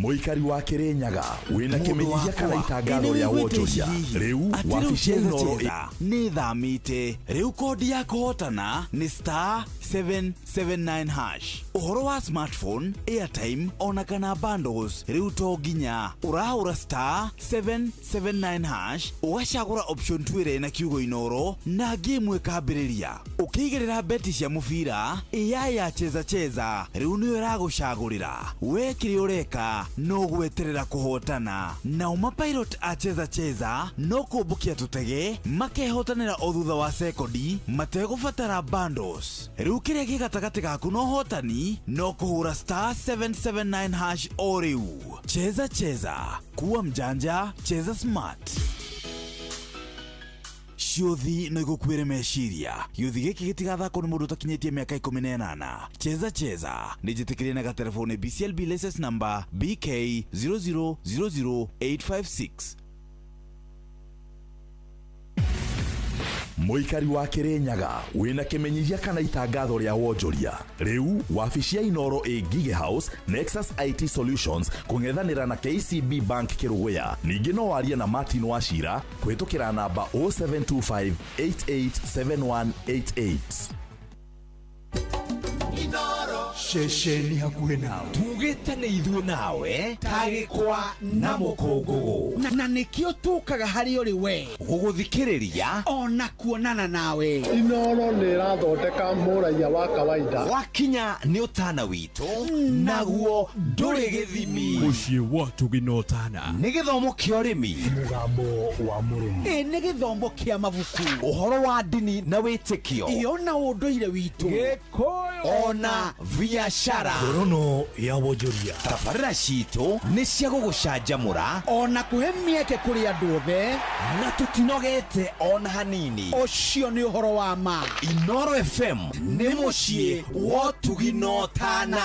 Mũikari wa Kĩrĩnyaga wĩna Mũndũ kĩmenyithia kana wakwa, itangatho ĩ rĩa nĩwĩiguĩte wonjoria hihi? rĩu Atĩ rĩu wabici ya Cheza Inooro ĩ Cheza nĩ thamĩte rĩu kodi ya kũhotana nĩ star 779 hash. Ũhoro wa smartphone, airtime ona kana bundles rĩu to nginya ũrahũra star 779 hash, ũgacagũra option 2 ĩrĩa ĩna kiugo Inooro na game ĩkambĩrĩria. Ũkĩigĩrĩra beti cia mũbira, AI ya Cheza Cheza rĩu nĩyo ĩragũcagũrĩra. We kĩrĩa ũreka no gweterera kũhotana. Nao mapilot a Cheza Cheza no kũmbũkia tũtege makehotanĩra o thutha wa sekondi mategũbatara bundles. Rĩu kĩrĩa gĩ gatagatĩ gaku na ũhotani no kũhũra star 779 hash o rĩu. Cheza Cheza, kuwa mjanja, cheza smart. Ciũthi no igũkuĩre meciria. Gĩũthi gĩkĩ gĩtigathakwo nĩ mũndũ ũtakinyĩtie mĩaka 18. Cheza Cheza nĩ njĩtĩkĩrie na gatelefoni BCLB license number BK 0000856. Mũikari wa Kĩrĩnyaga wĩna kĩmenyithia kana itangatho rĩa wonjoria rĩu wabici ya Inooro ĩ Ngige House, Nexus IT Solutions, kũng'ethanĩra na KCB Bank Kĩrũgũya. Ningĩ no warie na Martin Wachira kũhĩtũkĩra namba 0725 887188. Ceceni hakuhĩ nawe. Tugĩte nĩ ithuĩ nawe ta gĩkwa na mũkũngũgũ. Na nĩkĩo tũkaga harĩ ũrĩ we. Gũgũthikĩrĩria ona kuonana nawe. Inooro nĩ ĩrathondeka mũraiya wa kawaida. Gwakinya nĩ ũtana witũ naguo ndũrĩ gĩthimi. Mũciĩ wa ũtugi na ũtana. Nĩ gĩthomo kĩa ũrĩmi. Mũgambo wa mũrĩmi. Ĩ nĩ gĩthomo kĩa mabuku. Ũhoro wa ndini na wĩtĩkio. Ĩ ona ũndũire witũ. Ona biacara. Ngorono ya wonjoria. Tabarĩra citũ nĩ cia gũgũcanjamũra ona kũhe mĩeke kũrĩ andũ othe. Na tũtinogete ona hanini. Ũcio nĩ ũhoro wa ma. Inooro FM nĩ mũciĩ wa ũtugi na ũtana.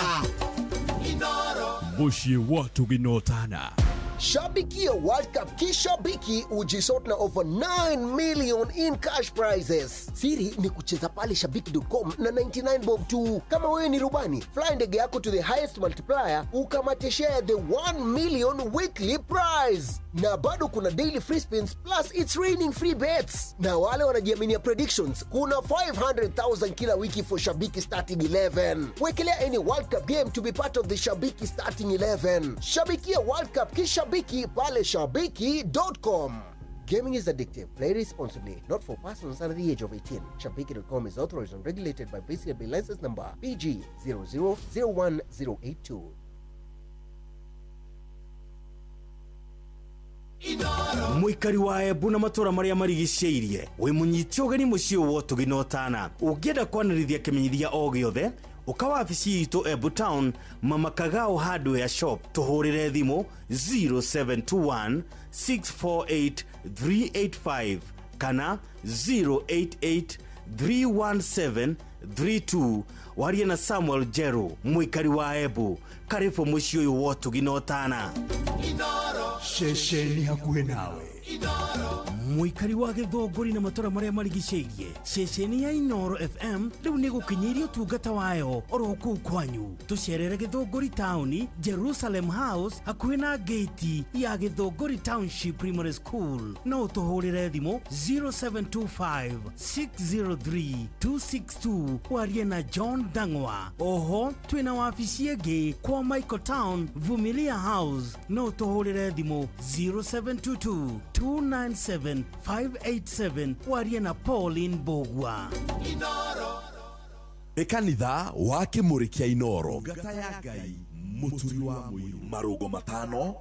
Mũciĩ wa ũtugi na ũtana. Shabikia World Cup kishabiki, ujisort na over 9 million in cash prizes. Siri ni kucheza pale shabiki.com na 99 bob tu. Kama wewe ni rubani, fly ndege yako to the highest multiplier ukamate share the 1 million weekly prize. Na bado kuna daily free spins, plus it's raining free bets. Na wale wanajiaminia predictions, kuna 500,000 kila wiki for Shabiki starting 11. Wekelea any World Cup game to be part of the Shabiki starting 11. Shabikia World Cup kishabiki pale shabiki.com. Gaming is addictive. Play responsibly. Not for persons under the age of 18. Shabiki.com is authorized and regulated by BCLB license number PG 0001082. Mũikari wa Embu na matũra marĩa marigicĩirie wĩ mũnyite ũgeni mũciĩ wa ũtugi na ũtana. Ũngĩenda kwanĩrithia kĩmenyithia o gĩothe, ũka wabici itũ Embu Town, Mama Kagao Hardware Shop. Tũhũrĩre thimũ 0721 648 385 kana 088 317 32, warie na Samuel Jeru. Mũikari wa Embu, karibu mũciĩ ũyũ wa ũtugi na ũtana. Ceceni hakuhĩ nawe. Mũikari wa Gĩthũngũri na matũra marĩa marigicĩirie, ceceni ya Inooro FM rĩu nĩ gũkinyĩirie ũtungata wayo oro kũu kwanyu. Tũcerere Gĩthũngũri taũni, Jerusalem House, hakuhĩ na ngĩti ya Gĩthũngũri Township Primary School. No ũtũhũrĩre thimũ 0725 603 262, warie na John Dang'wa. Oho twĩna wabici ĩngĩ kwa Michael Town, Vumilia House. No ũtũhũrĩre thimũ 0722 297 587, warie na Pauline Bogwa. Nĩ kanitha wa Kĩmũrĩ kĩa Inooro. Ngata ya Ngai Mũturi wa Mũiru. Marũngo matano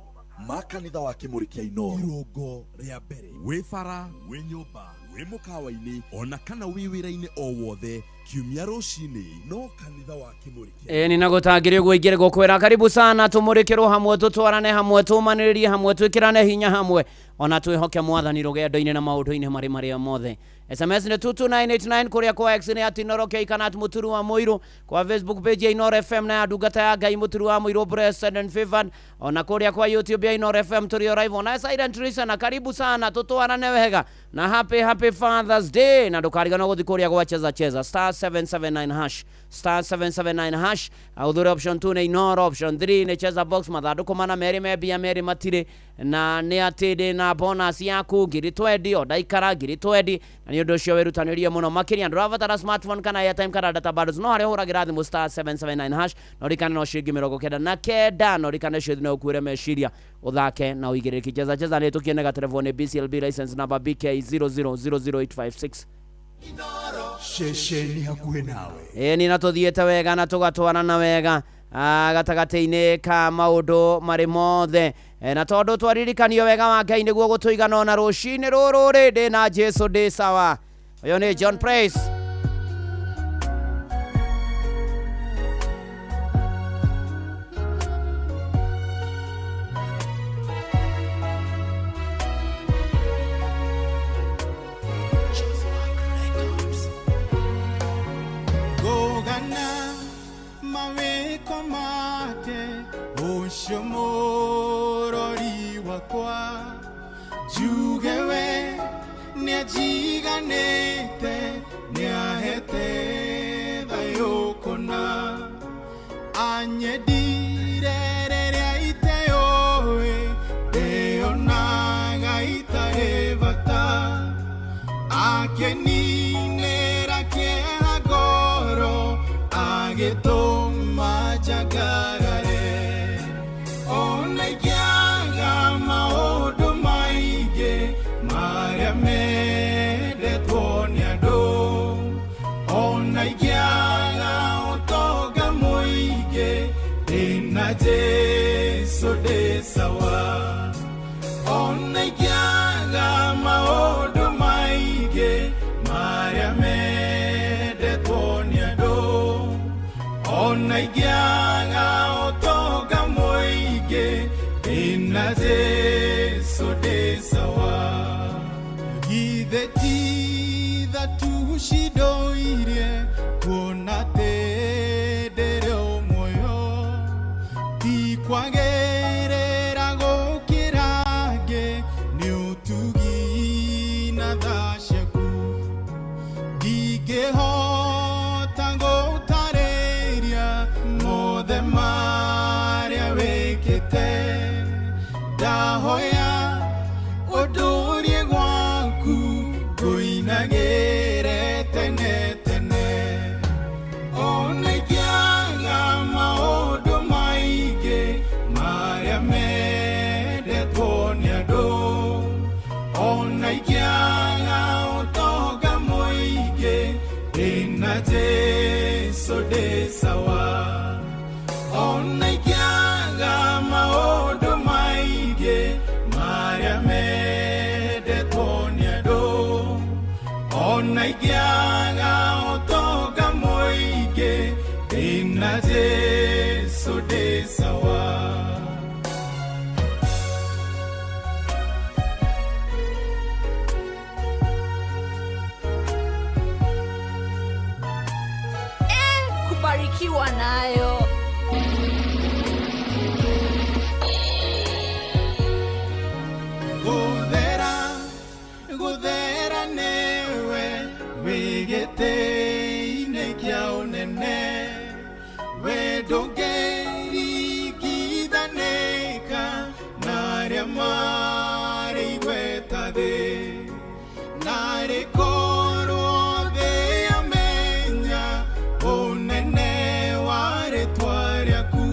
ma kanitha wa Kĩmũrĩ kĩa Inooro. Irũngo rĩa mbere: wĩ bara, wĩ nyũmba, wĩ mũkawa-inĩ, ona kana wĩ wĩra-inĩ o wothe, kiumia rũcinĩ no kanitha wa Kĩmũrĩ kĩa Ĩ ninagũtangĩrĩ ũguo ingĩrĩ gũkwĩra karibu sana, tũmũrĩkĩrwo hamwe, tũtwarane hamwe, tũmanĩrĩrie hamwe, twĩkĩrane hinya hamwe, ona twĩhoke Mwathani rũgendo-inĩ na maũndũ-inĩ marĩ marĩa mothe. SMS nĩ 22989, kũrĩa kwa X nĩ @InooroK kana @MũturuWaMũirũ, kwa Facebook page ya Inooro FM na ya ndungata ya Ngai Mũturu wa Mũirũ, blessed and favored, ona kũrĩa kwa YouTube ya Inooro FM tũrĩ o live. Ona silent listener, karibu sana, tũtwarane wega na happy happy Father's Day, na ndũkariganwo gũthiĩ kũrĩa gwa Cheza Cheza star star 779 hash, star 779 hash, uthure option 2 nĩ Inoro, option 3 nĩ cheza box, mathandũkũ mana merĩ me mbia merĩ matirĩ, na nĩ atĩ ndĩ na bonus yaku ngiri twendi o ndaikara ngiri twendi, na nĩ ũndũ ũcio wĩrutanĩrie mũno makĩria. Ndũrabatara smartphone kana airtime kana data bundles, no harĩa ũhũragĩra thimũ star 779 hash, no rikane no ciringi 99, no rikane ciothe no ũkuĩre meciria uthake na uigĩrĩrĩki. Cheza cheza nĩ tũkĩoneka telefoni BCLB license number BK 0000856. Ceceni hakuhĩ nawe. Ĩĩ ni na tũthiĩte wega na tũgatwarana wega gatagatĩ-inĩ ka maũndũ marĩ mothe. Na tondũ twaririkanio wega wa Ngai nĩguo gũtũigana ona rũcinĩ rũrũ rĩ, ndĩ na Jesu ndĩ sawa. Ũyũ nĩ John Praise. Gogana mawĩko make ũcio mũrori wakwa, njuge we nĩanjiganĩte, nĩahete thayũ kũna, anyendire rĩrĩa iteũĩ, ndĩonaga itarĩ bata, akeninĩra kĩeha ngoro, agĩtũma njangarare. Ona ingĩaga maũndũ maingĩ marĩa mendetwo nĩ andũ, ona ingĩaga ũtonga mũingĩ, ndĩna Jesũ ndĩ sawa. Ona ingĩaga maũndũ maingĩ marĩa mendetwo nĩ andũ, ona ingĩaga ũtonga mũingĩ, ndĩna Jesũ ndĩ sawa. Githĩ ti tha tu cindoirie kuona atĩ ndĩrĩ o muoyo, ti kwagĩrĩra gũkĩra angĩ, nĩ ũtugi na tha ciaku. Ndingĩhota gũtarĩria mothe marĩa wĩkĩte, ndahoya ũndũrie gwaku ngũinagĩre tene tene. Ona ingĩaga maũndũ maingĩ marĩa mendetwo nĩ andũ, ona ingĩaga ũtonga mũingĩ, ndĩna Jesũ ndĩ sawa. Ona ingĩaga maũndũ maingĩ marĩa mendetwo nĩ andũ, ona ingĩaga ũtonga mũingĩ, ndĩna Jesũ ndĩ sawa. Kubarikiwa nayo. Gũthera, gũthera nĩwe wĩ gĩtĩ-inĩ kĩa ũnene, we ndũngĩringithanĩka na arĩa marĩ igweta thĩ, narĩ korwo thĩ yamenya ũnene wa rĩtwa rĩaku,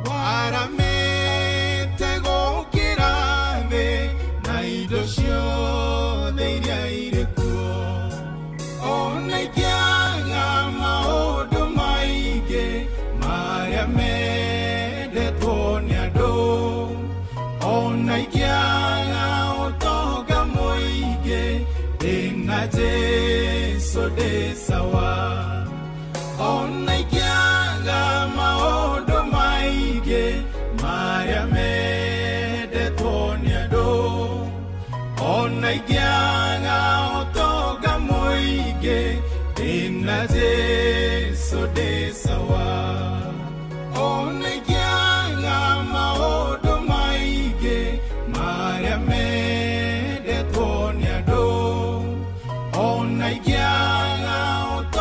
waramĩte gũkĩra thĩ na indo ciothe iria irĩ kuo. Ona ingĩaga maũndũ maingĩ marĩa mendetwo nĩ andũ, ona ingĩaga ũtonga mũingĩ, ndĩna Jesũ ndĩ sawa. Ona ingĩaga maũndũ maingĩ marĩa mendetwo nĩ andũ, ona ingĩaga ũtonga mũingĩ, ndĩna Jesũ ndĩ sawa. Ona ingĩaga maũndũ maingĩ marĩa mendetwo nĩ andũ, ona ingĩaga ũtonga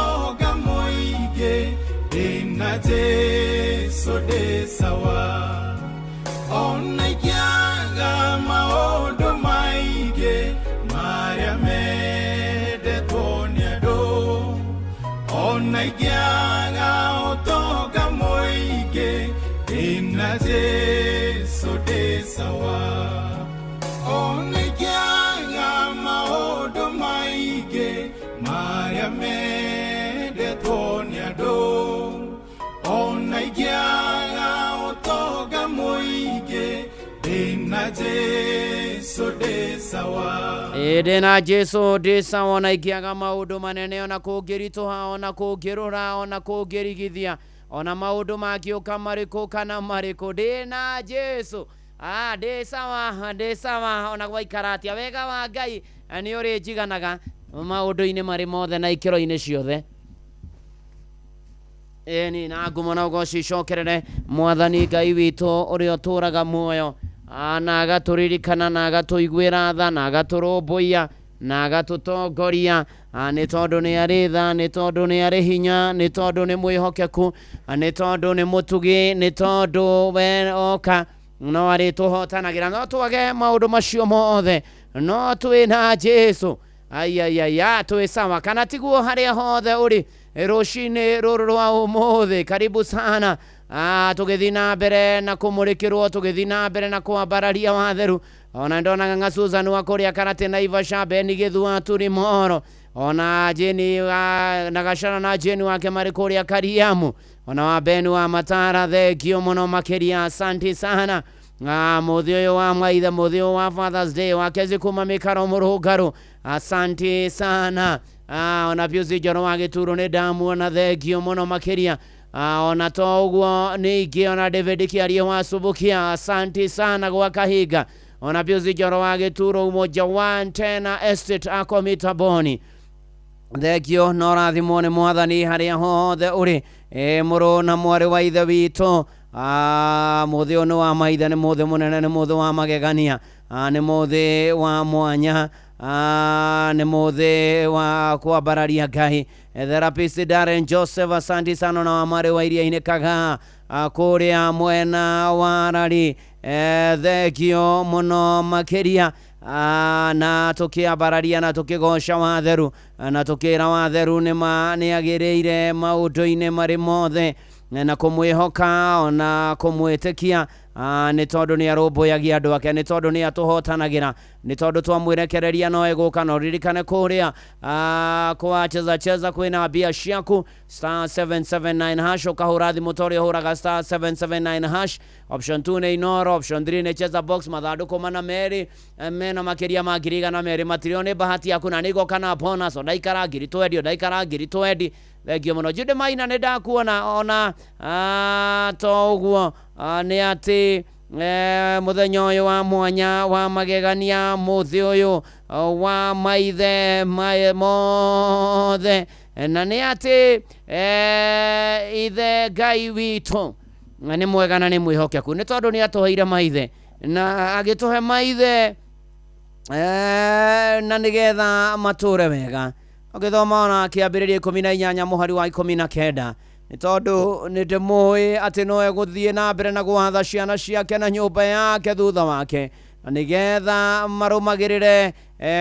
Jesu ndĩ sawa. Ona ingĩaga maũndũ maingĩ marĩa mendetwo nĩ andũ, ona ingĩaga ũtonga mũingĩ, ndĩna Jesu ndĩ sawa. Ĩ ndĩna Jesu ndĩ sawa, ona ingĩaga maũndũ manene, ona kũngĩritũha, ona kũngĩrũra, ona kũngĩrigithia, ona maũndũ mangĩũka marĩkũ kana marĩkũ, ndĩna Jesu. Ah, ndĩ sawa, ndĩ sawa, ona gwaikara atĩa, wega wa Ngai nĩ ũrĩnjiganaga maũndũ-inĩ marĩ mothe na ikĩro-inĩ ciothe. Ĩni na ngumo na ũgoci icokerere Mwathani Ngai witũ ũrĩa ũtũũraga muoyo. Ah, na agatũririkana na agatũiguĩra tha na agatũrũmbũiya na agatũtongoria. Ah, nĩ tondũ nĩ arĩ tha, nĩ tondũ nĩ arĩ hinya, nĩ tondũ nĩ mwĩhokeku, ah, nĩ tondũ nĩ mũtugi, nĩ tondũ we oka no arĩtũhotanagĩra. No twage maũndũ macio mothe, no twĩ na Jesu. Aiaiaia, twĩ sawa kana tiguo? Harĩa hothe ũrĩ rũcinĩ rũrũ rwa ũmũthĩ, karibu sana. Ah, tũgĩthiĩ na mbere na kũmũrĩkĩrwo, tũgĩthiĩ na mbere na kwambararia watheru. Ona ndonaga ng'a Susan wa kũrĩa Karate, Naivasha, Beni Gĩthua, Turimoro, ona Jeni na Gacana na Jeni wake marĩ kũrĩa Kariamu, ona wa Beni wa Matara, thengio mũno makĩria, asanti sana. Ah, mũthĩ ũyũ wa maithe, mũthĩ ũyũ wa Fathers Day wakezi kuma mĩkaro mũrũngarũ, asanti sana. Ah, ona Piusi Njoro wa Gĩturo nĩ ndamuona, thengio mũno makĩria. Ah, ona to ũguo ningĩ ona David Kĩarie wa Subukia, asanti sana gwa kahinga. Ona Piusi Njoro wa Gĩturo, Umoja One Tena Estate akomita boni, thengio na ũrathimwo nĩ Mwathani harĩa hothe ũrĩ. Ĩ mũrũ na mwarĩ wa ithe witũ. Ah, mũthĩ ũyũ nĩ wa maithe, nĩ mũthĩ mũnene, nĩ mũthĩ wa magegania. Ah, nĩ mũthĩ wa mwanya. Ah, nĩ mũthĩ wa kwambararia Ngai. Therapist Darren Joseph, asanti sana, na wa mwarĩ wa iria-inĩ Kagaa, ah, kũrĩa mwena wa Rari. Thengio mũno makĩria. Ah, na tũkĩambararia na tũkĩgoca watheru na tũkĩra watheru nĩ ma nĩ agĩrĩire maũndũ-inĩ marĩ mothe na kũmwĩhoka ona kũmwĩtĩkia. Ah, nĩ tondũ nĩ arũmbũyagia andũ ake, nĩ tondũ nĩ atũhotanagĩra, nĩ tondũ twamwĩrekereria no egũka. Na ũririkane kũrĩa, ah, kwa cheza cheza kwĩna mbia ciaku, star 779 hash, ũkahũra thimũ ta ũrĩa ũhũraga star 779 hash, option 2 nĩ Inoro, option 3 nĩ cheza box, mathandũkũ mana merĩ mena makĩria ma 200,000. Matirio nĩ bahati yaku na nĩigoka na bonus. Ondaikara ngiri twendi, ondaikara ngiri twendi. Thengio mũno Jude Maina, nĩ ndakuona. Ona ah, to ũguo, ah, nĩ atĩ mũthenya ũyũ wa mwanya wa magegania, mũthĩ ũyũ wa maithe mothe, na nĩ atĩ ithe Ngai witũ nĩ mwega na nĩ mwĩhokeku, nĩ tondũ nĩ atũheire maithe na agĩtũhe maithe na nĩgetha matũre wega. Ũgĩthoma ona Kĩambĩrĩria 18 mũhari wa 19, nĩ tondũ nĩ ndĩmũĩ atĩ no egũthiĩ na mbere na gwatha ciana ciake na nyũmba yake thutha wake, na nĩgetha marũmagĩrĩre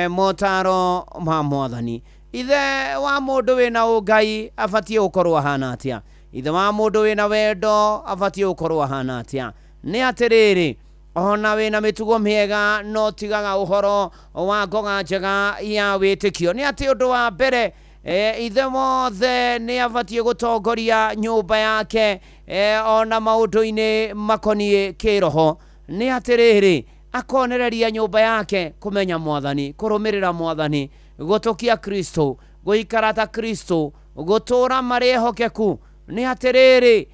motaro ma Mwathani. Ithe wa mũndũ wĩna ũngai abatiĩ gũkorwo ahana atĩa? Ithe wa mũndũ wĩna wendo abatiĩ gũkorwo ahana atĩa? Nĩ atĩrĩrĩ, ona wĩna mĩtugo mĩega no tigaga ũhoro wa ngoga njega ya wĩtĩkio. Nĩ atĩ ũndũ wa mbere, ithe mothe nĩ abatiĩ gũtongoria nyũmba yake ona maũndũ-inĩ makoniĩ kĩroho. Nĩ atĩrĩrĩ, akonereria nyũmba yake kũmenya Mwathani, kũrũmĩrĩra Mwathani, gũtũkia Kristo, gũikara ta Kristo, gũtũũra marĩ ehokeku. Nĩ atĩrĩrĩ,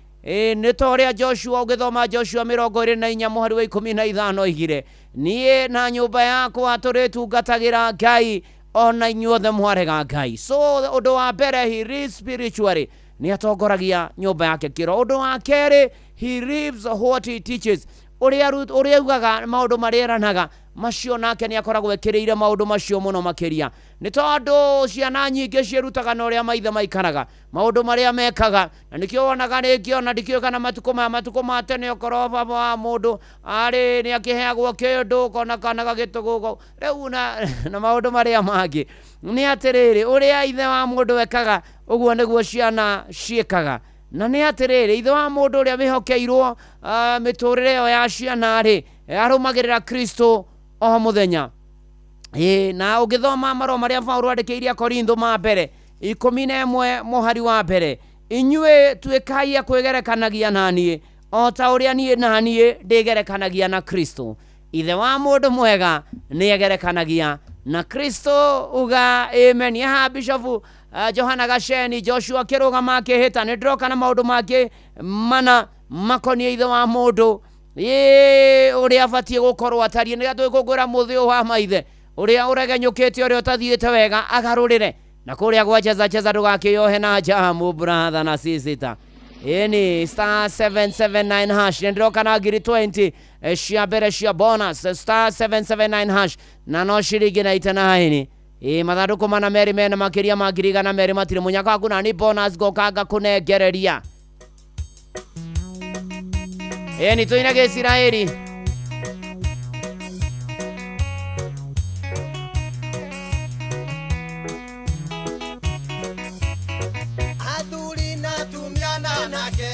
nĩ ta ũrĩa Joshua, ũgĩthoma Joshua 24 mũhari wa 15, oigire, "Niĩ na nyũmba yakwa tũrĩtungatagĩra Ngai, ona inyuothe mwarega Ngai." So ũndũ wa mbere, he lives spiritually, nĩ atongoragia nyũmba yake kĩro. Ũndũ wa kerĩ, he lives what he teaches. Ũrĩa ũrĩa augaga, maũndũ marĩa eranaga macio, nake nĩ akoragwo ekĩrĩire maũndũ macio mũno makĩria, nĩ tondũ ciana nyingĩ ciĩrutaga na ũrĩa maithe maikaraga, maũndũ marĩa mekaga. Na nĩkĩo wonaga rĩngĩ, ona ndikĩũĩ kana matukũ maya, matukũ ma tene, okorwo baba wa mũndũ arĩ nĩ akĩheagwo kĩndũ, ũkona kana gagĩtũgũgwo rĩu na maũndũ marĩa mangĩ. Nĩ atĩrĩrĩ, ũrĩa ithe wa mũndũ ekaga, ũguo nĩguo ciana ciĩkaga. Na nĩ atĩrĩrĩ, ithe wa mũndũ ũrĩa wĩhokeirwo mĩtũrĩre ĩyo ya ciana rĩ, arũmagĩrĩra Kristo o mũthenya. Ĩĩ, na ũngĩthoma marũa marĩa Paulo andĩkĩire Akorintho ma mbere 11 mũhari wa mbere, inyuĩ tuĩkai a kwĩgerekanagia na niĩ o ta ũrĩa niĩ na niĩ ndĩgerekanagia na Kristo. Ithe wa mũndũ mwega nĩegerekanagia na Kristo. Uga amen. Haha Bishop Johana Gaceni Joshua kĩrũgama akĩhĩta, nĩ ndĩroka na maũndũ mangĩ mana makoniĩ ithe wa mũndũ ĩĩ ũrĩa abatiĩ gũkorwo atariĩ, nĩgetha tũgĩkũngũĩra mũthĩ ũyũ wa maithe, ũrĩa ũregenyũkĩte, ũrĩa ũtathiĩte wega agarũrĩre. Na kũrĩa gwa cheza cheza ndũgakĩyohe na njamu brother na sister. Ĩni star 779 hash, nĩ ndĩroka na ngiri 20 cia mbere cia bonus, star 779 hash, na no ciringi 99. Ĩ mathandũkũ mana merĩ mena makĩria ma ngiri 200 matirĩ mũnyaka waku, na nĩ bonus ngoka ngakũnengereria. Ĩni tũine Gĩisiraeli. Athuri na atumia na anake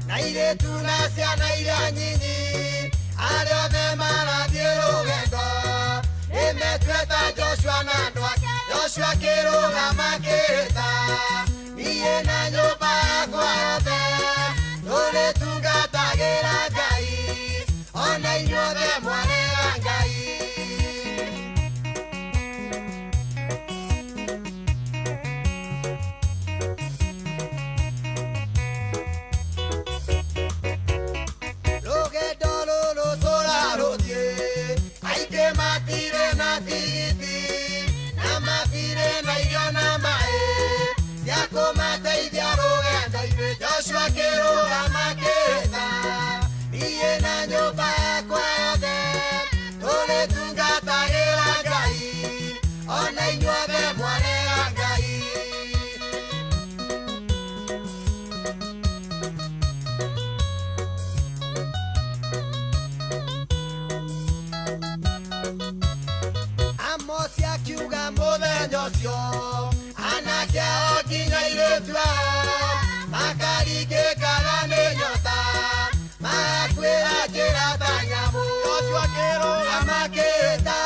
na airĩtu na ciana iria nyinyi, arĩa othe marathiĩ rũgendo nĩmetue ta Joshua na andũ ake. Joshua akĩrũgama akĩhĩta, niĩ na nyũmba yakwa yothe tũrĩtungatagĩra Ngai, ona inyuothe mwarega Ngai. Rũgendo rũrũ tũrarũthiĩ, aingĩ matirĩ na tigiti, na matirĩ na irio na maĩ cia kũmateithia rũgendo-inĩ. Joshua akĩrũgama akĩhĩta, niĩ na nyũmba yakwa yothe tũrĩtungatagĩra Ngai, ona inyuothe mwarega Ngai. Amosi akiuga mũthenya ũcio, anake ao nginya airĩtu ao makaringĩkaga nĩ nyota, magakuĩra njĩra ta nyamũ. Joshua akĩrũgama akĩhĩta,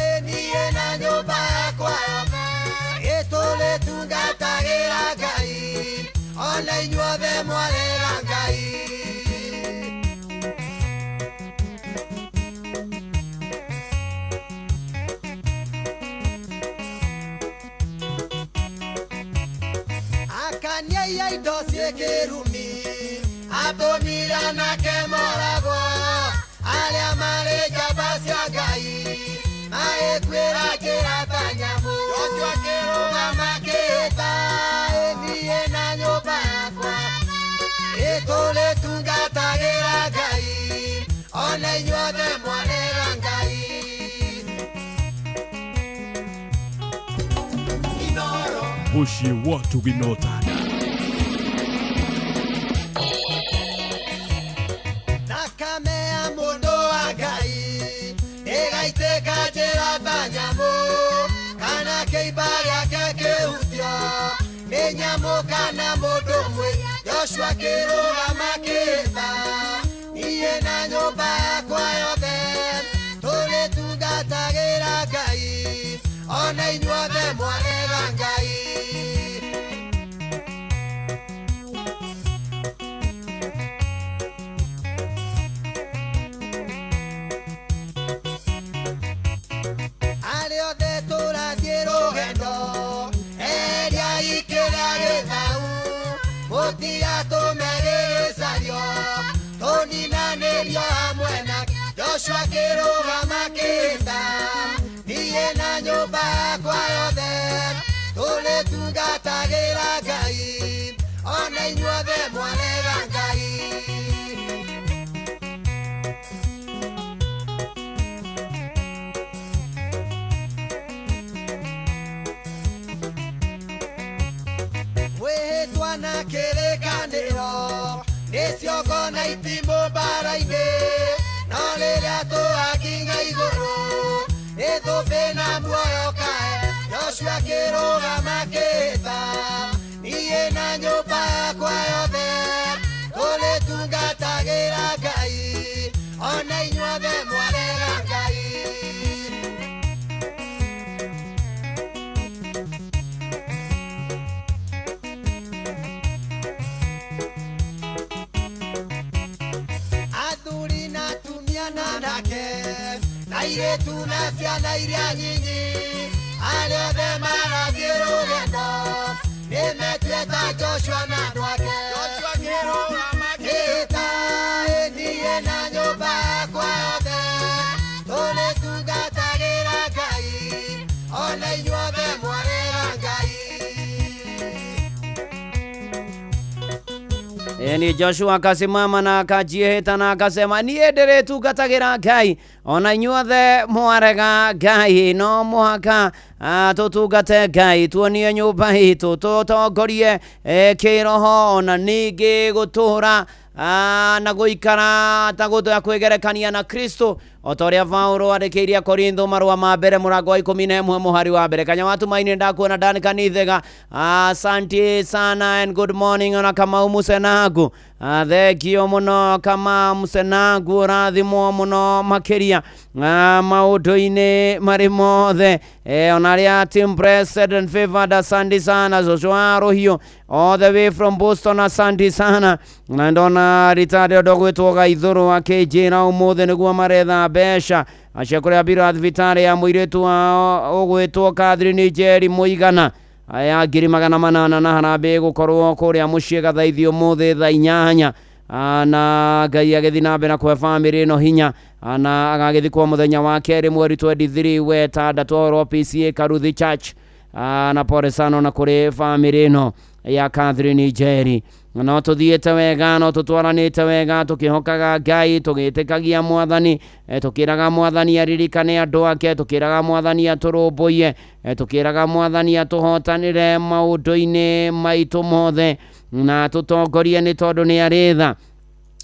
ĩ niĩ na nyũmba yakwa yothe ĩtũrĩtungatagĩra Ngai, ona inyuothe mwarega Ngai. Akania indo ciĩ kĩrumi, atũmire anake moragwo, arĩa marĩ njamba cia Ngai magĩkuĩra njĩra ta nyamũ. Joshua akĩrũgama akĩhĩta, ĩ niĩ na nyũmba yakwa ĩtũrĩtungatagĩra Ngai, ona inyuothe mwarega Ngai. Mũciĩ wa Tũginotana. Thakame ya mũndũ wa Ngai ĩgaitĩka njĩra ta nyamũ, kana kĩimba gĩake kĩhutio nĩ nyamũ kana mũndũ mwĩ. Joshua akĩrũgama akĩhĩta, niĩ na nyũmba yakwa yothe tũrĩtungatagĩra Ngai, ona inyuothe mwarega Ngai. Arĩa othe tũrathiĩ rũgendo, eriai kĩrĩa gĩthau, mũtigatũme gĩgĩcario, tũninanĩrio hamwe nake. Joshua akĩrũgama akĩhĩta, niĩ na nyũmba yakwa yothe tũrĩtungatagĩra Ngai, ona inyuothe mwarega Ngai. Mwĩhĩtwa na kĩrĩkanĩro nĩ ciongo na itimũ mbara-inĩ, no rĩrĩa tũgakinya igũrũ nĩ thũmbĩ na muoyo kae. Joshua akĩrũgama akĩhĩta, niĩ na nyũmba yakwa yothe Airĩtu na ciana iria nyinyi arĩa othe marathiĩ rũgendo nĩmetue ta Joshua na andũ ake. Ĩta niĩ na nyũmba yakwa yothe tũrĩtungatagĩra Ngai ona inyuothe mwarĩra Ngai. Ni Joshua akasimama na akajiĩhĩta na akasema niĩ ndĩrĩtungatagĩra Ngai ona inyuothe mwarega Ngai no mũhaka tũtungate Ngai tuonie nyũmba itũ tũtongorie kĩroho ona ningĩ gũtũra na gũikara ta kwĩgerekania na Kristo o ta ũrĩa Paulo andĩkĩire Korintho marũa ma mbere mũrango wa 11 mũhari wa mbere. Kanya watumaini ndakuona Dan Kanithega, asante sana and good morning ona Kamau Musenagu, thengio mũno Kamau Musenagu, ũrathimwo mũno makĩria maũndũ-inĩ marĩ mothe, ona arĩa team blessed and favored, asante sana. Joshua Rũhiũ all the way from Boston, asante sana. Na ndona retired ũndũ gwĩtwo Gaithũrũ akĩnjĩra ũmũthĩ nĩguo maretha mbeca acio kũrĩa mbira thibitarĩ ya mũirĩtu wao ũgwĩtwo Catherine Njeri mũigana ya 800 na harambĩ gũkorwo kũrĩa mũciĩ gathaithi ũmũthĩ thaa 8 na Ngai agĩthiĩ na mbere na kũhe bamĩrĩ ĩno hinya na agagĩthikwo mũthenya wa kerĩ mweri 23 wetandatũ oro PCA Karuthi Church, na pole sana na kũrĩ bamĩrĩ ĩno ya Catherine Njeri. No tũthiĩte wega, no tũtwaranĩte wega, tũkĩhokaga Ngai, tũgĩtĩkagia Mwathani, tũkĩraga Mwathani aririkane andũ ake, tũkĩraga Mwathani atũrũmbũiye, tũkĩraga Mwathani atũhotanĩre maũndũ-inĩ maitũ mothe na tũtongorie nĩ tondũ nĩ arĩ tha.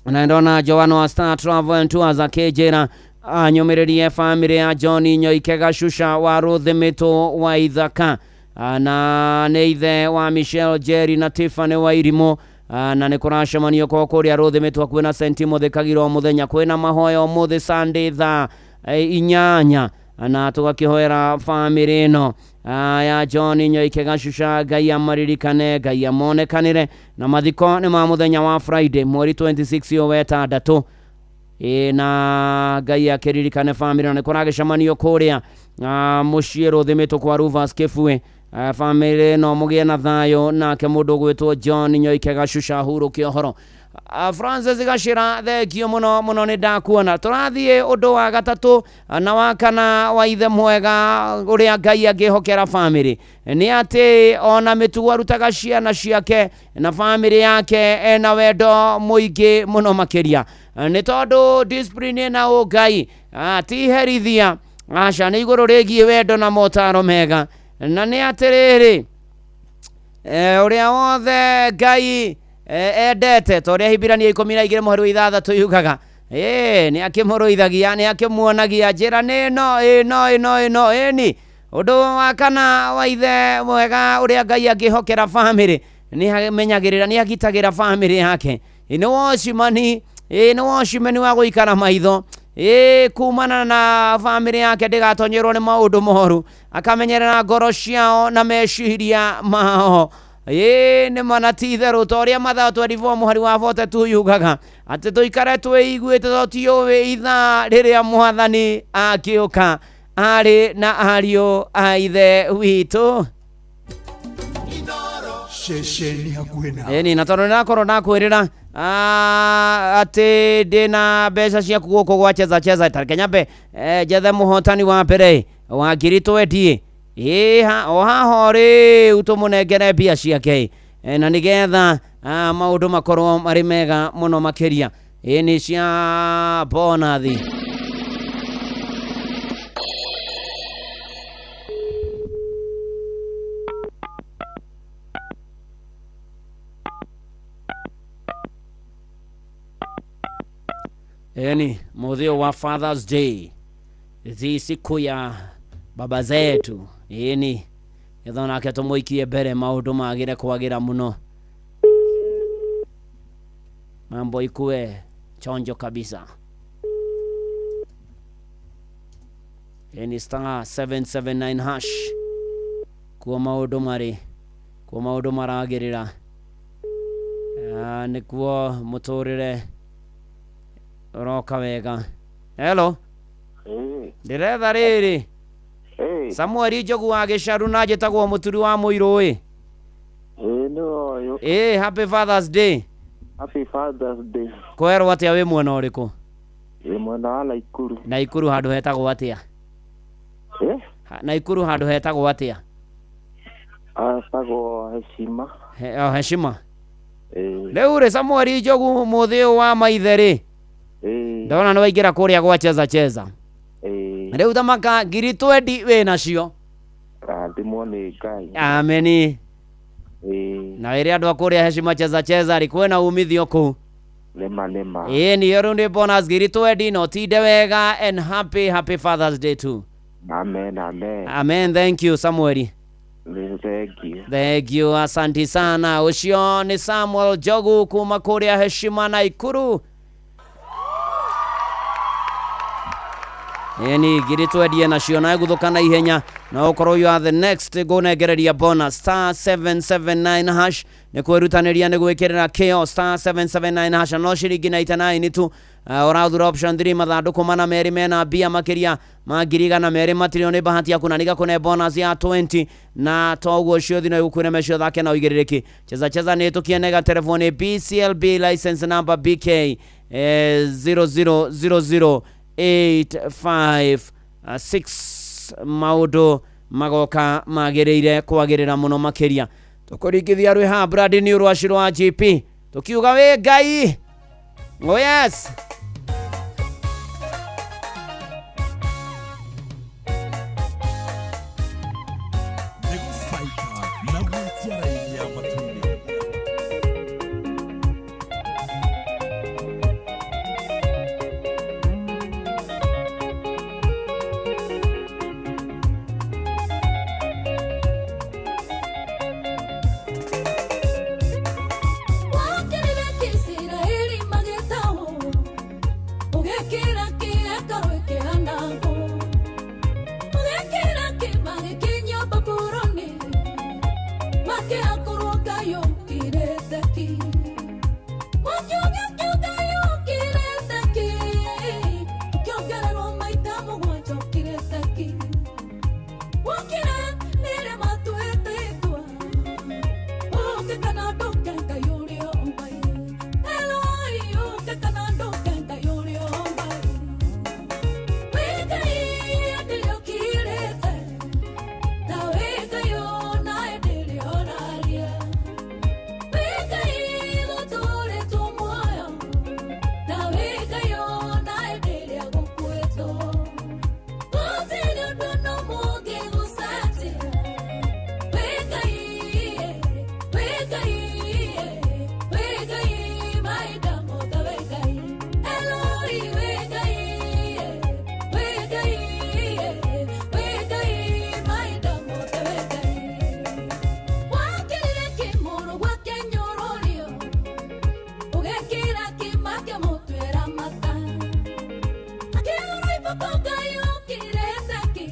Na ndona Joan wa Star Travel and Tours akĩnjĩra anyũmĩrĩrie bamĩrĩ ya John Nyoike Gacũca wa Rũthĩmĩtũ wa Ithaka, na nĩ ithe wa Michelle Jerry na Tiffany wa Irimũ, na nĩ kũracemanio kwa kũrĩa Rũthĩmĩtũ hakuhĩ na St Timothy Kagiro mũthenya kwĩna mahoya ũmũthĩ Sunday thaa 8 na tũgakĩhoera bamĩrĩ ĩno ya John Nyoike Gacũca Ngai amaririkane, Ngai amonekanĩre, na mathiko nĩ ma mũthenya wa Friday mweri 26 wetandatũ, na Ngai akĩririkane bamĩrĩ. Na nĩ kũragĩcemanio kũrĩa mũciĩ Rũthĩmĩtũ kwa Ruvas Kĩbue, bamĩrĩ no mũgĩe na thayũ nake mũndũ ũgwĩtwo John Nyoike Gacũca hurũke ũhoro. Francis Gacĩra, thengio mũno mũno nĩ ndakuona. Tũrathiĩ ũndũ wa gatatũ na wa kana wa ithe mwega ũrĩa Ngai angĩhokera bamĩrĩ nĩ atĩ ona mĩtugo arutaga ciana ciake na bamĩrĩ yake ena wendo mũingĩ mũno makĩria, nĩ tondũ discipline na ũngai ti herithia, aca nĩ igũrũ rĩgiĩ wendo na motaro mega. Na nĩ atĩrĩrĩ, ũrĩa wothe Ngai endete ta ũrĩa Hibirania 12 mũhari wa 6 yugaga, nĩ akĩmũrũithagia, nĩ akĩmuonagia njĩra nĩ ĩno ĩno ĩno ĩno. Ĩni ũndũ wa kana wa ithe mwega ũrĩa Ngai angĩhokera bamĩrĩ nĩ amenyagĩrĩra, nĩ agitagĩra bamĩrĩ yake. Nĩ wocimani, nĩ wocimani wa gũikara maitho kumana na bamĩrĩ yake ndĩgatonyerwo nĩ maũndũ moru, akamenyerera ngoro ciao na meciria mao. Nĩ mana ti itherũ ta ũrĩa Mathayo 24 mũhari wa 42 yugaga atĩ tũikare twĩiguĩte tondũ tiũĩ ithaa rĩrĩa Mwathani angĩũka arĩ na ariũ a ithe witũ. Ceceni hakuhĩ nawe. Ĩni na tondũ nĩrakorwo ndakwĩrĩra atĩ ndĩna mbeca ciaku gũkũ gwa cheza cheza, tareke nyambe njethe mũhotani wa mbere wa 20,000 o haha rĩu tũmũnengere mbia ciake, na nĩgetha maũndũ makorwo marĩ mega mũno makĩria. Nĩ cia bonathi. Ĩni mũthĩ wa Father's Day, zi siku ya baba zetu. Ĩni getha nake tũmũikie mbere maũndũ magĩre kwagĩra mũno, mambo ikue chonjo kabisa. Ĩni star 779 hash kuo maũndũ marĩ, kuo maũndũ maragĩrĩra, nĩkuo mũtũrĩre ũroka wega. Hello. Ndĩretha rĩrĩ. Samuel Njogu wa Gĩcaru na njĩtagwo Mũturi wa Mũirũ ĩ. Ĩĩ nĩ ũyũ. Ĩ, happy Father's Day. Happy Father's Day. Kwerwo atĩa wĩ mwena ũrĩkũ? Ĩ mwena wa Naikuru. Naikuru handũ hetagwo atĩa? Eh? Naikuru handũ hetagwo atĩa? Atagwo Heshima. Oh, Heshima. Ĩĩ. Rĩu rĩ Samuel Njogu mũthĩ ũyũ wa maithe rĩ. Ĩĩ. Ndona nĩ waingĩra kũrĩa gwa cheza cheza. Ĩĩ. Rĩu thamaka ngiri twendi wĩ nacio. Rathimwo nĩ Ngai. Ameni. Ĩĩ. Na wĩre andũ a kũrĩa Heshima cheza cheza rĩ kwĩna umithio kũu. Nĩma nĩma. Ĩĩ nĩyo rĩu nĩ bonus ngiri twendi na ũtinde wega and happy happy Father's Day too. Amen amen. Amen, thank you Samuel. Nĩ thank you. Thank you, asanti sana. Ũcio nĩ Samuel Njogu kuma kũrĩa Heshima Naikuru. Ĩni ngiri twendie nacio na ĩguthũka na ihenya no ũkorwo you are the next ngũnengereria bonus star 779 hash nĩ kwĩrutanĩria nĩ gwĩkĩrĩra kĩo star 779 hash no ciringi 99 tu. Ũrathura option 3 mathandũkũ mana merĩ mena mbia makĩria ma ngiri igana merĩ matirio nĩ bahati yaku na nĩgakũne bonus ya 20 na toguo ciothe no igũkwĩre mecio thake na ũigĩrĩrĩki. Cheza cheza nĩ tũkienega telefoni BCLB license number BK 0000856 maũndũ magoka magĩrĩire kwagĩrĩra mũno makĩria. Tũkũringithia rwĩha brand new rwaci rwa GP tũkiuga wĩ Ngai. Oh yes. Nĩ gũbaika na gwĩtia raini ya matu-inĩ. Wakĩrire Isiraeli magĩtahwo, ũgĩkĩra kĩhekarũ ĩkĩanangwo, ũgĩkĩra kĩmagĩkinyio Babuloni, makĩakorwo Ngai ũkirĩte ki. Ũkiuga Ngai ũkirĩte ki, ũkĩongererwo maita mũgwanja ũkirĩte ki. Wokĩra rĩrĩa matuĩtĩtwo, ũke kana ndũke Ngai ũrĩa ũmbai. Eloi, ũke kana ndũke Ngai ũrĩa ũmbai. Wĩ Ngai hĩndĩ ĩrĩa ũkirĩte, na wĩ Ngai ona hĩndĩ ĩrĩa ũraria. Wĩ Ngai gũtũũrĩtwo muoyo, na wĩ Ngai ona hĩndĩ ĩrĩa gũkuĩtwo. Gũtirĩ ũndũ na ũmwe ũngĩgũcenjia. Wĩ Ngai, wĩ Ngai, wĩ Ngai, mahinda mothe wĩ Ngai. Eloi, wĩ Ngai, wĩ Ngai, wĩ Ngai, mahinda mothe wĩ Ngai. Wakĩrire kĩmũrũ gwake nyũrũrio, ũgekĩra kĩmake mũtuĩra mata. Akĩgũra iboko Ngai ũkirĩte ki,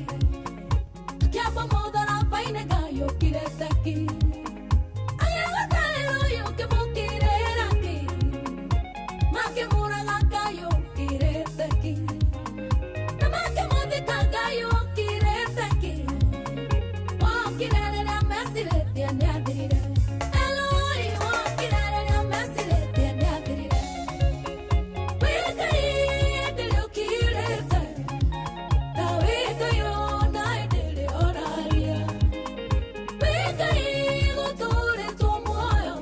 akĩamba mũtharaba-inĩ Ngai ũkirĩte ki. Agĩgũtarĩra ũyũ ũkĩmũkirĩra ki, makĩmũraga Ngai ũkirĩte ki, na makĩmũthika Ngai ũkirĩte ki. Wokire rĩrĩa mecirĩtie nĩathirire. Eloi, wokire rĩrĩa mecirĩtie nĩathirire. Wĩ Ngai hĩndĩ ĩrĩa ũkirĩte, na wĩ Ngai ona hĩndĩ ĩrĩa ũraria. Wĩ Ngai gũtũũrĩtwo muoyo,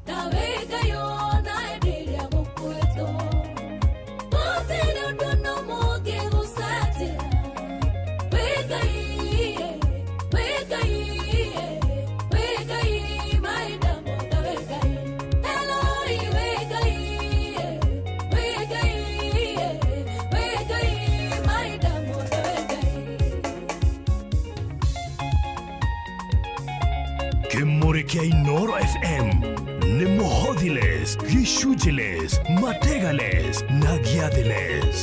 na wĩ Ngai ona hĩndĩ ĩrĩa gũkuĩtwo. Gũtirĩ ũndũ na ũmwe ũngĩgũcenjia. Wĩ Ngai, wĩ Ngai, wĩ Ngai, mahinda mothe wĩ Ngai. Eloi, wĩ Ngai, wĩ Ngai, wĩ Ngai, mahinda mothe wĩ Ngai. Kĩmũrĩ kĩa Inoro FM nĩ mũhothiles, gĩcunjĩles, mategales na gĩathĩles.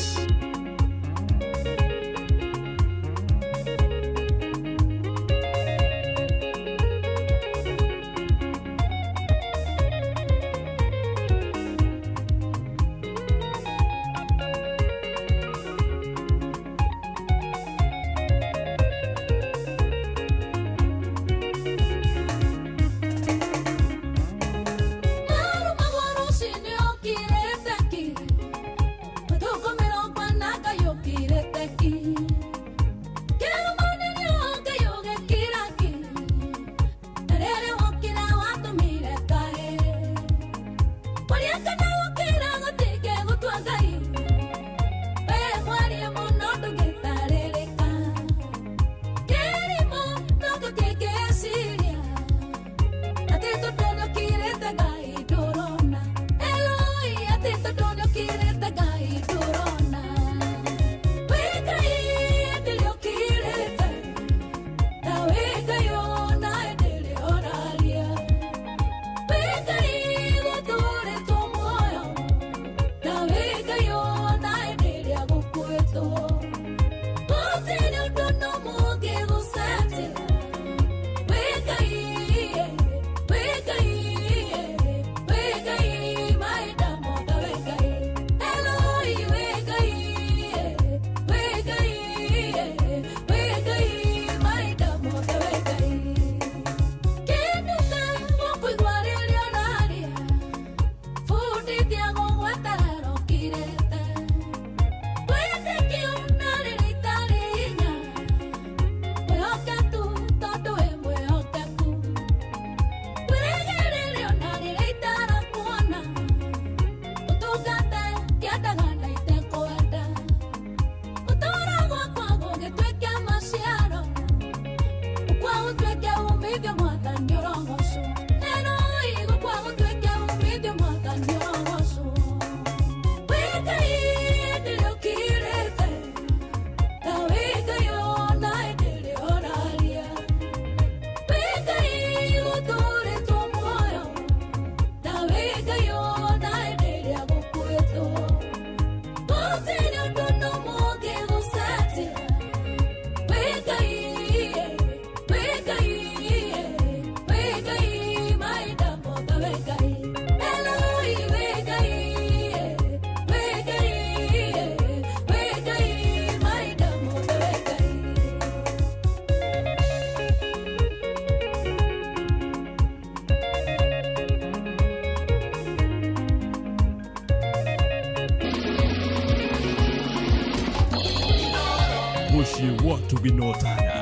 Mũciĩ wa ũtugi na ũtana.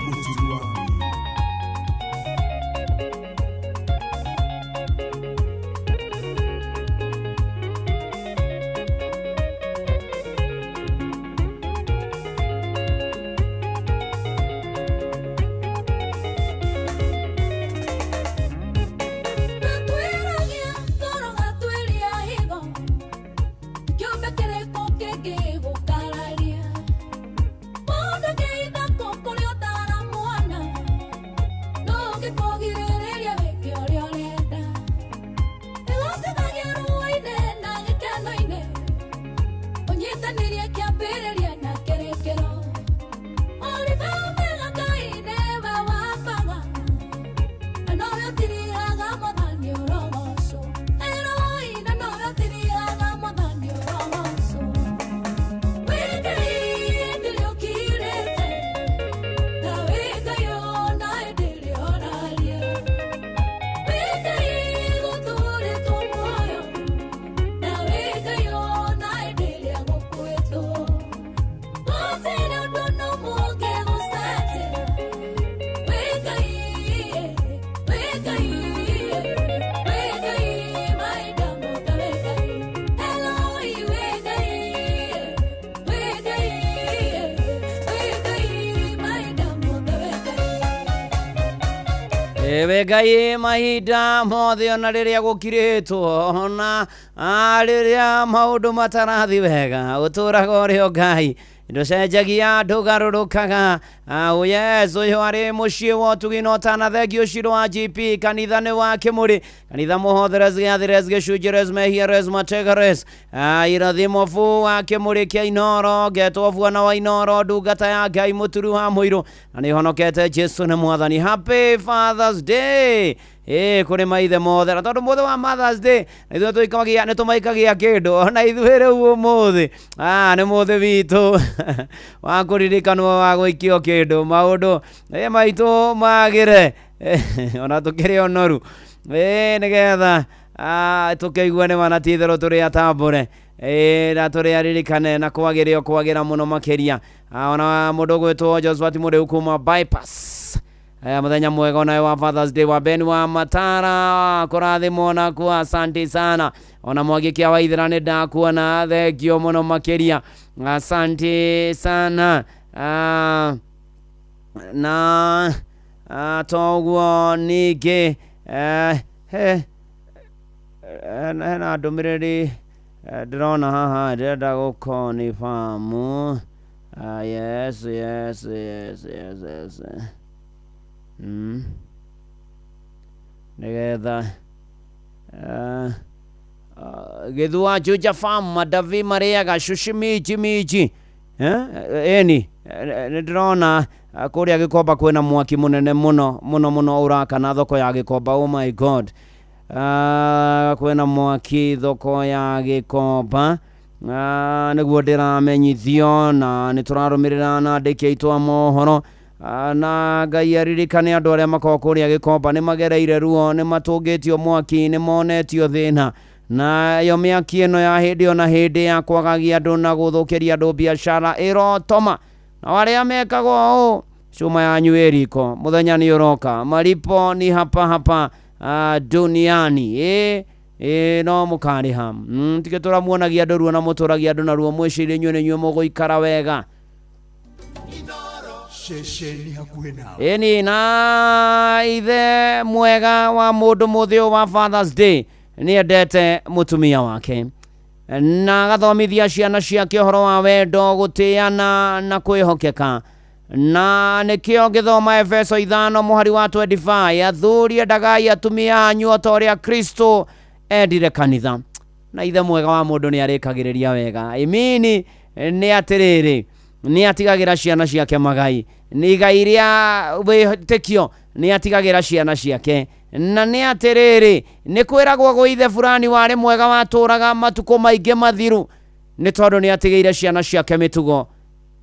Mũturi wa Mũirũ. Gatwĩragia ngoro gatwĩria higo kĩũmbe kĩrĩkũ kĩngĩgũkararia mũndũ kĩithako kũrĩ ũtara mwana ndũngĩkũgirĩrĩria wĩke ũrĩa ũrenda ĩgocithagia ruo-inĩ na gĩkeno-inĩ ũnyitanĩrie kĩambĩrĩria na kĩrĩkĩro ũrĩ omega Ngai nĩwe wambaga na nowe ũtirihaga Mwathani ũrogocwo Eloi na nowe ũtirihaga Mwathani ũrogocwo Wĩ Ngai hĩndĩ ĩrĩa ũkirĩte na wĩ Ngai ona hĩndĩ ĩrĩa ũraria wĩ Ngai gũtũũrĩtwo muoyo na wĩ Ngai ona hĩndĩ ĩrĩa gũkuĩtwo gũtirĩ ũndũ n'ũmwe ũngĩgũcenjia wĩ Ngai wĩ Ngai wĩ Ngai mahinda mothe wĩ Ngai Eloi wĩ Ngai wĩ Ngai wĩ Ngai mahinda mothe wĩ Ngai. Ewe Ngai mahinda mothe ona rĩrĩa gũkirĩtwo ona rĩrĩa maũndũ matarathi wega ũtũraga ũrĩ o Ngai ndũcenjagia ndũgarũrũkaga. Yes, ũyũ arĩ mũciĩ wa ũtugi na ũtana thengio Ciro wa GP kanitha nĩ wa Kĩmũrĩ kanitha mũhotheres gĩathĩres gĩcunjĩres mehiares mategares irathimo bu wa Kĩmũrĩ kĩa Inoro ngetwo bwana wa Inoro ndungata ya Ngai mũturi wa mũirũ na nĩ honokete Jesu nĩ mwathani. Happy Father's Day ĩ kũrĩ maithe mothe na tondũ mũthĩ wa Mother's Day na ithuĩ tũikagia nĩ tũmaikagia kĩndũ ona ithuĩ rĩu ũmũthĩ nĩ mũthĩ witũ wa kũririkanwo wa gũikio kĩndũ maũndũ maitũ magĩre ona tũkĩrĩ onoru nĩgetha tũkĩigue nĩ ma na ti itherũ tũrĩ atambũre na tũrĩ aririkane na kwagĩre o kwagĩra mũno makĩria. Ona mũndũ ũgwĩtwo Josphat Mũrĩu kuma bypass mũthenya mwega onawe wa Father's Day wa Ben wa Matara kũrathimwo nakuo asante sana ona Mwangi kĩa Waithera nĩ ndakuona thengio mũno makĩria asante sana na toguo ningĩ he hena ndũmĩrĩri ndĩrona haha ndĩrenda gũkonifamu. Yes yes yes yes yes nĩgetha gĩthua Juja Farm madavi marĩaga cuci minji minji ĩni nĩ ndĩrona kũrĩa Gĩkomba kwĩna mwaki mũnene mũno mũno mũno ũrakana thoko ya Gĩkomba. Oh my God, kwĩna mwaki thoko ya Gĩkomba nĩguo ndĩramenyithio na nĩ tũrarũmĩrĩra na andĩki aitũ a mohoro na Ngai aririkane andũ arĩa makoragwo kũrĩa Gĩkomba nĩ magereire ruo nĩ matũngĩtio mwaki nĩ monetio thĩna nayo mĩaki ĩno ya hĩndĩ ona hĩndĩ ya kwagagia andũ na gũthũkĩria andũ biacara ĩrotoma na arĩa mekaga ũũ cuma yanyu ĩ riko mũthenya nĩ ũroka maripo ni hapa hapa duniani ĩ no mũkarĩha tige tũramuonagia andũ ruo na mũtũragia andũ naruo mwĩcirie inyuĩ nĩ inyuĩ mũgũikara wega. Ceceni hakuhĩ nawe. Ĩni na ithe mwega wa mũndũ mũthĩ ũyũ wa Father's Day nĩ endete mũtumia wake na agathomithia ciana ciake ũhoro wa wendo gũtĩana na kwĩhokeka na nĩkĩo ngĩthoma Efeso 5 mũhari wa 25 athuri endagai atumia anyu o ta ũrĩa Kristo endire kanitha na ithe mwega wa mũndũ nĩ arĩkagĩrĩria wega imini nĩ atĩrĩrĩ nĩ atigagĩra ciana ciake magai nĩ igai rĩa wĩtĩkio nĩ atigagĩra ciana ciake na nĩ atĩrĩrĩ nĩ kwĩragwo gwĩ ithe fulani warĩ mwega watũraga matukũ maingĩ mathiru nĩ tondũ nĩ atigĩire ciana ciake mĩtugo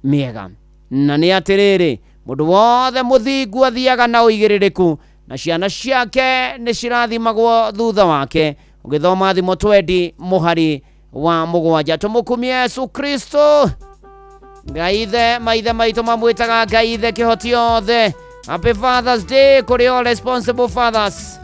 mĩega na nĩ atĩrĩrĩ mũndũ wothe mũthingu athiaga na ũigĩrĩrĩku na ciana ciake nĩ cirathimagwo thutha wake ũgĩthoma Thimo 20 mũhari wa 7 tũmũkumie Yesu Kristo. Ngai ithe maithe maitũ mamwĩtaga Ngai ithe kĩhoti othe. Happy Father's Day kũrĩ all responsible fathers.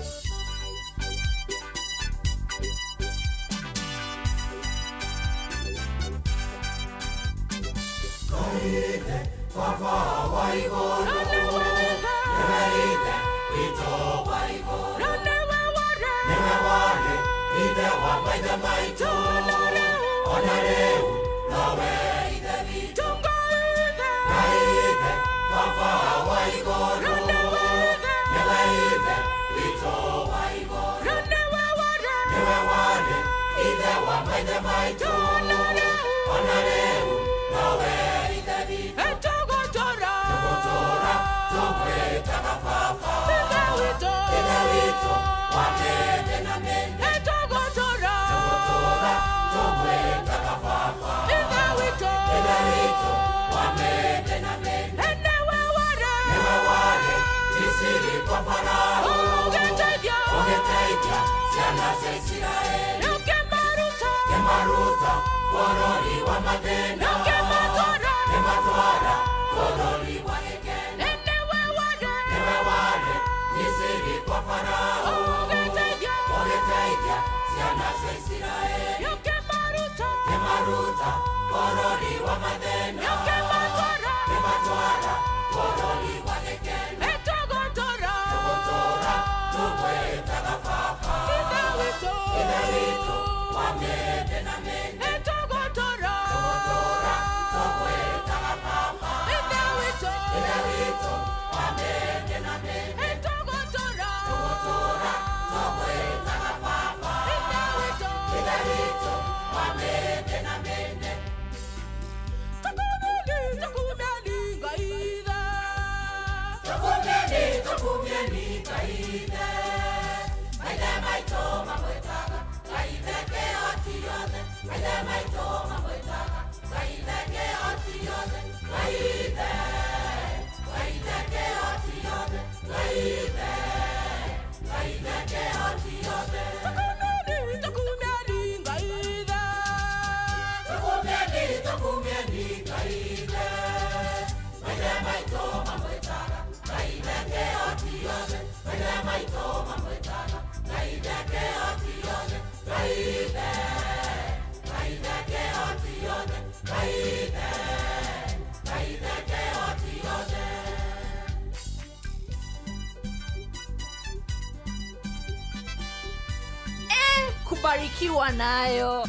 Kubarikiwa nayo.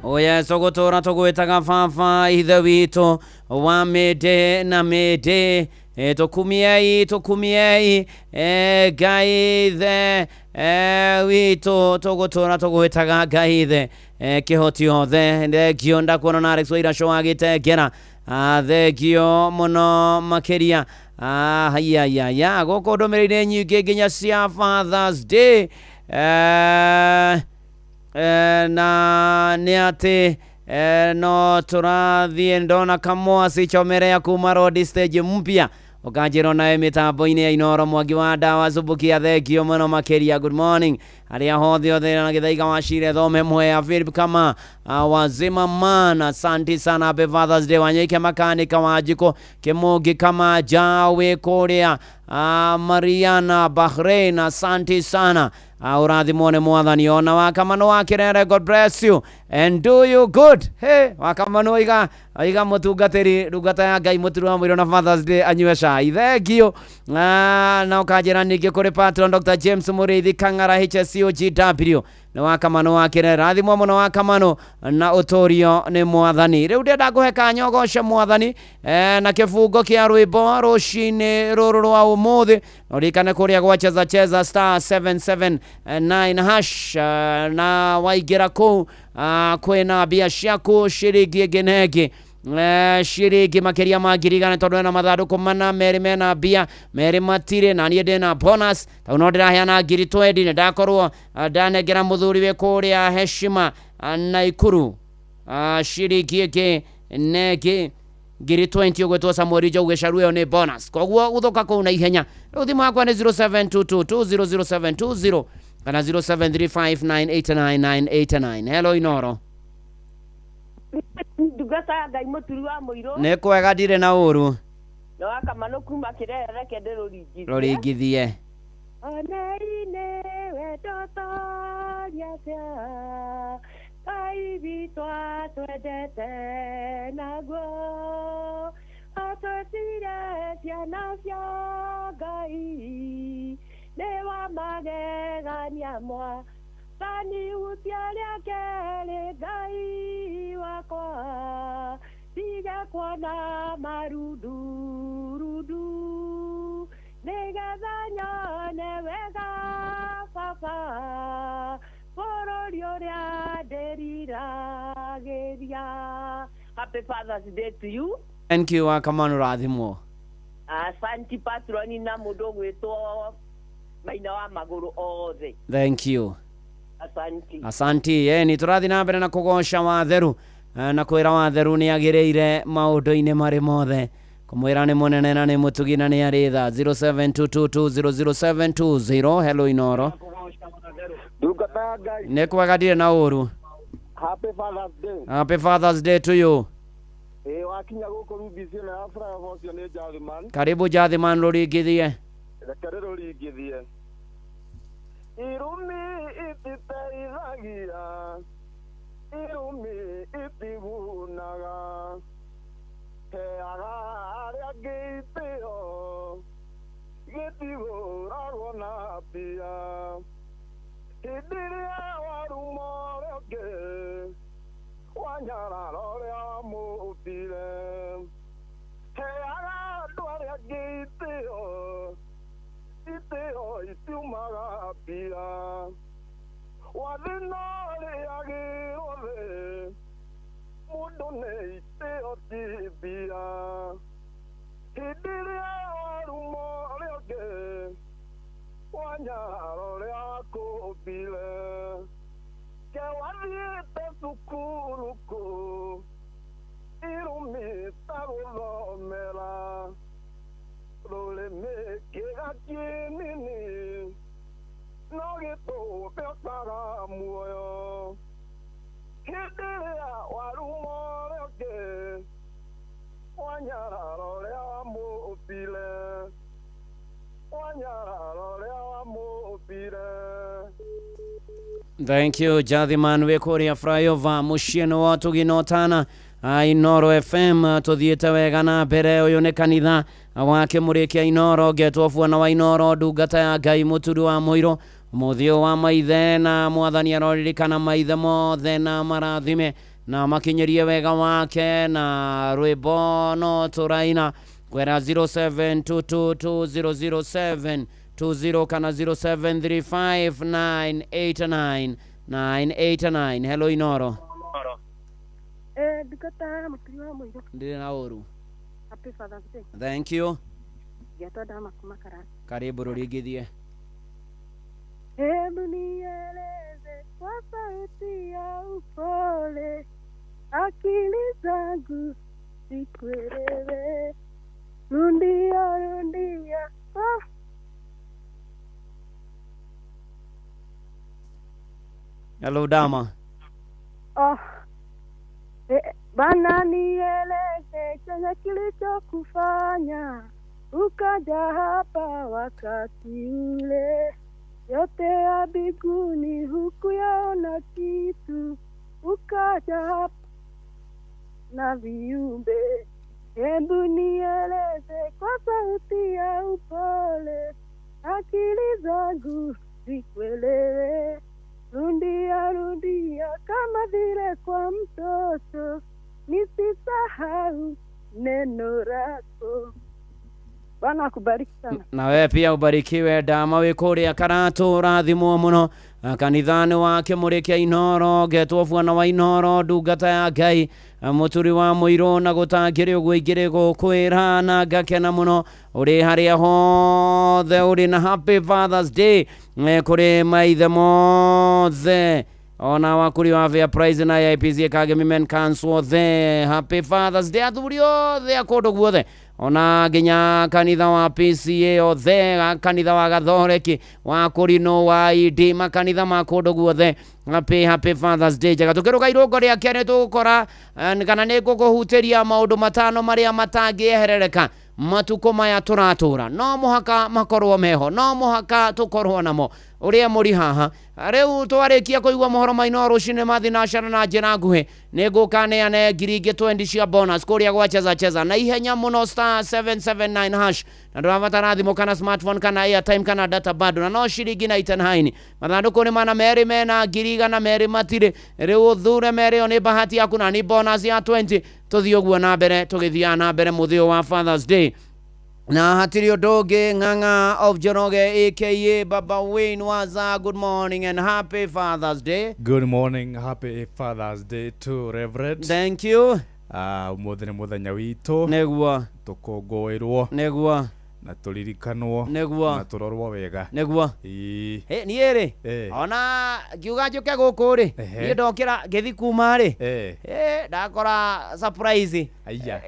Oya tũgũtũra tũgwĩtaga baba ithe witũ wa mĩndĩ na mĩndĩ. Tũkumiei tũkumiei Ngai ithe witũ tũgũtũra tũgwĩtaga Ngai ithe kĩhoti othe. Thengio ndakuona na Alex Wairacũ wa Gĩtengera, thengio mũno makĩria. Haiya gũkũ ndũmĩrĩri nyingĩ nginya cia Father's Day na nĩ atĩ no tũrathiĩ ndona Kamwasi Chomerea kuma road stage mpya ũkanjĩra nawe mĩtambo-inĩ ya Inoro Mwangi wa ndawa Zubukia, thengio mũno makĩria. Good morning arĩa hothe othe na Gĩthaiga wa Cire Thome Mwea Philip kama wazima man, asante sana. Happy Father's Day Wanyoike makanika wa Jiko Kĩmũngĩ kama Jawe kũrĩa Mariana Bahrain, asante sana. Ũrathimwo nĩ mwathani ona wakamano wa Kĩrere, God bless you and do you good. Hey, wakamano iga iga mũtungatĩri ndungata ya Ngai mũturu wa mũirũ na Father's Day anyue cai, thengio. Na ũkanjĩra ningĩ kũrĩ patron Dr. James Mũrĩithi Kang'ara HSC COGW nĩ wa Kamano wa Kĩrere. Rathimwo mũno wa Kamano na ũtũrio nĩ mwathani. Rĩu ndĩrenda ngũhe kanya ũgoce mwathani na kĩbungo kĩa rwĩmbo rũcinĩ rũrũ rwa ũmũthĩ. Na ũririkane kũrĩa gwa cheza cheza star 779 hash na waingĩra kũu kwĩna mbia ciaku ciringi ĩngĩ na ĩngĩ ciringi makĩria ma 100,000 tondũ ena mathandũkũ mana merĩ mena mbia merĩ matirĩ na niĩ ndĩna bonus tondũ no ndĩraheana 20,000. Nĩ ndakorwo ndanengera mũthuri wĩ kũrĩa Heshima Naikuru ciringi ĩngĩ na ĩngĩ 20,000 ũgwĩtwo Samuel Njogu Gĩcaru, ĩyo nĩ bonus. Koguo gũthũka kũu na ihenya. Rĩu thimũ yakwa nĩ 0722200720 kana 0735989989. Hello Inoro. Ndungata ya Ngai mũturi wa mũirũ. Nĩ kwega ndirĩ na ũru. Na wa Kamano kuma Kĩrere, reke ndĩrũringithie. Rũringithie. Oneine wendo toria atĩa Ngai witũ atwendete naguo atwĩtire ciana cia Ngai nĩ wa magegania mwathani hutia rĩake rĩ Ngai wakwa tige kuona marundurundu nĩgetha nyone wega baba bũrũri ũrĩa ndĩriragĩria. Happy Father's Day to you. Thank you wa Kamano, rathimwo. Asanti patroni na mũndũ ũgwĩtwo Maina wa magũrũ othe. Thank you. Asanti. Asanti. Ni tũrathiĩ na mbere na kũgoca watheru na kwĩra watheru nĩ agĩrĩire maũndũ-inĩ marĩ mothe. Kũmwĩra nĩ mũnene na nĩ mũtugi na nĩ arĩ tha. 0722200720. Hello Inoro. Ndungata ya Ngai. Nĩ kwega ndirĩ na ũru. Happy Father's Day. Happy Father's Day to you. Ĩĩ wakinya gũkũ Rubisi ĩno ya flyover ũcio nĩ Jathiman. Karibu Jathiman, rũringithie. Reke rĩrũringithie. Irumi ititeithagia, irumi itigunaga, heaga arĩa angĩ itĩo, gĩtigũragwo na mbia. Hĩndĩ ĩrĩa waruma ũrĩa ũngĩ, wanyarara ũrĩa wamũmbire. Heaga andũ arĩa angĩ itĩo, itĩo itiumaga mbia. Wathĩna ũrĩagĩrwo thĩ, mũndũ nĩ itĩo ti mbia. Hĩndĩ ĩrĩa waruma ũrĩa ũngĩ, wanyarara ũrĩa wakũmbire. Ke wathiĩte cukuru kũ, irumi tagũthomera. Rũrĩmĩ kĩga kĩnini, no gĩtũme ũkaga muoyo. Hĩndĩ ĩrĩa waruma ũrĩa ũngĩ, wanyarara ũrĩa wamũmbire. Wanyarara ũrĩa wamũmbire. Thank you Jathiman wĩ kũrĩa flyover mũciĩ-inĩ wa Tũginotana Inoro FM. Tũthiĩte wega na mbere. Ũyũ nĩ kanitha wa Kĩmũrĩ kĩa Inoro, ngetwo Bwana wa Inoro, ndungata ya Ngai mũturi wa mũirũ mũthĩ wa maithe na mwathani aroririkana maithe mothe na marathime na makinyĩrie wega wake na rwĩmbo no tũraina kwera 0722200720 kana 0735989989. Hello Inoro. Ndungata ya mũturi wa mũirũ. Ndirĩ na ũru. Happy Father's Day. Thank you. Ngetwo Ndama kuma Karatu. Karibu rũringithie. Hebu nieleze kwa sauti ya upole, akili zangu zikuelewe. Rundia rundia. Oh. Hello Dama. Oh. Bana nieleze chenye kilichokufanya ukaja hapa wakati ule. Yote ya mbinguni hukuyaona kitu, ukaja hapa na viumbe. Hebu nieleze kwa sauti ya upole, akili zangu Zikuelewe, rudia rudia kama vile kwa mtoto, nisisahau neno lako. Bwana akubariki sana. Na wewe pia ubarikiwe dama wĩ kũrĩa Karatũ rathimwo mũno kanitha-inĩ wa Kĩmũrĩ kĩa Inoro ngetwo bwana wa Inoro ndungata ya Ngai mũturi wa mũirũ na gũtangĩrĩ ũguo ingĩrĩ gũkwĩra na ngakena mũno ũrĩ harĩa hothe ũrĩ na happy Father's Day kũrĩ maithe mothe ona wakuri wa Fair Prize na IPC Kagemi Men Council othe happy Father's Day athuri othe a kũndũ guothe ona nginya kanitha wa PCA othe kanitha wa Gathoreki wa Kũrinũ wa ID makanitha ma kũndũ guothe happy happy Father's Day njega tũkĩrũga irũngo rĩa kerĩ tũgũkora kana nĩ ngũkũhutĩria maũndũ matano marĩa matangĩeherereka matukũ maya tũratũra no mũhaka makorwo meho no mũhaka tũkorwo namo ũrĩa mũri haha rĩu twarĩkia kũigua mohoro ma Inooro rũcinĩ mathi na cara na njĩra nguhĩ nĩ ngũka neane ngiri ingĩ 20 cia bonus kũrĩa gwa cheza cheza na ihenya mũno star 779 hash na ndũrabatara thimũ kana smartphone kana airtime kana data bado na no ciringi 99 mathandũkũ nĩ mana merĩ mena ngiri igana merĩ matirĩ rĩu ũthure merĩ ĩyo nĩ bahati yaku na nĩ bonus ya 20 tũthiĩ ũguo na mbere tũgĩthiaga na mbere mũthĩ ũyũ wa Father's Day na hatiri ũndũ ũngĩ Ng'ang'a of Njoroge aka Baba Wayne Waza, good morning and happy Father's Day. Good morning, happy Father's Day to Reverend. Thank you. Ũmũthĩ nĩ mũthenya witũ nĩguo tũkũngũĩrwo nĩguo na tũririkanwo nĩguo na tũrorwo wega nĩguo. Ĩĩ Niĩ rĩ ona ngiuga njũke gũkũ rĩ niĩ ndokĩra ngĩthi kuma rĩ ndakora surprise Aya.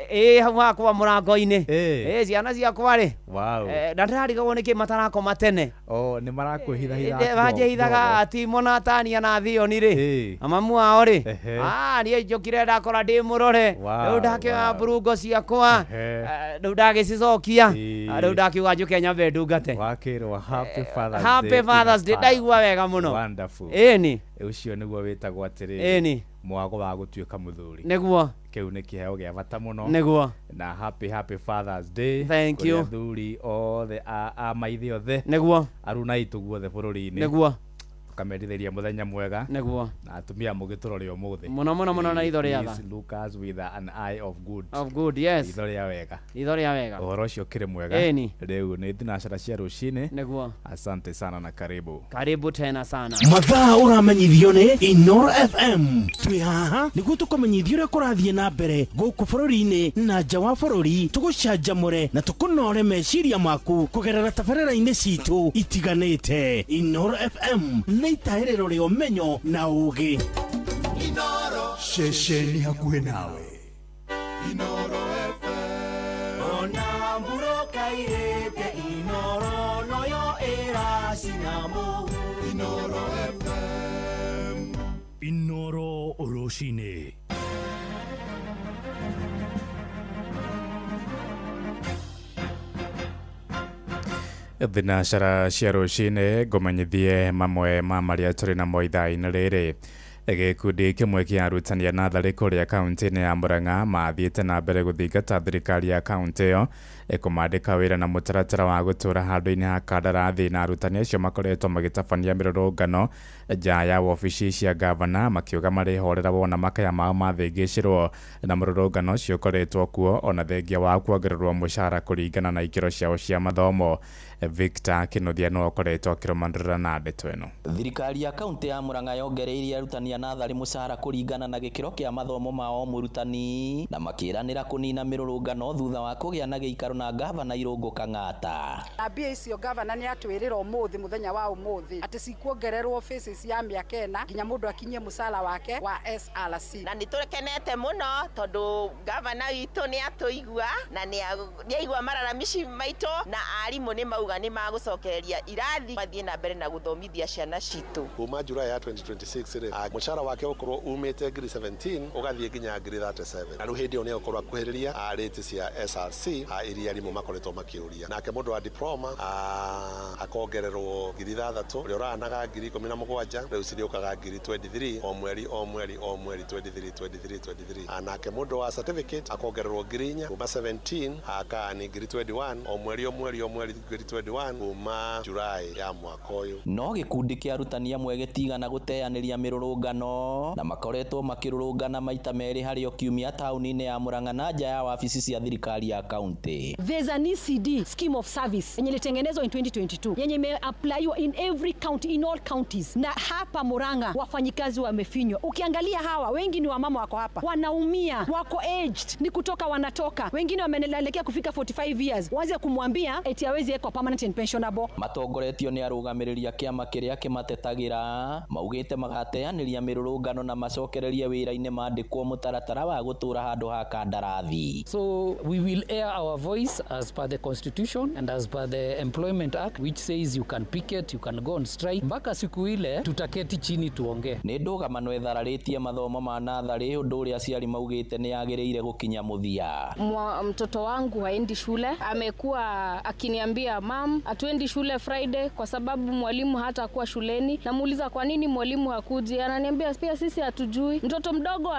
Hau hakwa mũrango-inĩ ciana ciakwa rĩ Wow. Na ndĩrarigagwo nĩkĩ matarakoma tene. Oh, nĩ marakwĩhithahitha Banjĩhithaga Timo na Tania na Thioni rĩ mamu wao rĩ niĩ njũkire ndakora ndĩ mũrore rĩu ndakĩoya mburungo ciakwa rĩu ndagĩcicokia rĩu ndakiuga njũke nyambe ndungate. Wakĩrwo happy Father's Day. Happy Father's Day ndaigua wega mũno. Wonderful. Ĩni. Ũcio nĩguo wĩtagwo atĩrĩrĩ Ĩni. Mwago wa gũtuĩka mũthuri. Nĩguo. Kĩu nĩ kĩheo gĩa bata mũno. Nĩguo. Na happy happy Father's Day. Thank you. Kũrĩ athuri othe a maithe othe. Nĩguo. Aruna aitũ guothe bũrũri-inĩ. Nĩguo. Tũkamerithĩria mũthenya mwega. Nĩguo. Na atumia mũgĩtũrore ũmũthĩ. Mũno mũno mũno na itho rĩa tha. Please look us with an eye of good. Of good, yes. Itho rĩa wega. Itho rĩa wega. Ũhoro ũcio ũkĩrĩ mwega. Ĩni. Rĩu nĩ thinacara cia rũcinĩ. Nĩguo. Asante sana na karibu. Karibu tena sana. Mathaa ũramenyithio nĩ Inooro FM twĩ haha nĩguo tũkũmenyithia ũrĩa kũrathiĩ na mbere gũkũ bũrũri-inĩ na nja wa bũrũri tũgũcanjamũre na tũkũnore meciria maku kũgerera tabarĩra-inĩ citũ itiganĩte. Inooro FM nĩ itahĩrĩro rĩa ũmenyo na ũũgĩ. Ceceni hakuhĩ nawe. Inooro FM. Ona mburoka irĩte Inooro noyo ĩracina mũhu. Inooro FM. Inooro rũcinĩ. Thinacara cia rũcinĩ ngũmenyithie mamwe ma marĩa tũrĩ namo ithaa-inĩ rĩrĩ. Gĩkundi kĩmwe kĩa arutani a natharĩ kũrĩa kaunti-inĩ ya Murang'a mathiĩte na mbere gũthingata thirikari ya kaunti ĩyo ĩkũmandĩka wĩra na mũtaratara wa gũtũra handũ-inĩ ha kandarathi na arutani acio makoretwo magĩtabania mĩrũrũngano nja ya wabici cia gavana makiuga marĩhorera wona makaya mao mathĩngĩcĩrwo na mũrũrũngano ũcio ũkoretwo kuo ona thengia wa kuongererwo mũcara kũringana na ikĩro ciao cia mathomo. Victor Kinuthia no akoretwo akĩrũmanĩrĩra na ndeto ĩno. Thirikari ya kaunti ya Murang'a yongereire arutani a natharĩ mũcara kũringana na gĩkĩro kĩa mathomo mao mũrutani na makĩranĩra kũnina mĩrũrũngano thutha wa kũgĩa na gĩikaro na gavana Irũngũ Kang'ata. Na mbia icio gavana nĩ atwĩrĩra ũmũthĩ mũthenya wa ũmũthĩ atĩ cikuongererwo phases ya mĩaka ĩna nginya mũndũ akinyie mũcara wake wa SRC. Na nĩ tũkenete mũno tondũ gavana witũ nĩ atũigua na nĩ aigua mararamici maitũ na arimũ nĩ mauga nĩ magũcokereria irathi mathiĩ na mbere na gũthomithia ciana citũ. Kuma July ya 2026 rĩ mũcara wake ũkorwo umĩte ngiri 17 ũgathiĩ nginya ngiri 37 na rĩu hĩndĩ ĩyo nĩ egũkorwo akuhĩrĩria rate cia SRC iria arimũ makoretwo makĩũria. Nake mũndũ wa diploma akongererwo ngiri 6 ũrĩa ũranaga ngiri 17 rĩu cirĩũkaga ngiri 23 o mweri o mweri o mweri 23 23 23. Nake mũndũ wa certificate akongererwo ngiri 4 kuma 17 akani ngiri 21 o mweri o mweri o mweri ngiri 21 2021 kuma July ya mwaka ũyũ. No gĩkundi kĩa arutani amwe gĩtigana gũteanĩria mĩrũrũngano na makoretwo makĩrũrũngana maita merĩ harĩ o kiumia taũni-inĩ ya Murang'a na nja ya wabici cia thirikari ya kaunti. There's an ECD scheme of service yenye ilitengenezwa in 2022 yenye imeapplywa in every county, in all counties, na hapa Murang'a wafanyikazi wamefinywa. Ukiangalia hawa wengi ni wamama wako hapa, wanaumia, wako aged, ni kutoka wanatoka, wengine wameelekea kufika 45 years, waanze kumwambia eti hawezi ekwa permanent and pensionable. Matongoretio nĩ arũgamĩrĩri a kĩama kĩrĩa kĩmatetagĩra maugĩte magateanĩria mĩrũrũngano na macokererie wĩra-inĩ mandĩkwo mũtaratara wa gũtũra handũ ha kandarathi. So we will air our voice as per the constitution and as per the Employment Act, which says you can picket, you can go on strike. Mpaka siku ile tutaketi chini tuongee. Nĩ ndũgamano ĩthararĩtie mathomo ma natharĩ, ũndũ ũrĩa aciari maugĩte nĩ yagĩrĩire gũkinya mũthia. Mtoto wangu haendi shule, amekuwa akiniambia mam, hatuendi shule Friday kwa sababu mwalimu hatakuwa shuleni. Namuuliza kwa nini mwalimu hakuji, ananiambia pia sisi hatujui. Mtoto mdogo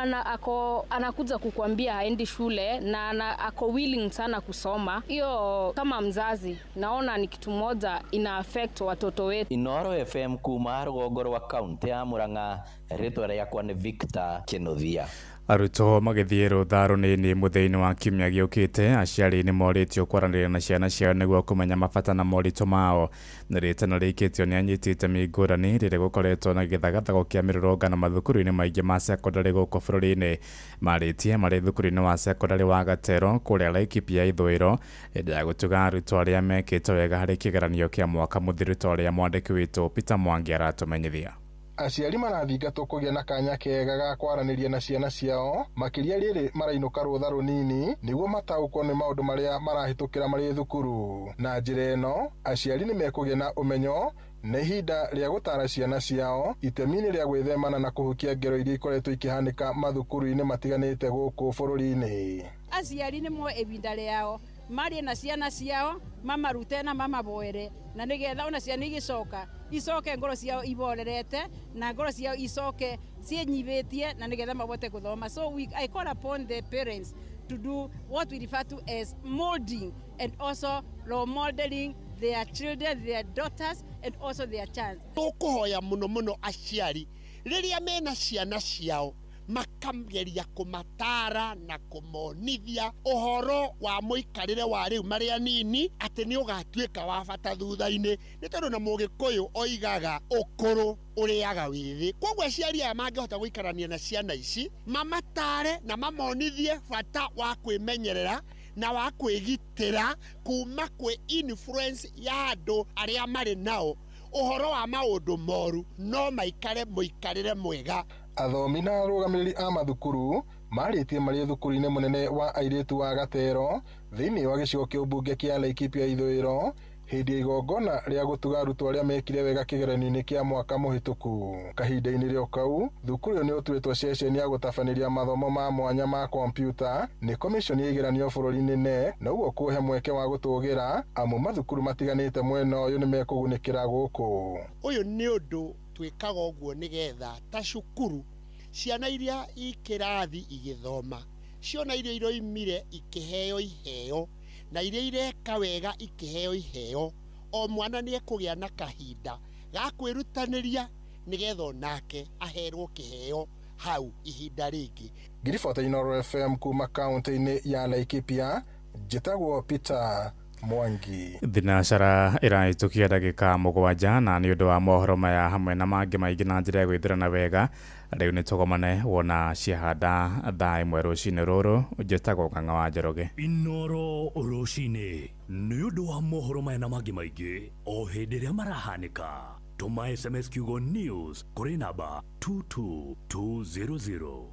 anakuja kukuambia haendi shule na ako willing sana kusoma. Hiyo kama mzazi naona ni kitu moja ina affect watoto wetu. Inoro FM kuma rũgongo rwa kaunti ya Murang'a, rĩtwa rĩakwa nĩ Victor Kinuthia. Arutwo magĩthiĩ rũtha rũnini mũthia-inĩ wa kiumia gĩũkĩte, aciari nĩ morĩtio kwaranĩria na ciana ciao nĩguo kũmenya mabata na moritũ mao. Nĩ rĩtana rĩikĩtio nĩ anyiti itemi ngũrani rĩrĩa gũkoretwo na gĩthagathago kĩa mĩrũrũngano mathukuru-inĩ maingĩ ma sekondarĩ gũkũ bũrũri-inĩ. Marĩtie marĩ thukuru-inĩ wa sekondarĩ wa Gatero kũrĩa Laikipia ithũĩro hĩndĩ ya gũtuga arutwo arĩa mekĩte wega harĩ kĩgeranio kĩa mwaka mũthiru ta ũrĩa mwandĩki witũ Peter Mwangi aratũmenyithia. Aciari marathingatwo kũgĩa na kanya kega ga kwaranĩria na ciana ciao makĩria rĩrĩ marainũka rũtha rũnini nĩguo mataũkwo nĩ maũndũ marĩa marahĩtũkĩra marĩ thukuru. Na njĩra ĩno aciari nĩ mekũgĩa na ũmenyo na ihinda rĩa gũtara ciana ciao itemi-inĩ rĩa gwĩthemana na kũhukia ngero iria ikoretwo ikĩhanĩka mathukuru-inĩ matiganĩte gũkũ bũrũri-inĩ. Aciari nĩ moe ihinda rĩao marie na ciana ciao mamarute na mamaboere na nĩgetha ona ciana igĩcoka icoke ngoro ciao iborerete na ngoro ciao icoke ciĩnyibĩtie na nĩgetha mabote gũthoma. So I call upon the parents to do what we refer to as molding and also role modeling their children, their daughters and also their chance. Tũkũhoya mũno mũno aciari rĩrĩa mena ciana ciao makageria kũmatara na kũmonithia ũhoro wa mũikarĩre wa rĩu marĩa nini atĩ nĩ ũgatuĩka wa bata thutha-inĩ, nĩ tondũ na mũgĩkũyũ oigaga ũkũrũ ũrĩaga wĩthĩ. Koguo aciari aya mangĩhota gũikarania na ciana ici mamatare na mamonithie bata wa kwĩmenyerera na wa kwĩgitĩra kuma kwĩ influence ya andũ arĩa marĩ nao ũhoro wa maũndũ moru, no maikare mũikarĩre mwega. Athomi na arũgamĩrĩri a mathukuru marĩtie marĩ thukuru-inĩ mũnene wa airĩtu wa Gatero thĩinĩ wa gĩcigo kĩa ũmbunge kĩa Laikipia ithũĩro hĩndĩ ya igongona rĩa gũtuga arutwo arĩa mekire wega kĩgeranio-inĩ kĩa mwaka mũhĩtũku. Kahinda-inĩ rĩo kau, thukuru ĩyo nĩ ũtuĩtwo ceceni ya gũtabanĩria mathomo ma mwanya ma kompiuta nĩ komishoni ya igeranio bũrũri-inĩ NEC, na ũguo kũhe mweke wa gũtũgĩra amu mathukuru matiganĩte mwena ũyũ nĩ mekũgunĩkĩra gũkũ. Ũyũ nĩ ũndũ twĩkaga ũguo nĩgetha ta cukuru ciana iria i kĩrathi igĩthoma ciona iria iroimire ikĩheo iheo na iria ireka wega ikĩheo iheo, o mwana nĩ ekũgĩa na kahinda ga kwĩrutanĩria nĩgetha onake aherwo kĩheo hau ihinda rĩngĩ. Ngiribota Inoro FM kuma kaunti-inĩ ya Laikipia, njĩtagwo Peter Mwangi. Thinacara ĩrahĩtũkia ndagĩka 7 na nĩ ũndũ wa mohoro maya hamwe na mangĩ maingĩ na njĩra ya gwĩthurana wega rĩu nĩ tũgomane wona ciahanda thaa 1 rũcinĩ rũrũ. Njĩtagwo Ng'ang'a wa Njoroge. Inoro rũcinĩ nĩ ũndũ wa mohoro maya na mangĩ maingĩ o hĩndĩ ĩrĩa marahanĩka, tũma SMS kiugo news kũrĩ namba 22200.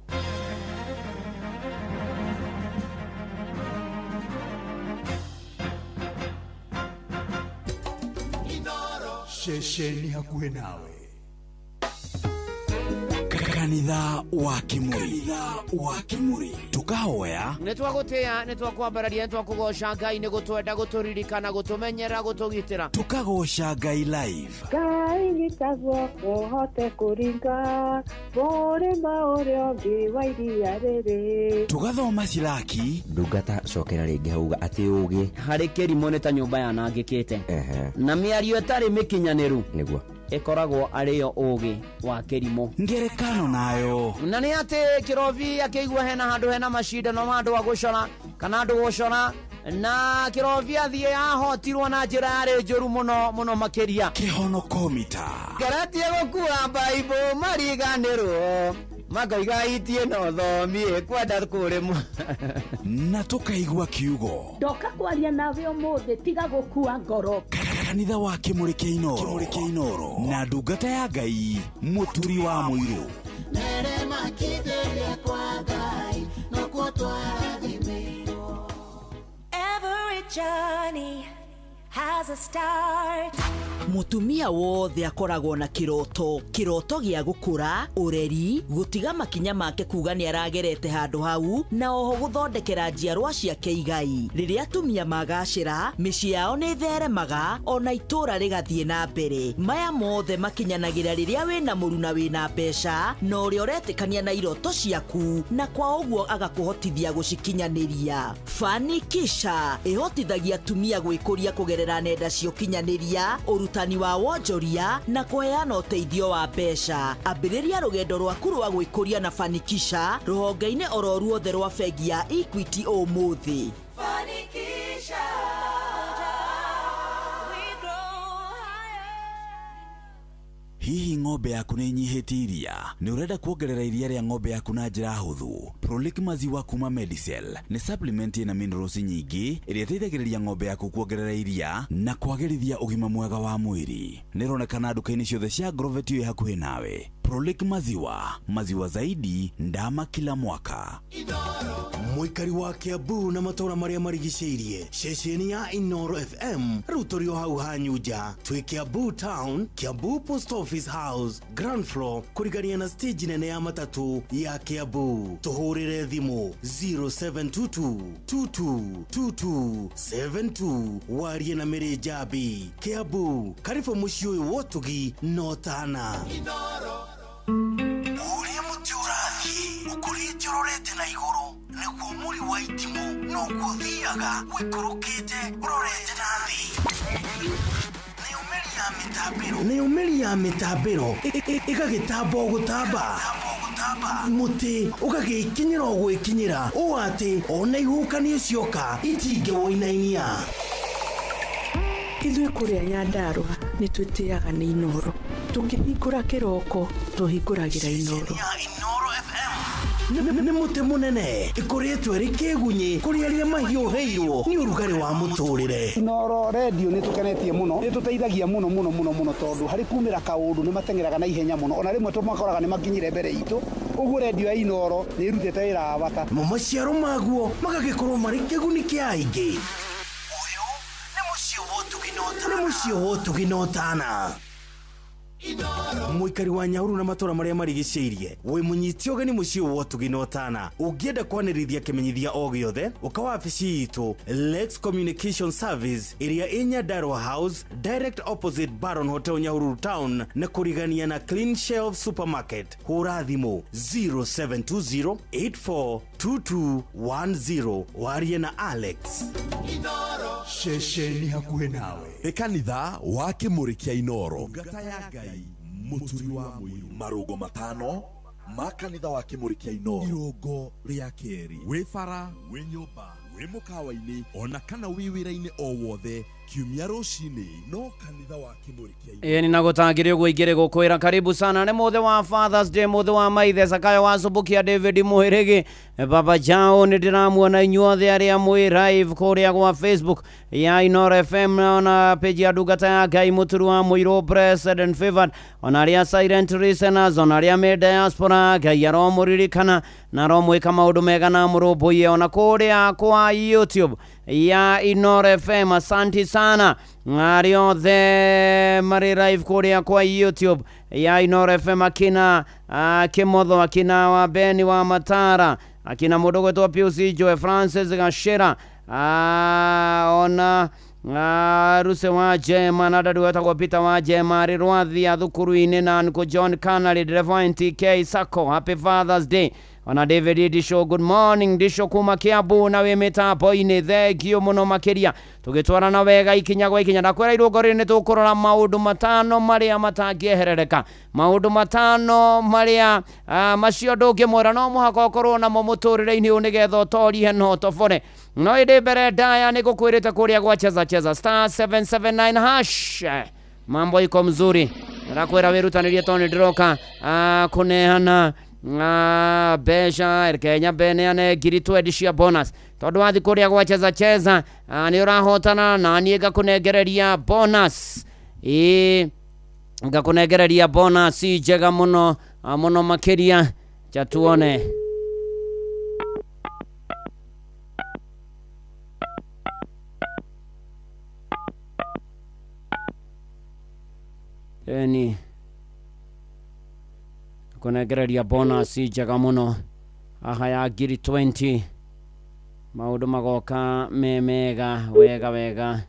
Ceceni hakuhĩ nawe. Kanitha wa Kimuri. Wa Kimuri. Tukahoya nä twagåtä nä twakwambararia nä twakågoca Ngai nä gå twenda gå tå ririkana gå tå menyera gå tå gitä ra. Tukagoca Ngai live. Ngai nyita guoko hote kũringa mũrĩma ũrĩa ũngĩ wa iria rĩrĩ. Tugathoma Silaki. Ndungata cokera rĩngĩ hauga atĩ ũgĩ harĩ kĩrimũ nĩ ta nyũmba yanangĩkĩte na mĩario ĩtarĩ mĩkinyanĩru nĩguo ĩkoragwo arĩyo ũgĩ wa kĩrimũ. Ngerekano nayo na nĩ atĩ kĩrobi akĩigua hena handũ hena macindano ma andũ a gũcora kana andũ gũcora na kĩrobi athiĩ ahotirwo na njĩra yarĩ njũru mũno mũno makĩria. Kĩhonokomita. Ngeretie gũkua baibũ mariganĩrwo makoiga itie no thomie kwenda kũrĩmwo. Na tukaigua kiugo. Ndoka kwaria nawe ũmũthĩ tiga gũkua ngoro. Kanitha wa Kimuri kĩa Inooro. Inooro na ndungata ya Ngai Mũturi wa Mũirũ. Mere makithĩria kwa Ngai nokuo twarathimĩirwo. Every journey has a start. Mutumia wothe akoragwo na kiroto, kiroto gĩa gũkũra, ũreri, gũtiga makinya make kuga nĩ aragerete handũ hau, na oho gũthondekera njiarwa ciake igai. Rĩrĩa atumia magacĩra, mĩciĩ yao nĩ ĩtheremaga, ona itũũra rĩgathiĩ na mbere. Maya mothe makinyanagĩra rĩrĩa wĩna mũruna wĩna mbeca, na ũrĩa ũretĩkania na iroto ciaku, na kwa ũguo agakũhotithia gũcikinyanĩria. Fanikisha ĩhotithagia atumia gwĩkũria kũgerera nenda cia ũkinyanĩria, ũrutani wa wonjoria na kũheana ũteithio wa mbeca. Ambĩrĩria rũgendo rwaku rwa gwĩkũria na Fanikisha rũhonge-inĩ oro ruothe rwa bengi ya Equity ũmũthĩ. Fanikisha, we grow higher. Hihi ng'ombe yaku nĩ ĩnyihĩtie iria? Nĩ ũrenda kuongerera iria rĩa ng'ombe yaku na njĩra hũthũ? Prolic maziwa kuma Medicel nĩ supplement ĩna minerals nyingĩ ĩrĩa ĩteithagĩrĩria ng'ombe yaku kuongerera iria na kwagĩrithia ũgima mwega wa mwĩrĩ. Nĩ ĩronekana nduka-inĩ ciothe cia Agrovet ĩ hakuhĩ nawe. Prolic maziwa, maziwa zaidi ndama kila mwaka. Mũikari wa Kiambu na matũra marĩa marigicĩirie, ceceni ya Inooro FM rĩu tũrĩ o hau hanyu nja. Twĩ Kiambu Town, Kiambu Post Office House, ground floor, kũrigania na stage nene ya matatu ya Kiambu. Tũhũrĩre thimũ 0722 2222 72 warie na Mary Njambi. Kiambu, karibu mũciĩ ũyũ wa ũtugi na ũtana. Ũrĩa mũtĩ ũrathiĩ ũkũrĩte ũrorete na igũrũ nĩguo mũri wa itimũ noguo ũthiaga wĩikũrũkĩte ũrorete na thĩ. Nĩyo mĩri ya mĩtambĩro ĩgagĩtamba o gũtamba, mũtĩ ũgagĩkinyĩra o gwĩkinyĩra ũũ atĩ ona ihuhũkanio cioka itingĩwũinainia. Ithuĩ kũrĩa Nyandarũa nĩ twĩtĩaga nĩ Inooro. Tũkĩhingũra kĩroko tũhingũragĩra Inooro. Nĩ mũtĩ mũnene ĩkũrĩtwo ĩrĩ kĩgunyĩ kũrĩ arĩa mahiũhĩirwo nĩ ũrugarĩ wa mũtũrĩre. Inooro redio nĩ tũkenetie mũno, nĩ tũteithagia mũno mũno mũno mũno tondũ harĩ kumĩra kaũndũ nĩ mateng'eraga na ihenya mũno, ona rĩmwe tũmakoraga nĩ makinyire mbere itũ. Ũguo redio ya Inooro nĩ ĩrutĩte wĩra wa bata. Namo maciaro maguo magagĩkorwo marĩ kĩguni kĩa aingĩ. Ũyũ nĩ mũciĩ wa ũtugi na ũtana. Mũikari wa Nyahururu na matũra marĩa marigicĩirie, wĩ mũnyiti ũgeni mũciĩ wa ũtugi na ũtana. Ũngĩenda kwanĩrithia kĩmenyithia o gĩothe, ũka wabici itũ Lex Communication Service ĩrĩa ĩ Nyandarua House, direct opposite Baron Hotel Nyahururu Town, na kũrigania na Clean Shelf Supermarket. Hũra thimũ 0720 842210 warie na Alex. Ceceni hakuhĩ nawe. Ĩ kanitha wa Kimuri kĩa Inooro. Ndungata ya Ngai Mũturi wa Mũirũ. Marũngo matano ma kanitha wa Kimuri kĩa Inooro. Irũngo rĩa kerĩ. Wĩ bara, wĩ nyũmba, wĩ mũkawa-inĩ ona kana wĩ wĩra-inĩ o wothe kiumia rũcinĩ no kanitha wa Kimuri kĩa Inooro. Ĩĩ ninagũtangĩria ũguo ingĩrĩ gũkwĩra karibu sana. Nĩ mũthĩ wa Fathers Day, mũthĩ wa maithe Zakayo wa Subukia David Mũhĩrĩgĩ Baba Jao nĩ ndĩramuona inyuothe arĩa mwĩ live kũrĩa gwa Facebook ya Inooro FM na page ya ndungata ya Ngai Mũturi wa Mũirũ Blessed and Favored, ona arĩa silent listeners, ona arĩa me diaspora, Ngai aromũririkana na aromwĩka maũndũ mega na amũrũmbũiye. Ona kũrĩa kwa YouTube Ya Inoro FM. Asanti sana arĩa othe marĩ live kũrĩa kwa YouTube ya Inoro FM, akina Kimotho, akina wa Beni wa Matara, akina mũndũ gwĩtwo Pius Joe, Francis Gashira, ona Ruse wa Jema na dadu wetagwo Peter wa Jema arĩ Rwathia thukuru-inĩ, na Uncle John Canary, dereva NTK Sacco, happy Father's Day. Ona David Disho, good morning Disho kuma Kiambu na wĩ mĩtambo-inĩ, thengio mũno makĩria, tũgĩtwarana wega ikinya gwa ikinya. Ndakwĩra irũngo rĩrĩ nĩ tũkũrora maũndũ matano marĩa matangĩeherereka, maũndũ matano marĩa macio ndũngĩmwĩra no mũhaka ũkorwo namo mũtũrĩre-inĩ ũyũ nĩgetha ũtorie na ũtobore. No ĩndĩ mbere ndaya nĩ ngũkwĩrĩte kũrĩa gwa cheza cheza star 779 hash, mambo iko mzuri. Ndakwĩra wĩrutanĩrie tondũ nĩ ndĩroka kũneana mbeca. Reke nyambe neane 20,000 cia bonus, tondũ wathi kũrĩa gwa cheza cheza nĩ ũrahotana na niĩ ngakũnengereria bonus, ĩĩ, ngakũnengereria bonus njega mũno, mũno makĩria. Cha tuone. Eni kũnengereria bonus njega mũno haha ya 20,000, maũndũ magoka me mega wega wega.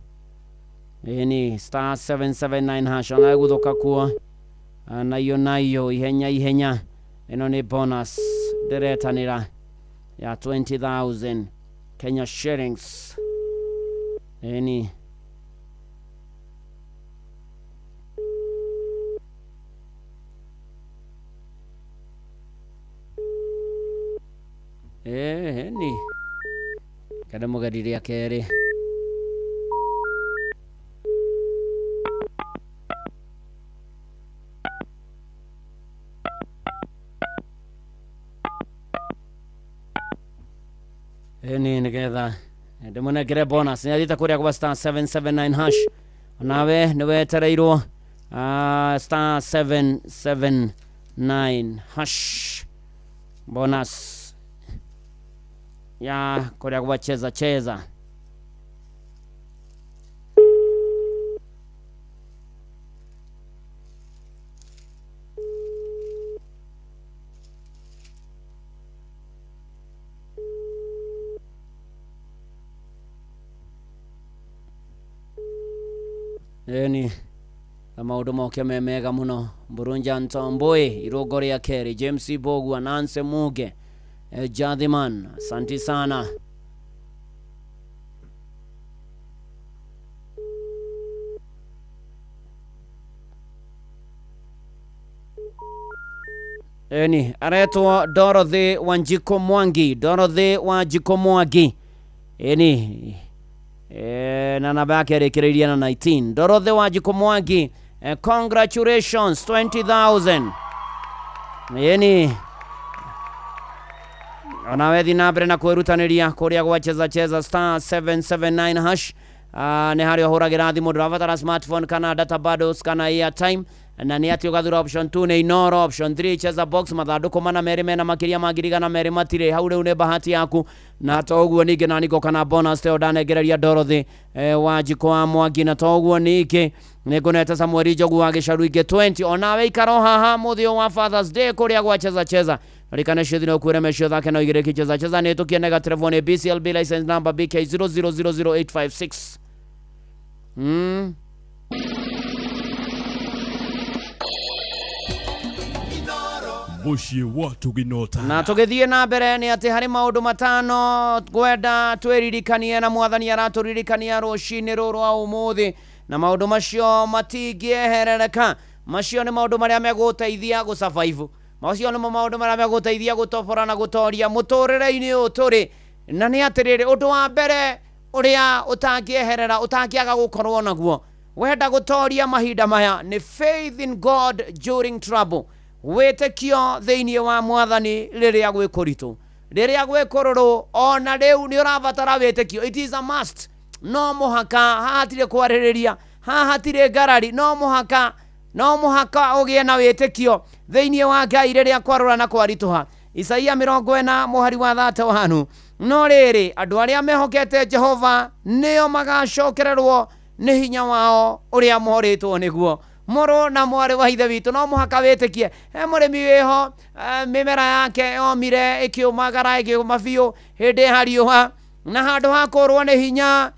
Ĩni star 779 hash, ona ĩguthũka kuo. Naiyo naiyo, ihenya ihenya, ĩno nĩ bonus ndĩretanĩra ya 20,000 Kenya shillings. Ĩni ĩni kende mũgeri rĩa kerĩ. Ĩni nĩgetha ndĩmũnengere bonus nĩ athiĩte kũrĩa gwa star 779 hash, onawe nĩ wetereirwo, star 779 hash, bonus ya kũrĩa gwa cheza cheza. Ĩni na maũndũ moke me mega mũno. Burunja Ntomboi, irũngo rĩa kerĩ, James Bogua, Nancy Muge, Jadhiman, asanti sana. Ĩni aretwo Dorothy Wanjiko Mwangi, Dorothy Wanjiko Mwangi. Ĩni na namba yake ĩrĩkĩrĩirie na 19. Dorothy Wanjiko Mwangi, congratulations, 20,000. Ĩni onawe thi na mbere na kwĩrutanĩria kũrĩa gwa cheza cheza star 779 hash, nĩ harĩa ũhũragĩra thimũ, ndũrabatara smartphone kana data bundles kana airtime, na nĩ atĩ ũgathura option 2 nĩ Inoro, option 3 cheza box, mathandũkũ mana merĩ mena makĩria ma 200,000 matirĩ hau, rĩu nĩ bahati yaku. Na to ũguo ningĩ na nĩngoka na bonus teo ndanengereria Dorothy Wanjikũ wa Mwangi, na to ũguo ningĩ nĩngũnete Samuel Njogu wa Gĩcaru ingĩ 20. Onawe ikaro haha mũthĩ ũyũ wa Father's Day kũrĩa gwa cheza cheza, ririkane ciũthi no ũkuĩre mecio thake no igĩrĩ kicheza cheza nĩ tũkie negative nĩ BCLB license number BK 0000856. Mũciĩ wa Tũginota. Na tũgĩthiĩ na mbere nĩ atĩ harĩ maũndũ matano ngwenda twĩririkanie na mwathani aratũririkania rũcinĩ rũrũ rwa ũmũthĩ, na maũndũ macio matingĩeherereka. Macio nĩ maũndũ marĩa megũteithia gũsurvive, macio nĩmo maũndũ marĩa megũteithia gũtobora na gũtoria mũtũrĩre-inĩ ũyũ tũrĩ. Na nĩ atĩrĩrĩ, ũndũ wa mbere ũrĩa ũtangĩeherera, ũtangĩaga gũkorwo naguo wenda gũtoria mahinda maya nĩ faith in God during trouble, wĩtĩkio thĩinĩ wa mwathani rĩrĩa gwĩ kũritũ, rĩrĩa gwĩ kũrũrũ. Ona rĩu nĩ ũrabatara wĩtĩkio, it is a must, no mũhaka, haha hatirĩ kwarĩrĩria, haha hatirĩ ngarari, no mũhaka, no mũhaka ũgĩe na wĩtĩkio thĩinĩ wa Ngai rĩrĩa kwarũra na kwaritũha. Isaia 40 mũhari wa 31, No rĩrĩ, andũ arĩa mehokete Jehova nĩo magacokererwo nĩ hinya wao ũrĩa morĩtwo nĩguo. Mũrũ na mwarĩ wa ithe witũ, no mũhaka wĩtĩkie. He mũrĩmi wĩho, mĩmera yake yomire ĩkĩũmagara ĩkĩũma biũ hĩndĩ ya riũa, na handũ ha kũrwo nĩ hinya,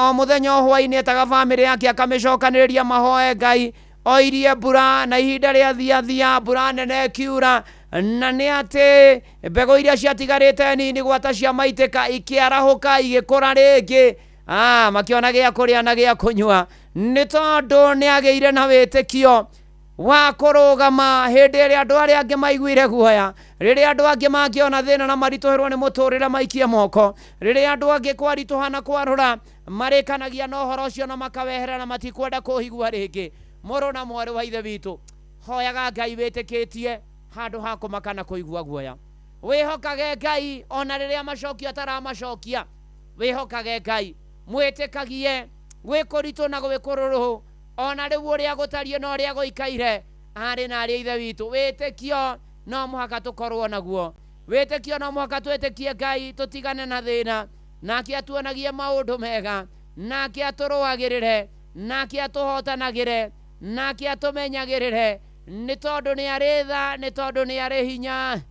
o mũthenya o hwaĩ-inĩ etaga bamĩrĩ yake akamĩcokanĩrĩria mahoe Ngai oirie mbura, na ihinda rĩa thiathia mbura nene ĩkiura, na nĩ atĩ mbegũ iria ciatigarĩte nini gwata cia maitĩka ikĩarahũka igĩkũra rĩngĩ, makĩona gĩa kũrĩa na gĩa kũnyua, nĩ tondũ nĩ agĩire na wĩtĩkio wa kũrũgama hĩndĩ ĩrĩa andũ arĩa angĩ maiguire guoya, rĩrĩa andũ angĩ mangĩona thĩna na maritũhĩrwo nĩ mũtũrĩre maikie moko, rĩrĩa andũ angĩ kwaritũha na kwarũra marĩkanagia na ũhoro ũcio na makawehera na matikwenda kũhigua rĩngĩ. Mũrũ na mwarĩ wa ithe witũ, hoyaga Ngai wĩtĩkĩtie handũ ha kũmaka na kũigua guoya. Wĩhokage Ngai ona rĩrĩa macokio ataramacokia, wĩhokage Ngai, mwĩtĩkagie gwĩ kũritũ na gwĩ kũrũrũ, ona rĩu ũrĩa gũtariĩ na ũrĩa gũikaire, arĩ na arĩ ithe witũ. Wĩtĩkio no mũhaka tũkorwo naguo, wĩtĩkio no mũhaka twĩtĩkie Ngai, tũtigane na thĩna, nake atuonagie maũndũ mega, nake atũrũagĩrĩre, nake atũhotanagĩre, nake atũmenyagĩrĩre, nĩ tondũ nĩ arĩ tha, nĩ tondũ nĩ arĩ hinya.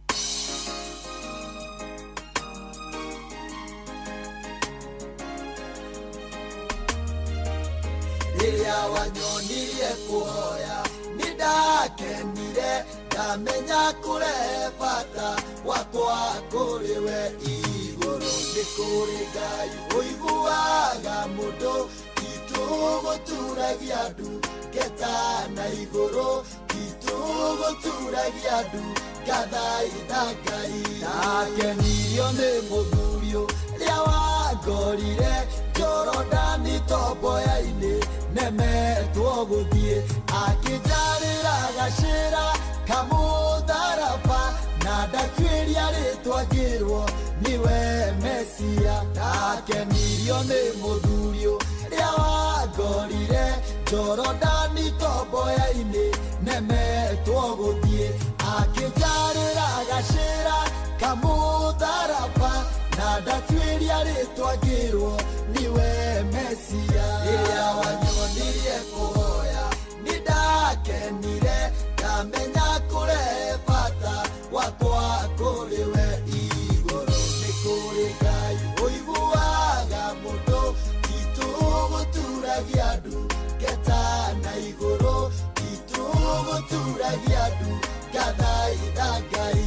Rĩrĩa wanyonirie kũhoya nĩ ndakenire, ndamenya kũrehe bata wakwa kũrĩ we igũrũ. Nĩ kũrĩ Ngai ũiguaga mũndũ, titũgũturagia ndu ngeta na igũrũ, titũgũturagia ndu ngathaitha Ngai. Ndakenirio nĩ mũthuri ũrĩa wangorire Jorodani tomboya-inĩ, nemetwo gũthiĩ, akĩnjarĩra gacĩra kamũtharaba, na ndatuĩria rĩtwa ngĩrwo nĩwe Mesia. Ndakenirio nĩ mũthuri ũrĩa wangorire Jorodani tomboya-inĩ, nemetwo gũthiĩ, akĩnjarĩra gacĩra kamũtharaba, na ndatuĩria rĩtwa ngĩrwo nĩwe Mesia. Rĩrĩa wanyonirie kũhoya nĩ ndakenire, ndamenya kũrehe bata wakwa kũrĩ we igũrũ. Nĩ kũrĩ Ngai ũiguaga mũndũ, titũgũturagia ndu ngeta na igũrũ, titũgũturagia ndu ngathaitha Ngai.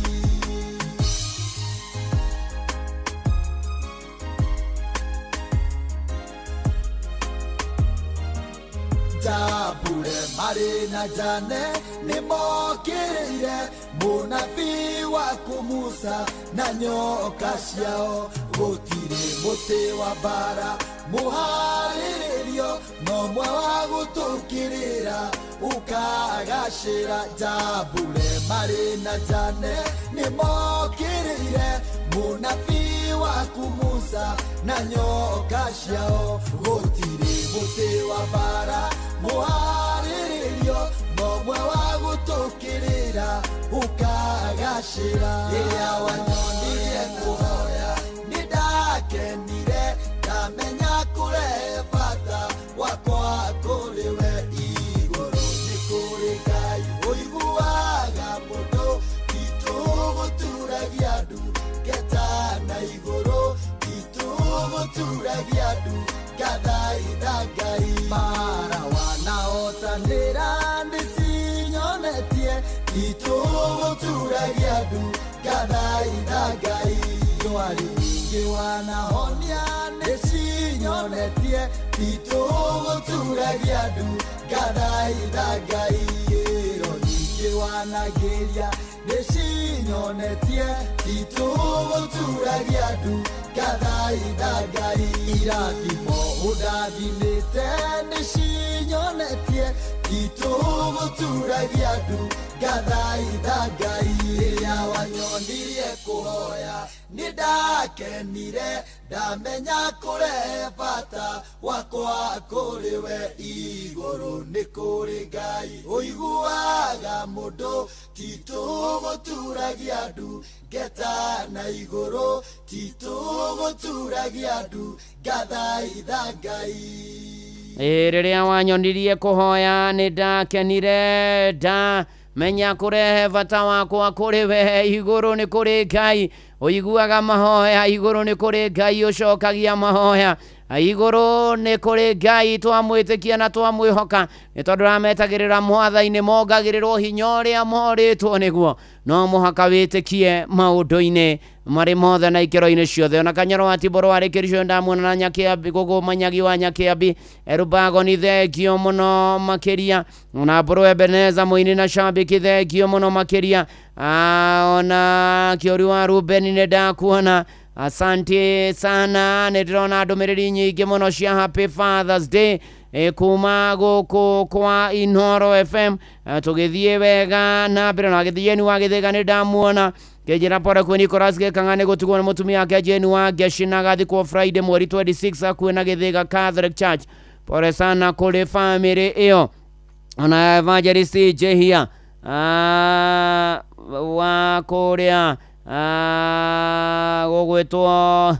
Jambure marĩ na Jane nĩ mokĩrĩire mũnabii waku Musa na nyoka ciao, gũtirĩ mũtĩ wa mbara mũharĩrĩrio, no mwe wa gũtũkĩrĩra ũkagacĩra. Jambure marĩ na Jane nĩ mokĩrĩire mũnabii waku Musa na nyoka ciao, gũtirĩ mũtĩ wa mbara mũharĩrĩrio, no mwe wa gũtũkĩrĩra ũkagacĩra. Rĩrĩa wanyonirie kũhoya nĩ ndakenire, ndamenya kũrehe bata wakwa kũrĩ we igũrũ. Nĩ kũrĩ Ngai ũiguaga mũndũ, titũgũturagia ndu ngeta na igũrũ, titũgũturagia ndu ngathaitha Ngai. Mara wanahotanĩra nĩcinyonetie, titũgũturagia ndu ngathaitha Ngai. Ndwari nyingĩ wanahonia nĩcinyonetie, titũgũturagia ndu ngathaitha Ngai. Ĩro nyingĩ wanagĩria nĩcinyonetie, titũgũturagia ndu ngathaitha Ngai. Irathimo ũndathimĩte nĩcinyonetie, Titũgũturagia ndu ngathaitha Ngai. Rĩrĩa wanyonirie kũhoya nĩ ndakenire, ndamenya kũrehe bata wakwa kũrĩ we. Igũrũ nĩ kũrĩ Ngai ũiguaga mũndũ, titũgũturagia ndu ngeta na igũrũ, titũgũturagia ndu ngathaitha Ngai. Rĩrĩa wanyonirie kũhoya nĩ ndakenire, ndamenya kũrehe bata wakwa kũrĩ we. Igũrũ nĩ kũrĩ Ngai ũiguaga mahoya, igũrũ nĩ kũrĩ Ngai ũcokagia mahoya, igũrũ nĩ kũrĩ Ngai twamwĩtĩkia na twamwĩhoka, nĩ tondũ rametagĩrĩra mwathani mongagĩrĩrwo hinya ũrĩa morĩtwo nĩguo. No mũhaka wĩtĩkie maũndũ-inĩ marĩ mothe na ikĩro-inĩ ciothe. Ona Kanyoro wa Tiboro warĩ kĩricio ndamuona na Nyakĩambi gũkũ Manyagi wa Nyakĩambi Erubago ni thengio mũno makĩria. Ona Mbũrũ Ebeneza mũini na shabiki thengio mũno makĩria. Ona Kĩori wa Ruben nĩ ndakuona, asante sana. Nĩ ndĩrona ndũmĩrĩri nyingĩ mũno cia Happy Father's Day kuma gũkũ kwa Inooro FM. Tũgĩthiĩ wega na mbere na gĩthiĩ wa Gĩthĩga nĩ ndamuona kĩnjĩra pore kwĩ Nicholas Gĩkang'a nĩ gũtigwo nĩ mũtumia wake Jane wa Ngeshi na agathikwo Friday mweri 26 hakuhĩ na Gĩthĩga Catholic Church. Pore sana kũrĩ famĩlĩ ĩyo. Ona Evangelist Jehia wa kũrĩa gũgwĩtwo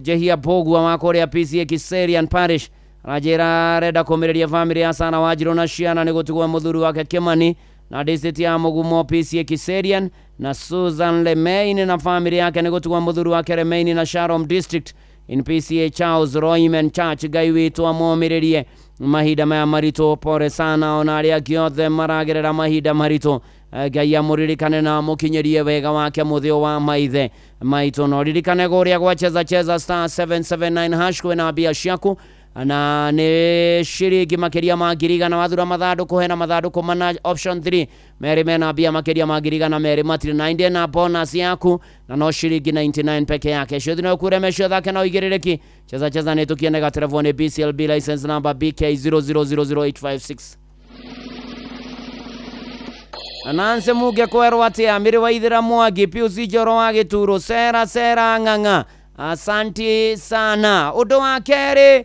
Jehia Mbũgua wa kũrĩa PCA Kiserian Parish aranjĩra arenda kũmĩrĩria famĩlĩ ya Sana Wanjirũ na ciana nĩ gũtigwo mũthuri wake Kimani na district ya Mũgumo PCA Kiserian na Susan Lemein na famĩlĩ yake nĩ gũtigwo mũthuri wake Lemein na Sharon District in PCA Charles Royman Church. Ngai witũ amomĩrĩrie mahinda maya maritũ. Pore sana ona arĩa angĩ othe maragerera mahinda maritũ. Ngai amũririkane na amũkinyĩrie wega wake mũthĩo wa maithe maitũ. No ririkane kũrĩa gwa cheza cheza star 779 hash kwĩna mbia ciaku na nĩ ciringi makĩria ma 100,000. Wathura mathandũkũ hena mathandũkũ mana option 3 merĩ mena mbia makĩria ma 200,000 matirĩ na inde na bonus yaku na no ciringi 99 peke yake. Ciothe no ũkure ciothe ake no igĩrĩrĩki. Cheza cheza nĩ tũkienega telefoni BCLB license number BK 0000856. Nancy Muge kwerwo atĩa Mĩrĩ wa Ithĩra Mwangi Pius Njoro wa Gĩturo Sera Sera Ng'ang'a asanti sana. Ũndũ wa kerĩ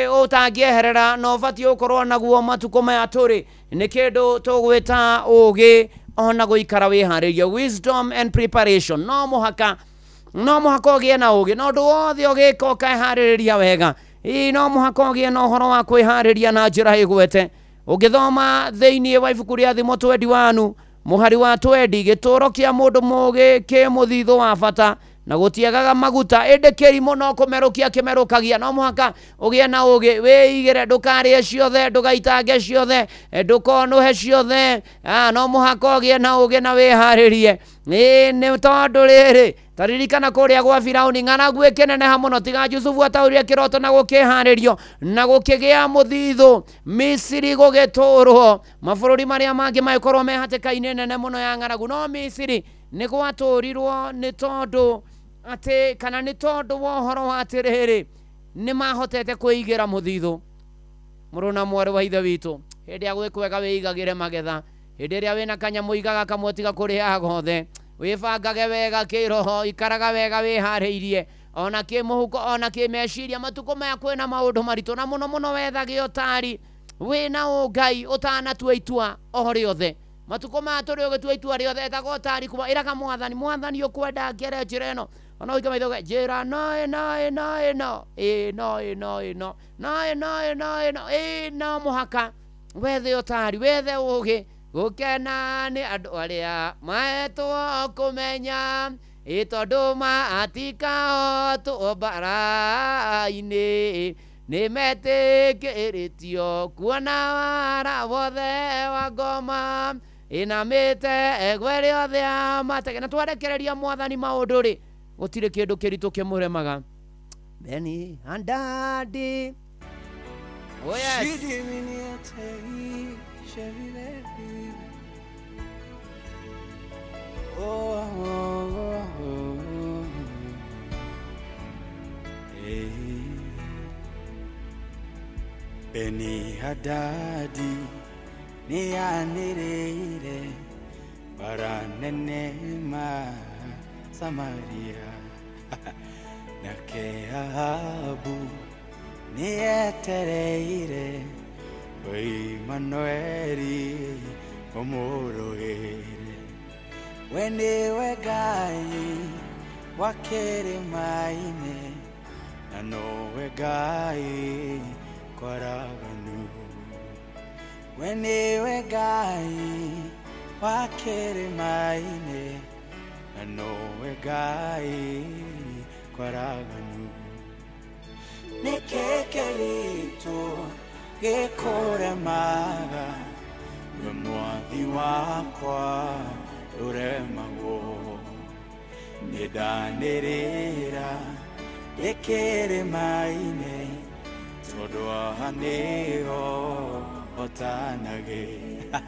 ũtangĩeherera na ũbatiĩ ũkorwo naguo matukũ maya tũrĩ nĩ kĩndũ tũgwĩta ũgĩ ona gũikara wĩharĩrie, wisdom and preparation. No mũhaka ũgĩe na ũgĩ na ũndũ wothe ũgĩka ũkeharĩrĩria wega. No mũhaka ũgĩe na ũhoro wa kwĩharĩria na njĩra ĩgwete. Ũgĩthoma thĩinĩ wa ibuku rĩa Thimo 21 mũhari wa 20, gĩtũũro kĩa mũndũ mũũgĩ kĩ mũthithũ wa bata na gũtiagaga maguta, ĩndĩ kĩrimũ no kũmerũkia kĩmerũkagia. No mũhaka ũgĩe na ũgĩ, wĩigĩre, ndũkarĩe ciothe, ndũgaitange ciothe, ndũkonũhe ciothe. No mũhaka ũgĩe na ũgĩ na wĩharĩrie. Nĩ tondũ rĩrĩ taririkana kũrĩa gwa Firauni ng'aragu ĩkĩneneha mũno tiga Jusufu ataũrire kĩroto na gũkĩharĩrio na gũkĩgĩa mũthithũ, Misiri gũgĩtũrwo, mabũrũri marĩa mangĩ magĩkorwo me hatĩka-inĩ nene mũno ya ng'aragu, no Misiri nĩ gwatũrirwo nĩ tondũ atĩ kana nĩ tondũ wa ũhoro wa atĩrĩrĩ nĩ mahotete kwĩigĩra mũthithũ. Mũrũ na mwarĩ wa ithe witũ, hĩndĩ ya gwĩkwega wĩigagĩre magetha, hĩndĩ ĩrĩa wĩna kanyamũ igaga kamwe tiga kũrĩaga gothe, wĩbangage wega kĩroho, ikaraga wega wĩharĩirie ona kĩmũhuko ona kĩmeciria. Matukũ maya kwĩna maũndũ maritũ na mũno mũno wethage ũtari wĩna ũngai ũtanatua itua o rĩothe. Matukũ maya tũrĩ ũgĩtua itua rĩothe etaga ũtari kuma ĩraga mwathani, mwathani ũkwenda ngere njĩra ĩno, ona ũige maitho njĩra no ĩno ĩno ĩno ĩno ĩno ĩno no ĩno ĩno ĩno ĩ no mũhaka wethe ũtari, wethe ũgĩ. Gũkena nĩ andũ arĩa mahetwo kũmenya ĩ tondũ matikahotwo mbara-inĩ nĩ metĩkĩrĩtio kuona wara wothe wa ngoma ĩnamĩte egwe rĩothe amatege. Na twarekereria mwathani maũndũ rĩ, gũtirĩ kĩndũ kĩritũ kĩmũremaga. Beni andadi. Oh yes. Oh, oh, oh, oh. Hey. Beni-Hadadi nĩanĩrĩire mbara nene ma Samaria, nake Ahabu nĩetereire Imanueli ũmũrũĩre. We nĩwe Ngai wa kĩrĩma-inĩ, na nowe Ngai kwaraganu. We nĩwe Ngai wa kĩrĩma-inĩ, na nowe Ngai kwaraganu. Nĩkĩ kĩritũ gĩkũremaga, we mwathi wakwa ndũremagwo. Nĩndanĩrĩra ndĩ kĩrĩma-inĩ, tondũ haha nĩho hotanagĩra.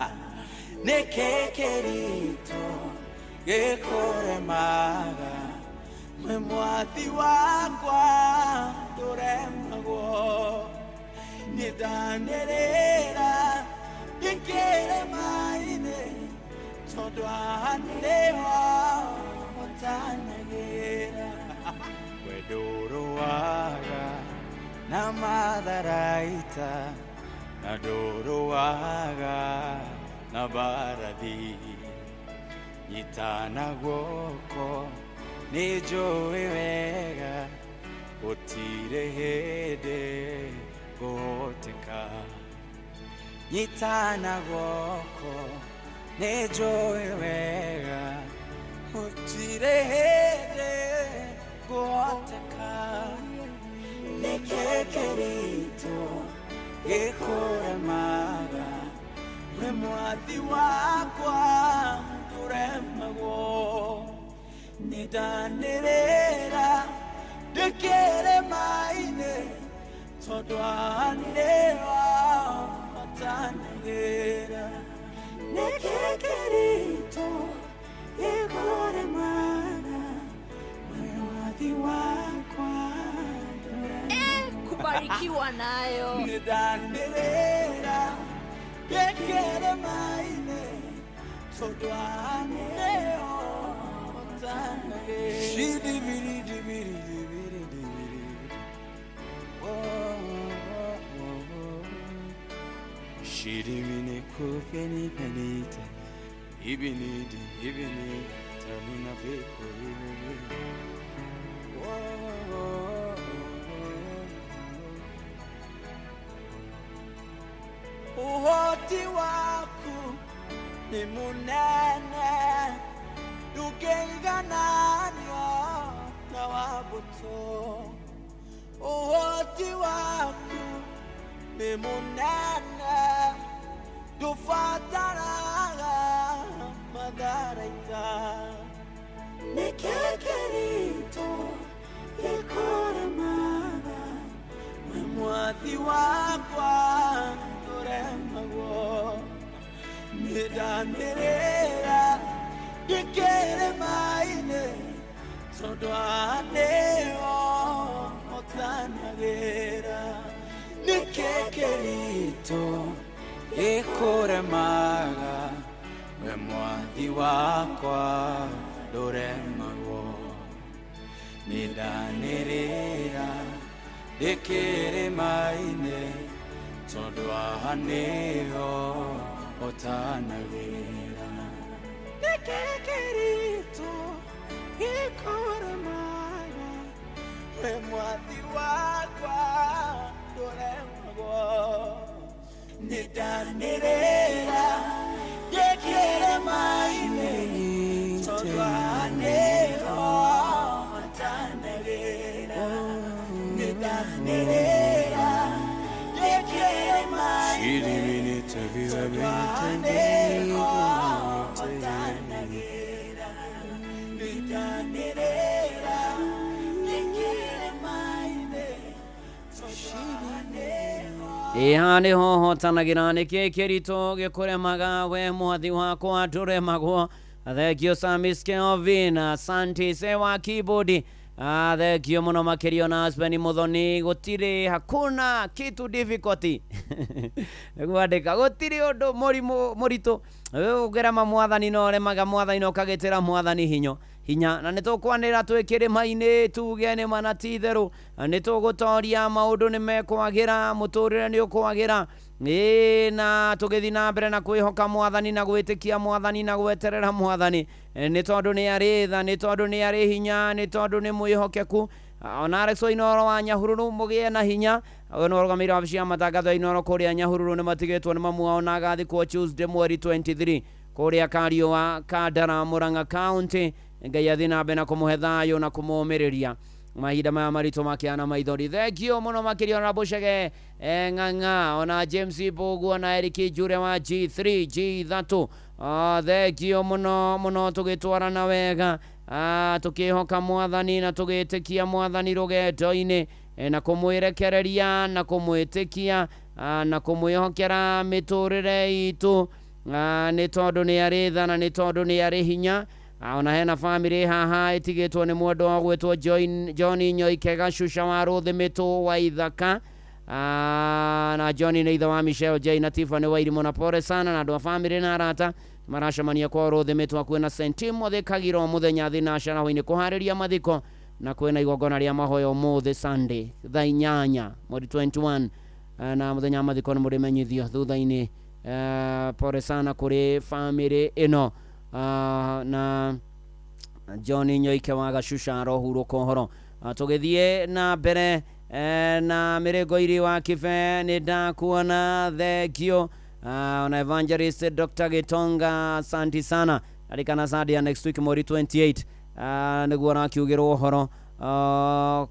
Nĩkĩ kĩritũ gĩkũremaga, we mwathi wakwa ndũremagwo. Nĩndanĩrĩra ndĩ kĩrĩma-inĩ, tondũ haha nĩho hotanagĩra. We ndũrũaga na matharaita, na ndũrũaga na mbarathi. Nyitana guoko nĩnjũĩ wega, gũtirĩ hĩndĩ ngũhoteka. Nyitana guoko nĩnjũĩ wega, gũtirĩ hĩndĩ ngũhoteka. Nĩkĩ kĩritũ gĩkũremaga, we mwathi wakwa ndũremagwo. Nĩndanĩrĩra ndĩ kĩrĩma-inĩ, tondũ haha nĩho hotanagĩra. Nĩkĩ kĩritũ gĩkũremaga, we mwathi wakwa Kubarikiwa nayo. Nĩndanĩrĩra ndĩ kĩrĩma-inĩ, tondũ haha nĩho hotanagĩra. Shidibiri-dibiri-dibiri-dibiri. Shirimini kupeni penite, ibinidi ibini tanina beko ibini. Uhoti waku ni munene, ndũngĩigananio na wa mbũtũ. Uhoti waku ni munene, ndũbataraga matharaita. Nĩkĩ kĩritũ gĩkũremaga, we mwathi wakwa ndũremagwo. Nĩndanĩrĩra ndĩ kĩrĩma-inĩ, tondũ haha nĩho hotanagĩra. Nĩkĩ kĩritũ gĩkũremaga, we mwathi wakwa ndũremagwo. Nĩndanĩrĩra ndĩ kĩrĩma-inĩ, tondũ haha nĩho hotanagĩra. Nĩkĩ kĩritũ gĩkũremaga, we mwathi wakwa ndũremagwo. Nĩndanĩrĩra ndĩ kĩrĩma-inĩ, tondũ haha nĩho hotanagĩra. Nĩndanĩrĩra ndĩ kĩrĩma-inĩ, tondũ haha nĩho hotanagĩra. Nĩndanĩrĩra ndĩ kĩrĩma-inĩ, tondũ haha nĩho. Ĩha nĩho hotanagĩra. Nĩkĩ kĩritũ gĩkũremaga, we mwathi wakwa ndũremagwo. Thank you Samis Kelvin, asante se wa keyboard. Thengio muno makiria na Aspen Muthoni, gutiri hakuna kitu difficulty nĩguo gutiri undu murimu muritu ũngĩrema mwathani no ũremaga mwathani na ũkagĩtĩra mwathani hinya na nĩtũkwanĩra twĩ kĩrĩma-inĩ tuge nĩ mana ti itherũ nĩtũgũtoria maũndũ nĩmekwagĩra mũtũrĩre nĩ ũkwagĩra ĩĩ na tũgĩthiĩ na mbere na kwĩhoka mwathani na gwĩtĩkia mwathani na gweterera mwathani nĩ tondũ nĩ arĩ tha nĩ tondũ nĩ arĩ hinya nĩ tondũ nĩ mwĩhokeku. Ona Alex Wainoro wa Nyahururu mũgĩe na hinya ũyũ nĩ ũrũgamĩrĩri wabici ya matangatho ya Inooro kũrĩa Nyahururu nĩ matigĩtwo nĩ mamu wao na agathikwo Tuesday mweri 23 kũrĩa Kariũa Kandara Murang'a County. Ngai athiĩ na mbere na kũmũhe thayũ na kũmũmĩrĩria mahinda maya maritũ makĩana maithori. Thengio mũno makĩria ona Bucege Ng'ang'a ona James Mbugu ona Eric Njure wa G3 G3. Thengio mũno mũno tũgĩtwarana wega tũkĩhoka mwathani na tũgĩtĩkia mwathani rũgendo-inĩ na kũmwĩrekereria na kũmwĩtĩkia na kũmwĩhokera mĩtũrĩre itũ nĩ tondũ nĩ arĩ tha na nĩ tondũ nĩ arĩ hinya. Ona hena bamĩrĩ haha ĩtigĩtwo nĩ mwendwa wa gwĩtwo John Nyoike Gacuca wa Rũthĩ Mĩtũ wa Ithaka na John nĩ ithe wa Michelle J na Tiffany Wairimũ na pole sana na andũ a bamĩrĩ na arata maracemania kwa Rũthĩ Mĩtũ hakuhĩ na St Timothy Kagiro mũthenya thinacara hwaĩ-inĩ kũharĩria mathiko na kwĩna igongona rĩa mahoya ũmũthĩ Sunday thaa 8 mweri 21 na mũthenya wa mathiko nĩ mũrĩmenyithio thutha-inĩ. Pole sana kũrĩ bamĩrĩ ĩno na John Nyoike wa Gacuca arohurũka ũhoro. Tũgĩthiĩ na mbere na Mĩrĩngo iri wa Kibe nĩ ndakuona thengio. Ona Evangelist Dr. Gitonga asanti sana arikana Sunday ya next week mweri 28 nĩguo arakiugĩrwo ũhoro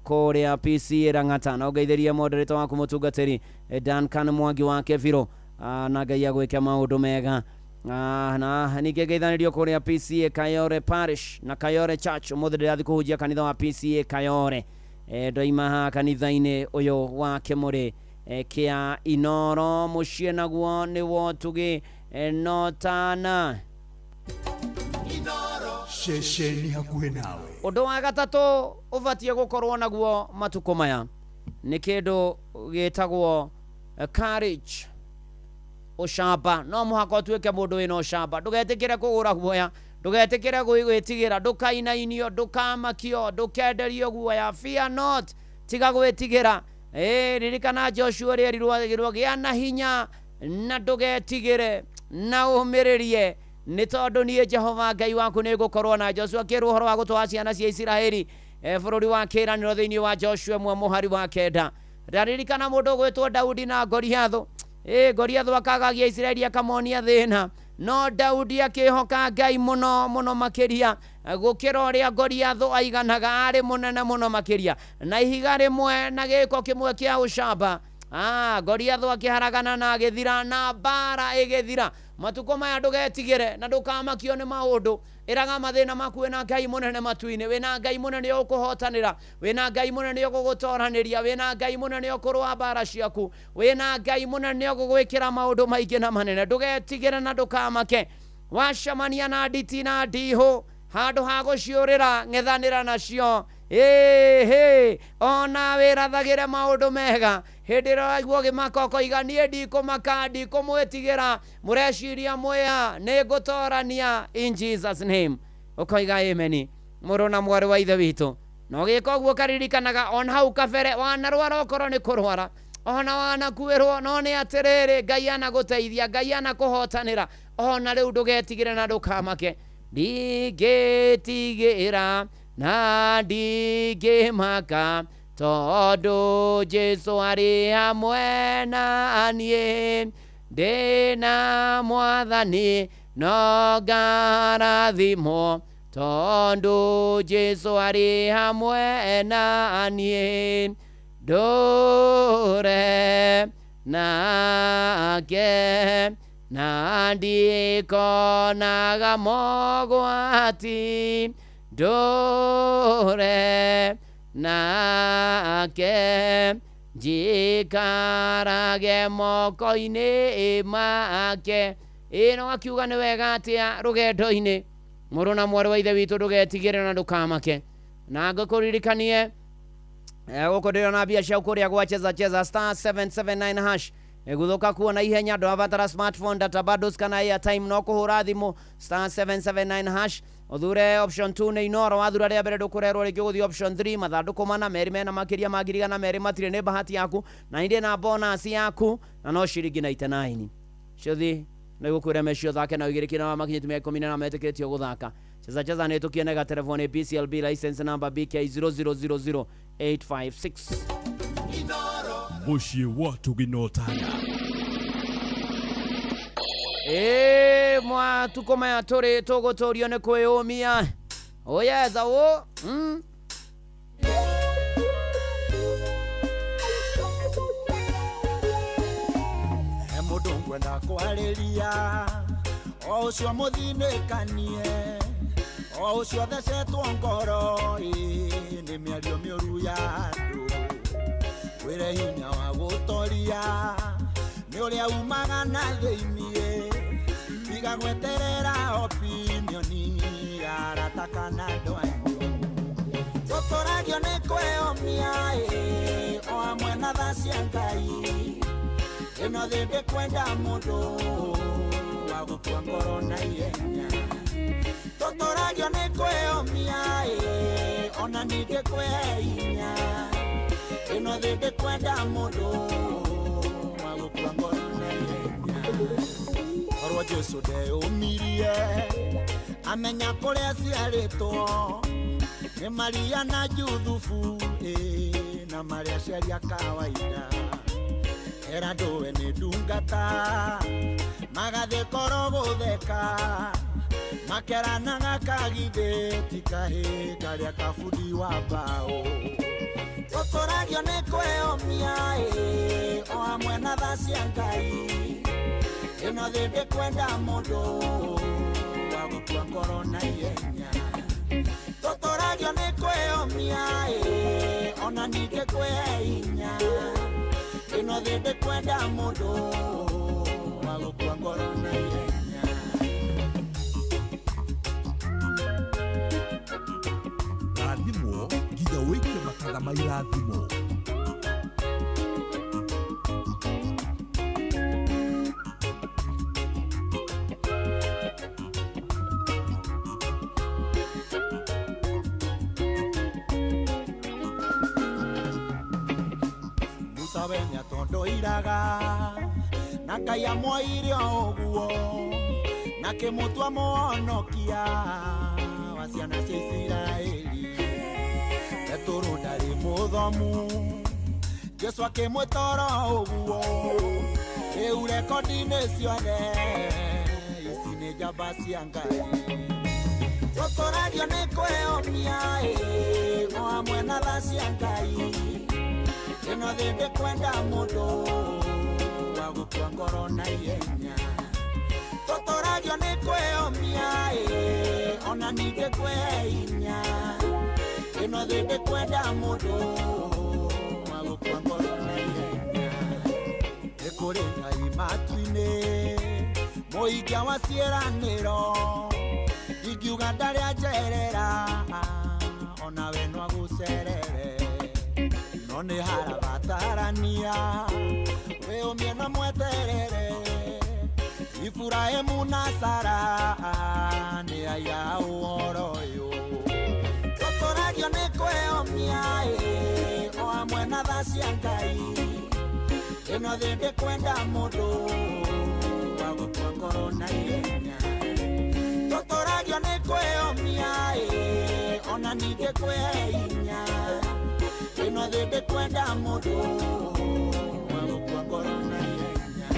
kũrĩa PC Rang'ata na ũngeithĩrie moderator waku mũtungatĩri Duncan Mwangi wa Kebiro na Ngai agwĩke maũndũ mega. Na ningĩ ngeithanĩrio kũrĩa PCA Kayore Parish na Kayore Church ũmũthĩ ndĩrathiĩ kũhunjia kanitha wa PCA Kayore ndoima haha kanitha-inĩ ũyũ wa Kĩmũrĩ kĩa Inooro mũciĩ naguo nĩ Wotugĩ Notana. Ceceni hakuhĩ nawe. Ũndũ wa gatatũ ũbatiĩ gũkorwo naguo matukũ maya nĩ kĩndũ gĩtagwo courage, ũcamba. No mũhaka ũtuĩke mũndũ wĩna ũcamba ndũgetĩkĩre kũgũra guoya ndũgetĩkĩre gwĩtigĩra ndũkainainio ndũkamakio ndũkenderio guoya. Fear not, tiga gwĩtigĩra. Ririkana Joshua ũrĩa erirwo gĩa na hinya na ndũgetigĩre na ũmĩrĩrie nĩ tondũ niĩ Jehova Ngai waku nĩ ngũkorwo na. Joshua akĩrwo ũhoro wa gũtwara ciana cia Isiraeli bũrũri wa kĩĩranĩro thĩinĩ wa Joshua 1:9. Ndaririkana mũndũ ũgwĩtwo Daudi na Goliathũ. Goliathũ akagagia Isiraeli akamonia thĩna no Daudi akĩhoka Ngai mũno mũno makĩria gũkĩra ũrĩa Goliathũ aiganaga arĩ mũnene mũno makĩria na ihiga rĩmwe na gĩko kĩmwe kĩa ũcamba. Goliathũ akĩharagana na agĩthira na mbara ĩgĩthira. Matukũ maya ndũgetigĩre na ndũkamakio nĩ maũndũ ĩraga mathĩna maku wĩna Ngai mũnene matu-inĩ wĩna Ngai mũnene ũkũhotanĩra wĩna Ngai mũnene ũgũgũtoranĩria wĩna Ngai mũnene ũkũrũa mbara ciaku wĩna Ngai mũnene ũgũgwĩkĩra maũndũ maingĩ na manene. Ndũgetigĩre na ndũkamake. Wacemania na nditi na ndihũ handũ ha gũciũrĩra ng'ethanĩra nacio. Ona wĩrathagĩre maũndũ mega hĩndĩ ĩrĩa ũraigua ũgĩmaka ũkoiga niĩ ndikũmaka ndikũmwĩtigĩra mũreciria mwĩa nĩ ngũtorania in Jesus name ũkoiga amen. Mũrũ na mwarĩ wa ithe witũ na ũgĩka ũguo ũkaririkanaga ona hau kabere wanarwara okorwo nĩ kũrwara ona wanakuĩrwo no nĩ atĩrĩrĩ Ngai anagũteithia Ngai anakũhotanĩra ona rĩu ndũgetigĩre na ndũkamake. Ndingĩtigĩra na ndingĩmaka tondũ Jesũ arĩ hamwe na niĩ ndĩna mwathani no ngarathimwo tondũ Jesũ arĩ hamwe na niĩ ndũre nake na ndikonaga mogwati ndũre nake njikarage moko-inĩ make. Ĩno akiuga nĩ wega atĩa rũgendo-inĩ mũrũ na mwarĩ wa ithe witũ ndũgetigĩre na ndũkamake. Na ngũkũririkanie gũkũ ndĩrona mbia cia kũrĩa gwa cheza cheza star 779 hash guthuka kuona ihenya ndũrabatara smartphone, data bundles kana airtime, no kũhũra thimũ star 779 hash, ũthure option 2 nĩ Inoro. Wathura rĩa mbere ndũkũrerwo rĩngĩ, ũgũthiĩ option 3. Mathandũkũ mana merĩ mena makĩria ma 200,000 matirĩ, nĩ bahati yaku na nindĩ na bonus yaku na no ciringi 99 ciũthi nĩ gũkwĩra mecio thake na ũigĩrĩki na makinyĩte mĩaka 18 metĩkĩrĩtio gũthaka cheza cheza. Nĩ tũkiene gaterebo nĩ BCLB license number BK 0000856. Mũciĩ wa Tũginotana. Ĩ matukũ maya tũrĩ tũgũtũrio nĩ kwĩyũmia ũyeza ũ. He mũndũ ngwenda kwarĩria, o ũcio mũthinĩkanie, o ũcio thecetwo ngoro ĩ nĩ mĩario mĩũru ya andũ. Wĩre hinya wa gũtoria nĩ ũrĩa umaga na thĩiniĩ, tiga gweterera opinioni ya arata kana andũ anyu. Tũtũragio nĩ kwĩyũmia ĩ o hamwe na tha cia Ngai. Ĩno thĩ ndĩkwenda mũndũ wa gũkua ngoro na ihenya. Tũtũragio nĩ kwĩyũmia ĩ ona ningĩ kwĩhe hinya. Ĩno thĩ ndĩkwenda mũndũ wa gũkua ngoro na ihenya. Korwo Jesũ ndeyũmirie amenya kũrĩa aciarĩtwo nĩ Maria na Juthubu ĩ na marĩa aciari a kawaida. Era ndũwe nĩ ndungata magathiĩ koro gũtheka makeranaga kagithĩ ti kahĩ karĩa kabundi wa mbaũ. Tũtũragio nĩ kwĩyũmia ĩ o hamwe na tha cia Ngai. Ĩno thĩ ndĩkwenda mũndũ wa gũkua ngoro na ihenya. Tũtũragio nĩ kwĩyũmia ĩ ona ningĩ kwĩhe hinya. Ĩno thĩ ndĩkwenda mũndũ wa gũkua ngoro na ihenya. Rathimwo nginya wĩke matatha ma irathimo. Musa we nĩatondoiraga na Ngai amwoire o ũguo na kĩmũtua mũhonokia wa ciana cia Isiraeli. Petũrũ ndarĩ mũthomu, Jesũ akĩmwĩta oro ũguo. Rĩu rekondi-inĩ ciothe ici nĩ njamba cia Ngai. Tũtũragio nĩ kwĩyũmia ĩ o hamwe na tha cia Ngai. Ĩno thĩ ndĩkwenda mũndũ wa gũkua ngoro na ihenya. Tũtũragio nĩ kwĩyũmia ĩ ona ningĩ kwĩhe hinya. Ĩno thĩ ndĩkwenda mũndũ wa gũkua ngoro na ihenya. Nĩ kũrĩ Ngai matu-inĩ mũikia wa ciĩranĩro, ingiuga ndarĩ anjerera onawe no agũcerere. No nĩ harabatarania wĩyũmie na mweterere. Iburahĩmu na Sara nĩ aya ũhoro ũyũ. Tũtũragio nĩ kwĩyũmia ĩ o hamwe na tha cia Ngai. Ĩno thĩ ndĩkwenda mũndũ wa gũkua ngoro na ihenya. Tũtũragio nĩ kwĩyũmia ĩ ona ningĩ kwĩhe hinya. Ĩno thĩ ndĩkwenda mũndũ wa gũkua ngoro na ihenya.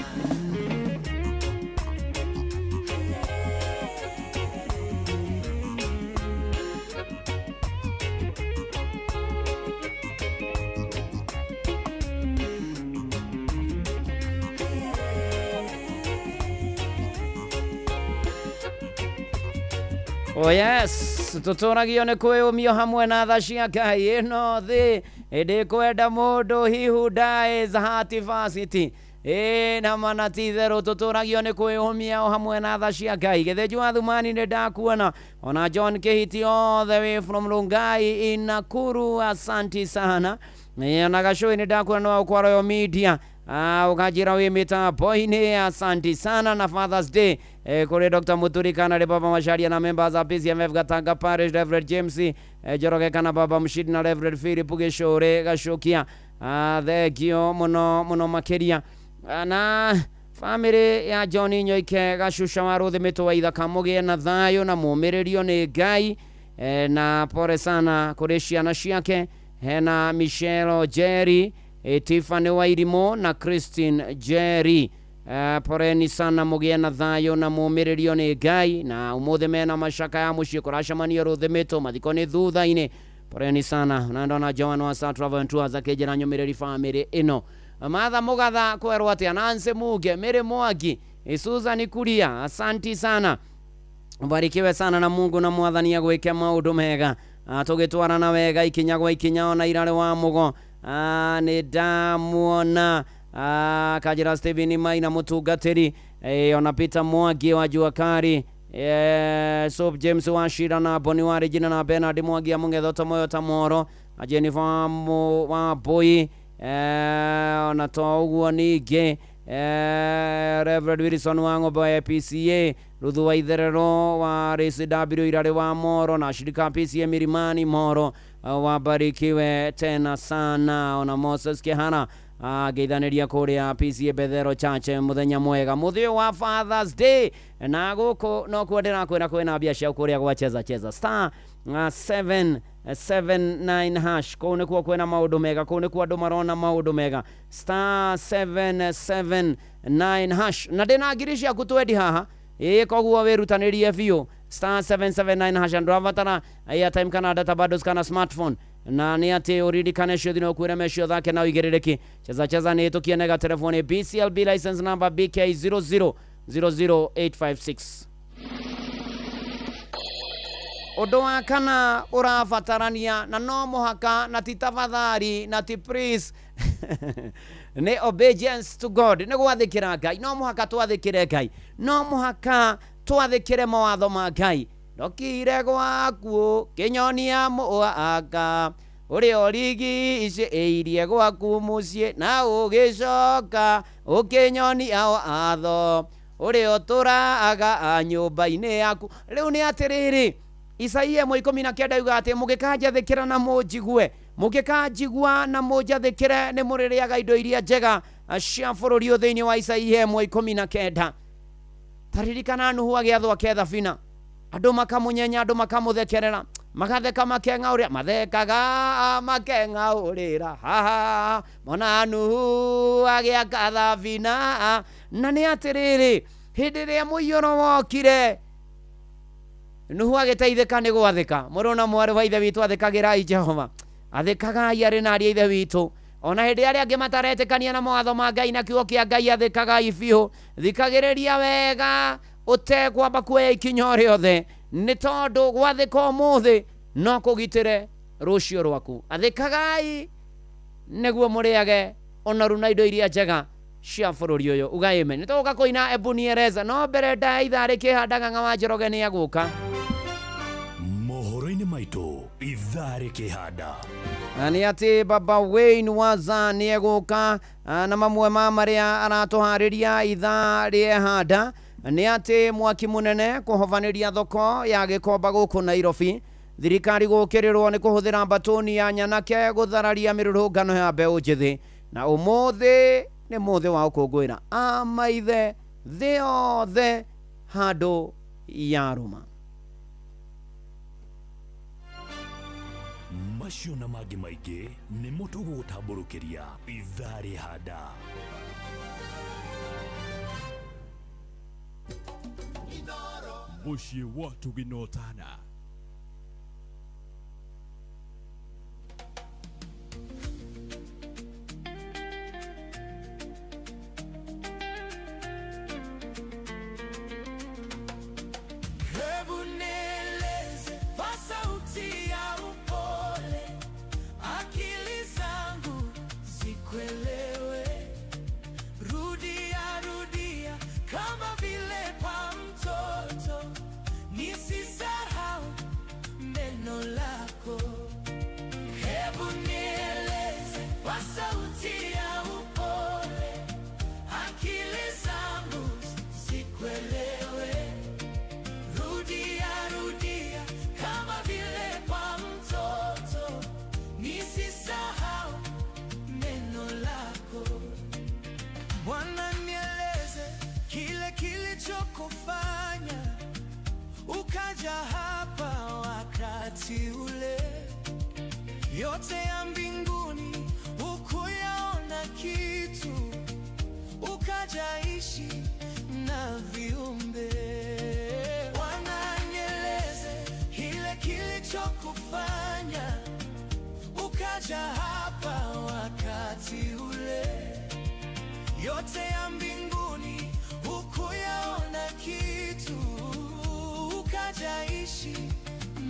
Oh yes, tũtũragio nĩ kwĩyũmio hamwe na tha cia Ngai. Ĩno thĩ ĩndĩkwenda mũndũ he who dies at varsity. Ĩ na mana ti itherũ tũtũragio nĩ kwĩyũmia o hamwe na tha cia Ngai. Gĩthĩnju wa Thumani nĩ ndakuona, ona John Kĩhiti all the way from Rongai in Nakuru, asanti sana. Ona Gacũĩ nĩ ndakuona no kwa Royal Media, ũkanjĩra wĩ mĩtambo-inĩ, asanti sana. Na Father's Day kũrĩ Dr. Muturi kana rĩ Baba Macharia na members a PCMF Gatanga Parish, Reverend James Njoroge kana Baba Mshidi na Reverend Philip Gĩcũrĩ Gacukia, thengio mũno mũno makĩria. Na family ya John Nyoike Gacuca wa Rũthĩ Mĩtũ wa Ithaka, mũgĩe na thayũ na mũmĩrĩrio nĩ Ngai. Na pole sana kũrĩ ciana ciake, hena Michelle Jerry, Tiffany Wairimu na Christine Jerry. Poreni sana, mũgĩe na thayũ na mũmĩrĩrio nĩ Ngai. Na ũmũthĩ mena macaka ya mũciĩ kũracemanio Rũthĩ Mĩtũ, mathiko nĩ thutha-inĩ. Poreni sana. Na ndona Joan wa Star Travel and Tours akĩnjĩra nyũmĩrĩri family ĩno. Martha Mugatha kwerwo atĩa, Nancy Muge, Mary Mwangi, Susan Kuria, asanti sana, ubarikiwe sana na Mungu na mwathani agwĩke maũndũ mega. Tũgĩtwarana wega ikinya gwa ikinya ona irarĩ wa mũgo. Nĩ ndamuona Kajira Steven Maina mũtungatĩri, ona Peter Mwangi wa Jua Kali, Soap James wa Shira na Boni wa Regina na Bernard Mwangi ya Mũng'etho Tomoyo Tamoro na Jennifer wa Boy, ona to ũguo ningĩ Reverend Wilson wa Ng'ombe wa PCA, Ruthu wa Itherero wa RCW Irarĩ wa Moro na shirika PCA Milimani Moro, wabarikiwe tena sana. Ona Moses Kehana ngeithanĩria kũrĩa PCA Bethero Church, mũthenya mwega mũthĩ wa Father's Day. Na gũkũ no kuo ndĩrakwĩra kwĩna mbia cia kũrĩa gwa cheza cheza star 779 hash. Kũu nĩkuo kwĩna maũndũ mega, kũu nĩkuo andũ marona maũndũ mega, star 779 hash. Na ndĩna ngiri ciaku twendi haha, ĩ koguo wĩrutanĩrie biũ, star 779 hash. Ndũrabatara airtime kana data bundles kana smartphone, na nĩ atĩ ũririkane ciothe no kwĩra mecio thake na ũigĩrĩrĩki. Cheza cheza nĩ ĩtũkie telefoni BCLB license number BK 0000856. Ũndũ wa kana ũrabatarania na no mũhaka na ti tafadhali na ti please nĩ obedience to God, nĩ gwathĩkĩra Ngai. No mũhaka twathĩkĩre Ngai, no mũhaka twathĩkĩre mawatho ma Ngai. Ndokire gwaku kĩnyonia mũaka ũrĩa ũrigicĩirie gwaku mũciĩ, na ũgĩcoka ũkĩnyonia watho ũrĩa ũtũraga nyũmba-inĩ yaku. Rĩu nĩ atĩrĩrĩ, Isaia 19 yuga atĩ mũgĩkanjathĩkĩra na mũnjigue, mũgĩkanjigua na mũnjathĩkĩre nĩ mũrĩrĩaga indo iria njega cia bũrũri ũyũ. Thĩinĩ wa Isaia 19, taririkana Nuhu agĩathwo ake thabina, andũ makamũnyenya, andũ makamũthekerera, magatheka makeng'aũrĩra, mathekaga makeng'aũrĩra, haha mona Nuhu agĩaka thabina. Na nĩ atĩrĩrĩ, hĩndĩ ĩrĩa mũiyũro wokire, Nuhu agĩteithĩka nĩ gwathĩka. Mũrũ na mwarĩ wa ithe witũ, athĩkagĩrai Jehova, athĩkagai arĩ na ariũ a ithe witũ. Ona hĩndĩ arĩa angĩ mataretĩkania na mawatho ma Ngai na kiugo kĩa Ngai, athĩkagai biũ, thikagĩrĩria wega ũtekwamba kuoya ikinya o rĩothe, nĩ tondũ gwathĩka ũmũthĩ no kũgitĩre rũciũ rwaku. Athĩkagai nĩguo mũrĩage ũnoru na indo iria njega cia bũrũri ũyũ. Uga amen. Nĩ tũgũka kũina Ebu Niereza, no mbere ndaya ithaa rĩkĩhandaga ng'a wa Njoroge nĩ agũka. Mohoro-inĩ maitũ ithaa rĩkĩhanda. Na nĩ atĩ Baba Wayne Waza nĩ egũka, na mamwe ma marĩa aratũharĩria ithaa rĩehanda nĩ atĩ mwaki mũnene kũhobanĩria thoko ya Gĩkomba gũkũ Nairobi, thirikari gũkĩrĩrwo nĩ kũhũthĩra mbatũni ya nyanake gũthararia mĩrũrũngano ya mbeũ njĩthĩ, na ũmũthĩ nĩ mũthĩ wa gũkũngũĩra amaithe thĩ yothe handũ ya rũma. Macio na mangĩ maingĩ nĩmo tũgũgũtambũrũkĩria ithaa rĩhanda. Mũciĩ wa Tũginotana. Hebu nieleze kwa sauti ya upole, akili zangu zikuelewe. Rudi kilichokufanya ukaja hapa wakati ule. Yote ya mbinguni hukuyaona kitu, ukajaishi na viumbe. Wananieleze kile kilichokufanya ukaja hapa wakati ule. Yote ya mbinguni hukuyaona kitu, ukajaishi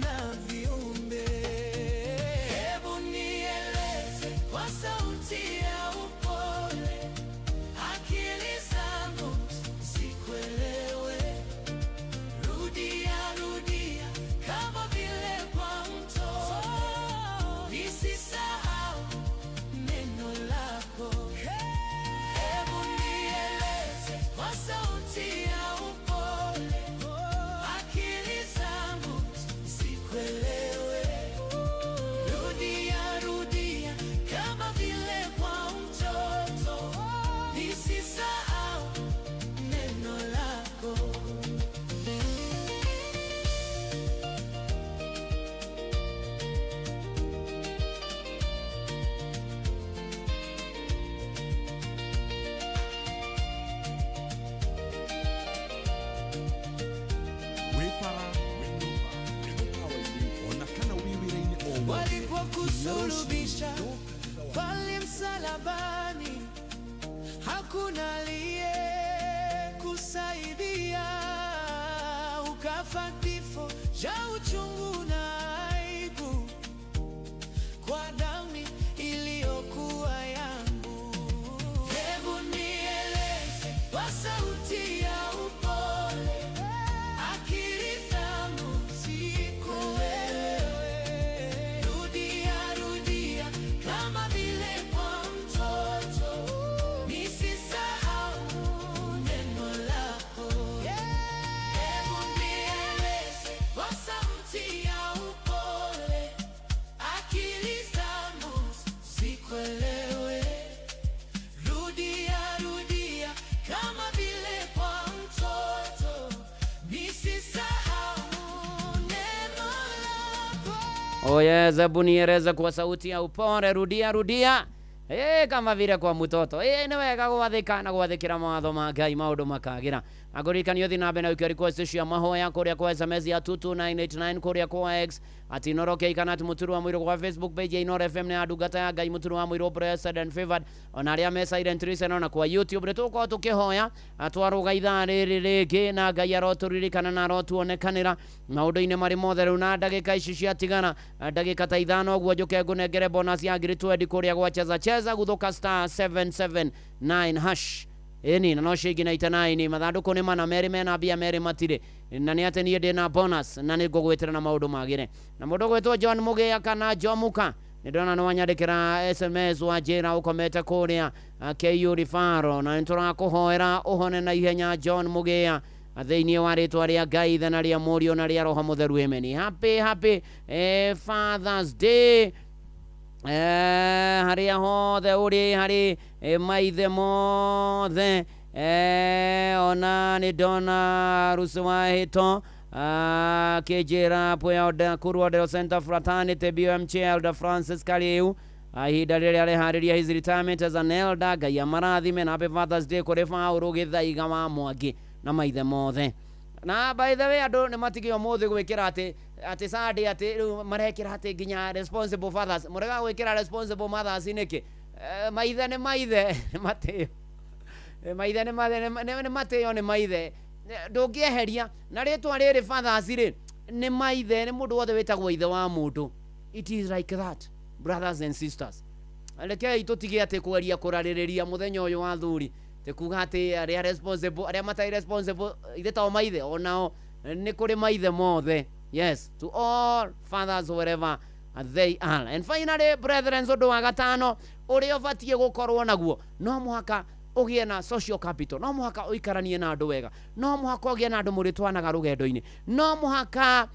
na viumbe. Hebu nieleze kwa sauti ya upole, akili zangu zikuelewe. Rudia, rudia kama vile kwa mtoto, nisisahau neno lako. Hebu nieleze kwa sauti ya upole, akili zangu zikuelewe. Rudia, rudia kama vile kwa mtoto, nisisahau neno lako. Wĩ bara, wĩ nyũmba, wĩ mũkawa-inĩ, ona kana wĩ wĩra-inĩ o wothe. Walipokusulubisha pale msalabani, hakuna aliyekusaidia, ukafa kifo cha uchungu na aibu kwa damu iliyokuwa yangu. Hebu nieleze kwa sauti ya upole, akili zangu zikuelewe. Rudia, rudia kama vile kwa mtoto, nisisahau neno lako. Hebu nieleze kwa sauti ya upole, akili zangu zikuelewe. Rudia, rudia kama vile kwa mtoto, nisisahau neno lako. Oh yes, hebu nieleze kwa sauti ya upole, rudia rudia. Kama vile kwa mtoto. Nĩ wega gwathĩka na gwathĩkĩra mawatho ma Ngai maũndũ makagĩra. Agũririkania ũthiĩ na mbere na ũikia request cia mahoya kũrĩa kwa SMS ya 22989, kũrĩa kwa X @InooroK kana @MuturuWaMuiru, kwa Facebook page ya Inooro FM na ya ndungata ya Ngai Muturu wa Mũirũ Blessed and Favored, ona arĩa me Silent Listener, na kwa YouTube nĩ tũgũkorwo tũkĩhoya twarũga ithaa rĩrĩ rĩngĩ, na Ngai arotũririkana na arotuonekanĩra maũndũ-inĩ marĩ mothe. Rĩu na ndagĩka ici ciatigara, ndagĩka ta 5 ũguo, njũke ngũnengere bonus ya ngiri 20 kũrĩa gwa Cheza Cheza, gũthũka *779#. Ĩni na no ciringi 99, mathandũkũ nĩ mana, merĩ mena mbia, merĩ matirĩ, na nĩ atĩ niĩ ndĩna bonus na nĩ ngũgwĩtĩra na maũndũ magĩre. Na mũndũ gwĩtwo John Mũgĩa kana Jomuka, nĩ ndona nĩ wanyandĩkĩra SMS wanjĩra ũkomete kũrĩa KU Rifaro, na nĩ tũrakũhoera ũhone na ihenya John Mũgĩa, thĩinĩ wa rĩtwa rĩa Ngai Ithe na rĩa Mũriũ na rĩa Roho Mũtheru, amen. Happy happy Father's Day harĩa hothe ũrĩ, harĩ maithe mothe. Ona nĩ ndona Rusu wa Hĩto akĩnjĩra pwea Kurwa Center Fraternity BMC Elder Francis Kariu, ihinda rĩrĩa areharĩria his retirement as an elder. Ngai amarathime, na happy Father's Day kũrĩ Paũlũ Gĩthaiga wa Mwangi na maithe mothe. Na by the way, andũ nĩ matige ũmũthĩ gwĩkĩra atĩ Sunday, atĩ rĩu marekĩra atĩ nginya responsible fathers, mũrega gwĩkĩra responsible mothers nĩkĩ? Maithe nĩ maithe, nĩ matĩo. Maithe nĩ matĩo, nĩ maithe, ndũngĩeheria na rĩtwa rĩrĩ fathers rĩ, nĩ maithe, nĩ mũndũ wothe wĩtagwo ithe wa mũndũ. It is like that, brothers and sisters. Rekei tũtige atĩ kweria kũrarĩrĩria mũthenya ũyũ wa thuri, tekuga atĩ arĩa responsible, arĩa matarĩ responsible, ithe tao maithe, onao nĩ kũrĩ maithe mothe. Yes, to all fathers wherever they are. And finally, brethren, ũndũ wa gatano ũrĩa ũbatiĩ gũkorwo naguo, no mũhaka ũgĩe na social capital, no mũhaka ũikaranie na andũ wega, no mũhaka ũgĩe na andũ mũrĩtwanaga rũgendo-inĩ, no mũhaka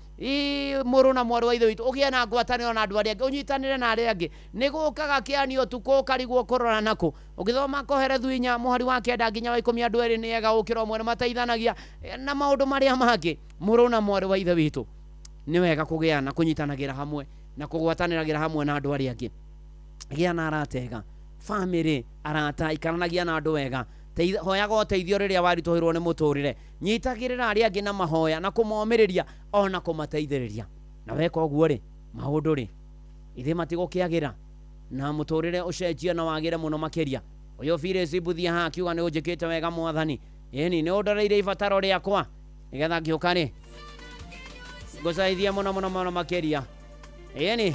mũrũ na mwarĩ wa ithe witũ ũgĩe na ngwatanĩro na andũ arĩa angĩ, ũnyitanĩre na arĩa angĩ. Nĩ gũkaga kĩani ũtukũ ũkarigwo kũrora nakũ. Ũgĩthoma Koherethu 4 mũhari wa 9 nginya wa 10, andũ erĩ nĩ ega gũkĩra ũmwe, nĩ mateithanagia na maũndũ marĩa mangĩ. Mũrũ na mwarĩ wa ithe witũ, nĩ wega kũgĩa na kũnyitanagĩra hamwe na kũgwatanĩragĩra hamwe na andũ arĩa angĩ. Gĩa na arata ega, family, arata, ikaranagia na andũ wega, hoyaga ũteithio rĩrĩa waritũhĩrwo nĩ mũtũrĩre, nyitagĩrĩra arĩa angĩ na mahoya na kũmomĩrĩria ona kũmateithĩrĩria. Na weka ũguo rĩ, maũndũ rĩ ithe matigũkĩagĩra na mũtũrĩre ũcenjie na wagĩre mũno makĩria. Ũyũ Phyllis Mbuthia haha akiuga nĩ ũnjĩkĩte wega mwathani, ĩni nĩ ũndoreire ibataro rĩakwa nĩgetha ngĩũka rĩ ngũcaithie mũno mũno mũno makĩria. Ĩni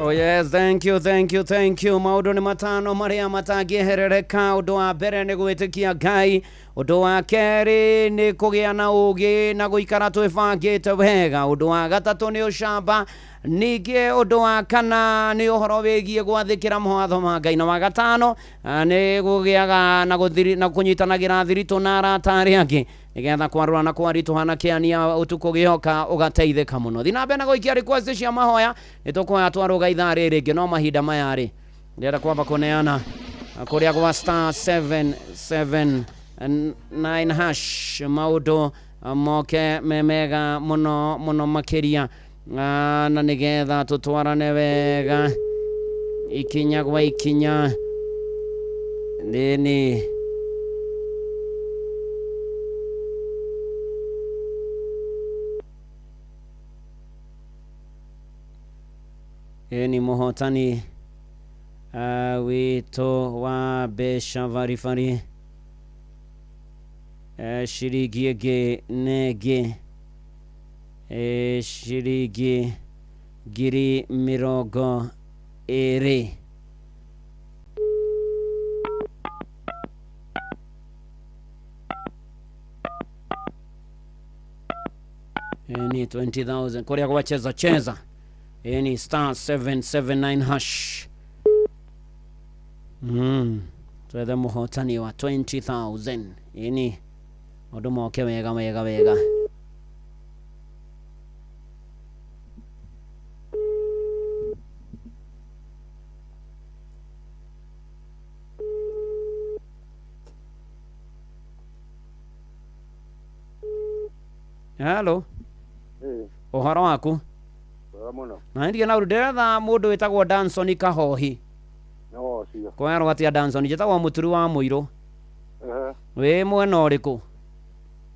Oh yes, thank you, thank you, thank you. Maũndũ nĩ matano marĩa matangĩeherereka. Ũndũ wa mbere nĩ gwĩtĩkia Ngai, Ũndũ wa kerĩ nĩ kũgĩa na ũgĩ na gũikara twĩbangĩte wega. Ũndũ wa gatatũ nĩ ũcamba. Ningĩ ũndũ wa kana nĩ ũhoro wĩgiĩ gwathĩkĩra mawatho ma Ngai. Na wa gatano nĩ gũgĩaga na gũthiri na kũnyitanagĩra thiritũ na arata arĩa angĩ nĩgetha kwarũra na kwaritũha na kĩania ũtukũ gĩoka ũgateithĩka mũno. Thiĩ na mbere na gũikia request cia mahoya, nĩ tũkũhoya twarũga ithaa rĩrĩ rĩngĩ, no mahinda maya rĩ ndĩrenda kwamba kũneana kũrĩa gwa star 779 hash maũndũ moke me mega mũno mũno makĩria, na nĩgetha tũtwarane wega ikinya gwa ikinya. Nini ni mũhotani witũ wa mbeca baribari ciringi ĩngĩ na ĩngĩ ciringi 20,000. Ni 20,000 kuria kwa cheza cheza. Ni star 779 hash. Twethe mũhotani wa 20,000. Ni ũndũ moke wega wega wega. Hello. Ũhoro waku? Na ndiye na ndĩretha mũndũ wĩtagwo Danson Kahohi. No cio. Kwerwo atĩa Danson? Njĩtagwo Mũturi wa Mũirũ. Wĩ mwena ũrĩkũ?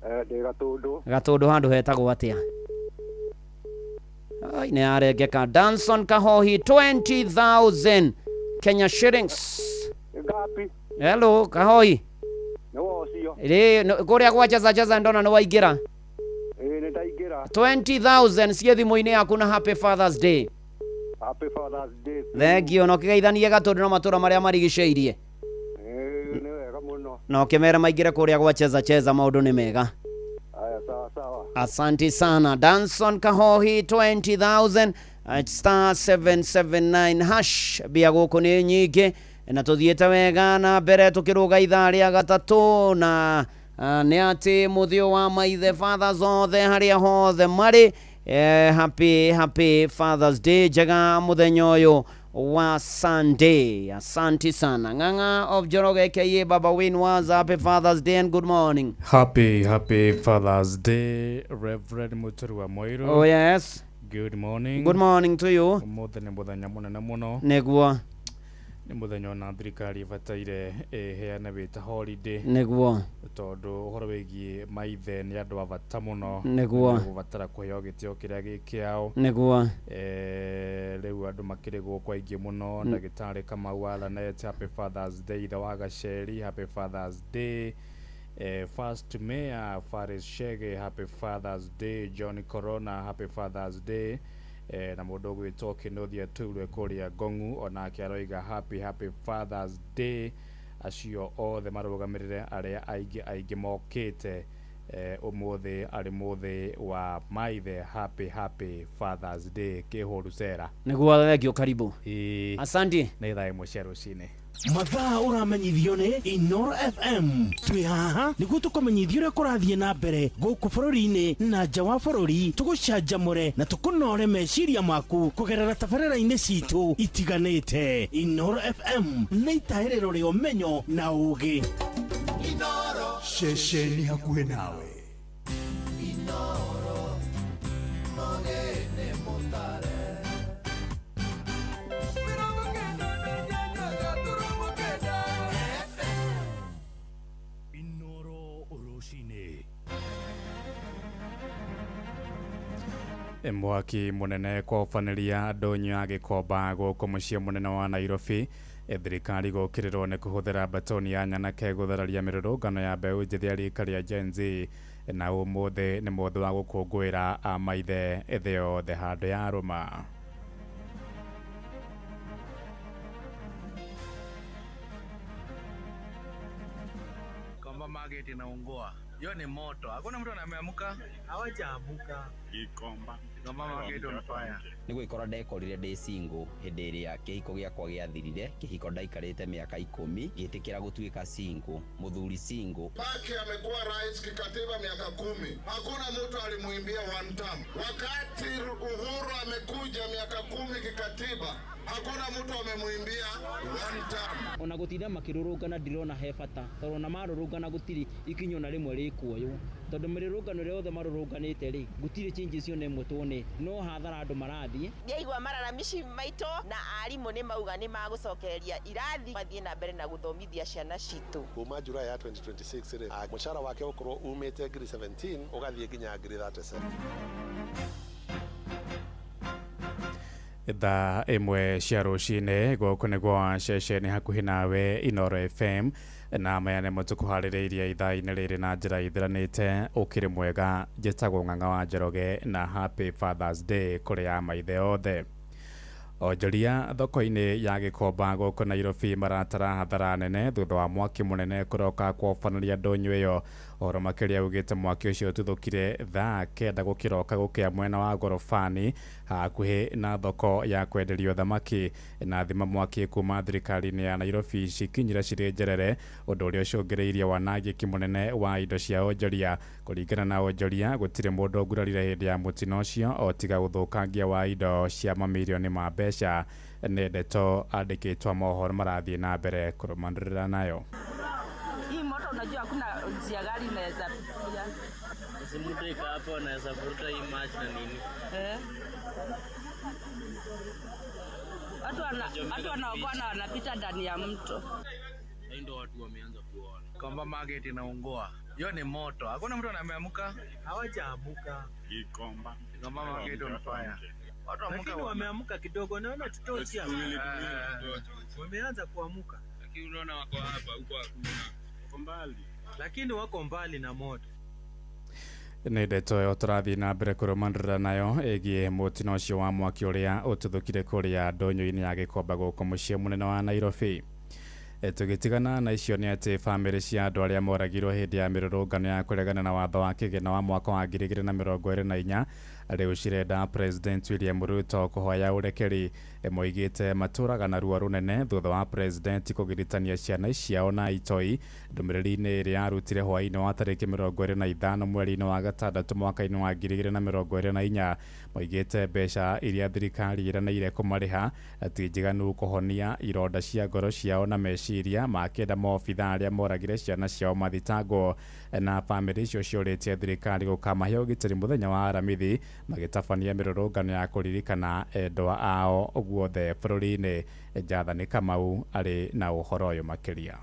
Ndĩ Gatũndũ. Gatũndũ handũ hetagwo atĩa? Ai, nĩ yarengeka. Danson Kahohi 20,000 Kenya shillings. Ngapi? Hello, Kahohi. No cio. Rĩ kũrĩa gwa cheza cheza ndona nĩ waingĩra. 20,000 cie thimũ-inĩ yaku na Happy Father's Day. Happy Father's Day. Thank you. No kĩgeithanie Gatũndũ na matũra marĩa marigicĩirie. Nĩ wega mũno. No kĩmere maingĩre kũrĩa gwa cheza cheza, maũndũ nĩ mega. Aya, sawa sawa. Asante sana. Danson Kahohi 20,000 star 779 hash. Mbia gũkũ nĩ nyingĩ na tũthiĩte wega na mbere tũkĩrũga ithaa rĩa gatatũ na nĩ atĩ mũthio wa maithe fathers othe harĩa hothe marĩ. Happy happy Father's Day njega mũthenya ũyũ wa Sunday. Asante sana. Ng'ang'a of Njoroge aka Baba Wayne was happy Father's Day and good morning. Happy happy Father's Day, Reverend Mũturi wa Mũirũ. Oh yes. Good morning. Good morning to you. Ũmũthĩ nĩ mũthenya mũnene mũno. Nĩguo. Nĩ mũthenya ona thirikari ĩbataire ĩheane wĩta holiday. Nĩguo. Tondũ ũhoro wĩgiĩ maithe nĩ andũ a bata mũno. Nĩguo. Gũbatara kũheo gĩtĩo kĩrĩa gĩ kĩao. Nĩguo. Rĩu andũ makĩrĩ gũkũ aingĩ mũno. Ndagĩtarĩ Kamau wa Lanet, Happy Father's Day. Ithe wa Gaceri, Happy Father's Day. First Mayor Faris Shege, Happy Father's Day. John Corona, Happy Father's Day. Na mũndũ ũgwĩtwo Kĩnuthia Turwe kũrĩa Ngong'u onake aroiga happy happy Father's Day. Acio othe marũgamĩrĩre arĩa aingĩ aingĩ mokĩte ũmũthĩ arĩ mũthĩ wa maithe. Happy happy Father's Day. Kĩhũru cera. Nĩguo, thengio, karibu. Asante. Nĩ thaa 1 cia rũcinĩ. Mathaa ũramenyithio nĩ Inoro FM. Twĩ haha nĩguo tũkũmenyithia ũrĩa kũrathiĩ na mbere gũkũ bũrũri-inĩ na nja wa bũrũri, tũgũcanjamũre na tũkũnore meciria maku kũgerera tabarĩra-inĩ citũ itiganĩte. Inoro FM nĩ itahĩrĩro rĩa ũmenyo na ũgĩ. Ceceni hakuhĩ nawe. Inoro mũgene mũtare. Mwaki munene kwaũbanĩria ndũnyũ ya Gĩkomba gũkũ mũciĩ mũnene wa Nairobi. Thirikari gũkĩrĩrwo nĩ kũhũthĩra batoni ya nyanake gũthararia mĩrũrũngano ya mbeũ njĩthĩ ya rika rĩa Gen Z. Na ũmũthĩ nĩ mũthĩ wa gũkũngũĩra a maithe thĩ yothe handũ ya rũma. Kamba magĩte market inaungua. Hiyo ni moto. Hakuna mtu anameamka. Hawajaamuka. Gikomba. Gikomba market on fire. Nĩ gwĩkora ndekorire ndĩ single hĩndĩ ĩrĩa kĩhiko gĩakwa gĩathirire, kĩhiko ndaikarĩte mĩaka 10 ngĩtĩkĩra gũtuĩka single, mũthuri single. Pake amekuwa rais kikatiba miaka 10. Hakuna mtu alimuimbia one term. Wakati Uhuru amekuja miaka 10 kikatiba, hakuna mtu amemuimbia one term. Ona gutinda makirurungana ndirona he bata tondu ona marurungana gutiri ikinya ona rimwe rikuoywo tondu mirurungano ĩrĩa yothe marurunganĩte rĩ gutiri changes ona ĩmwe tuonete no hathara andũ marathiĩ. Ndiaigua mararamici maitũ na arimũ nĩ mauga nĩ magũcokereria irathi mathiĩ na mbere na gũthomithia ciana citũ. Kuma July ya 2026 rĩ mũcara wake ũkorwo umĩte ngiri 17 ũgathiĩ nginya ngiri 37. Thaa 1 cia rũcinĩ gũkũ nĩguo ceceni hakuhĩ nawe Inooro FM na maya nĩmo tũkũharĩrĩirie ithaa-inĩ rĩrĩ na njĩra ithiranĩte. Ũkĩrĩ mwega, njĩtagwo Ng'ang'a wa Njoroge na Happy Father's Day kũrĩ a maithe othe. Onjoria thoko-inĩ ya Gikomba gũkũ Nairobi maratara hathara nene thutha wa mwaki mũnene kũroka kwobanĩria ndũnyũ ĩyo. Ũhoro makĩria ugĩte mwaki ũcio ũtuthũkire thaa 9 gũkĩroka gũkĩa mwena wa Gorofani hakuhĩ na thoko ya kwenderio thamaki. Na thima mwaki kuma thirikari-inĩ ya Nairobi cikinyire cirĩ njerere, ũndũ ũrĩa ũcũngĩrĩirie wanangĩki mũnene wa indo cia onjoria. Kũringana na onjoria gũtirĩ mũndũ ũgurarire hĩndĩ ya mũtino ũcio o tiga ũthũkangia wa indo cia mamirioni ma mbeca. Nĩ ndeto andĩkĩtwo mohoro marathiĩ na mbere kũrũmanĩrĩra nayo. Hii moto unajua hakuna njia gari inaweza pitia. Si mtu iko hapo anaweza vuruta hii maji na nini? Watu wanaokoa na wanapita ndani ya mto. Ndio watu wameanza kuona. Kwamba market inaungua. Hiyo ni moto. Hakuna mtu anameamka. Hawajaamuka. Gikomba. Gikomba market on fire. Lakini wameamka kidogo, naona tutochi hapa. Wameanza kuamuka. Lakini unaona wako hapa huko hakuna. Wako mbali. Lakini wako mbali na moto. Nĩ ndeto ĩyo tũrathiĩ na mbere kũrũmanĩrĩra nayo ĩgiĩ mũtino ũcio wa mwaki ũrĩa ũtuthũkire kũrĩa ndũnyũ-inĩ ya Gikomba gũkũ mũciĩ mũnene wa Nairobi. Tũgĩtigana na icio nĩ atĩ bamĩrĩ cia andũ arĩa moragirwo hĩndĩ ya mĩrũrũngano ya kũregana na watho wa kĩgĩna wa mwaka wa 2024 rĩu cirenda President William Ruto kũhoya ũrekeri. Moigĩte matũraga na ruo rũnene thutha wa President kũgiritania ciana ciao na itoi. Ndũmĩrĩri-inĩ ĩrĩa yarutire hwaĩ-inĩ wa tarĩki 25 mweri-inĩ wa gatandatũ mwaka-inĩ wa 2024 moigĩte mbeca iria thirikari ĩranĩire kũmarĩha ti njiganu kũhonia ironda cia ngoro ciao na meciria makĩenda maobitha arĩa moragire ciana ciao mathitangwo. Na bamĩrĩ icio ciũrĩtie thirikari gũkamahe ũgitĩri mũthenya wa Aramithi magĩtabania mĩrũrũngano ya kũririkana endwa ao guothe bũrũri-inĩ. Jathani Kamau arĩ na ũhoro ũyũ makĩria.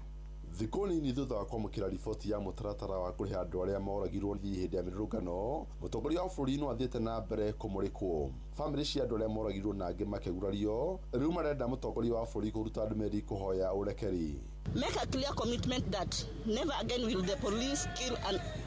Thikũ nini thutha wa kwamũkĩra riboti ya mũtaratara wa kũrĩha andũ arĩa moragirwo hĩndĩ ya mĩrũrũngano, mũtongoria wa bũrũri no athiĩte na mbere kũmũrĩkwo. Bamĩrĩ cia andũ arĩa moragirwo na angĩ makĩgurario rĩu marenda mũtongoria wa bũrũri kũruta ndũmĩrĩri kũhoya ũrekeri. Make a clear commitment that never again will the police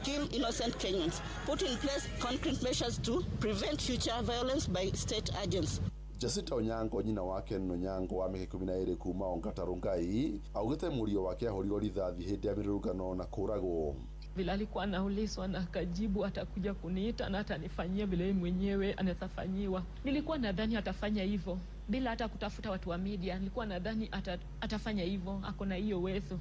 kill innocent Kenyans. Put in place concrete measures to prevent future violence by state agents. Jacinta Onyango nyina wake Onyango wa mĩaka 12 kuma Ongata Rongai augĩte mũriũ wake ahũrirwo rithathi hĩndĩ ya mĩrũrũngano na kũragwo. Vile alikuwa anaulizwa na akajibu atakuja kuniita na atanifanyia vile yeye mwenyewe anaweza fanyiwa. Nilikuwa nadhani atafanya hivyo bila hata kutafuta watu wa media. Nilikuwa nadhani atafanya hivyo, ako na hiyo uwezo.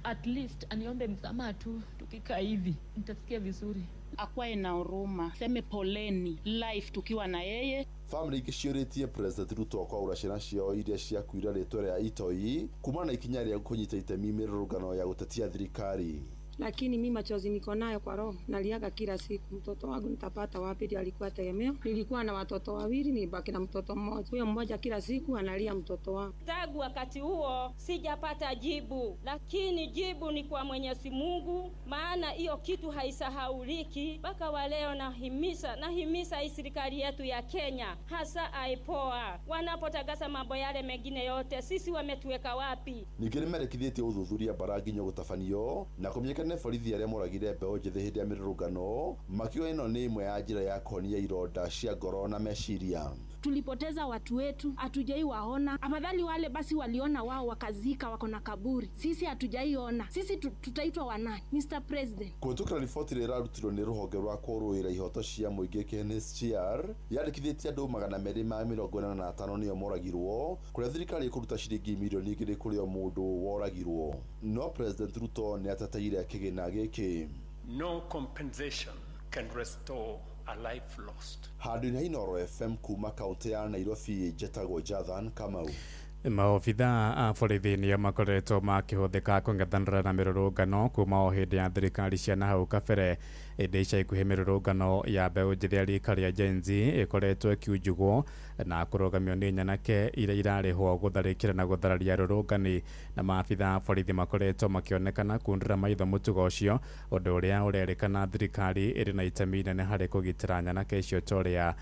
At least aniombe msamaha tu, tukikaa hivi nitasikia vizuri. Akwae na huruma, seme poleni life tukiwa na yeye. Family igĩciũrĩtie President Ruto kwaũra ciana ciao iria ciakuire rĩtwa rĩa itoi kumana na ikinya rĩa kũnyita itemi mĩrũrũngano ya gũtetia thirikari. Lakini mimi machozi niko nayo kwa roho, naliaga kila siku, mtoto wangu nitapata wapi? Ndio alikuwa tegemeo. Nilikuwa na watoto wawili, nibaki na mtoto mmoja. Huyo mmoja kila siku analia mtoto wangu. Tangu wakati huo sijapata jibu, lakini jibu ni kwa Mwenyezi Mungu, maana hiyo kitu haisahauliki. Mpaka wa leo nahimiza hii serikali yetu ya Kenya, hasa IPOA, wanapotangaza mambo yale mengine yote, sisi wametuweka wapi? Ningĩ nĩmerekithĩtie ũthuthuria bara nginya gũtabanio na kũmenyekana nĩ borithi arĩa moragire mbeũ njĩthĩ hĩndĩ ya mĩrũrũngano makiuga ĩno nĩ ĩmwe ya njĩra ya kũhonia ironda cia ngoro na meciria. Tulipoteza watu wetu, hatujaiwaona. Afadhali wale basi waliona wao wakazika, wako na kaburi. Sisi hatujaiona. Sisi tutaitwa wanani? Mr. President. Kũhĩtũkĩra riboti ĩrĩa ĩrarutirwo nĩ rũhonge rwa kũrũĩra ihoto cia mũingĩ KNHCR yandĩkithĩtie andũ 285 nĩo moragirwo, kũrĩa thirikari ĩkũruta ciringi mirioni 2 kũrĩ o mũndũ woragirwo. No President Ruto nĩateteire kĩgĩna gĩkĩ. No compensation can restore a life lost. Handũ-inĩ ha Inooro FM kuma kaunti ya Nairobi, njetagwo Jathan Kamau. Maobithaa a borithi nĩo makoretwo makĩhũthĩka kũng'ethanĩra na mĩrũrũngano kuma o hĩndĩ ya thirikari cia nahau kabere. Ĩndĩ ica ikuhĩ mĩrũrũngano ya mbeũ njĩthĩ ya rika rĩa Gen Z ĩkoretwo ĩkiunjugwo na kũrũgamio nĩ nyanake iria irarĩhwo gũtharĩkĩra na gũthararia arũrũngani, na maabithaa a borithi makoretwo makĩonekana kundĩra maitho mũtugo ũcio, ũndũ ũrĩa ũrerĩkana thirikari ĩrĩ na itemi inene harĩ kũgitĩra nyanake icio ta ũrĩa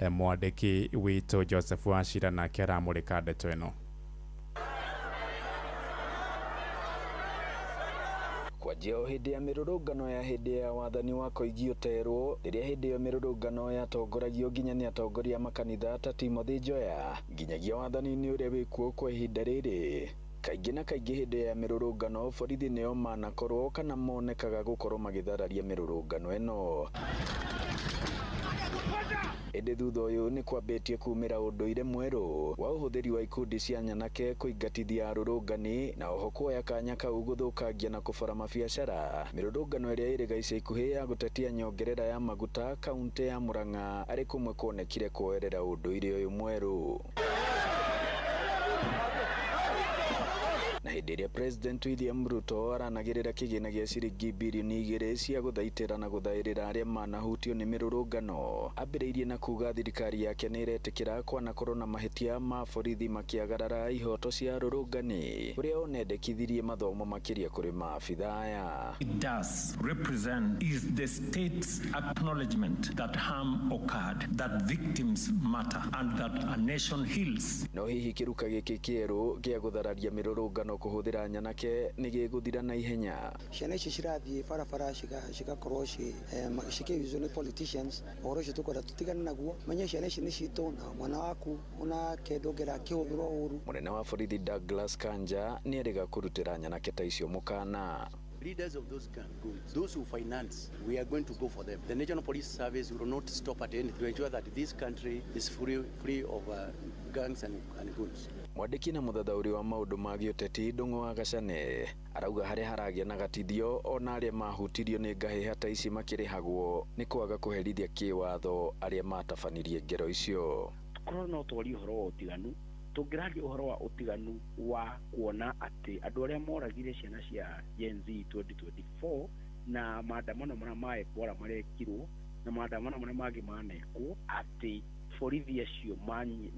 mwandĩki witũ Joseph Wachira nake aramũrĩka ndeto ĩno. Kwanjia o hĩndĩ ya mĩrũrũngano ya hĩndĩ ya wathani wa Koigi Ũterwo, rĩrĩa hĩndĩ ĩyo mĩrũrũngano yatongoragio nginya nĩ atongoria makanitha ta Timothy Njoya, nginyagia wathani-inĩ ũrĩa wĩkuo kwa ihinda rĩrĩ. Kaingĩ na kaingĩ hĩndĩ ya mĩrũrũngano borithi nĩo manakorwo kana monekaga gũkorwo magĩthararia mĩrũrũngano ĩno. Ĩndĩ thutha ũyũ nĩ kwambĩtie kumĩra ũndũire mwerũ wa ũhũthĩri wa ikundi cia nyanake kũingatithia arũrũngani na oho kuoya kanya kau gũthũkangia na kũbora mabiacara. Mĩrũrũngano ĩrĩa ĩrĩga ica ikuhĩ ya gũtetia nyongerera ya maguta kaunti ya Murang'a arĩ kũmwe kuonekire kuoerera ũndũire ũyũ mwerũ. Na hĩndĩ ĩrĩa President William Ruto aranagĩrĩra kĩgĩna gĩa ciringi birioni 2 cia gũthaitĩra na gũthaĩrĩra arĩa manahutio nĩ mĩrũrũngano, ambĩrĩirie na kuga thirikari yake nĩ ĩretĩkĩra kwanakorwo na mahĩtia ma borithi makĩagarara ihoto cia arũrũngani, ũrĩa onendekithirie mathomo makĩria kũrĩ maabithaa aya. It does represent is the state's acknowledgement that harm occurred, that victims matter, and that a nation heals. No hihi kĩruka gĩkĩ kĩerũ gĩa gũthararia mĩrũrũngano kũhũthĩra nyanake nĩ gĩgũthira na ihenya? Ciana ici cirathiĩ barabara cigakorwo cikĩyuzwo nĩ politicians, ũhoro ũcio tũkwenda tũtigane naguo. Menye ciana ici nĩ citũ na mwana waku onake ndũngĩra akĩhũthĩrwo ũru. Mũnene wa borithi Douglas Kanja nĩerĩga kũrutĩra nyanake ta icio mũkana. Leaders of those gangs, those who finance, we are going to go for them. The National Police Service will not stop at anything to ensure that this country is free of gangs and goons. Mwandĩki na mũthathaũri wa maũndũ ma gĩũteti Ndung'u wa Gacane arauga harĩa haragĩa na gatithio ona arĩa mahutirio nĩ ngahĩha ta ici makĩrĩhagwo nĩ kwaga kũherithia kĩwatho arĩa matabanirie ngero icio. Korwo no twarie ũhoro wa ũtiganu, tũngĩraria ũhoro wa ũtiganu wa kuona atĩ andũ arĩa moragire ciana cia Gen Z 2024 na maandamano marĩa ma Ebola marekirwo na maandamano marĩa mangĩ manekwo, atĩ borithi acio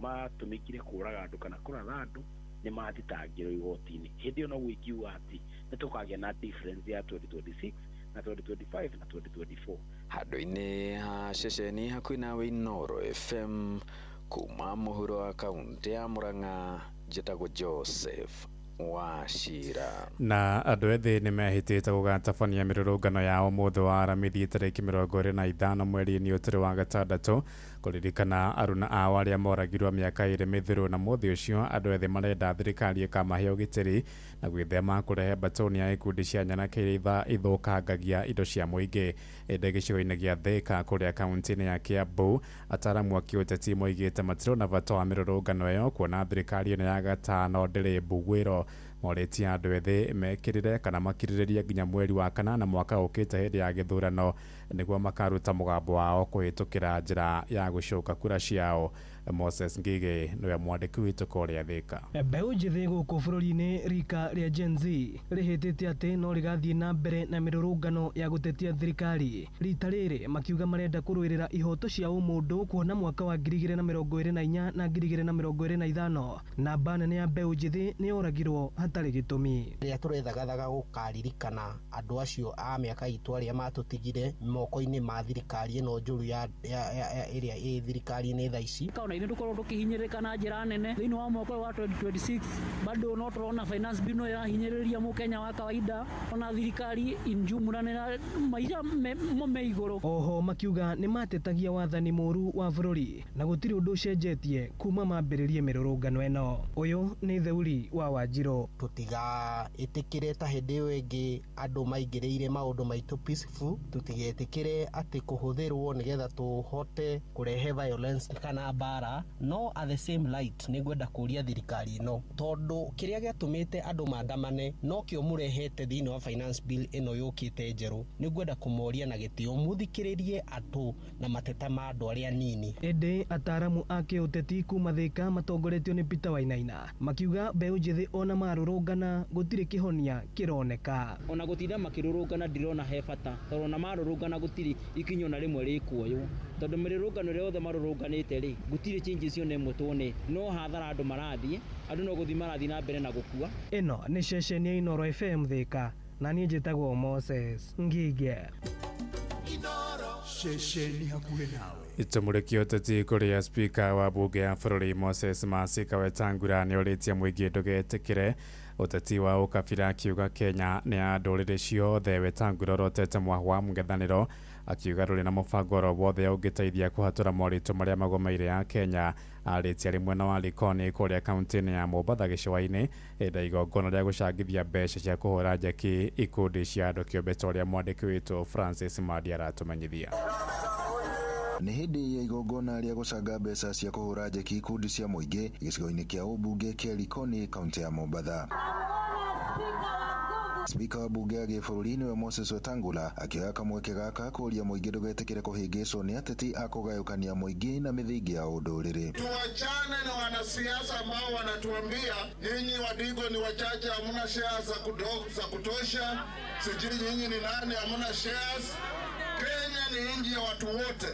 matũmĩkire kũraga andũ kana kũratha andũ nĩ mathitangĩrwo igoti-inĩ. Hĩndĩ ĩyo noguo ingiuga atĩ nĩ tũkagĩa na difference ya 2026 na 2025 na 2024. Handũ-inĩ ha ceceni hakuhĩ nawe Inooro FM kuma mũhuro wa kaunti ya Murang'a, njĩtagwo Joseph Wachira. Na andũ ethĩ nĩ mehĩtĩte gũgatabania mĩrũrũngano yao mũthĩ wa Aramithi tarĩki 25 mweri-inĩ ũtũrĩ wa gatandatũ kũririkana aruna ao arĩa moragirwo mĩaka 2 mĩthiru. Na mũthĩ ũcio andũ ethĩ marenda thirikari ĩkamahe ũgitĩri na gwĩthema kũrehe mbatoni ya ikundi cia nyanake iria ithũkangagia indo cia mũingĩ. Ĩndĩ gĩcigo-inĩ gĩa Thika kũrĩa kaunti-inĩ ya Kiambu, ataaramu a kĩũteti moigĩte matirona bata wa mĩrũrũngano ĩyo kuona thirikari ĩno ya gatano ndĩrĩ mbuguĩro. Morĩtie andũ ethĩ mekĩrĩre kana makirĩrĩrie nginya mweri wa kanana mwaka ũkĩte hĩndĩ ya gĩthurano nĩguo makaruta mũgambo wao kũhĩtũkĩra njĩra ya gũcoka kura ciao. Moses Ngige nĩwe mwandĩki witũ kũrĩa Thika. Mbeũ njĩthĩ gũkũ bũrũri-inĩ rika rĩa Gen Z rĩhĩtĩte atĩ no rĩgathiĩ na mbere na mĩrũrũngano ya gũtetia thirikari rita rĩrĩ, makiuga marenda kũrũĩrĩra ihoto cia ũmũndũ kuona mwaka wa 2024 na 2025 namba nene ya mbeũ njĩthĩ nĩ yoragirwo hatarĩ gĩtũmi. Rĩrĩa tũrethagathaga gũkaririkana andũ acio a mĩaka itũ arĩa matũtigire moko-inĩ ma thirikari ĩno njũru ya ĩrĩa ĩ thirikari-inĩ thaa ici. Nĩ tũkorwo tũkĩhinyĩrĩrĩka na njĩra nene thĩinĩ wa mwaka ũyũ wa 2026. Bado no tũrona finance bill no ĩrahinyĩrĩria mũkenya wa kawaida, ona thirikari in jumla nĩ maica mo me igũrũ. Oho makiuga nĩ matetagia wathani mũru wa bũrũri na gũtirĩ ũndũ ũcenjetie kuma mambĩrĩrie mĩrũrũngano ĩno. Ũyũ nĩ Theuri wa Wanjirũ. Tũtigaĩtĩkĩre ta hĩndĩ ĩyo ĩngĩ andũ maingĩrĩire maũndũ maitũ peaceful, tũtigetĩkĩre atĩ kũhũthĩrwo nĩgetha tũhote kũrehe violence kana mbara. No at the same light nĩ ngwenda kũria thirikari ĩno, tondũ kĩrĩa gĩatũmĩte andũ maandamane nokĩo mũrehete thĩinĩ wa finance bill ĩno yũkĩte njerũ. Nĩ ngwenda kũmoria na gĩtĩo mũthikĩrĩrie andũ na mateta ma andũ arĩa anini. Ĩndĩ ataaramu a kĩũteti kuma Thika matongoretio nĩ Peter Wainaina makiuga mbeũ njĩthĩ ona marũrũngana gũtirĩ kĩhonia kĩroneka. Ona gũtinda makĩrũrũngana ndirona he bata, tondũ ona marũrũngana gũtirĩ ikinya ona rĩmwe rĩkuoywo, tondũ mĩrũrũngano ĩrĩa yothe marũrũnganĩte rĩ, gũtirĩ changes ona ĩmwe tuonete, no hathara andũ marathiĩ, andũ no gũthiĩ marathiĩ na mbere na gũkua. Ĩno nĩ ceceni ya Inooro FM Thika, na niĩ njĩtagwo Moses Ngige. Ceceni hakuhĩ nawe. Itumũrĩkio ũteti kũrĩa spika wa bunge ya bũrũri Moses Masika Wetangula nĩorĩtie mũingĩ ndũgetĩkĩre ũteti wa ũkabira, akiuga Kenya nĩ ya ndũrĩrĩ ciothe. Wetangula orotete mwahu wa mũng'ethanĩro akiuga ndũrĩ na mũbango oro wothe ũngĩteithia kũhatũra moritũ marĩa magomeire ya Kenya. Arĩtie arĩ mwena wa Likoni kũrĩa kaunti-inĩ ya Mombatha gĩcũa-inĩ hĩndĩ ya igongona rĩa gũcangithia mbeca cia kũhũra njeki ikundi cia andũ kĩũmbe ta ũrĩa mwandĩki witũ Francis Madi aratũmenyithia. Nĩ hĩndĩ ya igongona rĩa gũcanga mbeca cia kũhũra njeki ikundi cia mũingĩ gĩcigo-inĩ kĩa ũmbunge kĩa Likoni kaunti ya Mombatha. Spika wa bunge ya gĩbũrũri nĩwe Moses Wetangula akĩoya kamweke gaka kũria mũingĩ ndũgetĩkĩre kũhĩngĩcwo nĩ ateti a kũgayũkania mũingĩ na mĩthingi ya ũndũrĩrĩ. Tuachane na wanasiasa ambao wanatuambia nyinyi Wadigo ni wachache, hamna shares za kutosha, sijui nyinyi ni nani, hamna shares. Kenya ni nchi ya watu wote.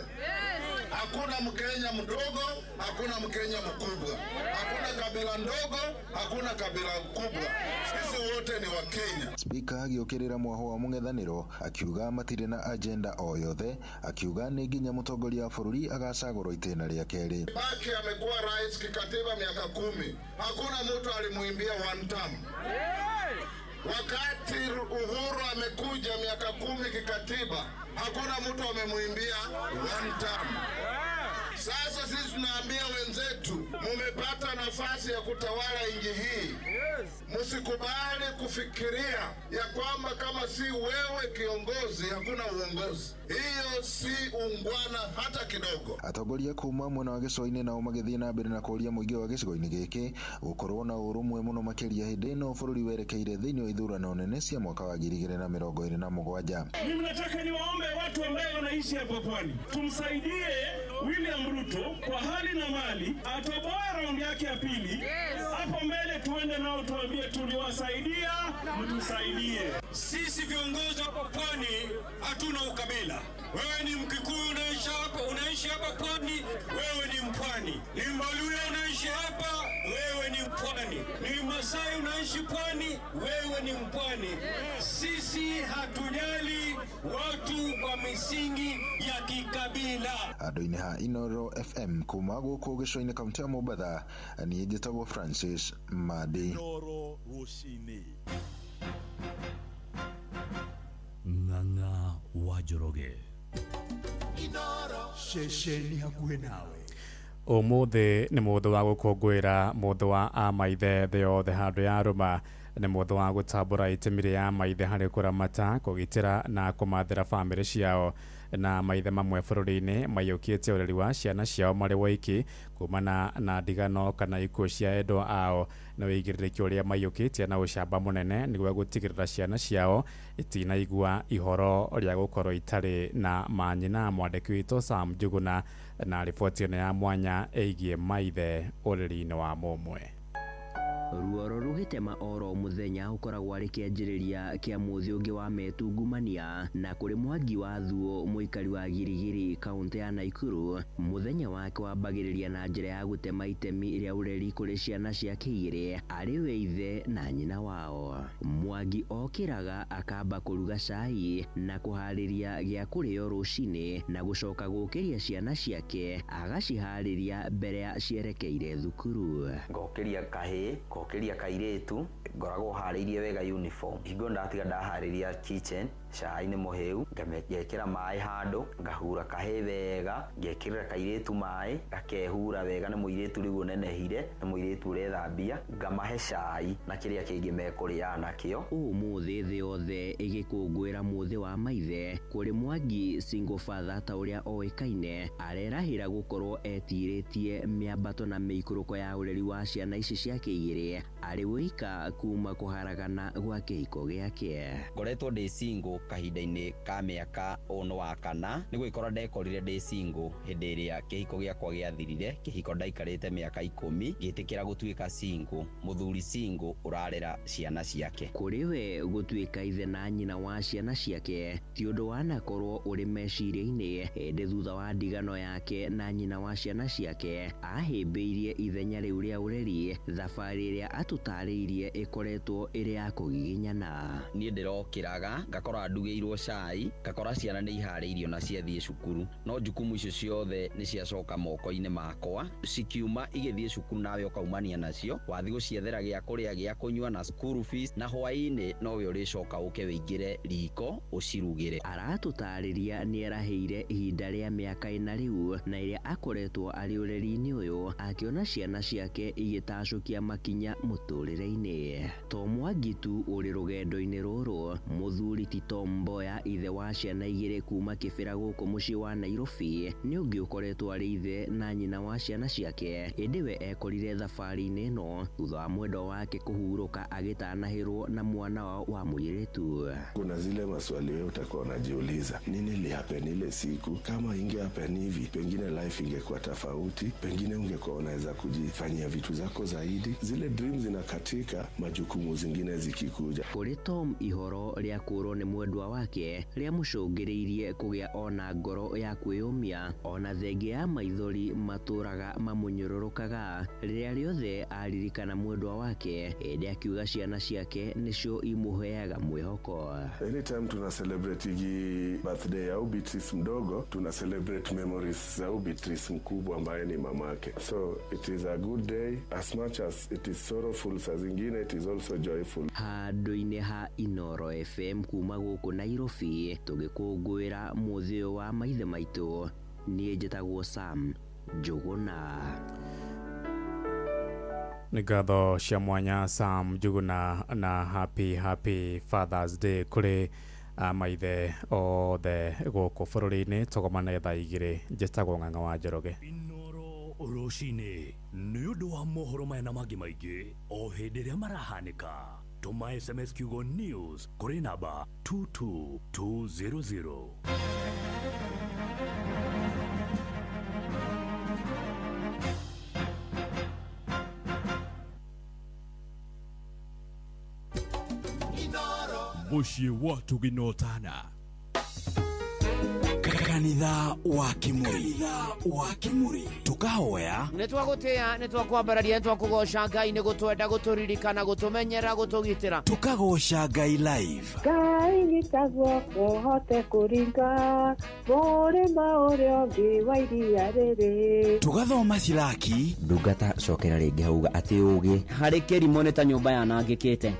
Hakuna Mkenya mdogo, hakuna Mkenya mkubwa, hakuna kabila ndogo, hakuna kabila kubwa. Sisi wote ni Wakenya. Spika agĩũkĩrĩra mwaho wa mũng'ethanĩro akiuga matirĩ na agenda o yothe, akiuga nĩ nginya mũtongoria wa bũrũri agacagũrwo itĩna rĩa kerĩ. Kibaki amekuwa rais kikatiba miaka 10. Hakuna mtu alimuimbia one term. Wakati Uhuru amekuja miaka 10 kikatiba, hakuna mtu amemuimbia one term. Sasa sisi tunaambia wenzetu, mumepata nafasi ya kutawala nchi hii. Msikubali kufikiria ya kwamba kama si wewe kiongozi hakuna uongozi. Hiyo si ungwana hata kidogo. Atongoria kuma mwena wa gĩcũa-inĩ nao magĩthiĩ na mbere na kũria mũingĩ wa gĩcigo-inĩ gĩkĩ gũkorwo na ũrũmwe mũno makĩria hĩndĩ ĩno bũrũri werekeire thĩinĩ wa ithurano nene cia mwaka wa 2027. Mimi nataka niwaombe watu ambao wanaishi hapa pwani, tumsaidie William Ruto kwa hali na mali, atoboe raundi yake ya pili. Hapo mbele tuende nao tuambie tuliwasaidia, mtusaidie. Sisi viongozi hapa pwani hatuna ukabila. Wewe ni Mkikuyu unaishi hapa pwani, wewe ni mpwani. Ni Mbaluya unaishi hapa, wewe ni mpwani. Ni Masai unaishi pwani, wewe ni mpwani. Sisi hatujali watu kwa misingi ya kikabila. Andũ-inĩ ha Inooro FM kuma gũkũ gĩcũa-inĩ kaunti ya Mombatha, niĩ njĩtagwo Francis Madi. Inooro rũcinĩ. Ng'ang'a wa Njoroge. Inooro ceceni hakuhĩ nawe. Ũmũthĩ nĩ mũthĩ wa gũkũngũĩra mũthĩ wa amaithe thĩ yothe handũ ya rũma. Nĩ mũthĩ wa gũtambũra itemi rĩa maithe harĩ kũramata, kũgitĩra na kũmathĩra bamĩrĩ ciao. Na maithe mamwe bũrũri-inĩ maiyũkĩtie ũreri wa ciana ciao marĩ woiki kumana na ndigano kana ikuũ cia endwa ao, na wĩigĩrĩrĩki ũrĩa maiyũkĩtie na ũcamba mũnene nĩguo gũtigĩrĩra ciana ciao itinaigua ihoro rĩa gũkorwo itarĩ na manyina. Mwandĩki witũ Sam Njuguna na riboti ĩno ya mwanya ĩgiĩ maithe ũreri-inĩ wa mũmwe. Ruoro rũgĩtema oro mũthenya ũkoragwo arĩ kĩanjĩrĩria kĩa mũthĩ ũngĩ wa metungumania na kũrĩ Mwangi wa Thuo mũikari wa Girigiri kaũntĩ ya Naikuru mũthenya wake wambagĩrĩria na njĩra ya gũtema itemi rĩa ũreri kũrĩ ciana ciake igĩrĩ arĩ we ithe na nyina wao. Mwangi okĩraga akamba kũruga cai na kũharĩria gĩa kũrĩo rũcinĩ na gũcoka gũkĩria ciana ciake agaciharĩria mbere ya cierekeire thukuru. Ngokĩria kahĩĩ, ngokĩria kairĩtu, ngoragwo harĩirie wega uniform. Hingo ndatiga ndaharĩria kitchen, cai nĩ mũhĩu, ngekĩra maĩ handũ, ngahura kahĩĩ wega, ngekĩrĩra kairĩtu maĩ, gakehura wega nĩ mũirĩtu rĩu ũnenehire, nĩ mũirĩtu ũrethambia, ngamahe cai na kĩrĩa kĩngĩ mekũrĩaga nakĩo. Ũmũthĩ thĩ yothe ĩgĩkũngũĩra mũthĩ wa maithe kũrĩ Mwangi single father ta ũrĩa oĩkaine arerahĩra gũkorwo etirĩtie mĩambato na mĩikũrũko ya ũreri wa ciana ici ciake igĩrĩ arĩ wĩika kuma kũharagana gwa kĩhiko gĩake. Ngoretwo ndĩ single kahinda-inĩ ka mĩaka ũyũ nĩ wa kana, nĩ gwĩkora ndekorire ndĩ single hĩndĩ ĩrĩa kĩhiko gĩakwa gĩathirire. Kĩhiko ndaikarĩte mĩaka 10 ngĩtĩkĩra gũtuĩka single, mũthuri single ũrarera ciana ciake. Kũrĩ we gũtuĩka ithe na nyina wa ciana ciake ti ũndũ wanakorwo ũrĩ meciria-inĩ hĩndĩ thutha wa ndigano yake na nyina wa ciana ciake ahĩmbĩirie ithenya rĩu rĩa ũreri thabarĩ ĩrĩa atũtarĩirie ĩkoretwo ĩrĩ ya kũgiginyana. Niĩ ndĩrokĩraga ngakora ndugĩirwo cai, ngakora ciana nĩ iharĩirio na ciathiĩ cukuru, no jukumu icio ciothe nĩ ciacoka moko-inĩ makwa, cikiuma igĩthiĩ cukuru nawe ũkaumania nacio, wathiĩ gũciethera gĩa kũrĩa gĩa kũnyua na school fees, na hwaĩ-inĩ nowe ũrĩcoka ũke wĩingĩre riko ũcirugĩre. Aratũtarĩria nĩ erahĩire ihinda rĩa mĩaka 4 rĩu na ĩrĩa akoretwo arĩ ũreri-inĩ ũyũ akĩona ciana ciake igĩtacũkia makinya mũtũrĩre-inĩ. To Mwangi tu ũrĩ rũgendo-inĩ rũrũ, mũthuri ti Tom Mboya ithe wa ciana igĩrĩ kuma Kĩbĩra gũkũ mũciĩ wa Nairobi nĩ ũngĩ ũkoretwo arĩ ithe na nyina wa ciana ciake ĩndĩ we ekorire thabarĩ-inĩ ĩno thutha wa mwendwa wake kũhurũka agĩtanahĩrwo na mwana wao wa mũirĩtu. Kuna zile maswali wewe utakuwa unajiuliza, nini lihappen ile siku? Kama inge happen hivi, pengine life ingekuwa tofauti, pengine ungekuwa unaweza kujifanyia vitu zako zaidi. Zile dreams zinakatika, majukumu zingine zikikuja. Kũrĩ Tom ihoro rĩa kũrwo nĩ mwendwa wake rĩamũcũngĩrĩirie kũgĩa ona ngoro ya kwĩyũmia ona thenge ya maithori matũraga mamũnyũrũrũkaga rĩrĩa rĩothe aririkana mwendwa wake ĩndĩ akiuga ciana ciake nĩcio imũheaga mwĩhoko. Anytime tuna celebrate hii birthday ya Beatrice mdogo, tuna celebrate memories za Beatrice mkubwa ambaye ni mamake. So it is a good day, as much as it is sorrowful, saa zingine it is also joyful. Handũ-inĩ ha Inoro FM kuma gũkũ Nairobi tũgĩkũngũĩra mũthĩ ũyũ wa maithe maitũ, niĩ njĩtagwo Sam Njũgũna. Nĩ ngatho cia mwanya Sam Njũgũna na happy happy Father's Day kũrĩ maithe othe gũkũ bũrũri-inĩ. Tũgomane thaa 2. Njĩtagwo Ng'ang'a wa Njoroge. Inoro rũcinĩ nĩ ũndũ wa mohoro maya na mangĩ maingĩ o hĩndĩ ĩrĩa marahanĩka. Tũma SMS kiugo news kũrĩ namba 22200. Mũciĩ wa tũginotana kanitha wa Kimuri, wa Kimuri tukahoya nĩ twagũtĩĩa nĩ twakwambararia nĩ twakũgoca Ngai nĩ gũtwenda gũtũririkana gũtũmenyera gũtũgitĩra tukagoca Ngai live. Ngai nyita guoko hote kũringa mũrĩma ũrĩa ũngĩ wa iria rĩrĩ. Tugathoma Silaki ndungata cokera rĩngĩ hauga atĩ ũgĩ harĩ kĩrimũ nĩ ta nyũmba yanangĩkĩte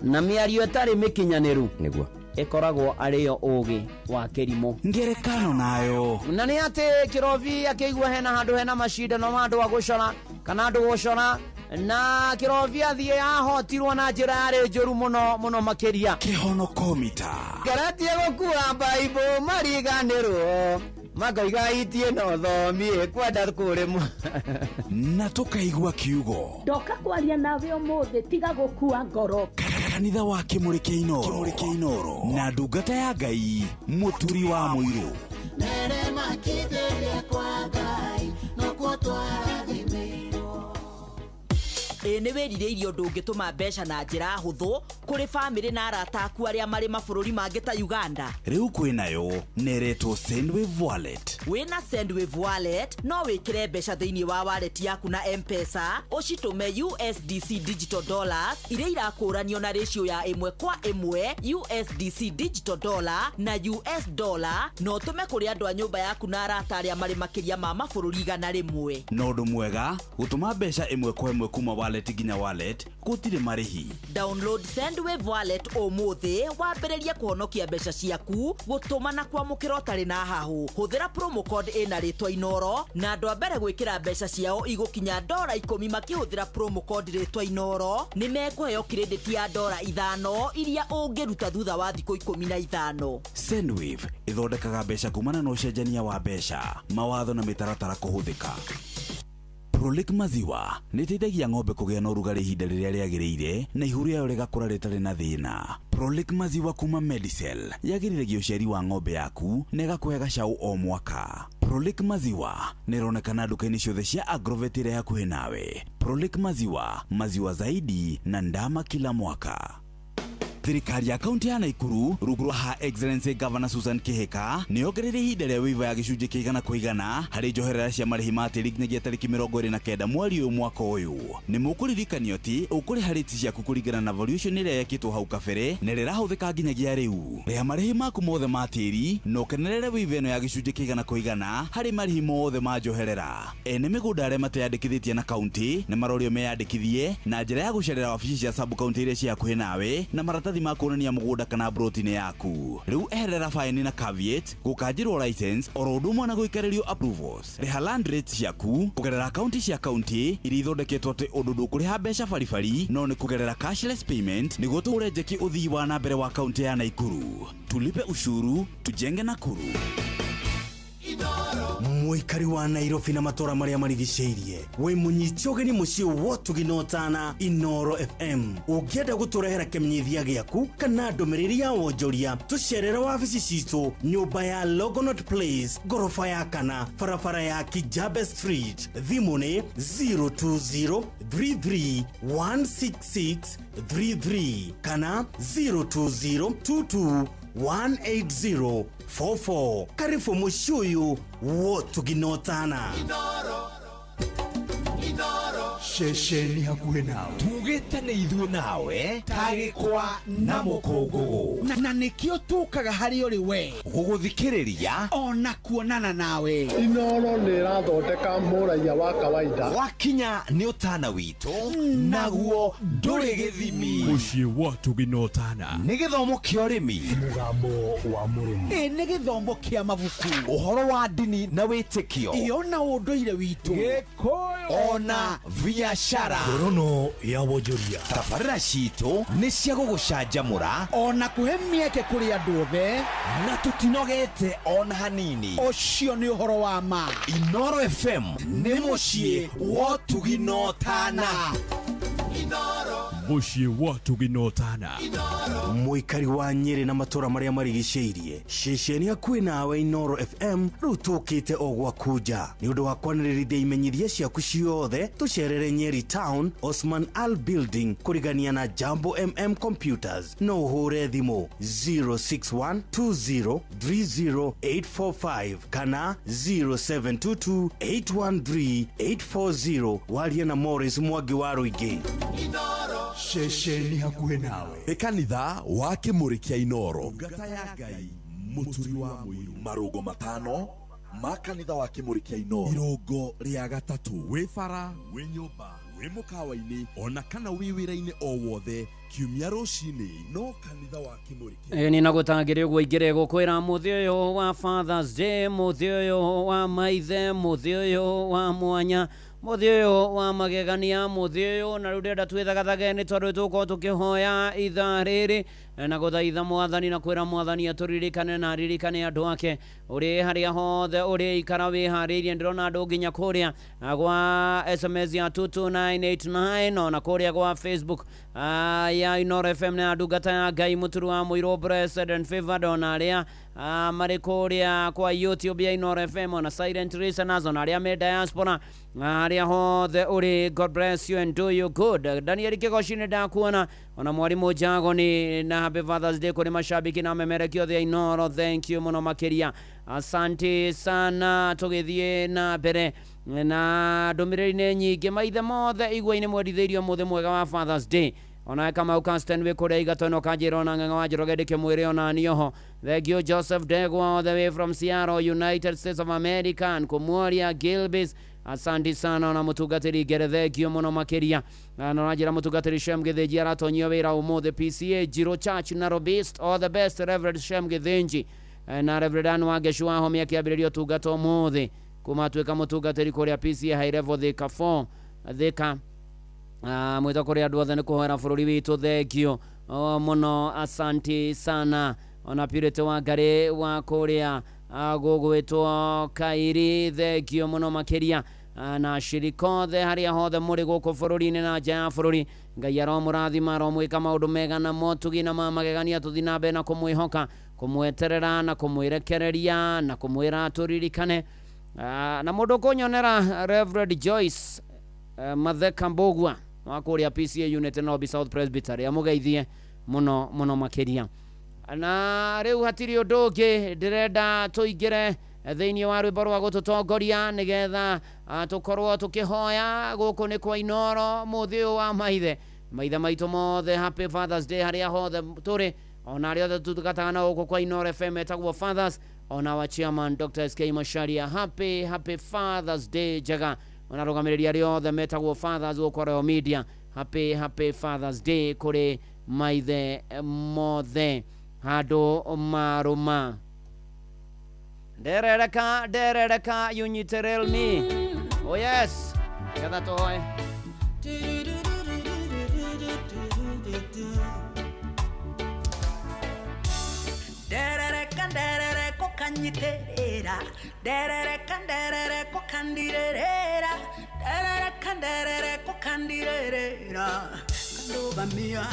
na mĩario ĩtarĩ mĩkinyanĩru nĩguo ĩkoragwo arĩyo ũgĩ wa kĩrimũ. Ngerekano nayo na nĩ atĩ kĩrobi akĩigua hena handũ hena macindano ma andũ a gũcora kana andũ gũcora na kĩrobi athiĩ ahotirwo na njĩra yarĩ njũru mũno mũno makĩria. Kĩhonokomita ngeretie gũkua mbaibũ mariganĩrwo makoiga itie no thomie kwenda kũrĩmwo na tũkaigua kiugo ndoka kwaria nawe ũmũthĩ tiga gũkua ngoro. Kanitha wa Kimuri kĩa Inoro na ndungata ya Ngai mũturi wa mũirũ. Ĩ nĩ wĩrirĩirie ũndũ ũngĩtũma mbeca na njĩra hũthũ kũrĩ bamĩrĩ na arata aku arĩa marĩ mabũrũri mangĩ ta Uganda? Rĩu kwĩnayo na ĩretwo Sendwave Wallet. Wĩna Sendwave Wallet no wĩkĩre mbeca thĩinĩ wa wallet yaku na M-Pesa, ũcitũme USDC digital dollars iria irakũranio na ratio ya 1:1 USDC digital dollar na US dollar, na ũtũme kũrĩ andũ a nyũmba yaku na arata arĩa marĩ makĩria ma mabũrũri 100. Na ũndũ mwega, gũtũma mbeca 1:1 kuma wallet nginya wallet gũtirĩ marĩhi. Download Sendwave Wallet ũmũthĩ wambĩrĩrie kũhonokia mbeca ciaku, gũtũma na kwamũkĩra ũtarĩ na hahũ. Hũthĩra promo code ĩna rĩtwa Inoro, na andũ a mbere gwĩkĩra mbeca ciao igũkinya $10 makĩhũthĩra promo code rĩtwa Inoro nĩ mekũheo credit ya $5 iria ũngĩruta thutha wa thikũ 15. Sendwave ĩthondekaga mbeca kumana na ũcenjania wa mbeca, mawatho na mĩtaratara kũhũthĩka. Prolic maziwa nĩ ĩteithagia ng'ombe kũgĩa na ũrugarĩ ihinda rĩrĩa rĩagĩrĩire na ihu rĩayo rĩgakũra rĩtarĩ na thĩna. Prolic maziwa kuma Medicel yagĩrithagia ũciari wa ng'ombe yaku na ĩgakũhe gacaũ o mwaka. Prolic maziwa nĩ ĩronekana nduka-inĩ ciothe cia Agrovet ĩrĩa hakuhĩ nawe. Prolic maziwa, maziwa zaidi na ndama kila mwaka. Thirikari ya kaunti ya Nakuru rungu rwa Her Excellency Governor Susan Kihika nĩ yongereire ihinda rĩa waiver ya gĩcunjĩ kĩa 100% harĩ njoherera cia marĩhi ma tĩri nginyagia tarĩki 29 mweri ũyũ mwaka ũyũ. Nĩ mũkũririkanio atĩ ũkũrĩha rates ciaku kũringana na valuation ĩrĩa yekĩtwo hau kabere na ĩrĩa ĩrahũthĩka nginyagia rĩu. Rĩha marĩhi maku mothe ma tĩri na ũkenerere waiver ĩno ya gĩcunjĩ kĩa 100% harĩ marĩhi mothe ma njoherera. Ene mĩgũnda arĩa mateyandĩkithĩtie na kaunti nĩ marorio meyandĩkithie na njĩra ya gũcerera wabici cia sub county iria ciĩ hakuhĩ nawe na maratathi ma kuonania mũgũnda kana broti-inĩ yaku. Rĩu eherera faini na caveat, gũkanjĩrwo license oro ũndũ ũmwe na gũikarĩrio approvals. Rĩha land rates ciaku kũgerera akaunti cia kaunti iria ithondeketwo atĩ ũndũ ndũkũrĩha mbeca baribari no nĩ kũgerera cashless payment nĩguo tũhũre njeki ũthii wa na mbere wa kaunti ya Nakuru. Tulipe ushuru, tujenge Nakuru. Mũikari wa Nairobi na matũra marĩa marigicĩirie wĩ mũnyiti ũgeni mũciĩ wotugi na ũtana Inoro FM. Ũngĩenda gũtũrehera kĩmenyithia gĩaku kana ndũmĩrĩri ya wonjoria, tũcerere wabici citũ nyũmba ya Longonot Place, ngoroba ya 4, barabara ya Kijabe Street. Thimũ nĩ 02033 16633 kana 02022 18044. Karibu mũciĩ ũyũ wotugi na ũtana. Ceceni hakuhĩ nawe tugĩte nĩ ithuĩ nawe tagĩkwa na mũkũngũgũ na nĩkĩo tũkaga harĩ ũrĩ we gũgũthikĩrĩria ona kuonana nawe. Inoro nĩ ĩrathondeka mũraiya wa kawaida. Wakinya nĩ ũtana witũ naguo ndũrĩ gĩthimi. Mũciĩ wa Tugi na Ũtana nĩ gĩthomo kĩa ũrĩmi, mũgambo wa mũrĩmi, ĩ nĩ gĩthomo kĩa mabuku, ũhoro wa ndini na wĩtĩkio, ĩ ona ũndũire witũ, Gĩkũyũ ona biashara. Ngorono ya wonjoria. Tabarĩra citũ nĩ cia gũgũcanjamũra ona kũhe mĩeke kũrĩ andũ othe, na tũtinogete ona hanini. Ũcio nĩ ũhoro wa ma. Inoro FM nĩ mũciĩ wa Ũtugi na Ũtana. Mũciĩ wa Ũtugi na Ũtana. Mũikari wa Nyĩrĩ na matũra marĩa marigicĩirie, ceceni hakuhĩ nawe Inoro FM rĩu tũkĩte o gwaku nja. Nĩ ũndũ wa kwanĩrĩrithia imenyithia ciaku ciothe, tũcerere Nyeri Town, Osman Al Building, kũrigania na Jambo MM Computers. No ũhũre thimũ 0612030845 kana 0722813840. Warie na Morris Mwangi wa Rũingĩ. Ceceni hakuhĩ nawe nĩ kanitha wa Kĩmũrĩ kĩa Inoro. Ngata ya Ngai Mũturi wa Mũiru. Marũngo 5 ma kanitha wa Kĩmũrĩ kĩa Inoro. Irũngo rĩa 3 wĩ bara, wĩ nyũmba, wĩ mũkawa-inĩ ona kana wĩ wĩra-inĩ o wothe kiumia rũcinĩ no kanitha wa Kĩmũrĩ kĩa Ĩ nĩ nagũtangĩrĩ ũguo ingĩre gũkwĩra mũthĩ ũyũ wa Father's Day, mũthĩ ũyũ wa maithe, mũthĩ ũyũ wa mwanya, mũthĩ ũyũ wa magegania, mũthĩ ũyũ na rĩu ndĩrenda twĩthagathage nĩ tondũ tũgũkorwo tũkĩhoya ithaa rĩrĩ. Na gũthaitha mwathani na kwĩra mwathani atũririkane na aririkane andũ ake ũrĩ harĩa hothe ũrĩ ikara wĩharĩirie. Ndĩrona andũ nginya kũrĩa gwa SMS ya 22989 ona kũrĩa gwa Facebook ya Inooro FM na ndungata ya Ngai Mũturu wa Mũirũ Blessed and Favored, ona arĩa marĩ kũrĩa kwa YouTube ya Inooro FM, ona silent listeners, ona arĩa me diaspora, harĩa hothe ũrĩ, God bless you and do you good. Daniel Kĩgoci nĩ ndakuona, ona mwarimũ Njagoni, na happy Father's Day kũrĩ mashabiki na memerekio othe a Inooro. Thank you mũno makĩria, asante sana. Tũgĩthiĩ na mbere na ndũmĩrĩri nĩ nyingĩ. Maithe mothe igua-inĩ mwendithĩirio mũthĩ mwega wa Father's Day. Ona Kamau Constant wĩ kũrĩa Igatũ kanjĩra, ona Ng'ang'a wa Njoroge ndĩkĩmwĩre ona nioho. Thank you. Joseph Ndegwa all the way from Seattle, United States of America, and Kũmuoria Gilbis, asante sana. Ona mũtungatĩri Ngere, thank you mũno makĩria. Na ũranjĩra mũtungatĩri Shem Gĩthĩnji aratonyio wĩra ũmũthĩ PCA Jiro Church, Nairobi East. All the best, Reverend Shem Gĩthĩnji. Na Reverend Ann Wangecu wa Homi akĩambĩrĩria ũtungata ũmũthĩ kuma atuĩka mũtungatĩri kũrĩa PCA High Level Thika 4 Thika. Mwĩto kũrĩ andũ othe nĩ kũhoera bũrũri witũ. Thank you mũno, asanti sana. Ona Purity wa Ngarĩ wa kũrĩa gũgwĩtwo Kairi, thank you mũno makĩria. Na shirika othe harĩa hothe mũrĩ gũkũ bũrũri-inĩ na nja ya bũrũri, Ngai aromũrathima, aromwĩka maũndũ mega na motugi na ma magegania. Tũthiĩ na mbere na kũmwĩhoka, kũmweterera na kũmwĩrekereria na kũmwĩra tũririkane. Na mũndũ kũnyonera Reverend Joyce Matheka Mbũgua wa kũrĩa PCA Unit Nairobi South Presbytery, amũgeithie mũno mũno makĩria. Na rĩu hatirĩ ũndũ ũngĩ, ndĩrenda tũingĩre thĩinĩ wa rwĩmbo rwa gũtũtongoria nĩgetha tũkorwo tũkĩhoya. Gũkũ nĩ kwa Inooro, mũthĩ ũyũ wa maithe, maithe maitũ mothe, happy Father's Day harĩa hothe tũrĩ, ona arĩa othe tũtungataga na gũkũ kwa Inooro FM etagwo Fathers, ona wa chairman Dr. SK Macharia, happy happy Father's Day njega. Ona arũgamĩrĩri arĩa othe metagwo Fathers gũkũ Royal Media, happy happy Father's Day kũrĩ maithe mothe handũ marũma. Nderereka nderereka yunyiterel me. Oh yes, getha tũhoe. Nderereka nderereko kanyiterera, nderereka nderereko kandirerera, nderereka nderereko kandirerera, kandũgamia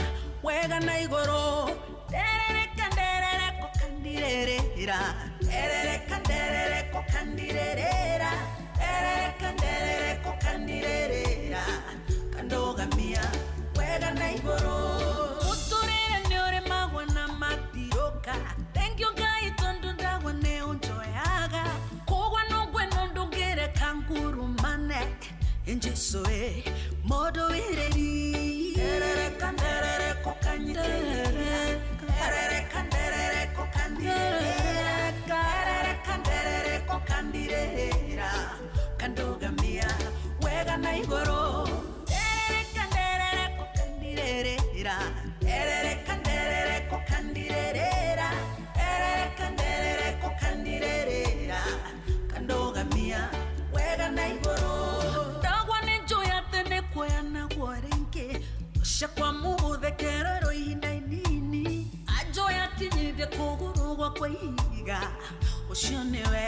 wega na igũrũ. Nderereka nderereko kandirerera, nderereka nderereko kandirerera, nderereka nderereko kandirerera, kandũgamia wega na igũrũ. Mũtũrĩre nĩ ũrĩmagwo na matiũka. Thank you Ngai tondũ ndagwa nĩ ũnjoyaga, kũgwa no ngweno ndũngĩreka ngurumane. Jesu e mũndũ wĩrĩri. Nderereka nderereko kanyitĩrĩra, nderereka nderereko kandirĩrĩra, nderereka nderereko kandirĩrĩra, kandũgamia wega na igũrũ. Nderereka nderereko kandirĩrĩra, nderereka nderereko kandirĩrĩra, nderereka nderereko kandirĩrĩra, kandũgamia wega na igũrũ. Ndagwa nĩ njũĩ atĩ nĩ kuoya naguo rĩngĩ, ũcio kwa mũgũthekererwo ihinda inini, anjoya akinyithie kũgũrũ gwakwa ihiga, ũcio nĩwe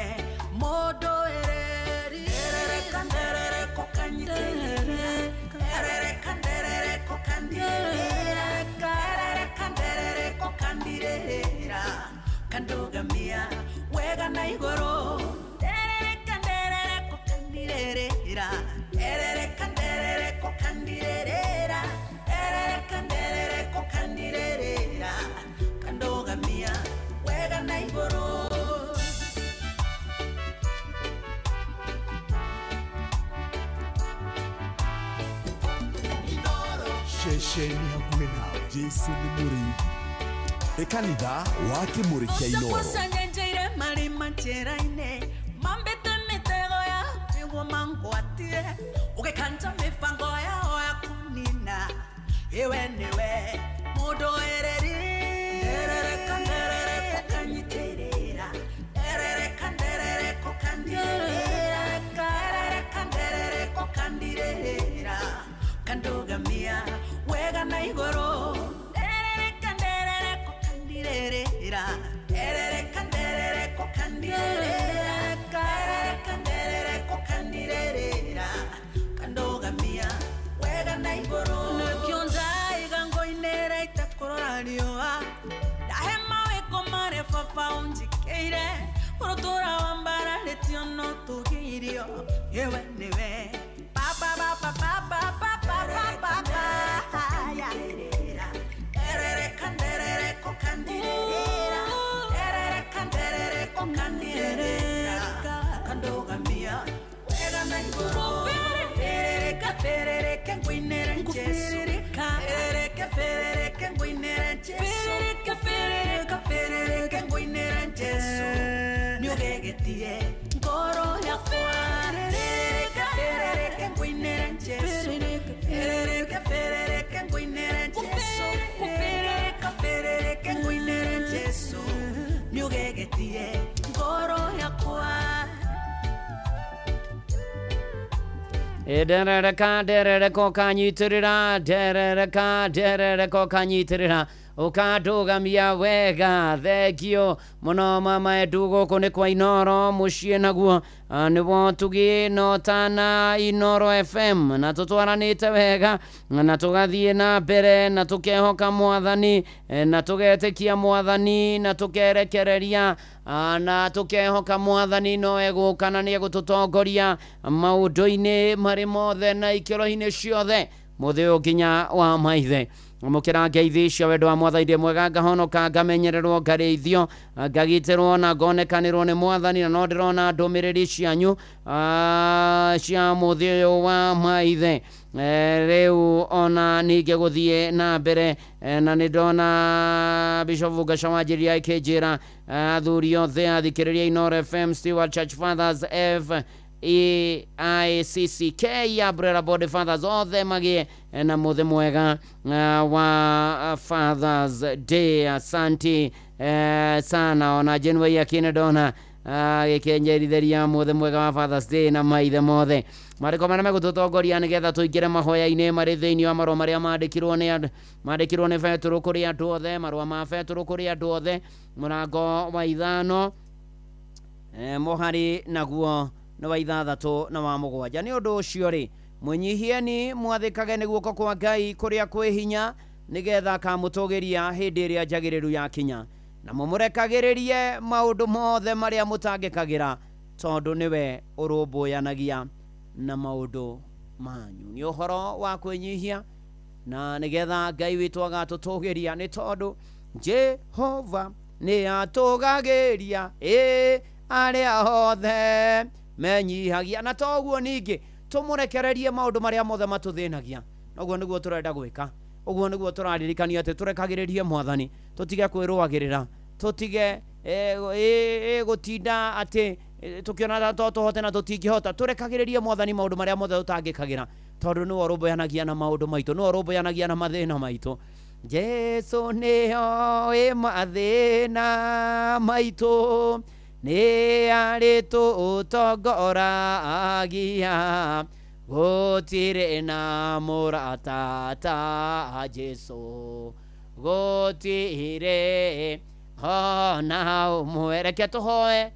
mũndũ wĩrĩri. Nderereka nderereko kanyitĩrĩra, nderereka nderereko kandirĩrĩra, nderereka nderereko kandirĩrĩra, kandũgamia wega na igũrũ. Nderereka nderereko kandirĩrĩra, nderereka nderereko kandirĩrĩra, nderereka nderereko kandirĩrĩra, kandũgamia wega na igũrũ. Ceceni hakuhĩ nawe. Jesu nĩ mũrĩithi nĩ kanitha wa Kĩmũrĩ kĩa Inooro. Njenjeire marima njĩra-inĩ, mambĩte mĩtego ya nĩguo mangwatie, ũgĩkanja mĩbango yao ya kũnina, iwe nĩwe mũndũ wĩrĩri. Nderereka nderereko kanyitĩrĩra, nderereka nderereko kandirĩrĩra, nderereka nderereko kandirĩrĩra, kandũgamia wega na igũrũ. Nderereka nderereko Kandugamio yewe niwe ba ba ba ba ba ba ba ba ba ba ya erere kanderere ko kandirera erere kanderere ko kandirera kandugamia wega na iguru ferereka ferereke ngwinere Jesu ferereka ferereke ngwinere Jesu ferereka ferereka ferereke ngwinere Jesu niugegetie ngoro yakwa ferereka ferereke ngwinere Jesu ferereka ferereke ngwinere Jesu ferereka ferereke ngwinere Jesu niugegetie ngoro yakwa. Nderereka nderereka ũkanyitirĩra nderereka nderereka ũkanyitirĩra ũkandũgamia wega. Thengio mũno mama Edu, gũkũ nĩ kwa Inoro mũciĩ naguo nĩwo tugi no tana Inoro FM, na tũtwaranĩte wega na tũgathiĩ na mbere na tũkehoka mwathani na tũgetĩkia mwathani na tũkerekereria na tũkehoka mwathani no egũka na nĩ egũtũtongoria maũndũ-inĩ marĩ mothe na ikĩro-inĩ ciothe mũthĩ ũyũ nginya wa maithe. Mũkĩra ngeithi cia wendo wa mwathani ndĩ mwega, ngahonoka, ngamenyererwo, ngarĩithio, ngagitĩrwo na ngonekanĩrwo nĩ mwathani. Na no ndĩrona ndũmĩrĩri cianyu cia mũthĩ ũyũ wa maithe. Rĩu ona ningĩ gũthiĩ na mbere na nĩ ndona Bishop Gaca wanjĩrĩria ĩkĩnjĩra athuri othe athikĩrĩria Inoro FM, Stewart Church Fathers F EICCK Umbrella Body Fathers othe magĩe na mũthĩ mwega wa Fathers Day. Asanti sana. Ona Jenway akĩne ndona gĩkĩnjerithĩria mũthĩ mwega wa Fathers Day na maithe mothe marĩko marĩa megũtũtongoria nĩgetha tũingĩre mahoya-inĩ marĩ thĩinĩ wa marũa marĩa mandĩkirwo nĩ Betũrũ kũrĩ andũ othe, marũa ma Betũrũ kũrĩ andũ othe mũrango wa 5 mũhari naguo nĩ wa 6 na wa 7. Nĩ ũndũ ũcio rĩ, mwĩnyihieni mwathĩkage nĩ guoko kwa Ngai kũrĩa kwĩ hinya, nĩgetha akamũtũgĩria hĩndĩ ĩrĩa njagĩrĩru yakinya, na mũmũrekagĩrĩrie maũndũ mothe marĩa mũtangĩkagĩra, tondũ nĩwe ũrũmbũyanagia na maũndũ manyu. Nĩ ũhoro wa kwĩnyihia na nĩgetha Ngai witũ agatũtũgĩria, nĩ tondũ Jehova nĩ atũgagĩria arĩa othe menyihagia. Na toguo ningĩ tũmũrekererie maũndũ marĩa mothe matũthĩnagia. Noguo nĩguo tũrenda gwĩka, ũguo nĩguo tũraririkania atĩ tũrekagĩrĩrie mwathani, tũtige kwĩrũagĩrĩra, tũtige gũtinda atĩ tũkĩona to tũhote na tũtingĩhota. Tũrekagĩrĩrie mwathani maũndũ marĩa mothe tũtangĩkagĩra, tondũ nĩwe ũrũmbũyanagia na maũndũ maitũ, nĩwe ũrũmbũyanagia na mathĩna maitũ. Jesu nĩoĩ mathĩna maitũ, nĩ arĩtũtongoragia, gũtirĩ na mũrata ta Jesu, gũtirĩ ona ũmwe. Reke tũhoe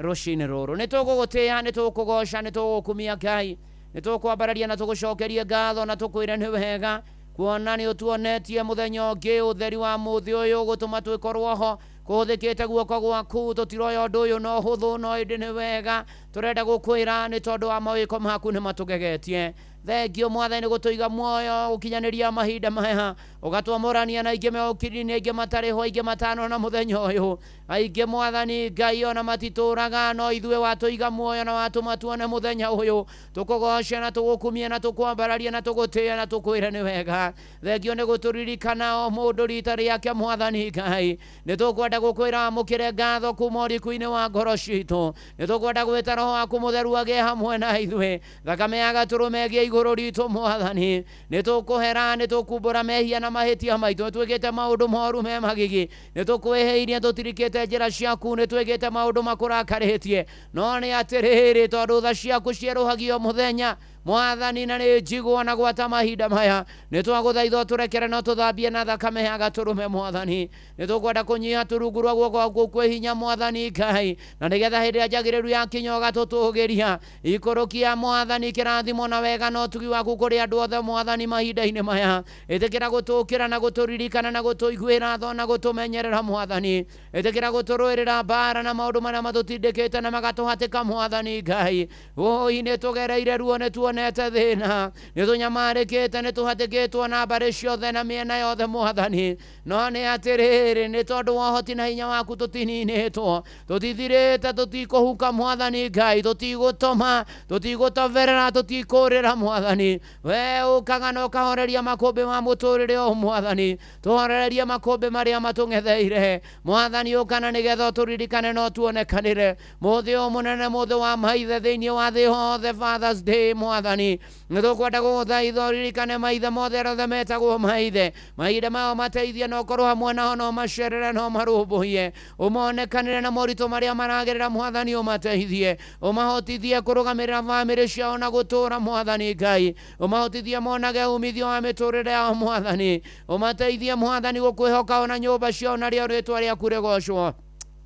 rũcinĩ rũrũ. Nĩ tũgũgũtĩĩa, nĩ tũgũkũgoca, nĩ tũgũgũkumia Ngai, nĩ tũkwambararia na tũgũcokerie ngatho na tũkwĩre nĩ wega kuona nĩ ũtuonetie mũthenya ũngĩ ũtheri wa mũthĩ ũyũ gũtũma twĩkorwo ho kũhũthĩkĩte guoko gwaku. Tũtiroya ũndũ ũyũ no hũthũ, no ĩndĩ nĩ wega tũrenda gũkwĩra nĩ tondũ wa mawĩko maku nĩ matũgegetie. Thengio mwathani gũtũiga muoyo gũkinyanĩria mahinda maya, ũgatwamũrania na aingĩ me ũkiri-inĩ, aingĩ matarĩ ho, aingĩ matanona mũthenya ũyũ, aingĩ mwathani Ngai ona matitũraga, no ithuĩ watũiga muoyo na watũma tuone mũthenya ũyũ. Tũkũgoce na tũgũkumie na tũkwambararie na tũgũtĩe na tũkwĩre nĩ wega. Thengio nĩ gũtũririkana o mũndũ rita rĩake mwathani Ngai. Nĩ tũkwenda gũkwĩra amũkĩre ngatho kuma ũriku-inĩ wa ngoro citũ. Nĩ tũkwenda gwĩta Roho waku mũtheru agĩe hamwe na ithuĩ, thakame ya gatũrũme ĩgĩe igũrũ ritũ mwathani. Nĩ tũkũhera, nĩ tũkumbũra mehia na mahĩtia maitũ, nĩ twĩkĩte maũndũ moru me magigi, nĩ tũkwĩhĩirie, tũtirikĩte njĩra ciaku, nĩ twĩkĩte maũndũ makũrakarĩtie, no nĩ atĩrĩrĩ, tondũ tha ciaku cierũhagio mũthenya, Mwathani na nĩ njigwo na gwata mahinda maya nĩ twagũthaitha ũtũrekere na ũtũthambie na thakame ya gatũrũme Mwathani. Nĩ tũkwenda kũnyiha tũrungu rwa guoko gwaku kwĩ hinya Mwathani Ngai, na nĩgetha hĩndĩ ĩrĩa njagĩrĩru yakinya ũgatũtũgĩria. Ikũrũkia Mwathani kĩrathimo na wega na ũtugi waku kũrĩ andũ othe Mwathani mahinda-inĩ maya. Ĩtĩkĩra gũtũkĩra na gũtũririkana na gũtũiguĩra tha na gũtũmenyerera Mwathani. Ĩtĩkĩra gũtũrũĩrĩra mbara na maũndũ marĩa matũtindĩkĩte na magatũhatĩka Mwathani Ngai. Ũi nĩ tũgereire ruo, nĩ tuonete thĩna, nĩ tũnyamarĩkĩte, nĩ tũhatĩkĩtwo na mbarĩ ciothe na mĩena yothe Mwathani. No nĩ atĩrĩrĩ, nĩ tondũ wa ũhoti na hinya waku tũtininĩtwo, tũtithirĩte, tũtikũhuka Mwathani Ngai, tũtigũtoma, tũtigũtoberera, tũtikũrĩra Mwathani. We ũkaga na ũkahoreria makũmbĩ ma mũtũrĩre ũyũ Mwathani, tũhorererie makũmbĩ marĩa matũng'etheire Mwathani. Ũkana nĩgetha ũtũririkane na ũtuonekanĩre mũthĩ ũyũ mũnene, mũthĩ wa maithe thĩinĩ wa thĩ yothe, Father's Day Mwathani. Nĩ tũkwenda gũgũthaitha ũririkane maithe mothe arĩa othe metagwo maithe, mahinda mao mateithie na ũkorwo hamwe nao, no macerere, no marũmbũiye, ũmonekanĩre na moritũ marĩa maragerera Mwathani, ũmateithie, ũmahotithie kũrũgamĩrĩra bamĩrĩ ciao na gũtũũra Mwathani Ngai, ũmahotithie monage umithio wa mĩtũrĩre yao Mwathani, ũmateithie Mwathani gũkwĩhoka ona nyũmba ciao narĩo rĩtwa rĩaku rĩgocwo.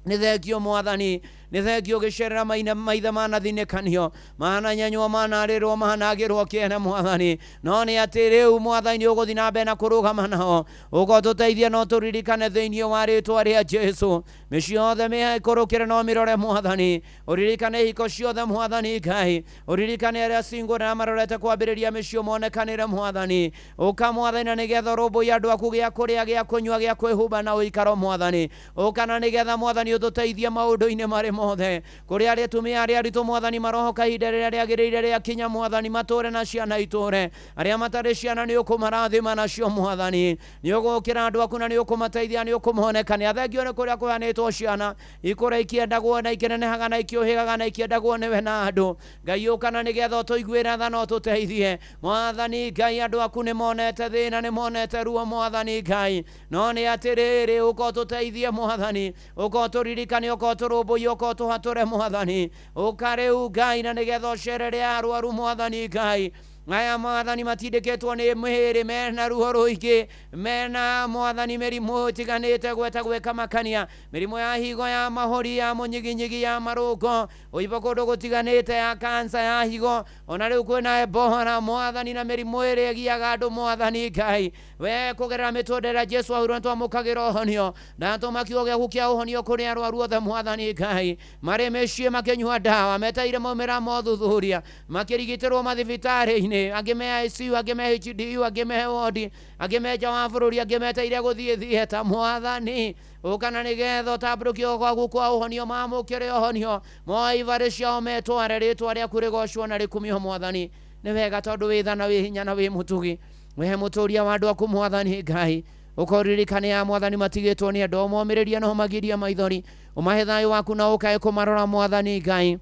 Nĩ thengio Mwathani, nĩ thengio ũgĩcerera maithe manathinĩkanio, mananyenywo, manarĩrwo, managĩrwo kĩene Mwathani. No nĩ atĩ rĩu Mwathani nĩ ũgũthiĩ na mbere na kũrũgama nao, ũgotũteithie na ũtũririkane thĩinĩ wa rĩtwa rĩa Jesũ. Mĩciĩ yothe mĩikũrũkĩre na ũmĩrore Mwathani, ũririkane ihiko ciothe Mwathani Ngai, ũririkane arĩa single na marorete kwambĩrĩria mĩciĩ ũmonekanĩre Mwathani. Ũka Mwathani na nĩgetha ũrũmbũiye andũ aku gĩa kũrĩa, gĩa kũnyua, gĩa kwĩhumba na ũikaro Mwathani. Ũka na nĩgetha Mwathani ũtũteithie maũndũ-inĩ marĩ mothe, kũrĩ arĩa atumia arĩa aritũ Mwathani marohoka ihinda rĩrĩa rĩagĩrĩire rĩakinya Mwathani, matũre na ciana itũre, arĩa matarĩ ciana nĩ ũkũmarathima nacio Mwathani. Nĩ ũgũkĩra andũ aku na nĩ ũkũmateithia, nĩ ũkũmonekania. Thengio nĩ kũrĩa kũheanĩtwo ciana ikũra ikĩendagwo na ikĩnenehaga na ikĩũhĩgaga na ikĩendagwo nĩwe na andũ. Ngai ũka na nĩgetha ũtũiguĩre tha na ũtũteithie Mwathani Ngai. Andũ aku nĩ monete thĩna, nĩ monete ruo Mwathani Ngai, no nĩ atĩrĩrĩ, ũka ũtũteithie Mwathani, ũka ũtũririkane, ũka ũtũrũmbũiye, ũka ũtũhatũre Mwathani. Ũka rĩu Ngai na nĩgetha ũcerere arwaru Mwathani Ngai. Aya Mwathani matindĩkĩtwo nĩ mĩhĩrĩ, mena ruo rũingĩ, mena Mwathani mĩrimũ ĩtiganĩte gweta gwĩka makania, mĩrimũ ya higo, ya mahũri, ya mũnyiginyigi, ya marũngo, ũimbo kũndũ gũtiganĩte, ya kansa ya higo, ona rĩu kwĩna Ebola Mwathani, na mĩrimũ ĩrĩa ĩgiaga andũ Mwathani Ngai. We kũgerera mĩtũndĩre ĩrĩa Jesũ ahũrirwo nĩtwamũkagĩra ũhonio. Ndatũma kiugo gĩaku kĩa ũhonio kũrĩ arwaru othe Mwathani Ngai, marĩ mĩciĩ makĩnyua ndawa, metereire maumĩrĩra ma ũthuthuria, makĩrigitĩrwo mathibitarĩ-inĩ, angĩ me ICU, angĩ me HDU, angĩ me wodi, angĩ me nja wa bũrũri, angĩ metereire gũthiĩ thieta Mwathani. Ũka na nĩgetha ũtambũrũkie gwaku kwa ũhonio, mamũkĩre ũhonio, moe ibarĩ ciao metware, rĩtwa rĩaku rĩgocwo na rĩkumio Mwathani. Nĩ wega tondũ wĩ tha na wĩ hinya na wĩ mũtugi, we mũtũria wa andũ aku Mwathani Ngai. Ũkoririkane ya Mwathani matigĩtwo nĩ andũ, ũmomĩrĩrie na ũmagirie maithori, ũmahe thayũ waku na ũkae kũmarora Mwathani Ngai.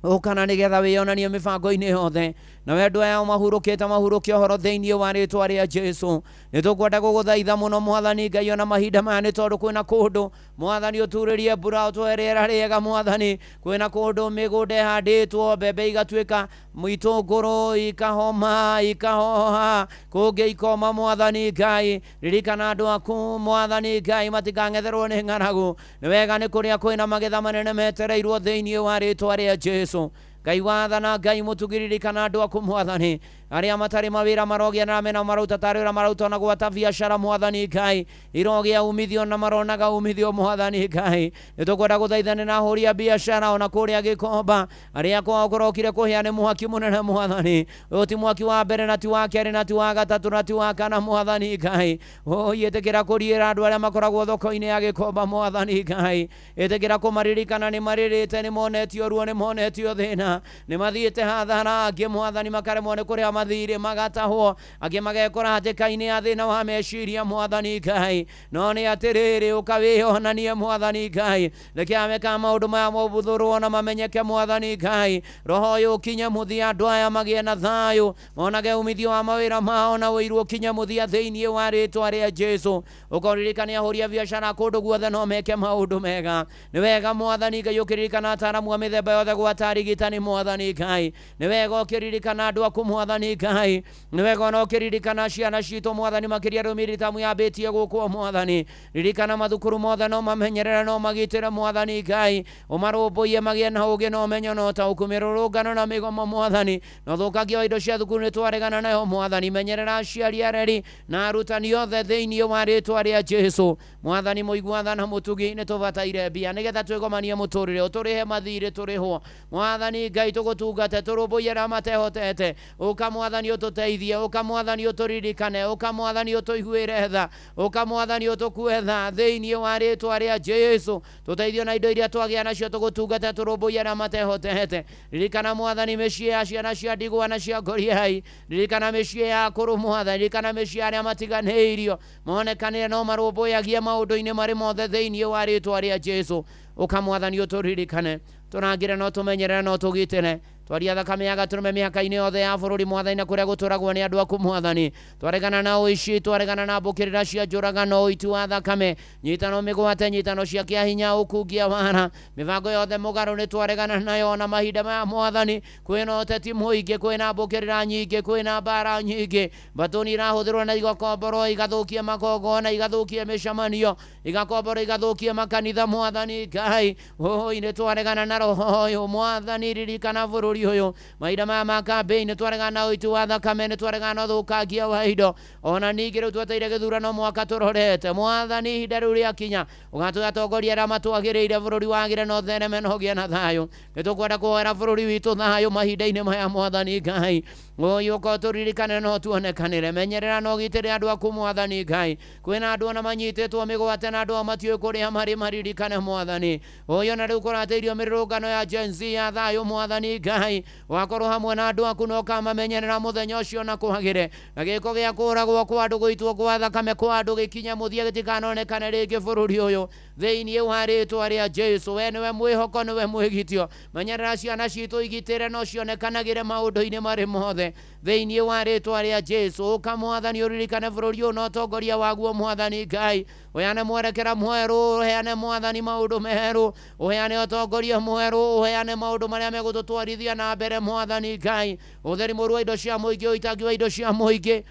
Ũka na nĩgetha wĩyonanie mĩbango-inĩ yothe, na we andũ aya mahurũkĩte mahurũke ũhoro thĩinĩ wa rĩtwa rĩa Jesũ. Nĩ tũkwenda gũgũthaitha mũno Mwathani Ngai ona mahinda maya, nĩ tondũ kwĩna kũndũ Mwathani ũturĩrie mbura, ũtũhe rĩera rĩega Mwathani. Kwĩna kũndũ mĩgũnda ĩhandĩtwo mbembe igatuĩka itũngũrũ, ikahoma, ikahoha, kũngĩ ikoma Mwathani Ngai. Ririkana andũ aku Mwathani Ngai matikang'etherwo nĩ ng'aragu. Nĩ wega nĩ kũrĩa kwĩna magetha manene metereirwo thĩinĩ wa rĩtwa rĩa Jesũ. Ngai wathana, Ngai mũtugĩririkana andũ aku Mwathani, arĩa matarĩ mawĩra marogĩa na mena marauta tarĩ ũrĩa marauta ona gwata biacara Mwathani Ngai, irogĩa umithio na maronaga umithio Mwathani Ngai. Nĩ tũkwenda gũthaithana na ahũri a biacara ona kũrĩa Gĩkomba, arĩa kwao kũrokire kũhĩa nĩ mwaki mũnene Mwathani. Ũyũ ti mwaki wa mbere na ti wa kerĩ na ti wa gatatũ na ti wa kana Mwathani Ngai. Ĩtĩkĩra kũriĩra andũ arĩa makoragwo thoko-inĩ ya Gĩkomba Mwathani Ngai. Ĩtĩkĩra kũmaririkana nĩ marĩrĩte, nĩ monetio ruo, nĩ monetio thĩna, nĩ mathiĩte hathara, angĩ Mwathani makaremwo nĩ kũrĩha mathirĩ magatahwo, angĩ magekora hatĩka-inĩ ya thĩna wa meciria Mwathani Ngai. No nĩ atĩrĩrĩ, ũka wĩyonanie Mwathani Ngai, reke ameka maũndũ maya mobuthũrwo na mamenyeke Mwathani Ngai. Roho ũyũ ũkinye mũthia, andũ aya magĩe na thayũ, monage umithio wa mawĩra mao na ũiru ũkinye mũthia thĩinĩ wa rĩtwa rĩa Jesu. Ũkoririkane ahũri a biacara kũndũ guothe no meke maũndũ mega. Nĩ wega Mwathani Ngai ũkĩririkana ataaramu a mĩthemba yothe gwata arigitani Mwathani Ngai. Nĩ wega ũkĩririkana andũ aku Mwathani Ngai. Nĩ wega ona ũkĩririkana ciana citũ Mwathani, makĩria rĩu mĩritamu yambĩtie gũkũ Mwathani. Ririkana mathukuru mothe no mamenyerere no magitĩre Mwathani Ngai, ũmarũmbũiye magĩe na ũũgĩ na ũmenyo na ũtaũku, mĩrũrũngano na mĩgomo Mwathani, na ũthũkangia wa indo cia thukuru nĩ twaregana nayo Mwathani. Menyerera aciari, areri na arutani othe thĩinĩ wa rĩtwa rĩa Jesu. Mwathani mũigua tha na mũtugi, nĩ tũbataire mbia nĩgetha twĩgomanie mũtũrĩre, ũtũrĩhe mathirĩ tũrĩhwo Mwathani Ngai, tũgũtungate tũrũmbũiye arĩa matehotete. Ũka Mwathani ũtũteithie, ũka Mwathani ũtũririkane, ũka Mwathani ũtũiguĩre tha, ũka Mwathani ũtũkue tha thĩinĩ wa rĩtwa rĩa Jesu. Tũteithio na indo iria twagĩa nacio tũgũtungate tũrũmbũiye arĩa matehotete. Ririkana Mwathani mĩciĩ ya ciana cia ndigwa na cia ngoriai, ririkana mĩciĩ ya akũrũ Mwathani, ririkana mĩciĩ ya arĩa matiganĩirio, monekanĩre no marũmbũyagie maũndũ-inĩ marĩ mothe thĩinĩ wa rĩtwa rĩa Jesu. Ũka Mwathani ũtũririkane, tũrangĩre no tũmenyerere no tũgitĩre, twaria thakame ya gatũrũme mĩhaka-inĩ yothe ya bũrũri Mwathani, na kũrĩa gũtũragwo nĩ andũ aku Mwathani. Twaregana na ũici, twaregana na mbũkĩrĩra cia njũragano, ũiti wa thakame, nyitano mĩgwate, nyitano cia kĩahinya, ũkungia wara, mĩbango yothe mũgarũ nĩ twaregana nayo. Na mahinda maya Mwathani kwĩna ũteti mũingĩ, kwĩna mbũkĩrĩra nyingĩ, kwĩna mbara nyingĩ, mbatũni irahũthĩrwo na igakomborwo igathũkia magongona, igathũkia mĩcemanio, igakomborwo igathũkia makanitha Mwathani Ngai. Ũi nĩ twaregana na roho ũyũ Mwathani, ririkana bũrũri ũyũ mahinda maya ma kambĩini, nĩ twaregana na ũiti wa thakame, nĩ twaregana na ũthũkangia wa indo. Ona ningĩ rĩu tweteire gĩthurano mwaka tũrorete Mwathani, ihinda rĩu rĩakinya ũgatũhe atongoria arĩa matwagĩrĩire, bũrũri wagĩre na ũthereme na ũgĩe na thayũ. Nĩ tũkwenda kũhoera bũrũri witũ thayũ mahinda-inĩ maya Mwathani Ngai. Ũyũ ũka ũtũririkane na ũtuonekanĩre, menyerera na ũgitĩre andũ aku Mwathani Ngai. Kwĩna andũ ona manyitĩtwo mĩgwate na andũ ao matiũĩ kũrĩa marĩ, maririkane Mwathani. Ũyũ na rĩu kũratĩirio mĩrũrũngano ya Gen Z ya thayũ Mwathani Ngai, wakorwo hamwe na andũ aku na ũkamamenyerera mũthenya ũcio na kwagĩre, na gĩko gĩa kũragwo kwa andũ, gũitwo gwa thakame kwa andũ gĩkinye mũthia, gĩtikanonekane rĩngĩ bũrũri ũyũ thĩinĩ wa rĩtwa rĩa Jesu. We nĩwe mwĩhoko, nĩwe mwĩgitio. Menyerera ciana citũ, igitĩre no cionekanagĩre maũndũ-inĩ marĩ mothe thĩinĩ wa rĩtwa rĩa Jesu. Ũka Mwathani ũririkane bũrũri ũyũ na ũtongoria waguo Mwathani Ngai, ũheane mwerekera mwerũ, ũheane Mwathani maũndũ merũ, ũheane ũtongoria mwerũ, ũheane maũndũ marĩa megũtũtwarithia na mbere Mwathani Ngai. Ũtheri mũru wa indo cia mũingĩ, ũitangi wa indo cia mũingĩ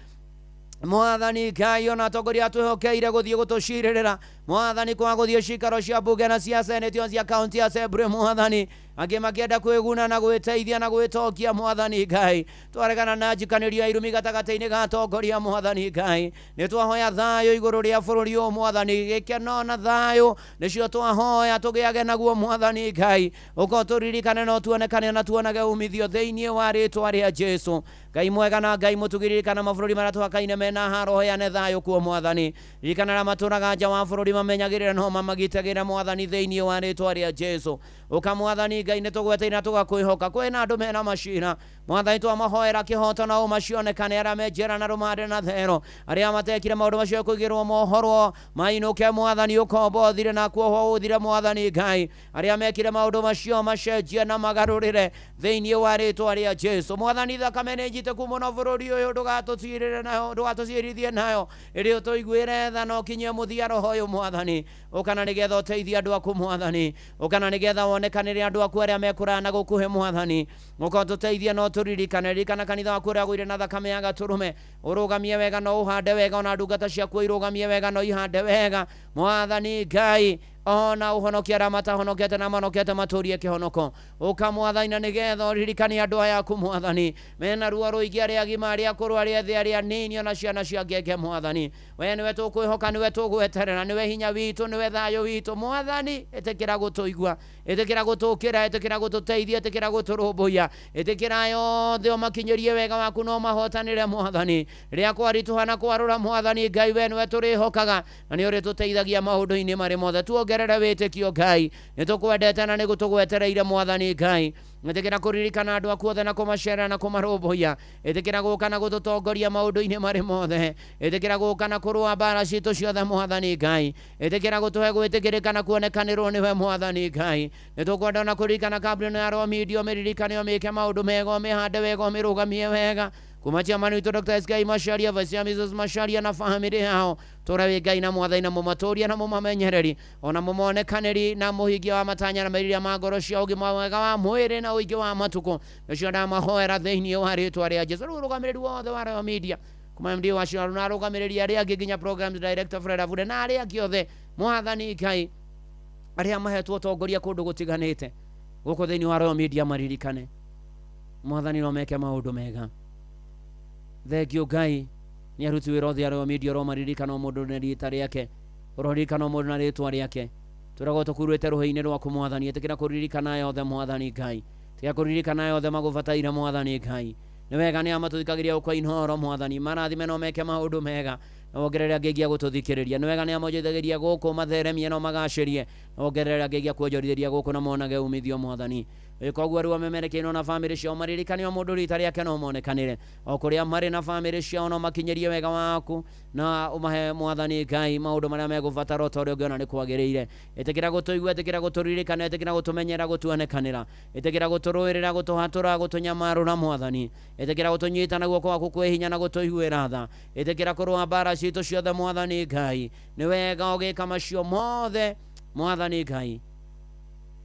Mwathani Ngai, ona atongoria twĩhokeire gũthiĩ gũtũcirĩrĩra Mwathani, kwa gũthiĩ cikaro cia mbunge na cia senate cia county assembly Mwathani, angĩ makĩenda kwĩguna na gwĩteithia na gwĩtokia Mwathani Ngai. Twaregana na njikanĩrio ya irumi gatagatĩ-inĩ ga atongoria Mwathani Ngai. Nĩ twahoya thayũ igũrũ rĩa bũrũri ũyũ Mwathani, gĩkeno na thayũ nĩcio twahoya tũgĩage naguo Mwathani Ngai. Ũka ũtũririkane na ũtuonekane na tuonage umithio thĩinĩ wa rĩtwa rĩa Jesu. Ngai mwega na Ngai mũtugi, ririkana mabũrũri marĩa tũhakaine mena haro, heane thayũ kuo Mwathani. Ririkana arĩa matũraga nja wa bũrũri, mamenyagĩrĩra no mamagitagĩra Mwathani thĩinĩ wa rĩtwa rĩa Jesu. Ũka Mwathani Ngai, nĩ tũgweteire na tũgakwĩhoka. Kwĩna andũ mena macira Mwathani, twamahoera kĩhoto na ũmacionekane, arĩa me njera na rũmande na thero, arĩa matekire maũndũ macio kũigĩrwo mohoro mainũke Mwathani, ũkombo ũthire na kuohwo ũthire Mwathani Ngai. Arĩa mekire maũndũ macio macenjie na magarũrĩre thĩinĩ wa rĩtwa rĩa Jesu. Mwathani, thakame nĩ njitĩku mũno bũrũri ũyũ, ndũgatũcirĩre nayo, ndũgatũcirithie nayo, ĩrĩ ũtũiguĩre tha na ũkinyie mũthia roho ũyũ Mwathani. Ũkana nĩgetha ũteithie andũ aku Mwathani, ũkana nĩgetha wonekanĩre andũ aku arĩa mekũraya na gũkuhĩ Mwathani. Ũka ũtũteithie na ũtũririkane. Ririkana kanitha waku ũrĩa agũire na thakame ya gatũrũme, ũrũgamie wega na ũhande wega, ona ndungata ciaku irũgamie wega na ihande wega Mwathani Ngai. Ona ũhonokie arĩa matahonokete na mahonokete matũrie kĩhonoko. Ũka Mwathani na nĩgetha ũririkane andũ aya aku Mwathani, mena ruo rũingĩ, arĩa agima, arĩa akũrũ, arĩa ethĩ, arĩa nini, ona ciana cia ngenge Mwathani. We nĩwe tũkwĩhoka, nĩwe tũgweterera, nĩwe hinya witũ, nĩwe thayũ witũ Mwathani. Ĩtĩkĩra gũtũigua, ĩtĩkĩra gũtũkĩra, ĩtĩkĩra gũtũteithia, ĩtĩkĩra gũtũrũmbũiya, ĩtĩkĩra yothe ũmakinyĩrie wega waku no mahotanĩre Mwathani. Rĩrĩa kwaritũha na kwarũra Mwathani Ngai, we nĩwe tũrĩhokaga na nĩ ũrĩtũteithagia maũndũ-inĩ marĩ mothe. Tuongerere Tuongerere wĩtĩkio Ngai, nĩtũkwendete na nĩgũtũgwetereire Mwathani Ngai. Ĩtĩkĩra kũririkana andũ aku othe na kũmacerera na kũmarũmbũiya. Ĩtĩkĩra gũka na gũtũtongoria maũndũ-inĩ marĩ mothe. Ĩtĩkĩra gũka na kũrũa mbara citũ ciothe Mwathani Ngai. Ĩtĩkĩra gũtũhe gwĩtĩkĩrĩka na kuonekanĩrwo nĩwe Mwathani Ngai. Nĩtũkwenda ona kũririkana kambuni ĩno ya Royal Media, ũmĩririkane, ũmĩke maũndũ mega, ũmĩhande wega, ũmĩrũgamie wega. Kuma chairman witũ Dr. SK Macharia, Vice Chairman Mrs. Macharia na family yao, tũra wĩ Ngai na Mwathani na mũmatũria na mũmamenyereri ona mũmonekanĩri na mũhingia wa matanya na meriria ma ngoro cia ũgima mwega wa mwĩrĩ na ũingĩ wa matukũ. Nĩcio ndamahoera thĩinĩ wa rĩtwa rĩa Jesũ. Rĩu ũrũgamĩrĩri wothe wa Royal Media kuma MD wa Ciaru na arũgamĩrĩri arĩa angĩ nginya programs director Fred Abude na arĩa angĩ othe Mwathani Ngai arĩa mahetwo ũtongoria kũndũ gũtiganĩte gũkũ thĩinĩ wa Royal Media maririkane Mwathani no meke maũndũ mega. Thengio Ngai nĩ aruti wĩra othe a Royal Media ũromaririkana o mũndũ na rĩtwa rĩake, ũroririkana o mũndũ na rĩtwa rĩake. Tũragwo tũkuruĩte rũhĩ-inĩ rwaku Mwathani, ĩtĩkĩra kũririkana aya othe Mwathani Ngai, ĩtĩkĩra kũririkana aya othe magũbataire Mwathani Ngai. Nĩ wega nĩ amatũthikagĩria gũkũ Inooro Mwathani, marathime no meke maũndũ mega na wongerere angĩ aingĩ a gũtũthikĩrĩria. Nĩ wega nĩ amonjorithagĩria gũkũ matheremie na magacĩrie, na wongerere angĩ aingĩ a kuonjorithĩria gũkũ na monage umithio Mwathani. Koguo rĩu amemerekeirwo na bamĩrĩ ciao maririkane o mũndũ rita rĩake no monekanĩre o kũrĩa marĩ na bamĩrĩ ciao, no makinyĩrie wega waku na ũmahe Mwathani Ngai maũndũ marĩa megũbatara o ta ũrĩa ũngĩona nĩ kwagĩrĩire. Ĩtĩkĩra gũtũigua, ĩtĩkĩra gũtũririkana, ĩtĩkĩra gũtũmenyera, gũtuonekanĩra, ĩtĩkĩra gũtũrũĩrĩra, gũtũhatũra, gũtũnyamarũra Mwathani. Ĩtĩkĩra gũtũnyita na guoko gwaku kwĩ hinya na gũtũiguĩra tha. Ĩtĩkĩra kũrũa mbara citũ ciothe Mwathani Ngai. Nĩ wega ũgĩka macio mothe Mwathani Ngai,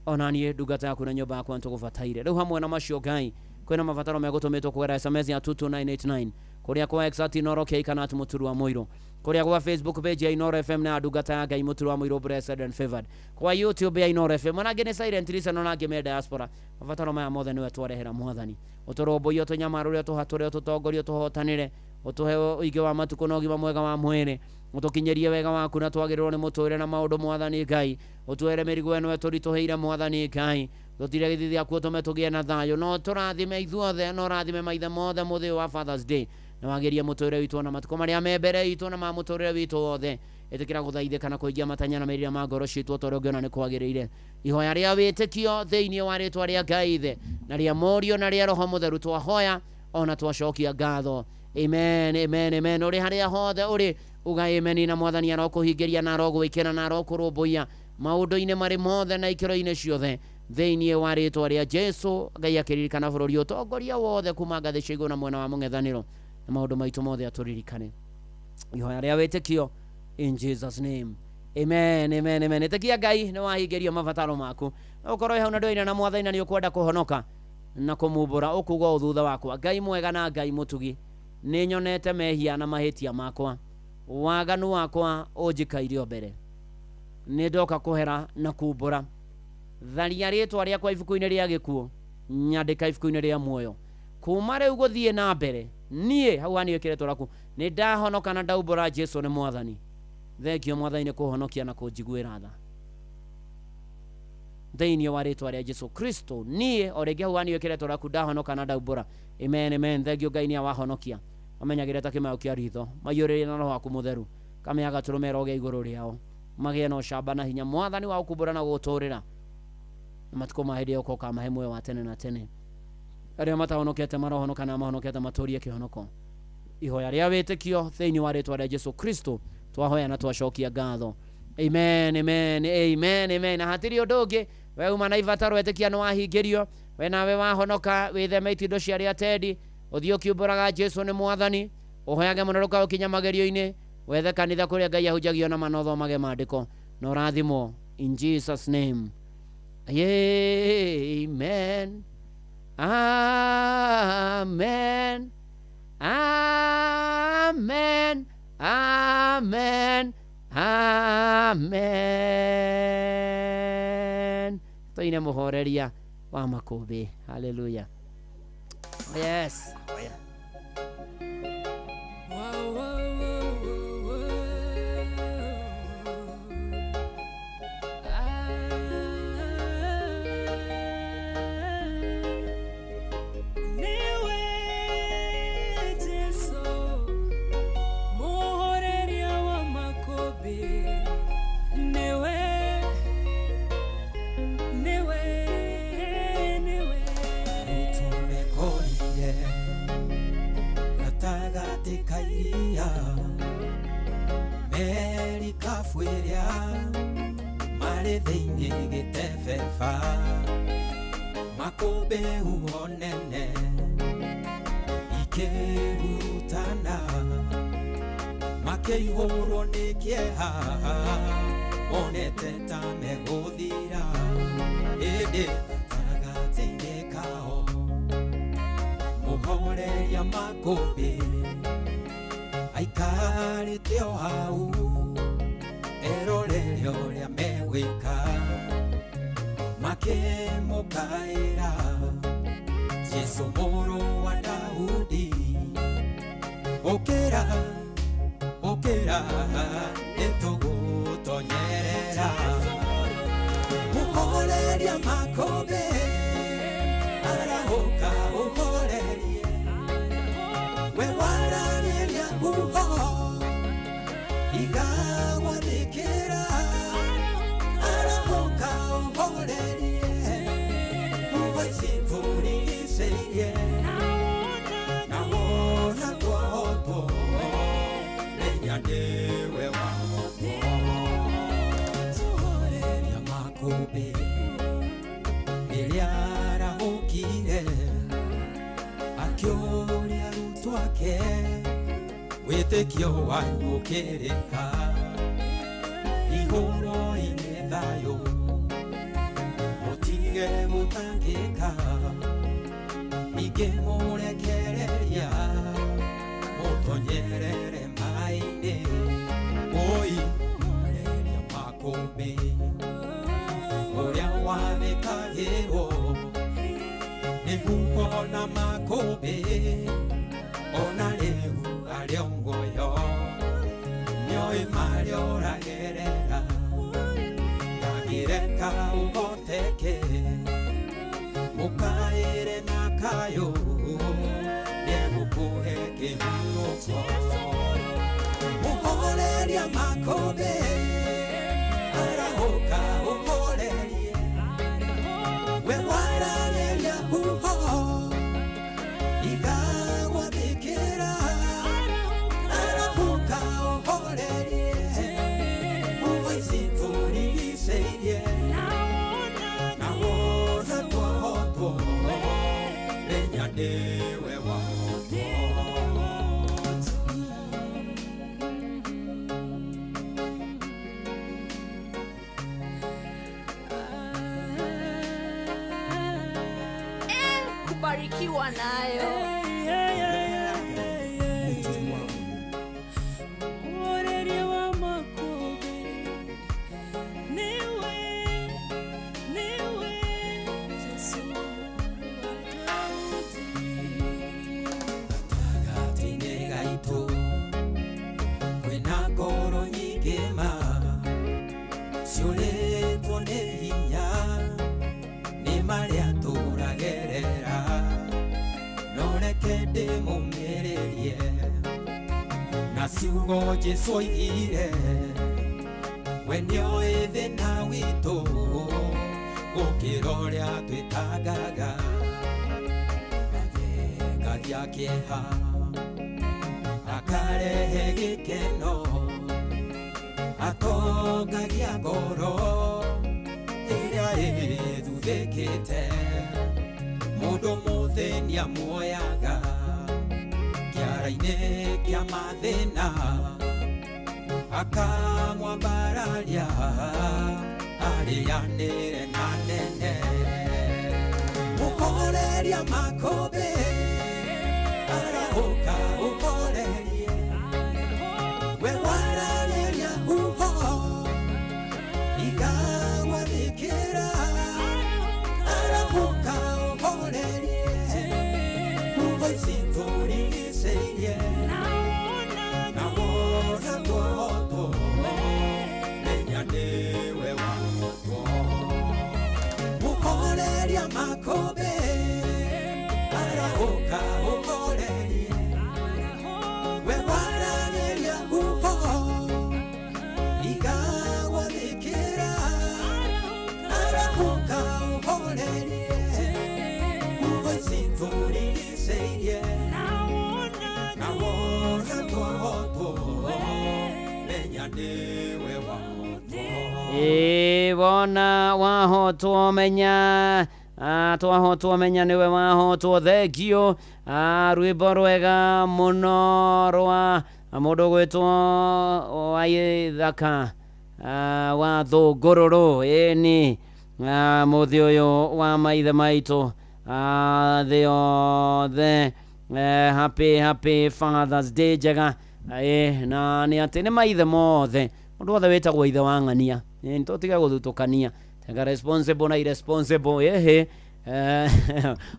ona niĩ ndungata yaku na nyũmba yakwa nĩtũgũbataire. Rĩu hamwe na macio Ngai, kwĩna mabataro megũtũmĩtwo kũgerera SMS ya 22989 kũrĩa kwa X at Inooro K kana at Mũturu wa Mũirũ, kũrĩa gwa Facebook page ya Inooro FM na ndungata ya Ngai Mũturu wa Mũirũ blessed and favored, kwa YouTube ya Inooro FM ona angĩ nĩ silent listener ona angĩ me diaspora. Mabataro maya mothe nĩwe twarehera Mwathani, ũtũrũmbũiye, ũtũnyamarũre, ũtũhatũre, ũtũtongorie, ũtũhotanĩre, ũtũhe ũingĩ wa matukũ na ũgima mwega wa mwĩrĩ, ũtũkinyĩrie wega waku na twagĩrĩrwo nĩ mũtũrĩre na maũndũ Mwathani Ngai. Ũtwere mĩrigo ĩno ĩtũritũhĩire Mwathani Ngai, tũtire gĩthithi gĩaku ũtũme tũgĩe na thayũ, no tũrathime ithuothe, no ũrathime maithe mothe mũthĩ wa Father's Day, na wagĩrie mũtũrĩre witũ na matukũ marĩa me mbere itũ na ma mũtũrĩre witũ wothe. Ĩtĩkĩra gũthaithĩka na kũhingia matanya na meriria ma ngoro citũ o ta ũrĩa ũngĩona nĩ kwagĩrĩire. Ihoya rĩa wĩtĩkio thĩinĩ wa rĩtwa rĩa Ngai Ithe na rĩa Mũriũ na rĩa Roho Mũtheru twahoya ona twacokia ngatho. Amen, amen, amen. Ũrĩ harĩa hothe ũrĩ uga amen na Mwathani arokũhingĩria na arogwĩkĩra na arokũrũmbũiya maũndũ-inĩ marĩ mothe na ikĩro-inĩ ciothe thĩinĩ wa rĩtwa rĩa Jesũ. Ngai akĩririkana bũrũri ũtongoria wothe kuma ngathĩ cia igũrũ na mwena wa mũng'ethanĩro na maũndũ maitũ mothe atũririkane. Ihoya rĩa wĩtĩkio in Jesus name. Amen, amen, amen. Ĩtĩkia Ngai nĩ wahingĩrio mabataro maku. No ũkorwo wĩ hau na ndũire na Mwathani na nĩ ũkwenda kũhonoka na kũmumbũra, ũkuga ũũ thutha wakwa: Ngai mwega na Ngai mũtugi, nĩ nyonete mehia na mahĩtia makwa, waganu wakwa ũnjikaire o mbere, nĩ ndoka kũhera na kumbũra. Tharia rĩtwa rĩakwa ibuku-inĩ rĩa gĩkuũ, nyandĩka ibuku-inĩ rĩa muoyo. Kuma rĩu gũthiĩ na mbere, niĩ hau hani wĩkĩre rĩtwa rĩaku, nĩ ndahonoka na ndaumbũra Jesũ nĩ Mwathani. Thengio Mwathani nĩ kũhonokia na kũnjiguĩra tha thĩinĩ wa rĩtwa rĩa Jesũ Kristo. Niĩ o rĩngĩ hau hani wĩkĩre rĩtwa rĩaku, ndahonoka na ndaumbũra. Amen, amen. Thengio Ngai nĩ awahonokia, mamenyagĩre ta kĩmeo kĩa ritho, maiyũrĩrĩrie na Roho waku Mũtheru, kamĩa gatũrũme rogĩa igũrũ rĩao, magĩe na ũcamba na hinya Mwathani wa gũkumbũra na gũgũtũrĩra, na matukũ ma hĩndĩ ĩyo ũkamahe muoyo wa tene na tene. Arĩa matahonokete marohonoka na mahonokete matũrie kĩhonoko. Ihoya rĩa wĩtĩkio thĩinĩ wa rĩtwa rĩa Jesũ Kristo twahoya na twacokia ngatho. Amen, amen, amen, amen. Na hatirĩ ũndũ ũngĩ, we uma na ibataro wetĩkia nĩ wahingĩrio, we nawe wahonoka, wĩtheme itindo cia arĩa atendi, ũthiĩ ũkiumbũraga Jesũ nĩ Mwathani, ũhoyage mũno ndũkaũkinya magerio-inĩ, wethe kanitha kũrĩa Ngai ahunjagio na ma na ũthomage maandĩko, na ũrathimwo in Jesus name. Amen. Amen. Amen. Amen. Amen. Tũine mũhoreria wa makũmbĩ. Hallelujah. Yes. Niwe Jesu muhoreria wa makũmbĩ, niwe makũmbĩ huho nene ikĩhurutana makĩihũrwo nĩ kĩeha monete ta megũthira ĩndĩ gatagatĩ-inĩ kao mũhoreria makũmbĩ aikarĩte o hau erorere ũrĩa megwĩka makĩmũkaĩra Jesũ mũrũ wa Daudi ũkĩra ũkĩra nĩtũgũtonyerera mũhoreria makũmbĩ arahũka ũhorerie we waragĩria huho igagwathĩkĩra arahũka ũhorerie huho ici tũrigicĩirie na wona twahotwo menya nĩwe wahotwo tũhoreria makũmbĩ rĩrĩa arahũkire akĩũria arutwo ake wĩtĩkio wanyu ũkĩrĩ ha igũrũ-inĩ thayũ mũtige gũtangĩka ningĩ mũrekereria mũtonyerere maĩ-inĩ woi mũhoreria makũmbĩ ũrĩa wathĩkagĩrwo nĩ huho na makũmbĩ ona rĩu arĩ o muoyo nĩoĩ marĩa ũragerera ndangĩreka ũhoteke mũkaĩre na kayũ nĩegũkũhe kĩhurũko mũhoreria makũmbĩ arahũka ũhorerie we waragĩria huho igagwathĩkĩra arahũka ũhorerie huho ici tũrigicĩirie na wona twahotwo menya nĩwe wahotwo. Kubarikiwa nayo. Mũhoreria wa makũmbĩ nĩwe nĩwe Jesũ mũrũ wa Daudi. Gatagatĩ-inĩ gaitũ kwĩna ngoro nyingĩ ma ciũrĩtwo nĩ hinya nĩ marĩa tũragerera no reke ndĩmũmĩrĩrie na ciugo Jesũ oigire we nĩoĩ thĩna witũ gũkĩra ũrĩa twĩtangaga athengagia kĩeha akarehe gĩkeno atongagia ngoro ĩrĩa ĩthuthĩkĩte mũndũ mũthĩni amuoyaga kĩara-inĩ kĩa mathĩna akamwambararia arĩanĩre na nene mũhoreria makũmbĩ arahũka ũhorerie we waragĩria huho igagwathĩkĩra arahũka ũhorerie huho ici tũrigicĩirie na wona twahotwo menya nĩwe wahotwo mũhoreria makũmbĩ arahũka ũhorerie we waragĩria huho igagwathĩkĩra arahũka ũhorerie huho ici tũrigicĩirie na wona twahotwo menya nĩwe wahotwo. Ĩ wona wahotwo menya Twahotwo menya nĩwe wahotwo. Thengio. Rwĩmbo rwega mũno rwa mũndũ gwĩtwo Waithaka wa Thũngũrũrũ. Ĩni mũthĩ ũyũ wa maithe maitũ thĩ yothe, happy happy Fathers Day njega. Na nĩ atĩ nĩ maithe mothe, mũndũ wothe wĩtagwo ithe wa ng'ania, nĩtũtige gũthutũkania tenga responsible na irresponsible. Ĩhĩ,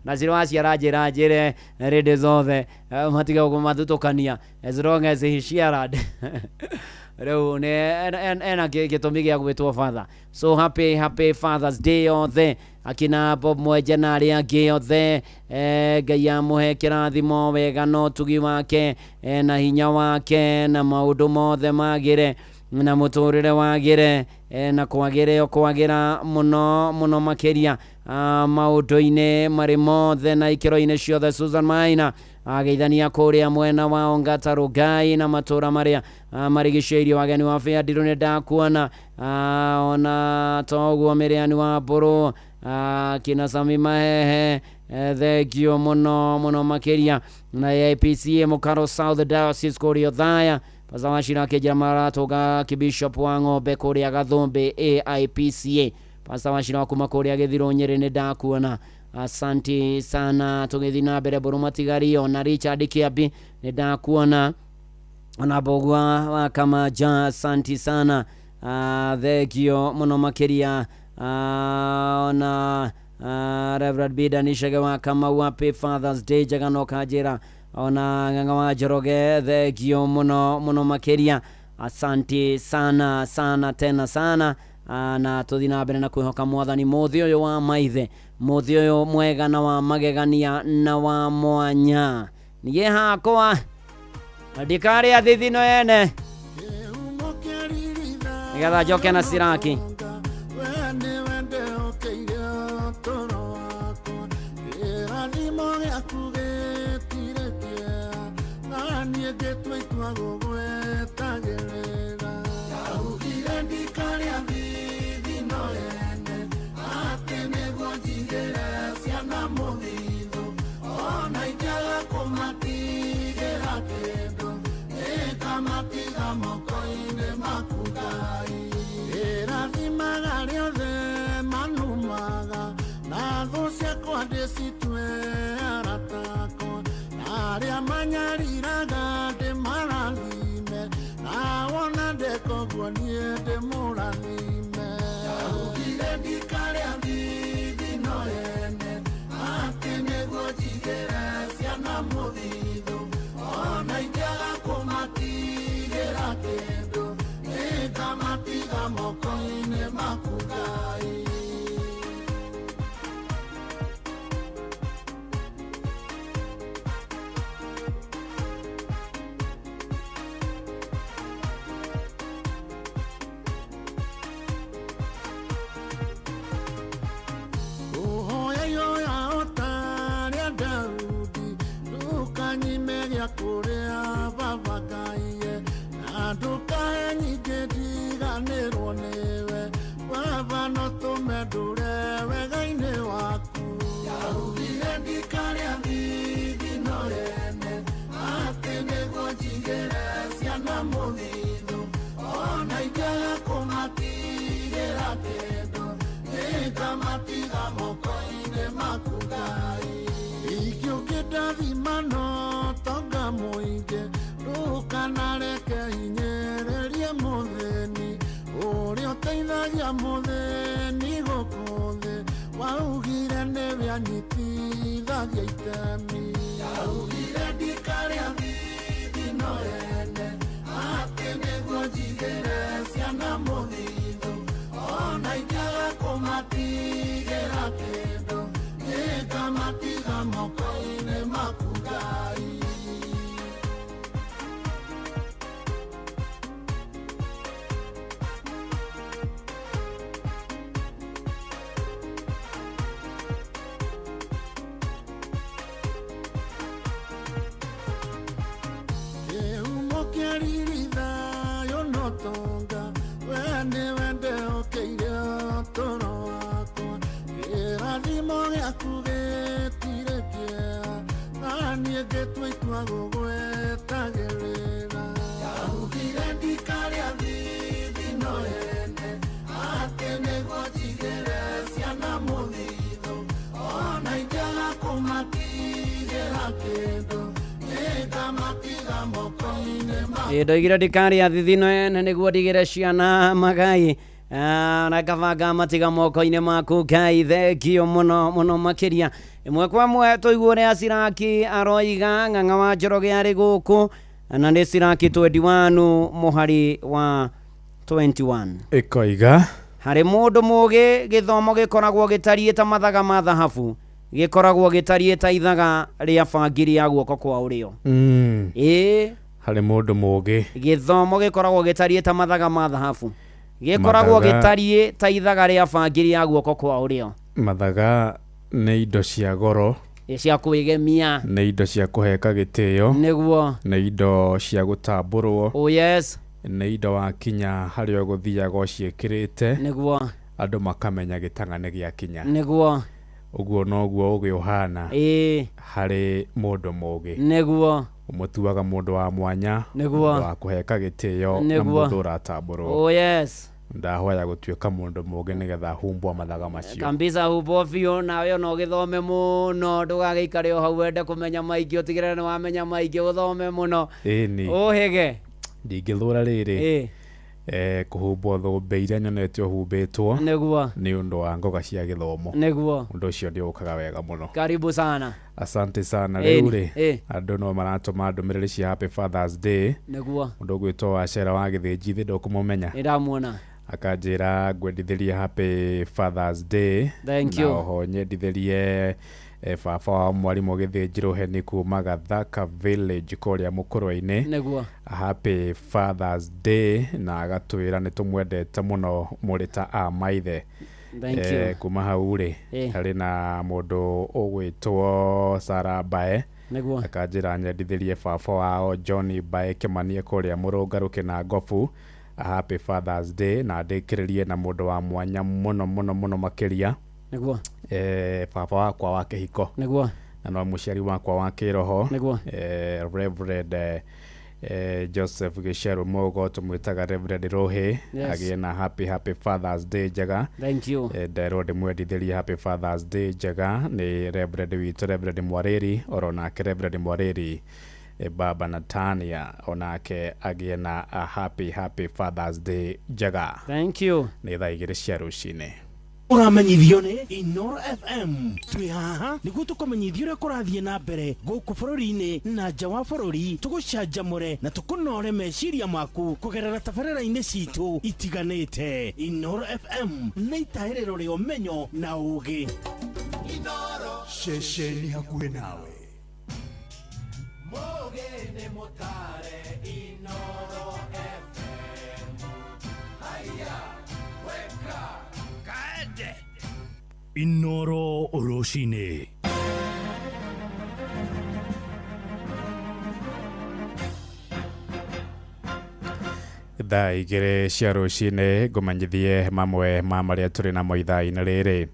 na ciro waciara njĩra njĩre rĩndĩ zothe, matige kũmathutũkania as long as he ciarad rĩu nĩ ena gĩtũmi gĩa gwĩtwo father. So happy happy Fathers Day othe, akina Bob Mwenje na arĩa angĩ othe. Ngai amũhe kĩrathimo wega na ũtugi wake, na hinya wake, na maũndũ mothe magĩre na mũtũrĩre wagĩre, na kwagĩre o kwagĩra mũno mũno makĩria, maũndũ-inĩ marĩ mothe na ikĩro-inĩ ciothe. Susan Maina ageithania kũrĩa mwena wa Ongata Rongai na matũra marĩa marigicĩirio. Wageni wa Bĩandirũ nĩ ndakuona, ona toguo Mĩrĩani wa Mbũrũ, kina Sami Mahehe, thengio mũno mũno makĩria, na AIPCA Mũkaro South Diocese kũrĩa Othaya. Pastor Wachira akĩnjĩra maratũnga kĩbishop wa ng'ombe kũrĩa Gathũmbĩ AIPCA. Pastor Wachira wa kuma kũrĩa Gĩthirũ Nyĩrĩ nĩ ndakuona, asanti sana. Tũgĩthiĩ na mbere, Mbũrũ Matigario na Richard Kĩambi nĩ ndakuona, ona Mbũgua wa Kamaja, asanti sana, thengio mũno makĩria, ona Reverend Bida Nishege wa Kamau, happy Fathers Day njega no kanjĩra, ona Ng'ang'a wa Njoroge, thengio mũno mũno makĩria, asanti sana sana tena sana. Na tũthiĩ na mbere na kwĩhoka mwathani mũthĩ ũyũ wa maithe, mũthĩ ũyũ mwega na wa magegania na wa mwanya. Niĩ hakwa ndikarĩa thithino ene nĩgetha njoke na ciraki. Wende wende okeire toro wakwa kĩrathimo gĩaku. gĩaku gĩtirĩ kĩeha na niĩ ngĩtua itua gũgwetagĩrĩra ndaugire ndikarĩa thithino ene atĩ nĩguo njigĩre ciana mũthithũ ona ingĩaga kũmatigĩra kĩndũ nĩngamatiga moko-inĩ ma Ndoigire ndikarĩa thithino ene nĩguo ndigĩre ciana magai. Na kabanga matiga moko-inĩ maku Ngai thengio mũno mũno makĩria. Ĩmwe kwa ĩmwe tũigue ũrĩa Siraki aroiga ng'ang'a wa Njoroge arĩ gũkũ na nĩ Siraki 21 mũhari wa 21. Ĩkoiga Harĩ mũndũ mũũgĩ gĩthomo gĩkoragwo gĩtariĩ ta mathaga ma thahabu, gĩkoragwo gĩtariĩ ta ithaga rĩa bangiri ya guoko kwa ũrĩo. Ĩĩ harĩ mũndũ mũũgĩ gĩthomo gĩkoragwo gĩtariĩ ta mathaga ma thahabu, gĩkoragwo gĩtariĩ ta ithaga rĩa bangiri ya guoko kwa ũrĩo. Mathaga nĩ indo cia goro, cia kwĩgemia, nĩ indo cia kũheka gĩtĩo, nĩguo, nĩ indo cia gũtambũrwo, oh yes, nĩ indo wakinya harĩa ũgũthiaga ũciĩkĩrĩte, nĩguo, andũ makamenya gĩtang'a nĩ gĩakinya, nĩguo, ũguo noguo ũgĩ ũhana ĩĩ, harĩ mũndũ mũũgĩ, nĩguo, ũmũtuaga mũndũ wa mwanya, nĩguo, mũndũ wa kũheka gĩtĩo na nĩguo, mũndũ ũratambũrwo. Oh yes, Ndahoya gũtuĩka mũndũ mũũgĩ nĩgetha humbwo mathaga macio. Kabisa humbwo biũ nawe ona ũgĩthome mũno ndũgagĩikare o hau wende kũmenya maingĩ ũtigĩrĩre nĩ wamenya maingĩ ũthome mũno. Ĩni. Ũhĩge. Ndingĩthũra rĩrĩ kũhumbwo thũmbĩ iria nyonete ũhumbĩtwo nĩguo, nĩ ũndũ wa ngoga cia gĩthomo, nĩguo, ũndũ ũcio nĩ ũkaga wega mũno. Karibu sana. Asante sana. Rĩu rĩ andũ no maratũma ndũmĩrĩri cia Happy Father's Day, nĩguo, mũndũ ũgwĩtwo Wacera wa Gĩthĩnji thĩ ndũkũmũmenya, nĩndamuona akanjĩra ngwendithĩrie Happy Father's Day. Thank you. Na oho nyendithĩrie baba wa mwarimũ Gĩthĩnji Rũheni kuma Gathaka Village kũrĩa Mũkũrwe-inĩ, nĩguo, Happy Father's Day, na agatwĩra nĩ tũmwendete mũno mũrĩ ta a maithe. Thank you. Kuma hau rĩ harĩ na mũndũ ũgwĩtwo Sarah Mbae, nĩguo, akanjĩra nyendithĩrie baba wao John Mbae Kĩmanie kũrĩa Mũrũngarũ Kĩnangobu Happy Father's Day, na ndĩkĩrĩrie na mũndũ wa mwanya mũno mũno mũno makĩria, nĩguo, baba wakwa wa kĩhiko, nĩguo, na no mũciari wakwa wa kĩroho, nĩguo, Reverend Joseph Gĩceru Mũgo tũmwĩtaga Reverend Rũhĩ, Yes. agĩe na happy happy Father's Day njega. Thank you. Nderwo ndĩmwendithĩrie Happy Father's Day njega nĩ Reverend witũ Reverend Mwarĩri, oro nake Reverend Mwarĩri Baba Natania onake agĩe na a happy happy Father's Day njega. Thank you. Nĩ thaa 2 cia rũcinĩ. Ũramenyithio nĩ Inoro FM. Twĩ haha nĩguo tũkũmenyithia ũrĩa kũrathiĩ na mbere gũkũ bũrũri-inĩ na nja wa bũrũri, tũgũcanjamũre na tũkũnore meciria maku kũgerera tabarĩra-inĩ citũ itiganĩte. Inoro FM nĩ itahĩrĩro rĩa ũmenyo na ũũgĩ. Ceceni hakuhĩ nawe. Mũgĩ mũtare Inoro FM. Haya, weka kaende. Inoro rũcinĩ. Thaa 2 cia rũcinĩ ngũmenyithie mamwe ma marĩa tũrĩ namo ithaa-inĩ rĩrĩ.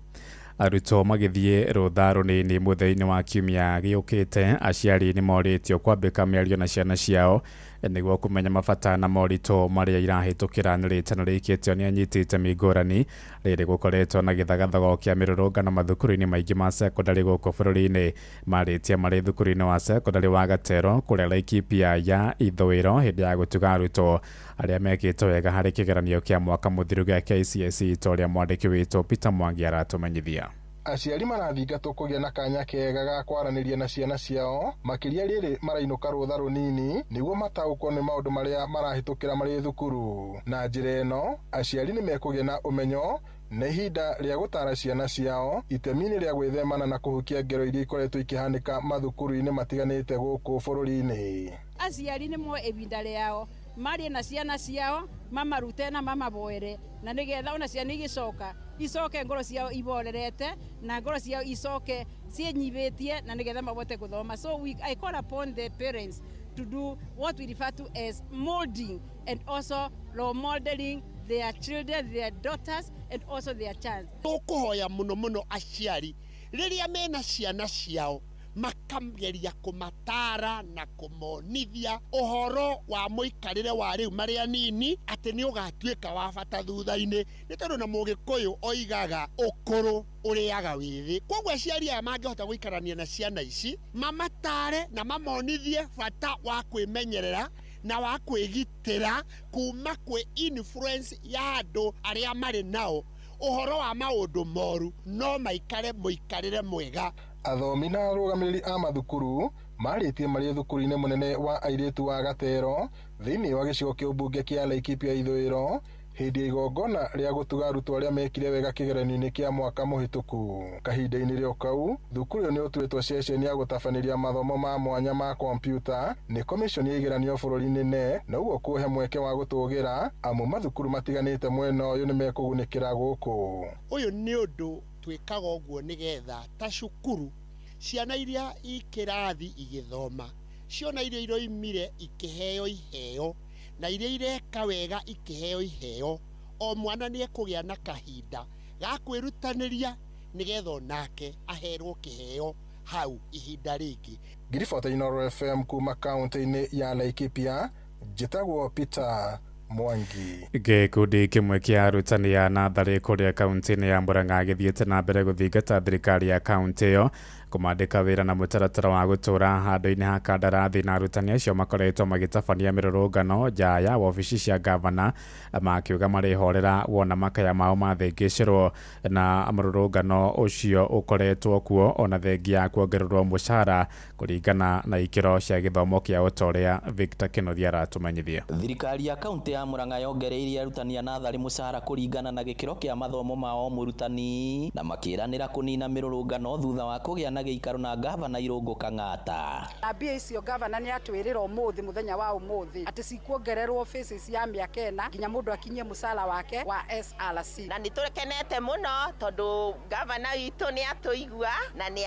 Arutwo magĩthiĩ rũtha rũnini mũthenya-inĩ wa kiumia gĩũkĩte, aciari nĩ morĩtio kwambĩka mĩario na ciana ciao nĩguo kũmenya mabata na moritũ marĩa irahĩtũkĩra. Nĩ rĩtana rĩikĩtio nĩ anyiti itemi ngũrani rĩrĩ gũkoretwo na gĩthagathago kĩa mĩrũrũngano mathukuru-inĩ maingĩ ma sekondarĩ gũkũ bũrũri-inĩ. Marĩtie marĩ thukuru-inĩ wa sekondarĩ wa Gatero kũrĩa Laikipia ya ithũĩro hĩndĩ ya gũtuga arutwo arĩa mekĩte wega harĩ kĩgeranio kĩa mwaka mũthiru gĩa KCSE ta ũrĩa mwandĩki witũ Peter Mwangi aratũmenyithia. Aciari marathingatwo kũgĩa na kanya kega ga kwaranĩria na ciana ciao makĩria rĩrĩ marainũka rũtha rũnini nĩguo mataũkwo nĩ maũndũ marĩa marahĩtũkĩra marĩ thukuru. Na njĩra ĩno aciari nĩ mekũgĩa na ũmenyo na ihinda rĩa gũtara ciana ciao itemi-inĩ rĩa gwĩthemana na kũhukia ngero iria ikoretwo ikĩhanĩka mathukuru-inĩ matiganĩte gũkũ bũrũri-inĩ. Aciari nĩ moe ihinda rĩao marie na ciana ciao mamarute na mamaboere na nĩgetha ona ciana igĩcoka icoke ngoro ciao iborerete na ngoro ciao icoke ciĩnyibĩtie na nĩgetha mabote gũthoma. So I call upon the parents to do what we refer to as molding and also role modeling their children, their daughters and also their chance. Tũkũhoya mũno mũno aciari Rĩrĩa mena ciana ciao makageria kũmatara na kũmonithia ũhoro wa mũikarĩre wa rĩu marĩ anini atĩ nĩ ũgatuĩka wa bata thutha-inĩ, nĩ tondũ na Mũgĩkũyũ oigaga ũkũrũ ũrĩaga wĩthĩ. Koguo aciari aya mangĩhota gũikarania na ciana ici mamatare na mamonithie bata wa kwĩmenyerera na wa kwĩgitĩra kuma kwĩ influence ya andũ arĩa marĩ nao ũhoro wa maũndũ moru, no maikare mũikarĩre mwega. Athomi na arũgamĩrĩri a mathukuru marĩtie marĩ thukuru-inĩ mũnene wa airĩtu wa Gatero thĩinĩ wa gĩcigo kĩa ũmbunge kĩa Laikipia Ithũĩro hĩndĩ ya igongona rĩa gũtuga arutwo arĩa mekire wega kĩgeranio-inĩ kĩa mwaka mũhĩtũku. Kahinda-inĩ rĩo kau, thukuru ĩyo nĩ ũtuĩtwo ceceni ya gũtabanĩria mathomo ma mwanya ma kompiuta nĩ komishoni ya igeranio bũrũri-inĩ NEC, na ũguo kũhe mweke wa gũtũgĩra amu mathukuru matiganĩte mwena ũyũ nĩ mekũgunĩkĩra gũkũ. Ũyũ nĩ ũndũ twĩkaga ũguo nĩgetha ta cukuru ciana iria i kĩrathi igĩthoma ciona iria iroimire ikĩheo iheo na iria ireka wega ikĩheo iheo, o mwana nĩ ekũgĩa na kahinda ga kwĩrutanĩria nĩgetha onake aherwo kĩheo hau ihinda rĩngĩ. Ngiribota Inooro FM kuma kaunti-inĩ ya Laikipia, njĩtagwo Peter Mwangi. Gĩkundi kĩmwe kĩa arutani a natharĩ kũrĩa kaunti-inĩ ya Murang'a gĩthiĩte na mbere gũthingata thirikari ya kaunti ĩyo kũmandĩka wĩra na mũtaratara wa gũtũra handũ-inĩ ha kandarathi, na arutani acio makoretwo magĩtabania mĩrũrũngano nja ya wabici cia gavana makiuga marĩhorera wona makaya mao mathĩngĩcĩrwo, na mũrũrũngano ũcio ũkoretwo kuo ona thengia ya kuongererwo mũcara kũringana na ikĩro cia gĩthomo kĩa ũtoria. Victor Kĩnuthia aratũmenyithia. Thirikari ya kaunti ya Murang'a yongereirie arutani a natharĩ mũcara kũringana na gĩkĩro kĩa mathomo mao mũrutani, na makĩranĩra kũnina mĩrũrũngano thutha wa kũgĩa na gĩikaro na gavana Irũngũ Kang'ata. Na mbia icio gavana nĩ atwĩrĩra ũmũthĩ mũthenya wa ũmũthĩ atĩ cikuongererwo phases ya mĩaka ĩna nginya mũndũ akinyie mũcara wake wa SRC. Na nĩ tũkenete mũno tondũ gavana witũ nĩ atũigua na nĩ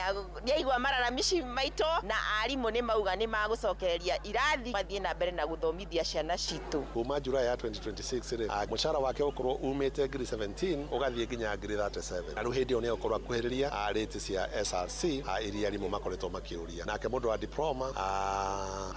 aigua mararamici maitũ, na arimũ nĩ mauga nĩ magũcokereria irathi mathiĩ na mbere na gũthomithia ciana citũ. Kuma July ya 2026 rĩ, mũcara wake ũkorwo umĩte ngiri 17 ũgathiĩ nginya ngiri 37, na rĩu hĩndĩ ĩyo nĩ ũkorwo akuhĩrĩria rate cia SRC iria arimũ makoretwo makĩũria. Nake mũndũ wa diploma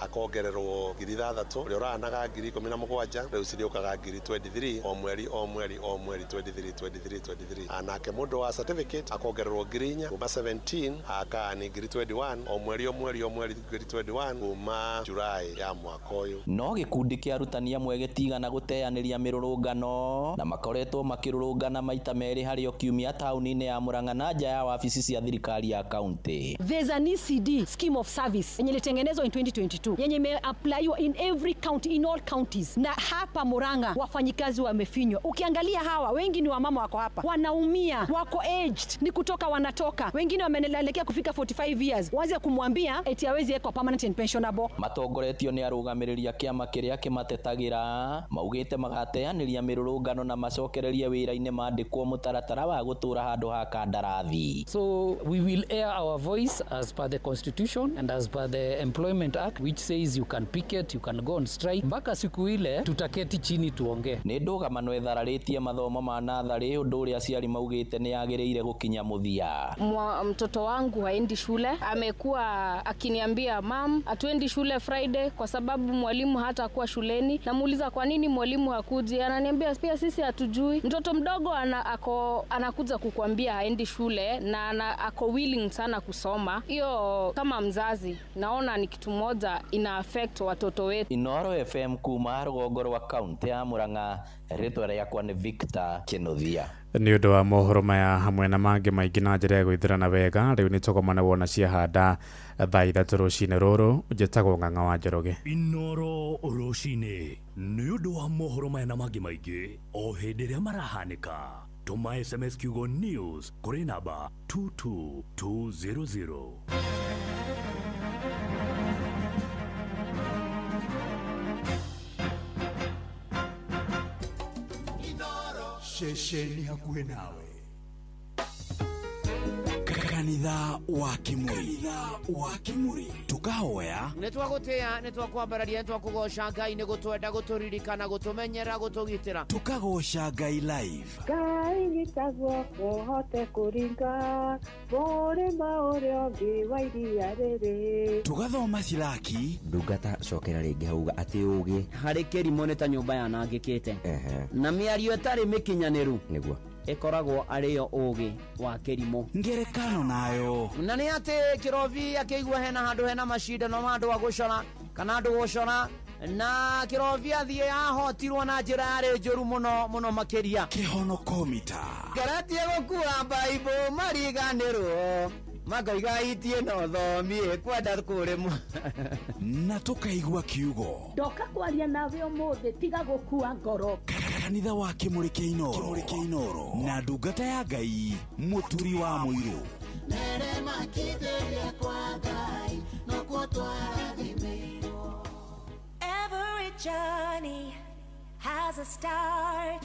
akongererwo ngiri 6, ũrĩa ũranaga ngiri 17 rĩu cirĩũkaga ngiri 23 o mweri o mweri o mweri 23 23 23. Nake mũndũ wa certificate akongererwo ngiri 4 kuma 17 aka ni ngiri 21 o mweri o mweri o mweri ngiri 21 kuma July ya mwaka ũyũ. No gĩkundi kĩa arutani amwe gĩtigana gũteanĩria mĩrũrũngano na makoretwo makĩrũrũngana maita merĩ harĩ o kiumia taũni-inĩ ya Murang'a na nja ya wabici cia thirikari ya kaunti. There's an ECD scheme of service yenye ilitengenezwa in 2022 yenye imeapplywa in every county, in all counties, na hapa Murang'a wafanyikazi wamefinywa. Ukiangalia hawa wengi ni wamama wako hapa, wanaumia, wako aged, ni kutoka wanatoka, wengine wameelekea kufika 45 years, waanze kumwambia eti hawezi ekwa permanent and pensionable. Matongoretio nĩ arũgamĩrĩri a kĩama kĩrĩa kĩmatetagĩra maugĩte magateanĩria mĩrũrũngano na macokererie wĩra-inĩ mandĩkwo mũtaratara wa gũtũra handũ ha kandarathi. So we will air our voice as per the constitution and as per the Employment Act, which says you can picket, you can go on strike. Mpaka siku ile tutaketi chini tuongee. Nĩ ndũgamano ĩthararĩtie mathomo ma natharĩ, ũndũ ũrĩa aciari maugĩte nĩ yagĩrĩire gũkinya mũthia. Mtoto wangu haendi shule, amekuwa akiniambia mam, hatuendi shule Friday kwa sababu mwalimu hatakuwa shuleni. Namuuliza kwa nini mwalimu hakuji, ananiambia pia sisi hatujui. Mtoto mdogo anakuja kukuambia haendi shule na ako willing sana kusoma. Hiyo kama mzazi naona ni kitu moja ina affect watoto wetu. Inooro FM kuma rũgongo rwa kaunti ya Murang'a, rĩtwa rĩakwa nĩ Victor Kĩnuthia. Nĩ ũndũ wa mohoro maya hamwe na mangĩ maingĩ na njĩra ya gwĩthĩrana wega, rĩu nĩ tũgomana wona ciahanda thaa 3 rũcinĩ rũrũ. Njĩtagwo Ng'ang'a wa Njoroge. Inooro rũcinĩ nĩ ũndũ wa mohoro maya na mangĩ maingĩ o hĩndĩ ĩrĩa marahanĩka. Tũma SMS kiugo news kũrĩ namba 22200. Ceceni hakuhĩ nawe. Kana Kanitha wa Kimuri. Wa Kimuri. Tukahoya Nĩ twagũtĩĩa, nĩ twakwambararia, nĩ twakũgoca Ngai nĩ gũtwenda, gũtũririkana, gũtũmenyera, gũtũgitĩra. Tukagoca Ngai live. Ngai nyita guoko hote kũringa mũrĩma ũrĩa ũngĩ wa iria rĩrĩ. Tugathoma Silaki. Ndungata cokera rĩngĩ hauga atĩ ũgĩ Harĩ kĩrimũ nĩ ta nyũmba yanangĩkĩte na mĩario ĩtarĩ mĩkinyanĩru nĩguo ĩkoragwo arĩ yo ũgĩ wa kĩrimũ. Ngerekano nayo. Na nĩ atĩ kĩrobi akĩigua hena handũ hena macindano ma andũ a gũcora kana andũ gũcora, na kĩrobi athiĩ ahotirwo na njĩra yarĩ njũru mũno mũno makĩria. Kĩhonokomita. Ngeretie gũkua baibũ mariganĩrwo makoiga itie no thomie kwenda kũrĩmwo. Na tukaigua kiugo. Ndoka kwaria nawe ũmũthĩ, tiga gũkua ngoro. Kanitha wa Kimuri kĩa Inooro. Kimuri kĩa Inooro. Na ndungata ya Ngai Mũturi wa Mũirũ. Every journey has a start.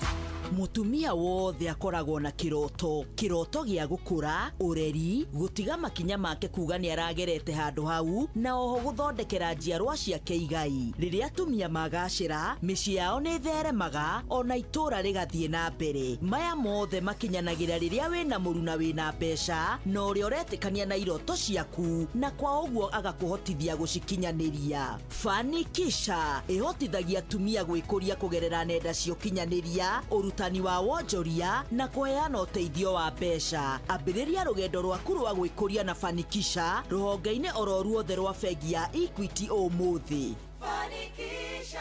Mutumia wothe akoragwo na kiroto, kiroto gĩa gũkũra, ũreri, gũtiga makinya make kuga nĩ aragerete handũ hau, na oho gũthondekera njiarwa ciake igai. Rĩrĩa atumia magacĩra, mĩciĩ yao nĩ ĩtheremaga, ona itũũra rĩgathiĩ na mbere. Maya mothe makinyanagĩra rĩrĩa wĩna mũruna wĩna mbeca, na ũrĩa ũretĩkania na iroto ciaku, na kwa ũguo agakũhotithia gũcikinyanĩria. Fanikisha ĩhotithagia atumia gwĩkũria kũgerera nenda cia ũkinyanĩria, ũrutani wa wonjoria na kũheana ũteithio wa mbeca. Ambĩrĩria rũgendo rwaku rwa gwĩkũria na Fanikisha rũhonge-inĩ oro ruothe rwa bengi ya Equity ũmũthĩ. Fanikisha.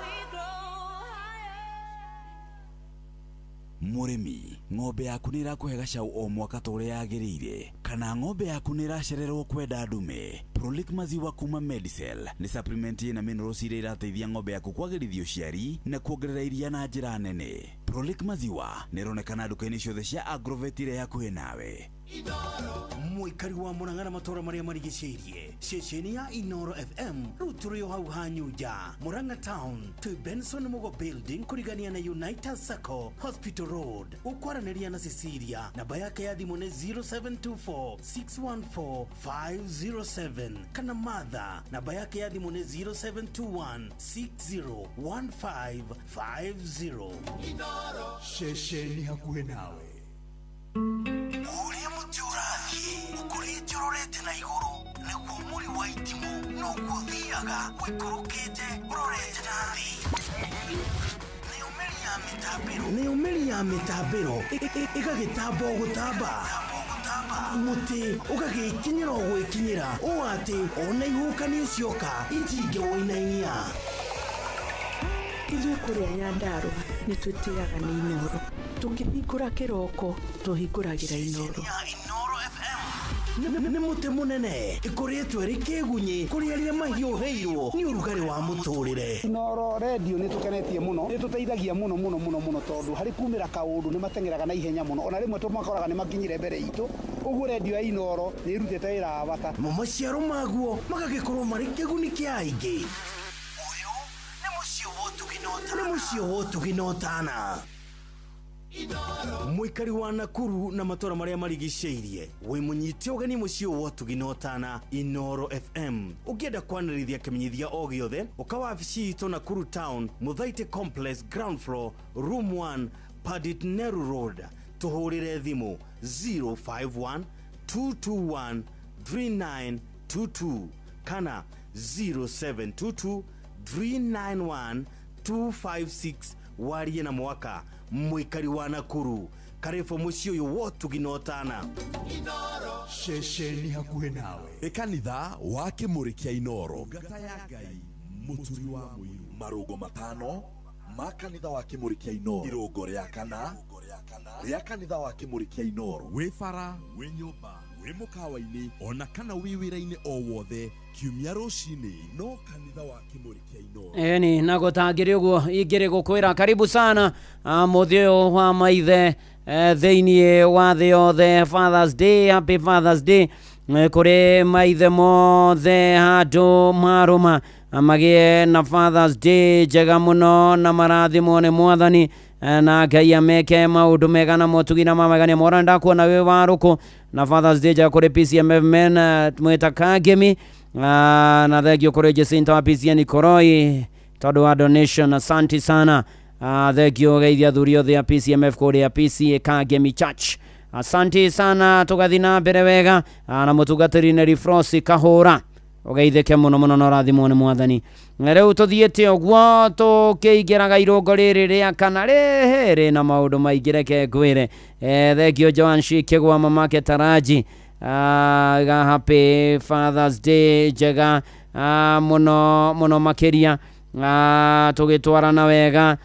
We grow higher. Mũrĩmi, ng'ombe yaku nĩ ĩrakũhe gacau o mwaka ta ũrĩa yagĩrĩire, kana ng'ombe yaku nĩ ĩracererwo kwenda ndume? Prolic Maziwa kuma Medicel nĩ supplement ĩna minerals iria irateithia ng'ombe yaku kwagĩrithia ũciari na kuongerera iria na njĩra nene. Prolic Maziwa nĩ ĩronekana nduka-inĩ ciothe cia Agrovet iria hakuhĩ nawe. Mũikari wa Mũrang'a na matũũra marĩa marigicĩirie, ceceni ya Inooro FM rĩu tũrĩ o hau Hanyunja, Mũrang'a Town, twĩ Benson Mugo Building kũrigania na United Sacco, Hospital Road. Ũkwaranĩria na Cecilia, namba yake ya thimũ nĩ 0724 614 507, kana Martha, namba yake ya thimũ nĩ 0721 601550. Ceceni hakuhĩ nawe. Ũrĩa mũtĩ ũrathiĩ ũkũrĩte ũrorete na igũrũ nĩguo mũri wa itimũ noguo ũthiaga ũikũrũkĩte ũrorete na thĩ. Nayo mĩri ya mĩtambĩro ĩgagĩtamba o gũtamba, mũtĩ ũgagĩkinyĩra o gwĩkinyĩra ũũ atĩ ona ihuhũkanio cioka itingĩwũinainia. Ithuĩ kũrĩa Nyandarũa nĩ twĩtĩaga nĩ Inooro. Tũkĩhingũra kĩroko tũhingũragĩra Inooro. Nĩ mũtĩ mũnene ĩkũrĩtwo ĩrĩ kĩgunyĩ kũrĩ arĩa mahiũhĩirwo nĩ ũrugarĩ wa mũtũrĩre. Inooro redio nĩ tũkenetie mũno, nĩ tũteithagia mũno mũno mũno mũno, tondũ harĩ kumĩra kaũndũ nĩ mateng'eraga na ihenya mũno, ona rĩmwe tũmakoraga nĩ makinyire mbere itũ. Ũguo redio ya Inooro nĩ ĩrutĩte wĩra wa bata. Mo maciaro maguo magagĩkorwo marĩ kĩguni kĩa aingĩ. Ũyũ nĩ mũciĩ wa ũtugi na ũtana. Mũikari wa Nakuru na matũũra marĩa marigicĩirie, wĩ mũnyite ũgeni mũciĩ wa ũtugi na ũtana Inooro FM. Ũngĩenda kwanĩrithia kĩmenyithia o gĩothe, ũka wabici itũ Nakuru Town, Mũthaitĩ Complex, ground floor, room 1, Padit Nehru Road. Tũhũrĩre thimũ 051 221 3922 kana 0722 391 256. Warie na mwaka mũikari wa Nakuru, karibu mũciĩ ũyũ wa ũtugi na ũtana. Ceceni hakuhĩ nawe. Ĩ kanitha wa Kimuri kĩa Inooro. Ngata ya Ngai Mũturi wa Mũirũ. Marũngo matano ma kanitha wa Kimuri kĩa Inooro. Irũngo rĩa kana rĩa kanitha wa Kimuri kĩa Inooro. Wĩ bara, wĩ nyũmba, wĩ mũkawa-inĩ, ona kana wĩ wĩra-inĩ o wothe, kiumia rũcinĩ no kanitha wa Kimuri kĩa Inooro. Eni na gũtangĩrĩ ũguo ingĩrĩ gũkwĩra karibu sana mũthĩ ũyũ wa maithe thĩinĩ wa thĩ yothe. Fathers Day, happy Fathers Day kũrĩ maithe mothe handũ marũma, magĩe na Fathers Day njega mũno na marathimwo nĩ mwathani. Na Ngai ameke maũndũ mega na motugi na mamegania mora ndakuona wĩ warũkũ na Father's Day njega kũrĩ PCMF men mwĩta Kagemi, na thengio kũrĩ Jacinta wa PCN Koroi tondũ wa donation, asante sana. Thengio geithia athuri othe a PCMF kũrĩa PCA Kagemi Church, asante sana. Tũgathiĩ na mbere wega, na mũtungatĩri Neri Frosi Kahũra, ũgeithĩke mũno mũno na ũrathimwo nĩ Mwathani. Na rĩu tũthiĩte ũguo tũkĩingĩraga irũngo rĩrĩ rĩa kana rĩhĩ rĩna maũndũ maingĩ, reke ngwĩre. Thengio Joan Shikĩgwa, mamake Taraji, ga happy Father's Day njega, mũno mũno makĩria. Tũgĩtwarana wega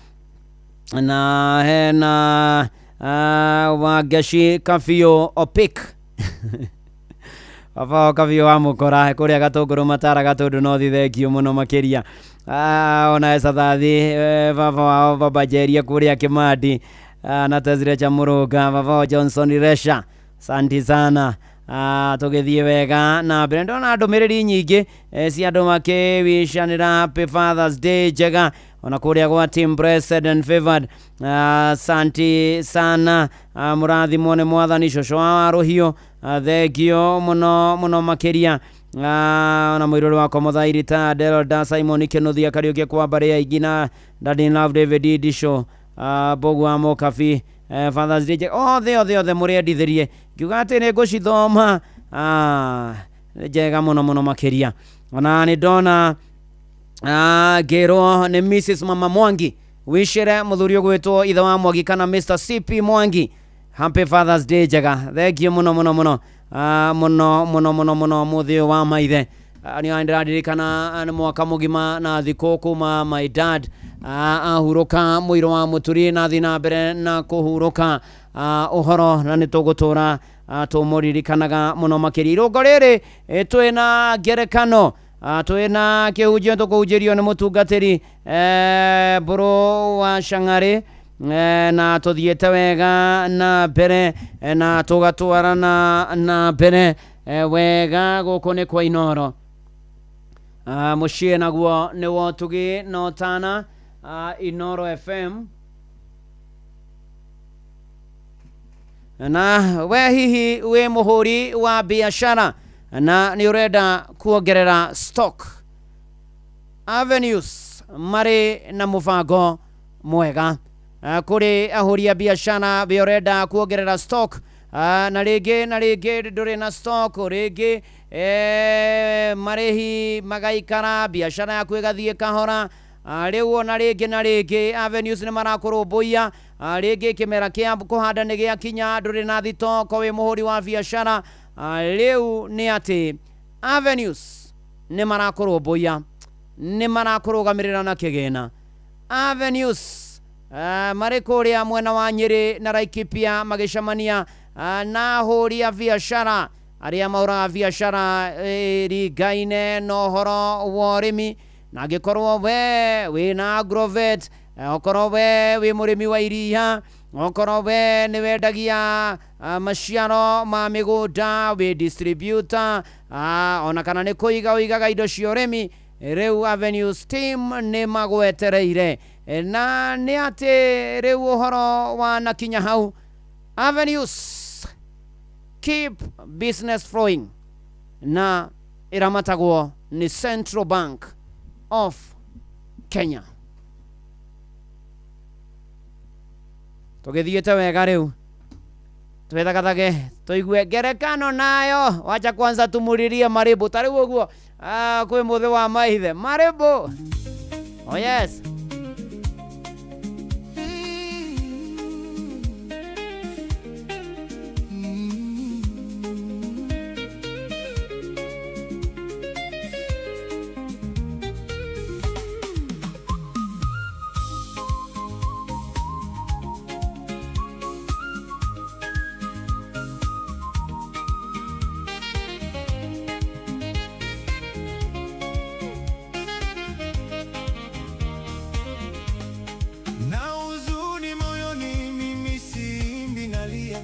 na hena Wangeci Kabio Opik, baba wa Kabio wa mũkora kũrĩa Gatũngũrũ Matara Gatũndũ North, thengio mũno makĩria. Ona Esathathi, baba wao baba Jeria kũrĩa Kĩmandi, na Tezire cha Mũrũnga, baba wa Johnson Resha, asante sana. Tũgĩthiĩ wega na mbere, ndona ndũmĩrĩri nyingĩ cia andũ makĩwicanĩra happy Father's Day njega ona kũrĩa gwa team Blessed and Favored, asante sana. Mũrathimwo nĩ Mwathani. Cũcũ wa Rũhiũ, thengio mũno mũno makĩria. Ona mũirũrĩ wakwa Mũthairi ta Delda Simon Kĩnuthia Kariũki kwa mbarĩ ya Ingina, Daddy Love David Idisho, Mbogu wa Mũkabi, Father's Day njega othe othe othe mũrĩendithĩrie ngiuga atĩ nĩ ngũcithoma, njega mũno mũno makĩria. Ona nĩ ndona ngĩrwo nĩ Mrs Mama Mwangi wicire mũthuri ũgwĩtwo ithe wa Mwangi kana Mr CP Mwangi happy Father's Day njega, thengio mũno mũno mũno, mũno mũno mũno mũno mũthĩ ũyũ wa maithe. Nĩ ndĩraririkana nĩ mwaka mũgima na thikũ kuma my dad ahurũka mũirũ wa mũturi na thiĩ na mbere na kũhurũka ũhoro, na nĩ tũgũtũra tũmũririkanaga mũno makĩria. Irũngo rĩrĩ twĩna ngerekano, twĩna kĩhunjio tũkũhunjĩrio nĩ mũtungatĩri Mbũrũ wa Cang'arĩ, na tũthiĩte wega na mbere, na tũgatwarana na mbere wega gũkũ nĩ kwa Inoro. Mũciĩ naguo nĩ wotugi na ũtana, Inoro FM. Na we hihi wĩ mũhũri wa biashara na nĩ ũrenda kuongerera stock, Avenues marĩ na mũbango mwega kũrĩ ahũri a biashara we ũrenda kuongerera stock, na rĩngĩ na rĩngĩ ndũrĩ na stock, rĩngĩ marĩhi magaikara biashara yaku ĩgathiĩ kahora. Rĩu ona rĩngĩ na rĩngĩ Avenues nĩ marakũrũmbũiya, rĩngĩ kĩmera kĩa kũhanda nĩ gĩakinya ndũrĩ na thitoko wĩ mũhũri wa biashara. Rĩu nĩ atĩ Avenues nĩ marakũrũmbũiya, nĩ marakũrũgamĩrĩra na kĩgĩna. Avenues marĩ kũrĩa mwena wa Nyĩrĩ na Laikipia magĩcemania na ahũri a biashara arĩa mahũraga biashara ĩringaine na ũhoro wa ũrĩmi. Na angĩkorwo we wĩna agrovet, okorwo we wĩ mũrĩmi wa iria, okorwo we nĩ wendagia maciaro ma mĩgũnda, wĩ distributor, ona kana nĩ kũiga ũigaga indo cia ũrĩmi, rĩu Avenues team nĩ magwetereire. Na nĩ atĩ rĩu ũhoro wanakinya hau, Avenues keep business flowing, na ĩramatagwo nĩ Central Bank of Kenya. Tũgĩthiĩte wega rĩu twĩthagathage tũigue ngerekano nayo, wacha kwanza tumuririe marĩmbũ ta rĩu ũguo, kwĩ mũthĩ wa maithe marĩmbũ. Oh yes. Na huzuni moyoni, mimi siimbi, nalia,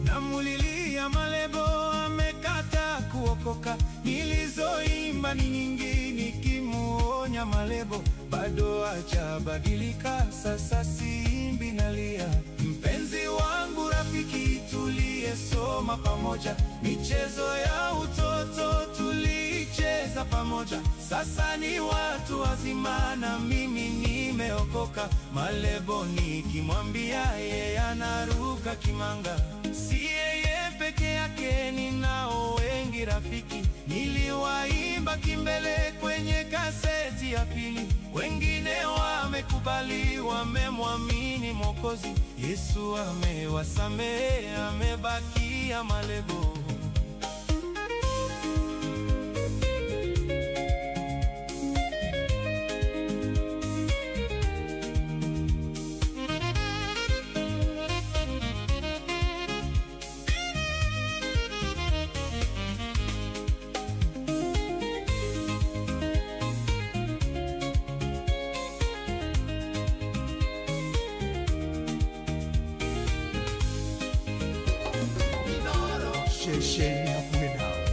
namulilia Malebo amekata kuokoka. Nilizoimba ni nyingi nikimuonya Malebo bado hajabadilika, sasa siimbi nalia. Mpenzi wangu, rafiki tuliyesoma pamoja, michezo ya utoto tulicheza pamoja, sasa ni watu wazima na mimi nimeokoka. Malebo nikimwambia yeye anaruka kimanga. Si yeye peke yake, ninao wengi rafiki, niliwaimba kimbele kwenye kaseti ya pili. Wengine wamekubali, wamemwamini Mwokozi Yesu, amewasamehe, amebakia Malebo. Ceceni hakuhĩ nawe.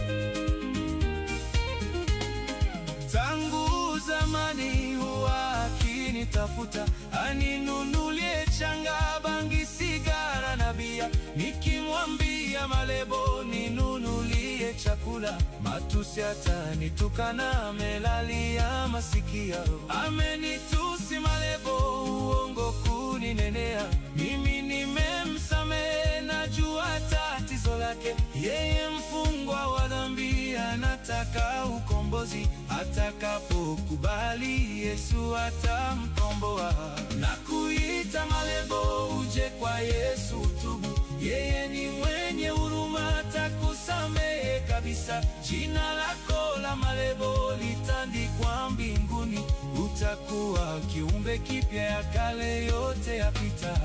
Tangu zamani huwa akinitafuta, aninunulie changa, bangi, sigara na bia. Nikimwambia Malebo ninunulie chakula, matusi atanitukana, amelalia masikio. Amenitusi Malebo, uongo kuninenea. Mimi nimemsamehe, najua tatizo lake. Yeye mfungwa wa dhambi, anataka ukombozi. Atakapokubali Yesu atamkomboa. Na kuita Malebo, uje kwa Yesu utubu. Yeye ni mwenye huruma, atakusamehe kabisa. Jina lako la Malebo litandikwa mbinguni, utakuwa kiumbe kipya, ya kale yote yapita.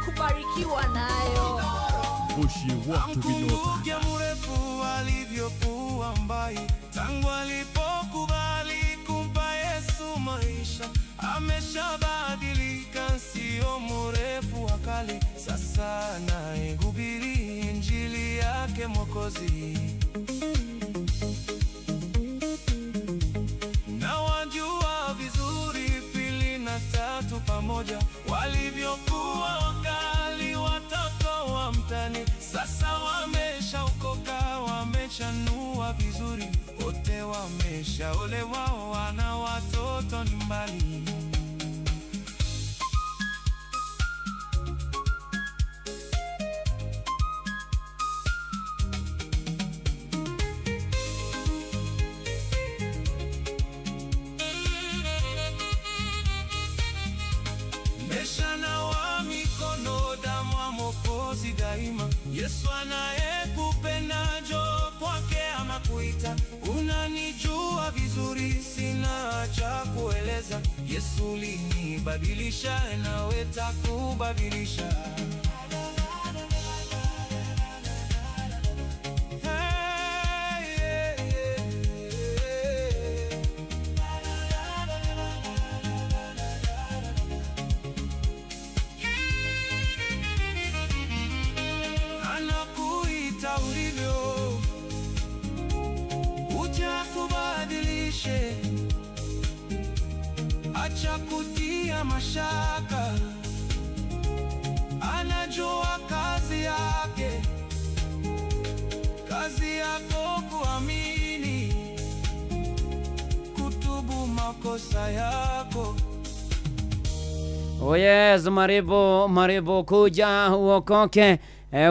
Kubarikiwa nayo. Mũciĩ wa Ũtugi na Ũtana. Amkumbuke mrefu alivyokuwa mbai, tangu alipokubali kumpa Yesu maisha, ameshabadilika, sio mrefu wa kale. Sasa anayehubiri injili yake Mwokozi. Na wajua vizuri pili na tatu pamoja, walivyokuwa wakali watoto wa mtani, sasa wameshaokoka, wamechanua vizuri, wote wameshaolewa, wana watoto nyumbani. Meshanawa mikono, damu ya Mwokozi daima. Yesu anayekupenda njoo kwake anakuita. Unanijua vizuri, sina cha kueleza. Yesu ulinibadilisha, nawe takubadilisha. Hey, yeah, yeah. Anakuita ulivyo, uje akubadilishe, acha kutia mashaka, anajua kazi yake, kazi yako kuamini, kutubu makosa yako. Oh yes, maribu maribu kuja uokoke,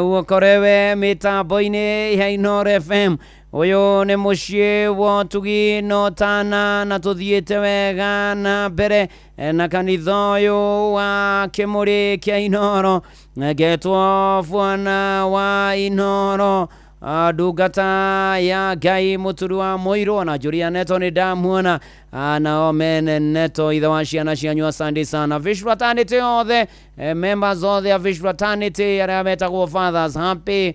uokorewe mitambo-inĩ ya Inooro FM. Ũyũ nĩ mũciĩ wa ũtugi na ũtana, na tũthiĩte wega na mbere, na kanitha ũyũ wa kĩmũrĩ kĩa Inooro ngetwo Bwana wa Inooro. Ndungata ya Ngai Mũturu wa Mũirũ na Julia Neto nĩ ndamuona, nao mene Neto ithe wa ciana cianyu, asante sana. Fish Fraternity othe, members othe a Fish Fraternity arĩa metagwo Fathers, happy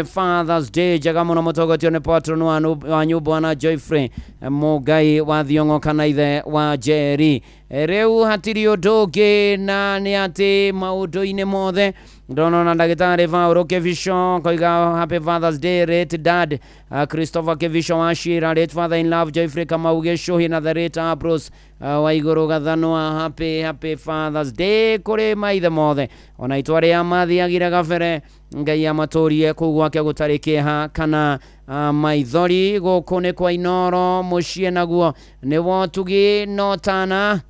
Fathers Day njega mũno, mũtongotio nĩ patron wanyu bwana Joyfrey Mũngai wa Thiong'o kana ithe wa Jerry. Rĩu hatirĩ ũndũ ũngĩ na nĩ atĩ maũndũ-inĩ mothe ndona ndagĩtarĩ Paul Kevisho koiga happy Father's Day late dad Christopher Kevisho wa Shira, late father in love Joyfrey Kamau Gĩcũhĩ na the late Ambrose wa igũrũ Gathanwa. Happy Father's Day kũrĩ maithe mothe ona itũ arĩa mathiagire gabere, Ngai amatũrie kũu gwake gũtarĩ kĩeha kana maithori. Gũkũ nĩ kwa Inoro mũciĩ naguo nĩ wotugi no tana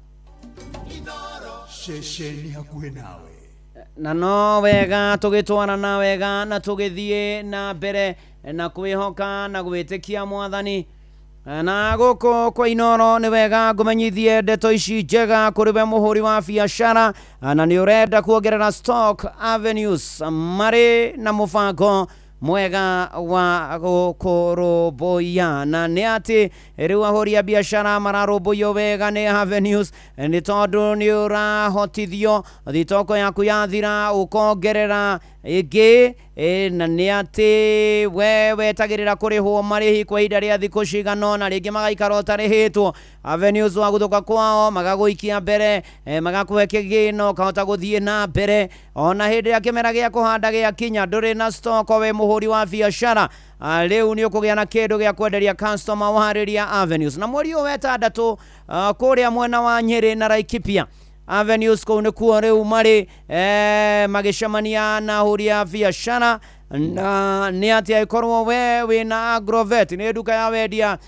Ceceni hakuhĩ nawe. Na no wega tũgĩtwarana wega na tũgĩthiĩ na mbere na kwĩhoka na gwĩtĩkia Mwathani. Na gũkũ kwa Inoro nĩ wega ngũmenyithie ndeto ici njega kũrĩ we mũhũri wa biacara na nĩ ũrenda kuongerera stock. Avenues marĩ na mũbango mwega wa gũkũrũmbũiya, na nĩ atĩ rĩu ahũri a biacara mararũmbũiyo wega nĩ Avenues, nĩ tondũ nĩ ũrahotithio thitoko yaku yathira ũkongerera ĩngĩ, na nĩ atĩ we wetagĩrĩra kũrĩhwo marĩhi kwa ihinda rĩa thikũ cigana ũna, rĩngĩ magaikara ũtarĩhĩtwo. Avenues wa gũthũka kwao magagũikia mbere, magakũhe kĩgĩna ũkahota gũthiĩ na mbere ona hĩndĩ ya kĩmera gĩa kũhanda gĩakinya ndũrĩ na stock. We mũhũri wa biacara, rĩu nĩ ũkũgĩa na kĩndũ gĩa kwenderia customer waharĩria Avenues. Na mweri ũyũ wetandatũ kũrĩa mwena wa Nyĩrĩ na Laikipia, Avenues kũu nĩkuo rĩu marĩ magĩcemania na ahũri a biacara. Na nĩ atĩ angĩkorwo we wĩna agrovet, nĩ nduka ya wendia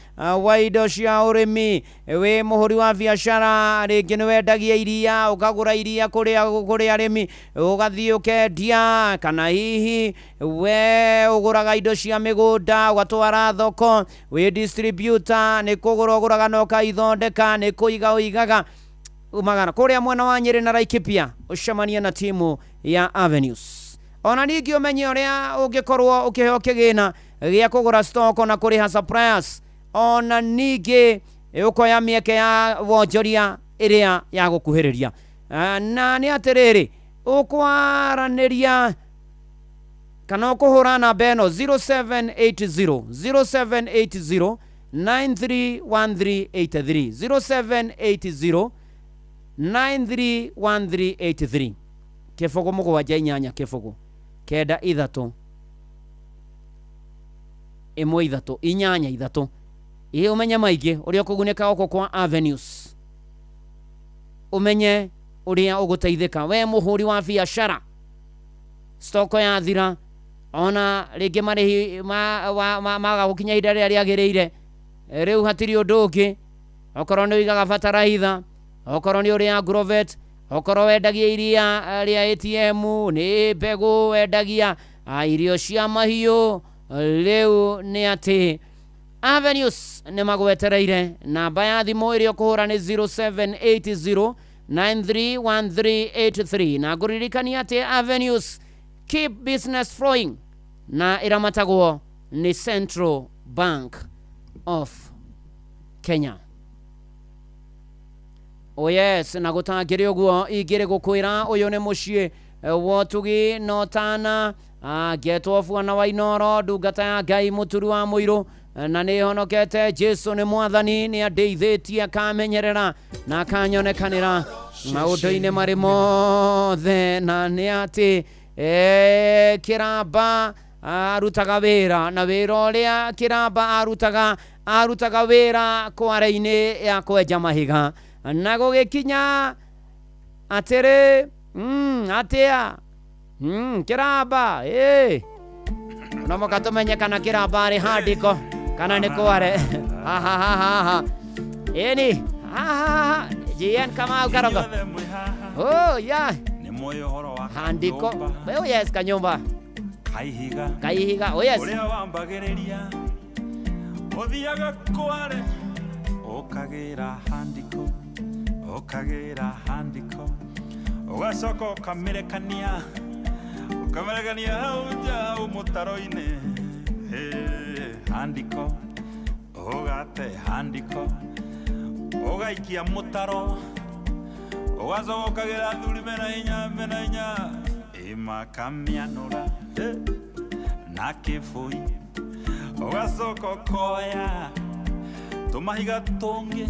wa indo cia ũrĩmi, wĩ mũhũri wa biacara, rĩngĩ nĩ wendagia iria, ũkagũra iria kũrĩ arĩmi ũgathiĩ ũkendia, kana hihi we ũgũraga indo cia mĩgũnda ũgatwara thoko, wĩ distributor, nĩ kũgũra ũgũraga na ũkaithondeka, nĩ kũiga ũigaga, umagana kũrĩa mwena wa Nyĩrĩ na Laikipia ũcemanie na timu ya Avenues. Ona ningĩ ũmenye ũrĩa ũngĩkorwo ũkĩheo kĩgĩna gĩa kũgũra stock na kũrĩha suppliers, ona ningĩ ũkoya mĩeke ya wonjoria ĩrĩa ya gũkuhĩrĩria. Na nĩ atĩrĩrĩ, ũkwaranĩria kana ũkũhũra namba ĩno 0780 0780 931383 0780 931383 kĩbũgũ mũgwanja inyanya kĩbũgũ kenda ithatũ ĩmwe ithatũ inyanya ithatũ. Ĩ ũmenye maingĩ ũrĩa ũkũgunĩka gũkũ kwa Avenues, ũmenye ũrĩa ũgũteithĩka we mũhũri wa biacara. Stoko yathira ona rĩngĩ marĩhi maga gũkinya ihinda rĩrĩa rĩagĩrĩire, rĩu hatirĩ ũndũ ũngĩ. Okorwo nĩ ũigaga bataraitha, okorwo nĩ ũrĩ agrovet, okorwo wendagia iria rĩa ATM, nĩ mbegũ wendagia, irio cia mahiũ, rĩu nĩ atĩ Avenues nĩ magwetereire. Namba ya thimũ ĩrĩa ũkũhũra nĩ 0780 931383, na ngũririkania atĩ Avenues keep business flowing na ĩramatagwo nĩ Central Bank of Kenya. Oh yes, na gũtangĩrĩ ũguo ingĩrĩ gũkwĩra ũyũ nĩ mũciĩ wotugi no tana ngetwo bwana wa Inoro, ndungata ya Ngai Mũturu wa Mũirũ, na nĩ honokete. Jesu nĩ Mwathani, nĩ andeithĩtie akamenyerera na akanyonekanĩra maũndũ-inĩ marĩ mothe. Na nĩ atĩ Kĩramba arutaga wĩra, na wĩra ũrĩa Kĩramba arutaga wĩra kware-inĩ ya kwenja mahiga, na gũgĩkinya atĩrĩ atĩa Kĩramba no mũka tũmenye kana Kĩramba arĩ handiko kana nĩ kware. Ĩni GN Kamau Karongo. Oh yeah, handiko. Oh yes, kanyumba kaihiga. Oh yes, ũrĩa wambagĩrĩria ũthiaga kware ũkagĩra handiko, ũkagĩra handiko, ũgacoka ũkamĩrekania, ũkamĩrekania hau nja mũtaro-inĩ. handiko, ũgate handiko, ũgaikia mũtaro, ũgacokagĩra athuri mena hinya ĩmakamianũra na kĩbũi, ũgacoka ũkoya tũmahiga tũngĩ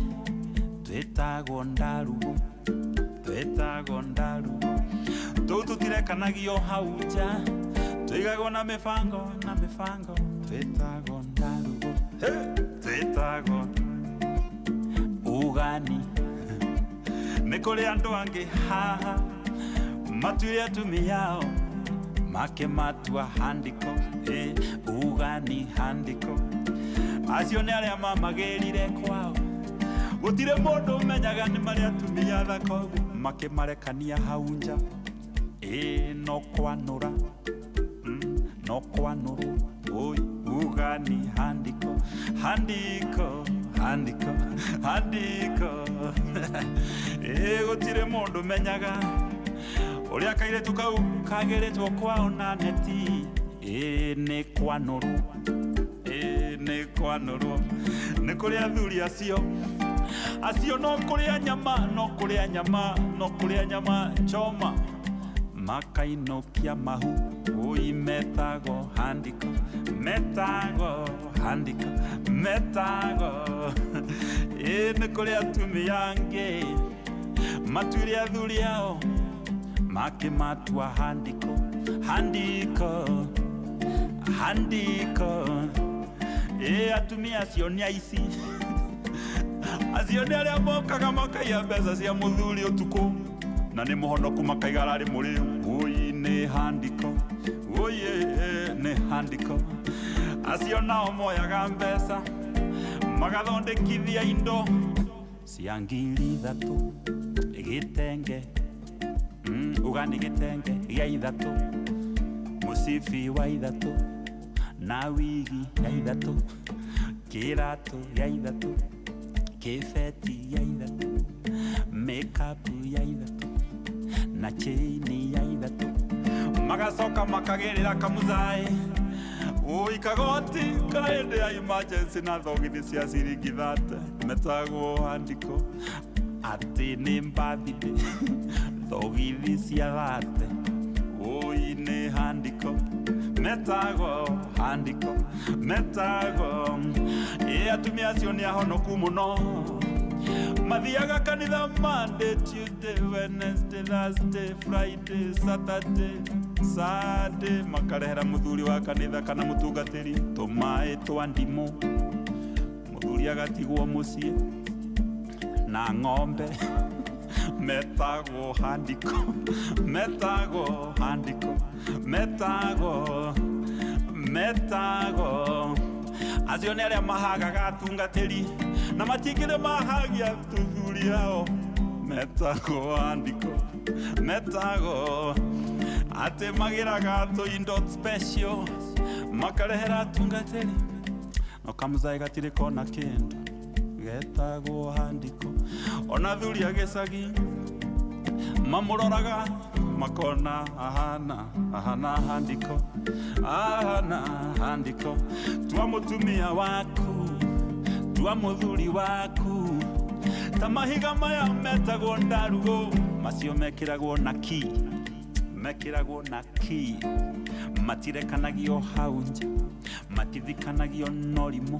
twĩtagwo ndarugu, twĩtagwo ndarugu, tũu tũtirekanagio hau nja, tũigagwo na mĩbango na mĩbango, twĩtagwo ndarugu, twĩtagwo ugani. Nĩ kũrĩ andũ angĩ haha matuire atumia ao makĩmatua handiko, ugani handiko, acio nĩ arĩa mamagĩrire kwao, gũtirĩ mũndũ ũmenyaga nĩ marĩa atumia thaka ũguo, makĩmarekania hau nja, no kwanũra, no kwanũrwo, oi ugani handiko, handiko, handiko, handiko, gũtirĩ mũndũ ũmenyaga ũrĩa kairĩtu kau kagĩrĩtwo kwao na neti, nĩ kwanũrwo, nĩ kwanũrwo, nĩ kũrĩ athuri acio acio no kũrĩa nyama, no kũrĩa nyama, no kũrĩa nyama choma, makainũkia mahu, oi metagwo handiko, metagwo handiko, metagwo, nĩ kũrĩ atumia angĩ matuire athuri ao makĩmatua handiko, handiko, handiko, atumia acio nĩ aici, acio nĩ arĩa mokaga makaiya mbeca cia mũthuri ũtukũ, na nĩ mũhonoku makaiga ararĩ mũrĩu, oi nĩ handiko, oi nĩ handiko, acio nao moyaga mbeca magathondekithia indo cia 3,000 gĩtenge, ugani gĩtenge gĩa 3, mũcibi wa 3, na wigi ya 3, kĩratũ gĩa 3, kĩbeti ya 3, makeup ya 3, na chain ya 3, magacoka makagĩrĩra kamũcaĩ, oi kagoti ka hĩndĩ ya emergency na thogithi cia ciringi 30, metagwo handiko, atĩ nĩ birthday, thogithi cia 30, oi nĩ handiko, metagwo handiko, metagwo, atumia acio nĩ ahonoku mũno, mathiaga kanitha Monday, Tuesday, Wednesday, Thursday, Friday, Saturday, Sunday, makarehera mũthuri wa kanitha kana mũtungatĩri tũmaĩ twa ndimũ, mũthuri agatigwo mũciĩ na ng'ombe, metagwo handiko, metagwo handiko, metagwo, metagwo, acio nĩ arĩa mahagaga atungatĩri na matingĩrĩ mahagia athuri ao, metagwo handiko, metagwo, atĩ magĩraga tũindo special makarehera atungatĩri, no kamũcaĩ gatirĩ kona kĩndũ, getagwo handiko, ona athuri a gĩcagi mamũroraga makona ahana, ahana handiko, ahana handiko, tua mũtumia waku, tua mũthuri waku, ta mahiga maya metagwo ndarugo, macio mekĩragwo na ki, mekĩragwo na ki, matirekanagio hau nja, matithikanagio norimũ,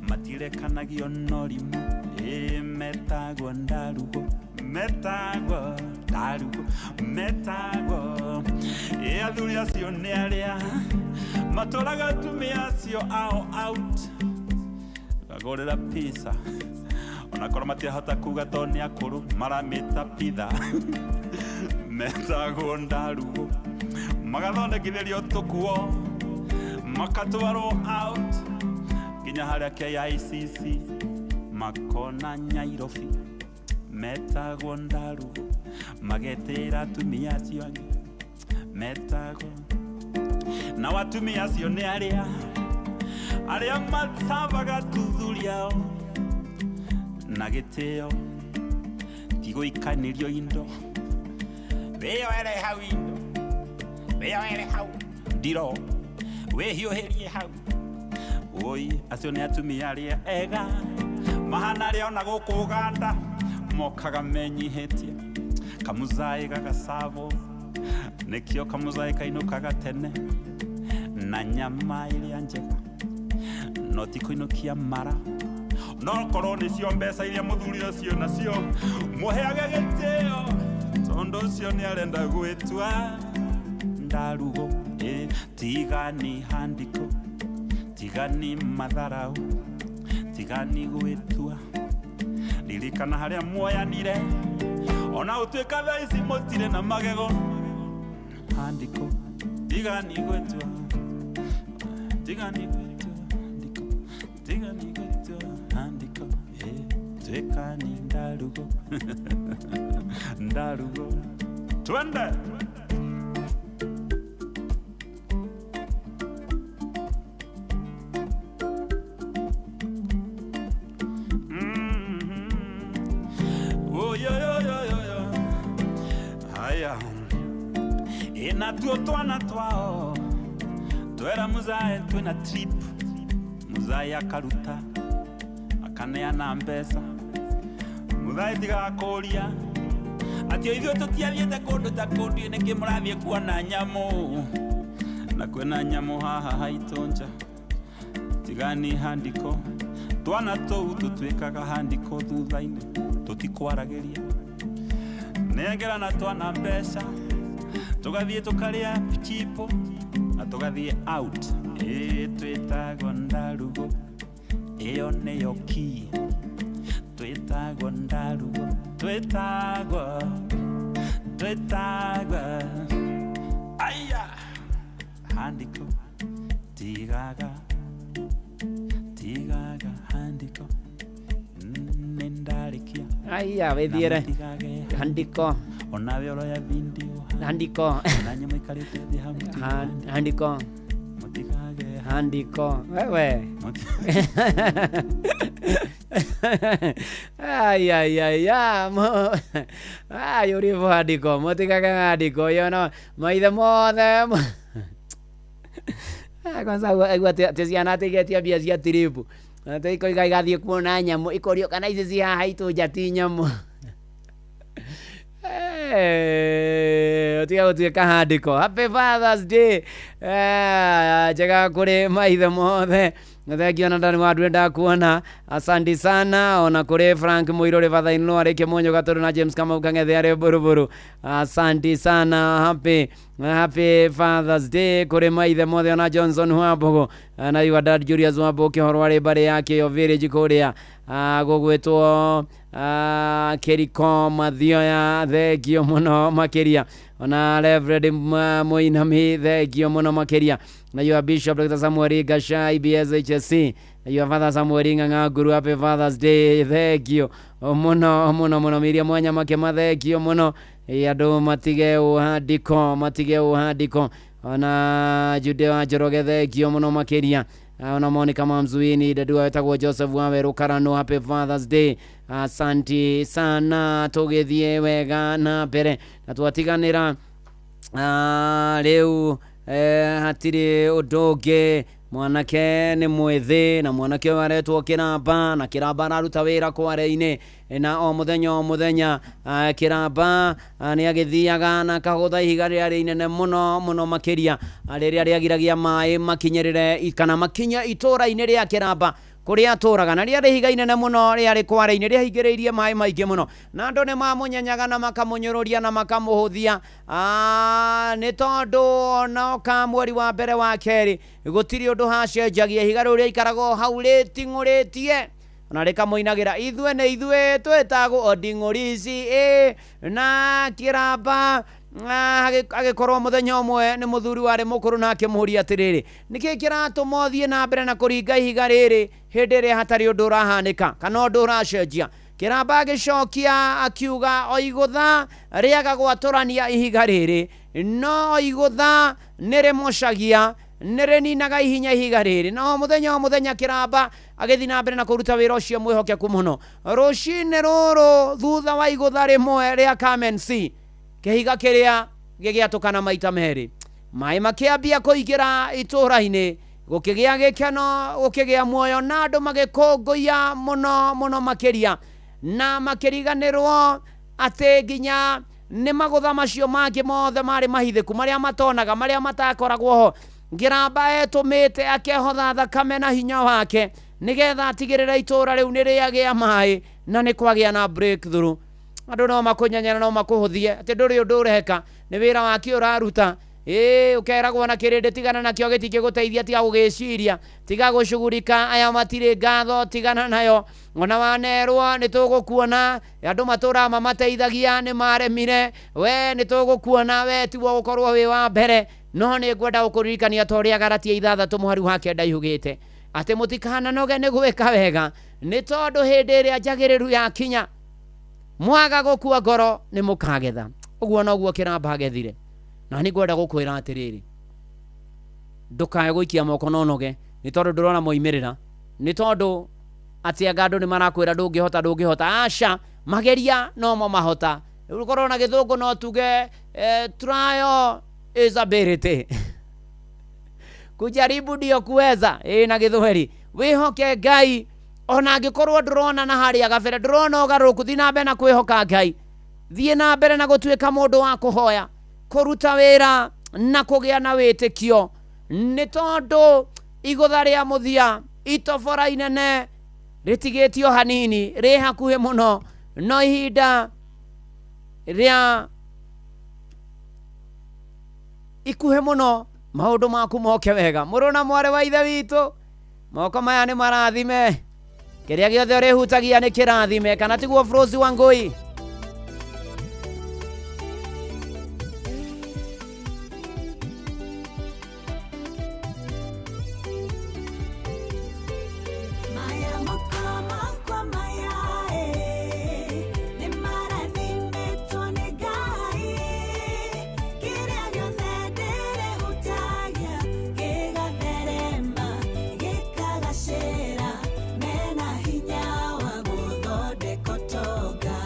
matirekanagio norimũ, metagwo ndarugo, metagwo ndarugo, metagwo, athuri acio nĩ arĩa matũraga atumia acio ao out, magũrĩra pizza, onakorwo matirahota kuga tondũ nĩ akũrũ, maramĩta pitha, metagwo ndarugo, magathondekithĩrio tũkuo, makatwarwo out nginya harĩa KICC, makona Nyairobi, metagwo ndarugo, magetĩra atumia acio angĩ, metagwo, na atumia acio nĩ arĩa arĩa mathambaga athuri ao na gĩtĩo, ti gũikanĩrio indo, wĩyoere hau indo, wĩyoere hau ndiro, wĩhiũhĩrie hau, Oi acio nĩ atumia arĩa ega mahana arĩa ona gũkũ Uganda mokaga menyihĩtie kamuzaĩ gagacabwo nĩkĩo kamuzaĩ kainũkaga tene na nyama ĩrĩa njega no ti kũinũkia mara no korwo nĩcio mbeca iria mũthuri ũcio nacio mũheage gĩtĩo tondũ ũcio nĩ arenda gwĩtua ndarugo. Tigani handiko, tigani matharau, tigani gwĩtua. Ririkana harĩa muoyanire ona ũtuĩka thaa ici mũtirĩ na magego. Handiko, tigani gwĩtua, tigani gwĩtua, handiko, tigani gwĩtua, handiko. Tuĩkani ndarugo ndarugo. Twende. Ina tuo twana twao twera muzae twina trip muzae akaruta akaneana mbeca muzae tigakuria ati ithuĩ tũtiathiĩte kũndũ ta kũndũ nĩkĩ mũrathiĩ kuona nyamũ na kwĩna nyamũ haha haitũ nja. Tigani handiko twana tũu tũtuĩkaga handiko thutha-inĩ tũtikwaragĩria nengerana twana mbeca tugathiĩ tũkarĩa chipo na tũgathiĩ out. Twĩtagwo ndarugo ĩyo nĩyo key. Twĩtagwo ndarugo, twĩtagwo, twĩtagwo. Aya handiko tigaga, tigaga handiko nĩndarĩkia. Aya wĩthiĩre handiko onawe ũroya video handiko na nyamũ ikarĩte thĩ hau handiko mutigage handiko wewe. Ay ay ay ay ũrĩvo handiko mutigage handiko yona maithe mothe. Kwanza aigua atĩ ciana atigetia mbia cia tiribu atĩ ikoiga igathiĩ kuona nyamũ ikorio kana ici ci haha itũ nja ti nyamũ. Tiga gũtuĩka handiko. Happy Father's Day njega kũrĩ maithe mothe. Thengio na ndani wa ndwenda kuona. Asante sana ona kũrĩ Frank Mũirũrĩ father-in-law arĩ Kĩmonyo Gatũrũ na James Kamau Kang'ethe arĩ Buruburu. Asante sana. Happy Happy Father's Day kũrĩ maithe mothe ona Johnson Wambogo na your dad Julius Wambogo kĩhoro arĩ mbarĩ yake yo village kũrĩa gũgwĩtwo Kĩriko Mathioya. Thengio mũno makĩria ona Reverend Mũinami, thengio mũno makĩria na your Bishop Dr. Samuel Gasha IBSHSC na your Father Samuel Ng'ang'a Nguru. Happy Father's Day, thengio mũno mũno mũno. Miriam Wanyama Kĩma, thengio mũno. Andũ matige ũhandiko, matige ũhandiko. Ona Jude wa Njoroge, thengio mũno makĩria. Ona Monica Mamzuini dadua wetagwo Joseph Waweru Karano, happy Father's Day. Asanti sana, tũgĩthiĩ wega na mbere na twatiganĩra rĩu hatirĩ ũndũ ũngĩ. Mwanake nĩ mwĩthĩ na mwanake ũyũ aretwo Kĩramba na Kĩramba araruta wĩra kware-inĩ na o mũthenya o mũthenya Kĩramba nĩ agĩthiaga na akagũtha ihiga rĩrĩa inene mũno mũno makĩria rĩrĩa rĩagiragia maĩ makinyĩrĩre kana makinye itũra-inĩ rĩa Kĩramba kũrĩa atũraga na rĩarĩ ihiga inene mũno rĩarĩ kware-inĩ rĩahingĩrĩirie maĩ maingĩ mũno na andũ nĩ mamũnyenyaga na makamũnyũrũria na makamũhũthia nĩ tondũ onoka mweri wa mbere wa kerĩ gũtirĩ ũndũ hacenjagia ihiga rĩu rĩaikaragwo hau rĩting'ũrĩtie na rĩkamũinagĩra ithuĩ nĩ ithuĩ twĩtagwo nding'ũri ici na Kĩramba agĩkorwo mũthenya ũmwe nĩ mũthuri warĩ mũkũrũ na akĩmũũria atĩrĩrĩ nĩkĩ kĩratũma ũthiĩ na mbere na kũringa ihiga rĩrĩ hĩndĩ ĩrĩa hatarĩ ũndũ ũrahanĩka kana ũndũ ũracenjia. Kĩramba agĩcokia akiuga o igũtha rĩaga gwatũrania ihiga rĩrĩ no o igũtha nĩ rĩmocagia nĩ rĩninaga ihinya ihiga rĩrĩ. Na o mũthenya o mũthenya Kĩramba agĩthiĩ na mbere na kũruta wĩra ũcio mwĩhokeku mũno. Rũcinĩ rũrũ thutha wa igũtha rĩmwe rĩa come and see, kĩhiga kĩrĩa gĩgĩatũkana maita merĩ, maĩ makĩambia kũingĩra itũra-inĩ Gũkĩgĩa gĩkeno, gũkĩgĩa muoyo, na andũ magĩkũngũiya mũno mũno makĩria, na makĩriganĩrwo atĩ nginya nĩ magũtha macio mangĩ mothe marĩ mahithĩku, marĩa matonaga, marĩa matakoragwo ho. Ngĩramba etũmĩte akehotha thakame na hinya wake nĩgetha atigĩrĩre itũũra rĩu nĩ rĩagĩa maĩ na nĩ kwagĩa na breakthrough. Andũ no makũnyenyera, no makũhũthie atĩ ndũrĩ ũndũ ũreka, nĩ wĩra wake ũraruta. Ĩĩ, ũkeragwo na kĩrĩndĩ tigana nakĩo, gĩtingĩgũteithia, tiga gũgĩciria, tiga gũcugurika, aya matirĩ ngatho, tigana nayo. Ona wanerwo nĩ tũgũkuona, andũ matũraga mamateithagia nĩ maremire, we nĩ tũgũkuona, we tiwe ũgũkorwo wĩ wa mbere. No nĩ ngwenda gũkũririkania ta ũrĩa Galatia 6 mũhari wa 9 yugĩte atĩ mũtikananoge nĩ gwĩka wega, nĩ tondũ hĩndĩ ĩrĩa njagĩrĩru yakinya mwaga gũkua ngoro nĩ mũkagetha. Ũguo noguo Kĩramba agethire. Na nĩ ngwenda gũkwĩra atĩrĩrĩ, ndũkae gũikia moko na ũnoge nĩ tondũ ndũrona moimĩrĩra, nĩ tondũ atĩ anga andũ nĩ marakwĩra ndũngĩhota, ndũngĩhota. Aca, mageria nomo mahota. Rĩu korwo na gĩthũngũ no tuge trial is ability, kujaribu ndio kuweza. Ĩ na gĩthweri, wĩhoke Ngai ona angĩkorwo ndũrona na harĩa gabere, ndũrona ũgarũrũku, thiĩ na mbere na kwĩhoka Ngai, thiĩ na mbere na gũtuĩka mũndũ wa kũhoya, kũruta wĩra na kũgĩa na wĩtĩkio, nĩ tondũ igũtha rĩa mũthia, itobora inene rĩtigĩtio hanini, rĩ hakuhĩ mũno, no ihinda rĩa ikuhĩ mũno maũndũ maku moke wega. Mũrũ na mwarĩ wa ithe witũ, moko maya nĩ marathime, kĩrĩa gĩothe ũrĩhutagia nĩ kĩrathime, kana tiguo Frozi wa Ngũi? Maya moko makwa maya nĩ marathimĩtwo nĩ Ngai, kĩrĩa gĩothe ndĩrĩhutagia gĩgatherema, gĩkagacĩra, mena hinya wa gũthondeka ũtonga.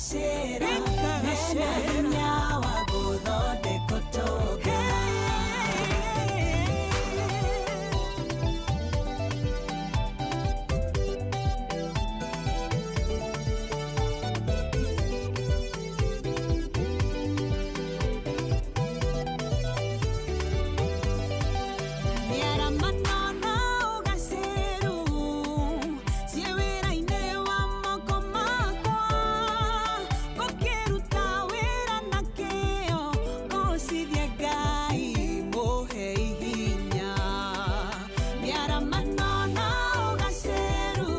Gĩkagacĩra mena hinya wa gũthondeka ũtonga. Mĩaramano na ũgacĩru ciĩ wĩra-inĩ wa moko makwa, ngũkĩruta wĩra na kĩo ngũcithie Ngai mũhe hinya. Mĩaramano na ũgacĩru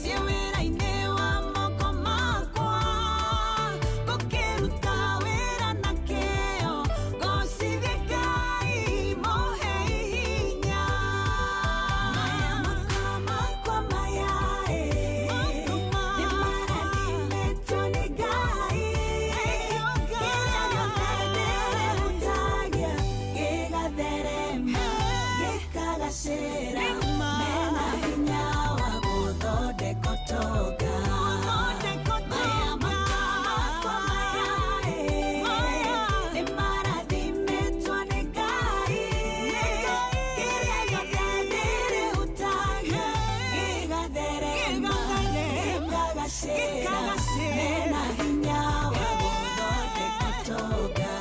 ciĩ wĩra-inĩ wa moko makwa, ngũkĩruta wĩra na kĩo ngũcithie Ngai mũhe hinya. Maya moko makwa maya nĩ marathimĩtwo nĩ Ngai, kĩrĩa gĩothe ndĩrehutagia gĩgatherema gĩkagacĩra mena hinya wa gũthondeka ũtonga. Maya moko makwa maya nĩ marathimĩtwo nĩ Ngai, kĩrĩa gĩothe ndĩrehutagia gĩgatherema gĩkagacĩra mena hinya wa gũthondeka ũtonga.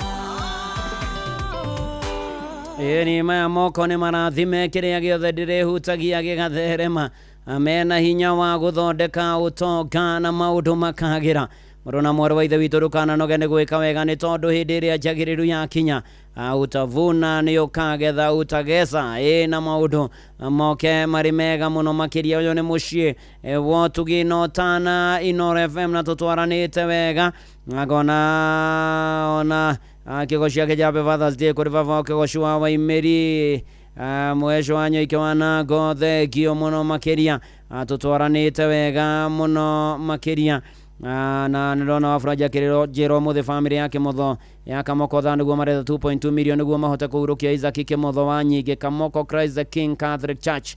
Ĩni maya moko nĩ marathime kĩrĩa gĩothe ndĩrĩhutagia gĩgatherema mena hinya wa gũthondeka ũtonga na maũndũ makagĩra. Mũrũ na mwarĩ wa ithe witũ ndũkananoge nĩ gwĩka wega nĩ tondũ hĩndĩ ĩrĩa njagĩrĩru yakinya utavuna nĩ ũkagetha utagesa ĩ na maũndũ moke marĩ mega mũno makĩria. Ũyũ nĩ mũciĩ wotugi na ũtana Inooro FM na tũtwaranĩte wega ngona ona kĩgoci ake Happy Father's Day kũrĩ baba wa kĩgoci wa Waimĩri mwesho wa Nyoike wa Nango thengio mũno makĩria tũtwaranĩte wega mũno makĩria. Na nĩndona Wafula akĩrĩrwo njĩra ũmũthĩ bamĩrĩ ya Kĩmotho ya Kamoko tha nĩguo maretha 2.2 million nĩguo mahote kũhurũkia Isaac Kĩmotho wa Nyingĩ Kamoko Christ the King Catholic Church.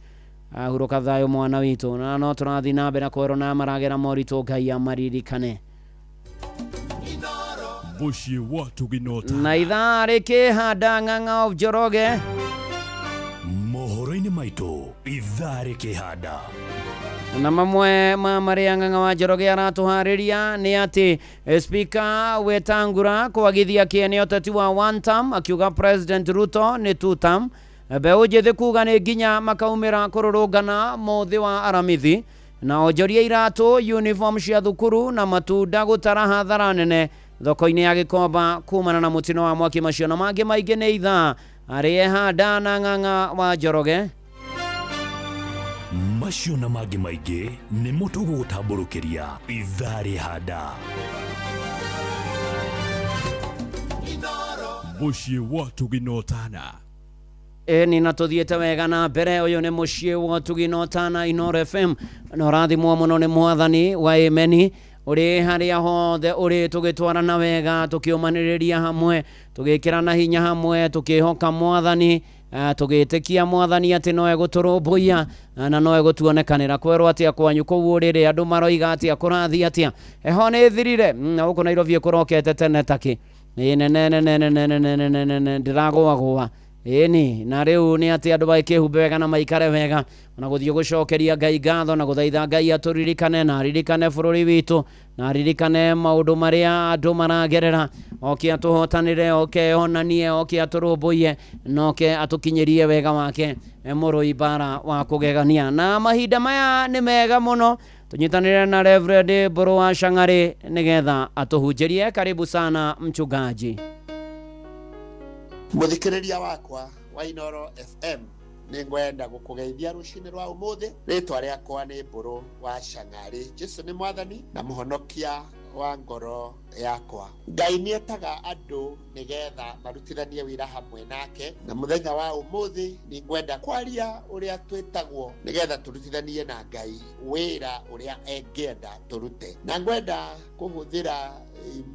Hurũka thayũ mwana witũ na no tũrathiĩ na mbere na kwerwo na maragera moritũ Ngai amaririkane. Mũciĩ wa Tũgina Na ithaa rĩkĩhanda Ng'ang'a of Njoroge. Mohoro-inĩ maitũ ithaa rĩkĩhanda. Na mamwe ma marĩa Ng'ang'a wa Njoroge aratũharĩria nĩ atĩ Speaker Wetangula kwagithia kĩene ũteti wa one term akiuga President Ruto nĩ two term. Mbeũ njĩthĩ kuga nĩ nginya makaumĩra kũrũrũngana mũthĩ wa Aramithi na onjoria iratũ uniform cia thukuru na matunda gũtara hathara nene thoko-inĩ ya Gĩkomba kumana na mũtino wa mwaki. Macio na mangĩ maingĩ nĩ ithaa arĩehanda na Ng'ang'a wa Njoroge. Macio na mangĩ maingĩ nĩmo tũgũgũtambũrũkĩria ithaa rĩhanda. Mũciĩ wa Tũgina Ũtana. Ĩni na tũthiĩte wega na mbere. Ũyũ nĩ mũciĩ wa Ũtugi na Ũtana Inooro FM na ũrathimwo mũno nĩ mwathani wa ĩmeni ũrĩ harĩa hothe ũrĩ, tũgĩtwarana wega tũkĩũmanĩrĩria hamwe tũgĩkĩrana hinya hamwe tũkĩhoka mwathani tũgĩtĩkia mwathani atĩ no egũtũrũmbũiya na no egũtuonekanĩra. Kwerwo atĩa kwanyu kũu ũrĩrĩ andũ maroiga atĩa kũrathiĩ atĩa heho nĩ ĩthirire na gũkũ Nairobi ĩkũrokete tene takĩ ĩ nene nene nene nene nene ndĩragũagũa ĩni na rĩu nĩ atĩ andũ magĩkĩhumbe wega na maikare wega ona gũthiĩ gũcokeria Ngai ngatho na gũthaitha Ngai atũririkane na aririkane bũrũri witũ na aririkane maũndũ marĩa andũ maragerera oke atũhotanĩre oke onanie oke atũrũmbũiye na oke atũkinyĩrie wega wake mũrũi mbara wa kũgegania. Na mahinda maya nĩ mega mũno tũnyitanĩre na Reverend Mbũrũ wa Shang'arĩ nĩgetha atũhunjĩrie. Karibu sana mchungaji. Mũthikĩrĩria wakwa wa Inooro FM nĩ ngwenda gũkũgeithia rũcinĩ rwa ũmũthĩ. Rĩtwa rĩakwa nĩ Mbũrũ wa Shang'arĩ. Jesũ nĩ mwathani na mũhonokia wa ngoro yakwa. Ngai nĩ etaga andũ nĩgetha marutithanie wĩra hamwe nake, na mũthenya wa ũmũthĩ nĩ ngwenda kwaria ũrĩa twĩtagwo nĩgetha tũrutithanie na Ngai wĩra ũrĩa engĩenda tũrute. Na ngwenda kũhũthĩra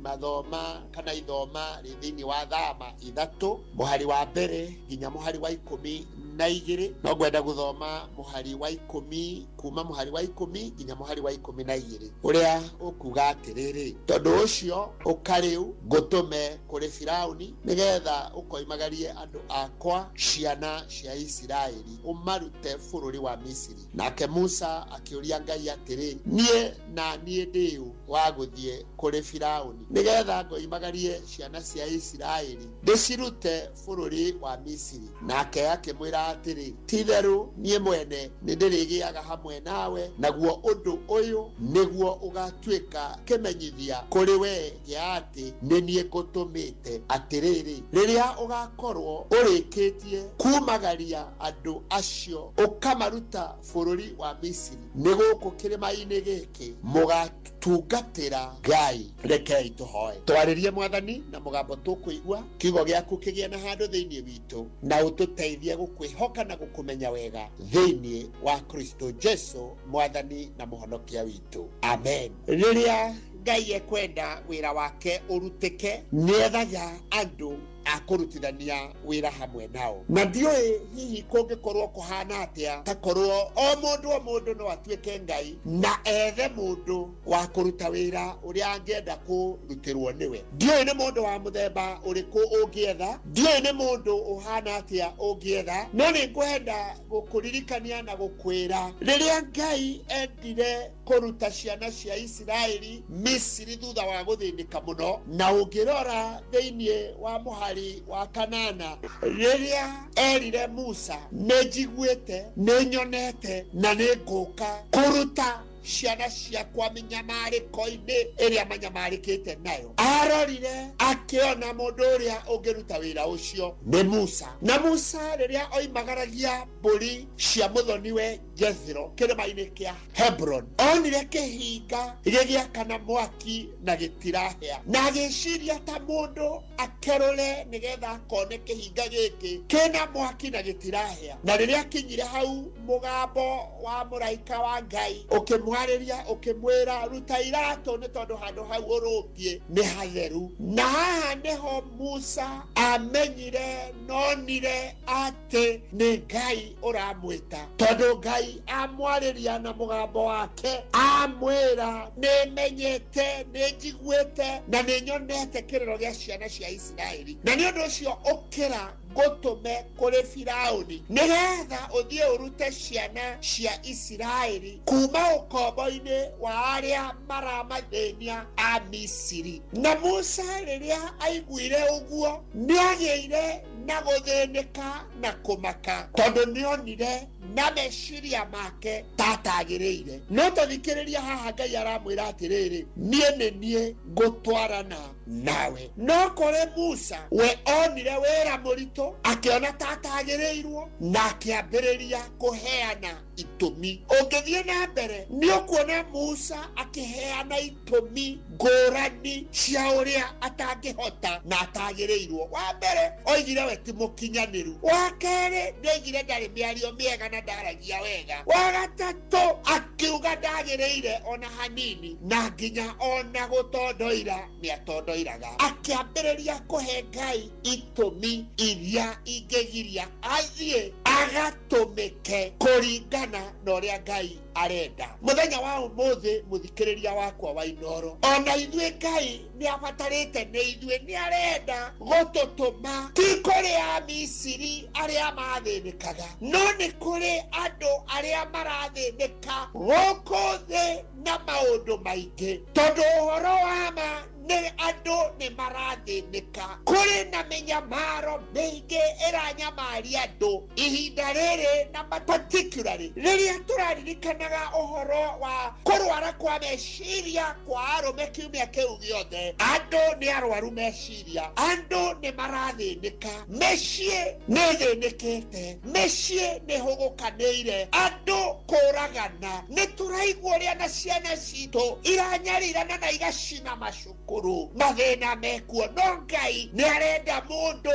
mathoma kana ithoma rĩ thĩinĩ wa Thama 3 mũhari wa 1 nginya mũhari wa 12. 12 no ngwenda gũthoma mũhari wa 10 kuma mũhari wa 10 nginya mũhari wa 12 ũrĩa ũkuga atĩrĩrĩ, tondũ ũcio ũka rĩu ngũtũme kũrĩ Firauni nĩgetha ũkoimagarie andũ akwa ciana cia Isiraeli ũmarute bũrũri wa Misiri. Nake Musa akĩũria Ngai atĩrĩ, niĩ na niĩ ndĩũ wa gũthiĩ kũrĩ Firauni nĩgetha ngoimagarie ciana cia Isiraeli ndĩcirute bũrũri wa Misiri? Nake akĩmwĩra atĩrĩ, ti-itherũ niĩ mwene nĩndĩrĩgĩaga hamwe nawe, naguo ũndũ ũyũ nĩguo ũgatuĩka kĩmenyithia kũrĩ we gĩa atĩ nĩ niĩ ngũtũmĩte, atĩrĩrĩ, rĩrĩa ũgakorwo ũrĩkĩtie kumagaria andũ acio ũkamaruta bũrũri wa Misiri, nĩ gũkũ kĩrĩma-inĩ gĩkĩ mũgatungatĩra Ngai. Rekei tũhoe. Twarĩrie Mwathani na mũgambo tũkũigua, kiugo gĩaku kĩgĩe na handũ thĩinĩ witũ, na ũtũteithie gũkwĩhoka na gũkũmenya wega thĩinĩ wa Kristo Jesu Mwathani na Mũhonokia witũ. Amen. Rĩrĩa Ngai ekwenda wĩra wake ũrutĩke, nĩethaga andũ akũrutithania wĩra hamwe nao. Na ndiũĩ hihi kũngĩkorwo kũhana atĩa takorwo o mũndũ no atuĩke Ngai na ethe mũndũ wa kũruta wĩra ũrĩa angĩenda kũrutĩrwo nĩwe. Ndiũĩ nĩ mũndũ wa mũthemba ũrĩkũ ũngĩetha, ndiũĩ nĩ mũndũ ũhana atĩa ũngĩetha, no nĩ ngwenda gũkũririkania na gũkwĩra rĩrĩa Ngai endire kũruta ciana cia Isiraeli Misiri thutha wa gũthĩnĩka mũno, na ũngĩrora thĩinĩ wa mũhari wa 8 rĩrĩa erire Musa, nĩ njiguĩte, nĩ nyonete na nĩ ngũka kũruta ciana ciakwa mĩnyamarĩko-inĩ ĩrĩa manyamarĩkĩte nayo. Arorire akĩona mũndũ ũrĩa ũngĩruta wĩra ũcio nĩ Musa. Na Musa rĩrĩa oimagaragia mbũri cia mũthoniwe Jethro kĩrĩma-inĩ kĩa Hebron, onire kĩhinga gĩgĩakana mwaki na gĩtirahĩa, na agĩciria ta mũndũ akerũre nĩgetha akone kĩhinga gĩkĩ kĩna mwaki na gĩtirahĩa. Na rĩrĩa akinyire hau, mũgambo wa mũraika wa Ngai ũkĩmwarĩria ũkĩmwĩra, ruta iratũ nĩ tondũ handũ hau ũrũngiĩ nĩ hatheru. Na haha nĩho Musa amenyire nonire atĩ nĩ Ngai ũramwĩta, tondũ Ngai amwarĩria na mũgambo wake amwĩra, nĩ menyete, nĩ njiguĩte na nĩ nyonete kĩrĩro gĩa ciana cia Isiraeli, na nĩ ũndũ ũcio ũkĩra ngũtũme kũrĩ Firauni nĩgetha ũthiĩ ũrute ciana cia Isiraeli kuma ũkombo-inĩ wa arĩa maramathĩnia a Misiri. Na Musa rĩrĩa aiguire ũguo nĩagĩire na gũthĩnĩka na kũmaka, tondũ nĩonire na meciria make tatagĩrĩire. No tũthikĩrĩria haha Ngai aramwĩra atĩrĩrĩ, niĩ nĩ niĩ ngũtwarana nawe. No kũrĩ Musa, we onire wĩra mũritũ, akĩona tatagĩrĩirwo na akĩambĩrĩria kũheana itũmi. Ũngĩthiĩ na mbere nĩ ũkuona Musa akĩheana itũmi ngũrani cia ũrĩa atangĩhota na atagĩrĩirwo. Wa mbere oigire we ti mũkinyanĩru, wa kerĩ nĩoigire ndarĩ mĩario mĩega na ndaragia wega, wa gatatũ akiuga ndagĩrĩire ona hanini, na nginya ona gũtondoira nĩatondoiraga. Akĩambĩrĩria kũhe Ngai itũmi iria ingĩgiria athiĩ agatũmĩke kũringana na ũrĩa Ngai arenda. Mũthenya wa ũmũthĩ, mũthikĩrĩria wakwa wa Inooro, ona ithuĩ Ngai nĩabatarĩte nĩ ithuĩ, nĩarenda gũtũtũma ti kũrĩ a Misiri arĩa mathĩnĩkaga, no nĩ kũrĩ andũ arĩa marathĩnĩka gũkũ thĩ na maũndũ maingĩ, tondũ ũhoro wa ma nĩ andũ nĩ marathĩnĩka. Kũrĩ na mĩnyamaro mĩingĩ ĩranyamaria andũ ihinda rĩrĩ, na particularly rĩrĩa tũraririkanaga ũhoro wa kũrwara kwa meciria kwa arũme kiumia kĩu gĩothe. Andũ nĩ arwaru meciria, andũ nĩ marathĩnĩka, mĩciĩ nĩ ĩthĩnĩkĩte, mĩciĩ nĩ ĩhũgũkanĩire, andũ kũragana. Nĩ tũraigua ũrĩa na ciana citũ iranyarirana na igacina macukuru, mathĩna mekuo. No Ngai nĩ arenda mũndũ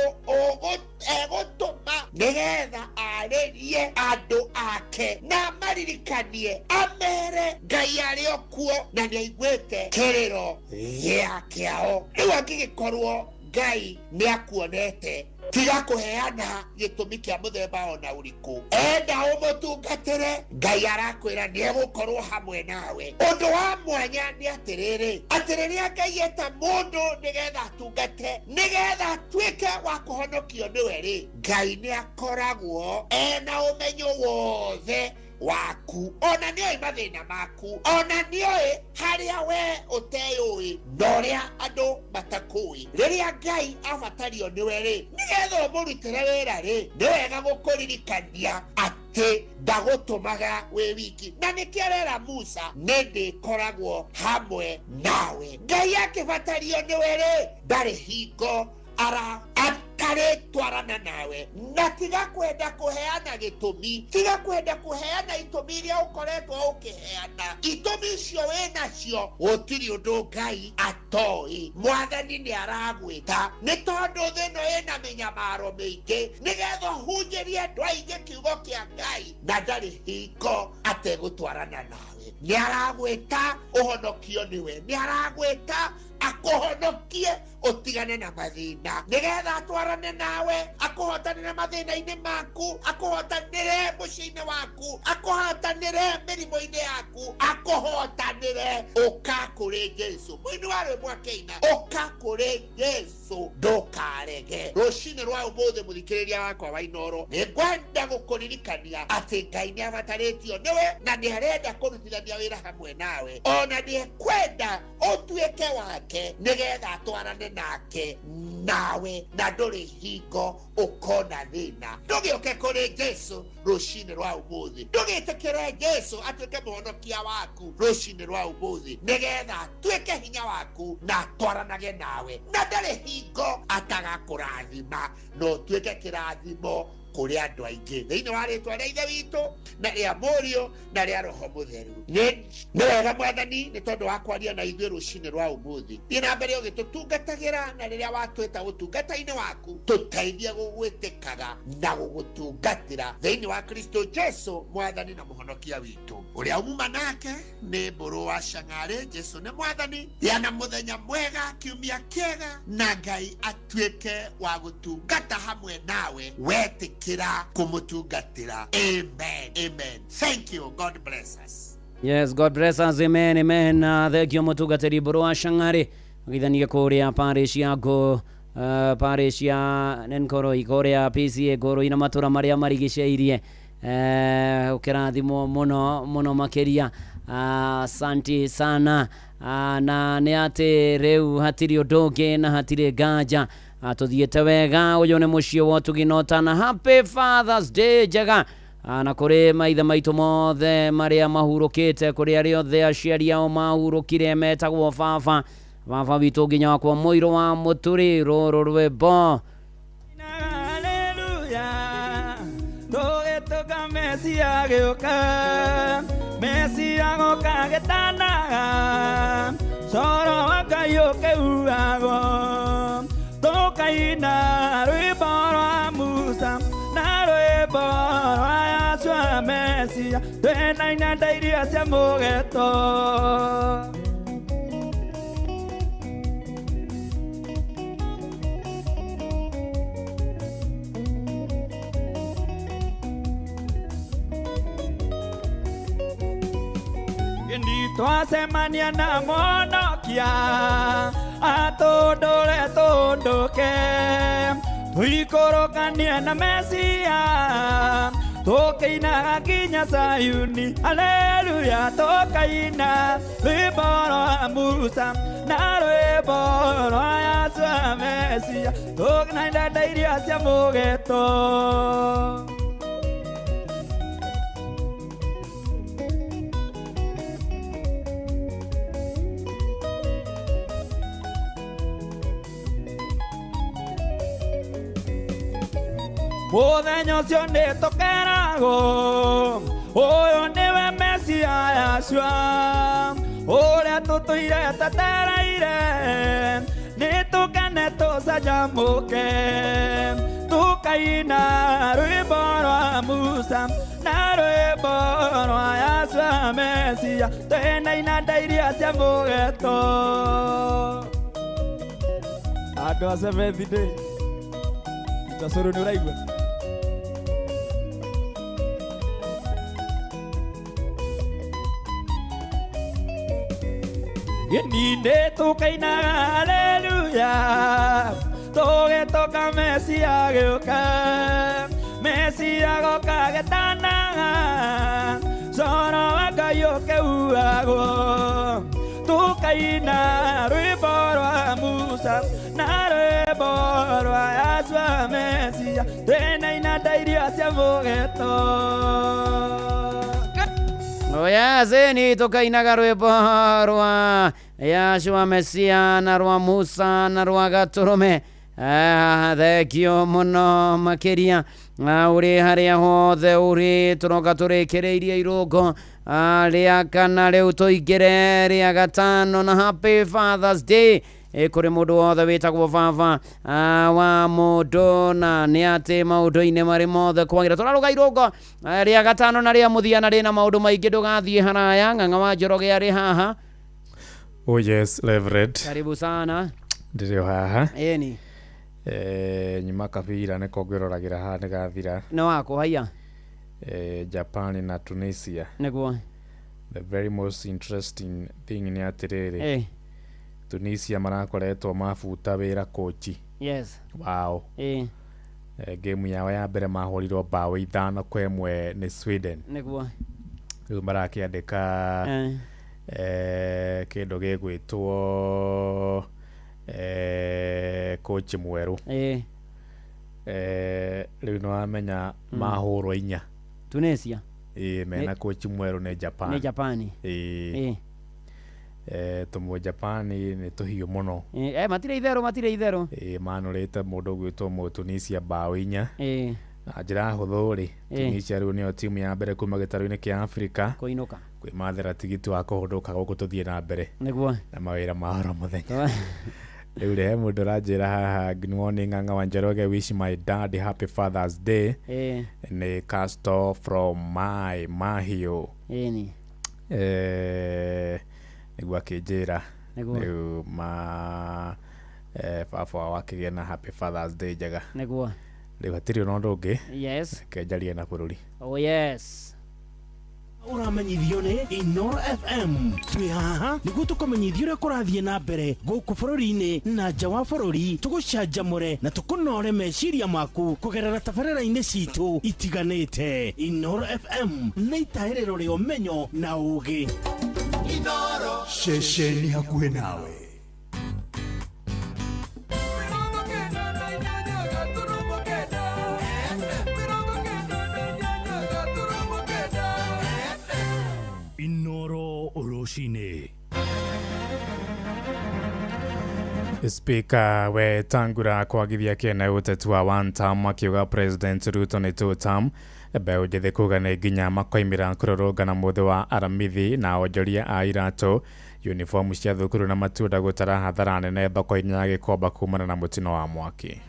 egũtũma nĩgetha arĩrie andũ ake na maririkanie, amere Ngai arĩ o kuo na nĩaiguĩte kĩrĩro gĩa kĩao. Rĩu angĩgĩkorwo Ngai nĩakuonete Tiga kũheana gĩtũmi kĩa mũthemba ona ũrĩkũ. Enda ũmũtungatĩre, Ngai arakwĩra nĩ egũkorwo hamwe nawe. Ũndũ wa mwanya nĩ atĩrĩrĩ, atĩ rĩrĩa Ngai eta mũndũ nĩgetha atungate, nĩgetha atuĩke wa kũhonokio nĩwe rĩ, Ngai nĩ akoragwo ena ũmenyo wothe waku, ona nĩoĩ mathĩna maku, ona nĩoĩ harĩa we ũteyũĩ na ũrĩa andũ matakũĩ. Rĩrĩa Ngai abatario nĩwe rĩ, nĩgetha ũmũrutĩre wĩra rĩ, nĩ wega gũkũririkania atĩ ndagũtũmaga wĩ wiki. Na nĩkĩo arera Musa, nĩ ndĩkoragwo hamwe nawe. Ngai akĩbatario nĩwe rĩ, ndarĩ hingo ara atarĩtwarana nawe. Na tiga kwenda kũheana gĩtũmi, tiga kwenda kũheana itũmi iria ũkoretwo ũkĩheana. Itũmi icio wĩnacio gũtirĩ ũndũ Ngai atoĩ. Mwathani nĩ aragwĩta nĩ tondũ thĩ ĩno ĩna mĩnyamaro mĩingĩ, nĩgetha ũhunjĩrie andũ aingĩ kiugo kĩa Ngai, na ndarĩ hingo ategũtwarana nawe. Nĩ aragwĩta ũhonokio nĩwe, nĩ aragwĩta akũhonokie ũtigane na mathĩna, nĩgetha atwarane nawe, akũhotanĩre mathĩna-inĩ maku, akũhotanĩre mũciĩ-inĩ waku, akũhotanĩre mĩrimũ-inĩ yaku, akũhotanĩre. Ũka kũrĩ Jesũ. Mũini wa rwĩmbo akĩina, ũka kũrĩ Jesũ ndũkarege. Rũcinĩ rwa ũmũthĩ, mũthikĩrĩria wakwa wa Inooro, nĩ ngwenda gũkũririkania atĩ Ngai nĩ abatarĩtio nĩwe na nĩ arenda kũrutithania wĩra hamwe nawe, ona nĩ ekwenda ũtuĩke wake nĩgetha atwarane nake nawe, na ndũrĩ hingo ũkona thĩna. Ndũgĩũke kũrĩ Jesũ rũcinĩ rwa ũmũthĩ, ndũgĩtĩkĩre Jesũ atuĩke mũhonokia waku rũcinĩ rwa ũmũthĩ, nĩgetha atuĩke hinya waku na atwaranage nawe, na ndarĩ hingo atagakũrathima na ũtuĩke kĩrathimo kũrĩ andũ aingĩ. Thĩinĩ wa rĩtwa rĩa Ithe witũ na rĩa Mũriũ na rĩa Roho Mũtheru. Nĩ wega Mwathani nĩ tondũ wa kwaria na ithuĩ rũcinĩ rwa ũmũthĩ. Thiĩ na mbere ũgĩtũtungatagĩra, na rĩrĩa watwĩta ũtungata-inĩ waku, tũteithie gũgwĩtĩkaga na gũgũtungatĩra thĩinĩ wa Kristo Jesu Mwathani na Mũhonokia witũ. Ũrĩa umuma nake nĩ Mbũrũ wa Cang'arĩ. Jesu nĩ Mwathani. Gĩa na mũthenya mwega, kiumia kĩega, na Ngai atuĩke wa gũtungata hamwe nawe wetĩkĩra kũmũtungatĩra. Amen. Amen. Thank you. God bless us. Yes, God bless us. Amen. Amen. Thank you mũtungatĩri Mbũrũ wa Cang'arĩ agĩthanie kũrĩa parish ya Ngo, parish ya Nenkoroi kũrĩa PCA Ngũrũi na matũra marĩa marigicĩirie. Ũkĩrathimwo mũno mũno makĩria. Asanti sana. Na nĩ atĩ rĩu hatirĩ ũndũ ũngĩ na hatirĩ nganja, tũthiĩte wega. Ũyũ nĩ mũciĩ wa ũtugi na ũtana. Happy Father's Day njega na kũrĩ maithe maitũ mothe marĩa mahurũkĩte, kũrĩ arĩa othe aciari ao mahurũkire metagwo baba baba witũ nginya wakwa mũirũ wa mũturi. Rũrũ rwĩmbo Haleluya, tũgĩtũka Mesia gĩũka, Mesia goka gĩtanaga, coro wa Ngai ũkĩhuhagwo, tũkaina rwĩmbo rwa Musa na rwĩmbo rwa Yahshua Mesia, twĩna inanda iria cia mũgeto. Twacemania na mũhonokia atũndũre tũndũke, tũikũrũkanie na Mesia tũkĩinaga nginya Sayuni. Haleluya, tũkaina rwĩmbo rwa Musa na rwĩmbo rwa Yahshua Mesia, tũkĩina inanda iria cia mũgeto. Mũthenya ũcio nĩ tũkeragwo, ũyũ nĩwe Mesia Yahshua, ũrĩa tũtũire twetereire, nĩ tũkene tũcanjamũke, tũkaina rwĩmbo rwa Musa na rwĩmbo rwa Yahshua Mesia, twĩna inanda iria cia mũgeto. Andũ a Seventh Day. Cũrũ nĩ ũraigua. Gĩnindĩ tũkainaga haleluya, tũgĩtũka Mesia gĩũka, Mesia goka getanaga, coro wa Ngai ũkĩuagwo. Tũkaina rwĩmbo rwa Musa na rwĩmbo rwa Yahshua Mesia, twĩna inanda iria cia mũgeto. Oya ni tukainaga rwĩmbo rwa Yahshua Mesia na rwa Musa na rwa Gatũrũme. Thengio mũno makĩria ũrĩ harĩa hothe ũrĩ, tũroka tũrĩkĩrĩirie irũngo rĩa kana rĩu tũingĩre rĩa gatano na Happy Father's Day. Kũrĩ mũndũ wothe wĩtagwo baba wa mũndũ, na nĩ atĩ maũndũ-inĩ marĩ mothe kwagĩra. Tũrarũga irũngo rĩa gatano na rĩa mũthia na rĩna maũndũ maingĩ, ndũgathiĩ haraya. Ng'ang'a wa Njoroge arĩ haha. Oh yes, Reverend. Karibu sana. Ndĩrĩ o haha. Ĩni. Nyuma kabira nĩko ngwĩroragĩra haha nĩgathira. Nĩ wakũ haiya. Japan na Tunisia. Nĩguo. The very most interesting thing nĩ atĩrĩrĩ. Tunisia marakoretwo mabuta wĩra kochi. Yes. Wao. Game yao ya mbere mahũrirwo mbaũ 5-1 nĩ Sweden. Nĩguo. Rĩu marakĩandĩka kĩndũ gĩgwĩtwo kochi mwerũ. Rĩu nĩwamenya mahũrwo 4 Tunisia. Mena kochi mwerũ nĩ Japan. Nĩ Japan. Tũmwe Japan nĩ tũhiũ mũno. Matirĩ itherũ, matirĩ itherũ. Manũrĩte mũndũ ũgwĩtwo Mũtunisia mbaũ 4. Na njĩra hũthũ rĩ, Tunisia rĩu nĩyo timu ya mbere kuma gĩtarũ-inĩ kĩa Afrika kũinũka, kwĩmathĩra tigiti wa kũhũndũka gũkũ tũthiĩ na mbere. Nĩguo. Na mawĩra ma oro mũthenya. Rĩu rĩ, he mũndũ ũranjĩra haha, good morning Ng'ang'a wa Njoroge, wish my dad happy Father's Day. Nĩ Casto from my Mahiũ. Ĩni. Nĩguo akĩnjĩra rĩu ma baba wao akĩgĩa na happy Father's Day njega. Nĩguo. Rĩu hatirĩ ona ũndũ ũngĩ. Yes. Reke njarie na bũrũri. Oh yes. Ũramenyithio nĩ Inoro FM. Twĩ haha nĩguo tũkũmenyithia ũrĩa kũrathiĩ na mbere gũkũ bũrũri-inĩ na nja wa bũrũri, tũgũcanjamũre na tũkũnore meciria maku kũgerera tabarĩra-inĩ citũ itiganĩte. Inoro FM nĩ itahĩrĩro rĩa ũmenyo na ũũgĩ. Inoro ceceni hakuhĩ nawe. Inoro rũcinĩ. Speaker Wetangula kwagithia kĩene ũteti wa one term akiuga President Ruto nĩ two term. Mbeũ njĩthĩ kuga nĩ nginya makoimĩra kũrũrũngana mũthĩ wa aramithi na onjoria a iratũ, uniform cia thukuru na matunda gũtara hathara nene thoko-inĩ ya Gĩkomba kumana na mũtino wa mwaki.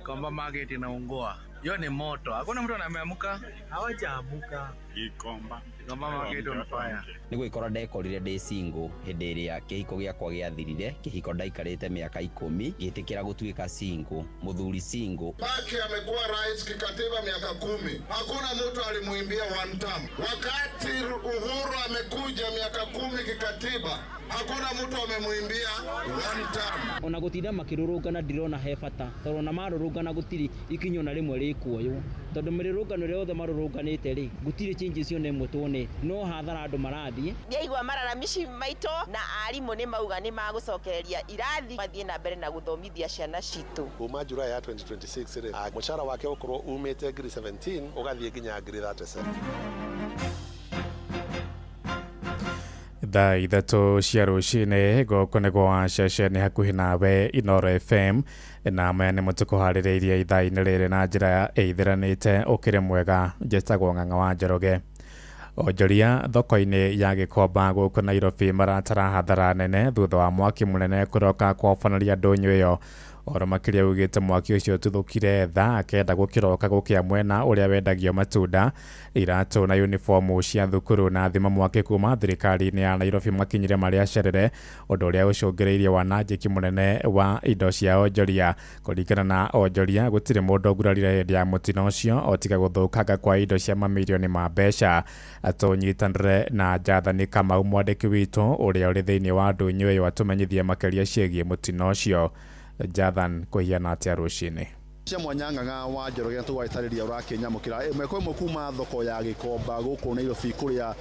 Komba market inaungua. Hiyo ni moto. Hakuna mtu anameamka. Hawajaamuka. Gikomba. Gikomba market on fire. Nĩ gwĩkora ndekorire ndĩ single hĩndĩ ĩrĩa kĩhiko gĩakwa gĩathirire. Kĩhiko ndaikarĩte mĩaka 10 ngĩtĩkĩra gũtuĩka single, mũthuri single. Pake amekuwa rais kikatiba miaka 10. Hakuna mtu alimuimbia one term. Wakati Uhuru amekuja miaka 10 kikatiba, hakuna mtu amemuimbia one term. Ona gutinda makirurungana ndirona he bata, tondu ona marurungana gutiri ikinyo na rimwe rikuoywo, tondu mirurungano ĩrĩa yothe marurunganĩte rĩ, gũtirĩ changes yone ĩmwe tuonete, no hathara andũ marathiĩ. Ndiaigua mararamici maitũ na arimũ nĩ mauga nĩ magũcokereria irathi mathiĩ na mbere na gũthomithia ciana citũ. Kuma July ya 2026 rĩ, mũcara wake ũkorwo umĩte 17,000 ũgathiĩ nginya 37,000. Thaa 3 cia rũcinĩ gũkũ nĩ gwa ceceni hakuhĩ nawe Inoro FM, na maya nĩmo tũkũharĩrĩirie ithaa-inĩ rĩrĩ na njĩra ĩithĩranĩte. Ũkĩrĩ mwega, njĩtagwo Ng'ang'a wa Njoroge. Onjoria thoko-inĩ ya Gĩkomba gũkũ Nairobi maratara hathara nene thutha wa mwaki mũnene kũroka kũhobanĩria ndũnyũ ĩyo. Ũhoro makĩria ugĩte mwaki ũcio ũtuthũkire thaa 9 gũkĩroka gũkĩa mwena ũrĩa wendagio matunda, iratũ na uniformu cia thukuru na thima mwaki kuma thirikari-inĩ ya Nairobi makinyire marĩa acerere, ũndũ ũrĩa ũcũngĩrĩirie wanangĩki mũnene wa indo cia onjoria. Kũringana na onjoria, gũtirĩ mũndũ ũgurarire hĩndĩ ya mũtino ũcio o tiga gũthũkanga kwa indo cia mamirioni ma mbeca. Tũnyitanĩre na Jathani Kamau mwandĩki witũ ũrĩa ũrĩ thĩinĩ wa ndũnyũ ĩyo atũmenyithie makĩria ciĩgiĩ mũtino ũcio. Jathan, kũhiana atĩa rũcinĩ? Cia mwanya Ng'ang'a wa Njoroge na tũgwagĩtarĩria ũrakĩnyamũkĩra ĩmwe kwa ĩmwe kuma thoko ya Gĩkomba gũkũ Nairobi, kũrĩa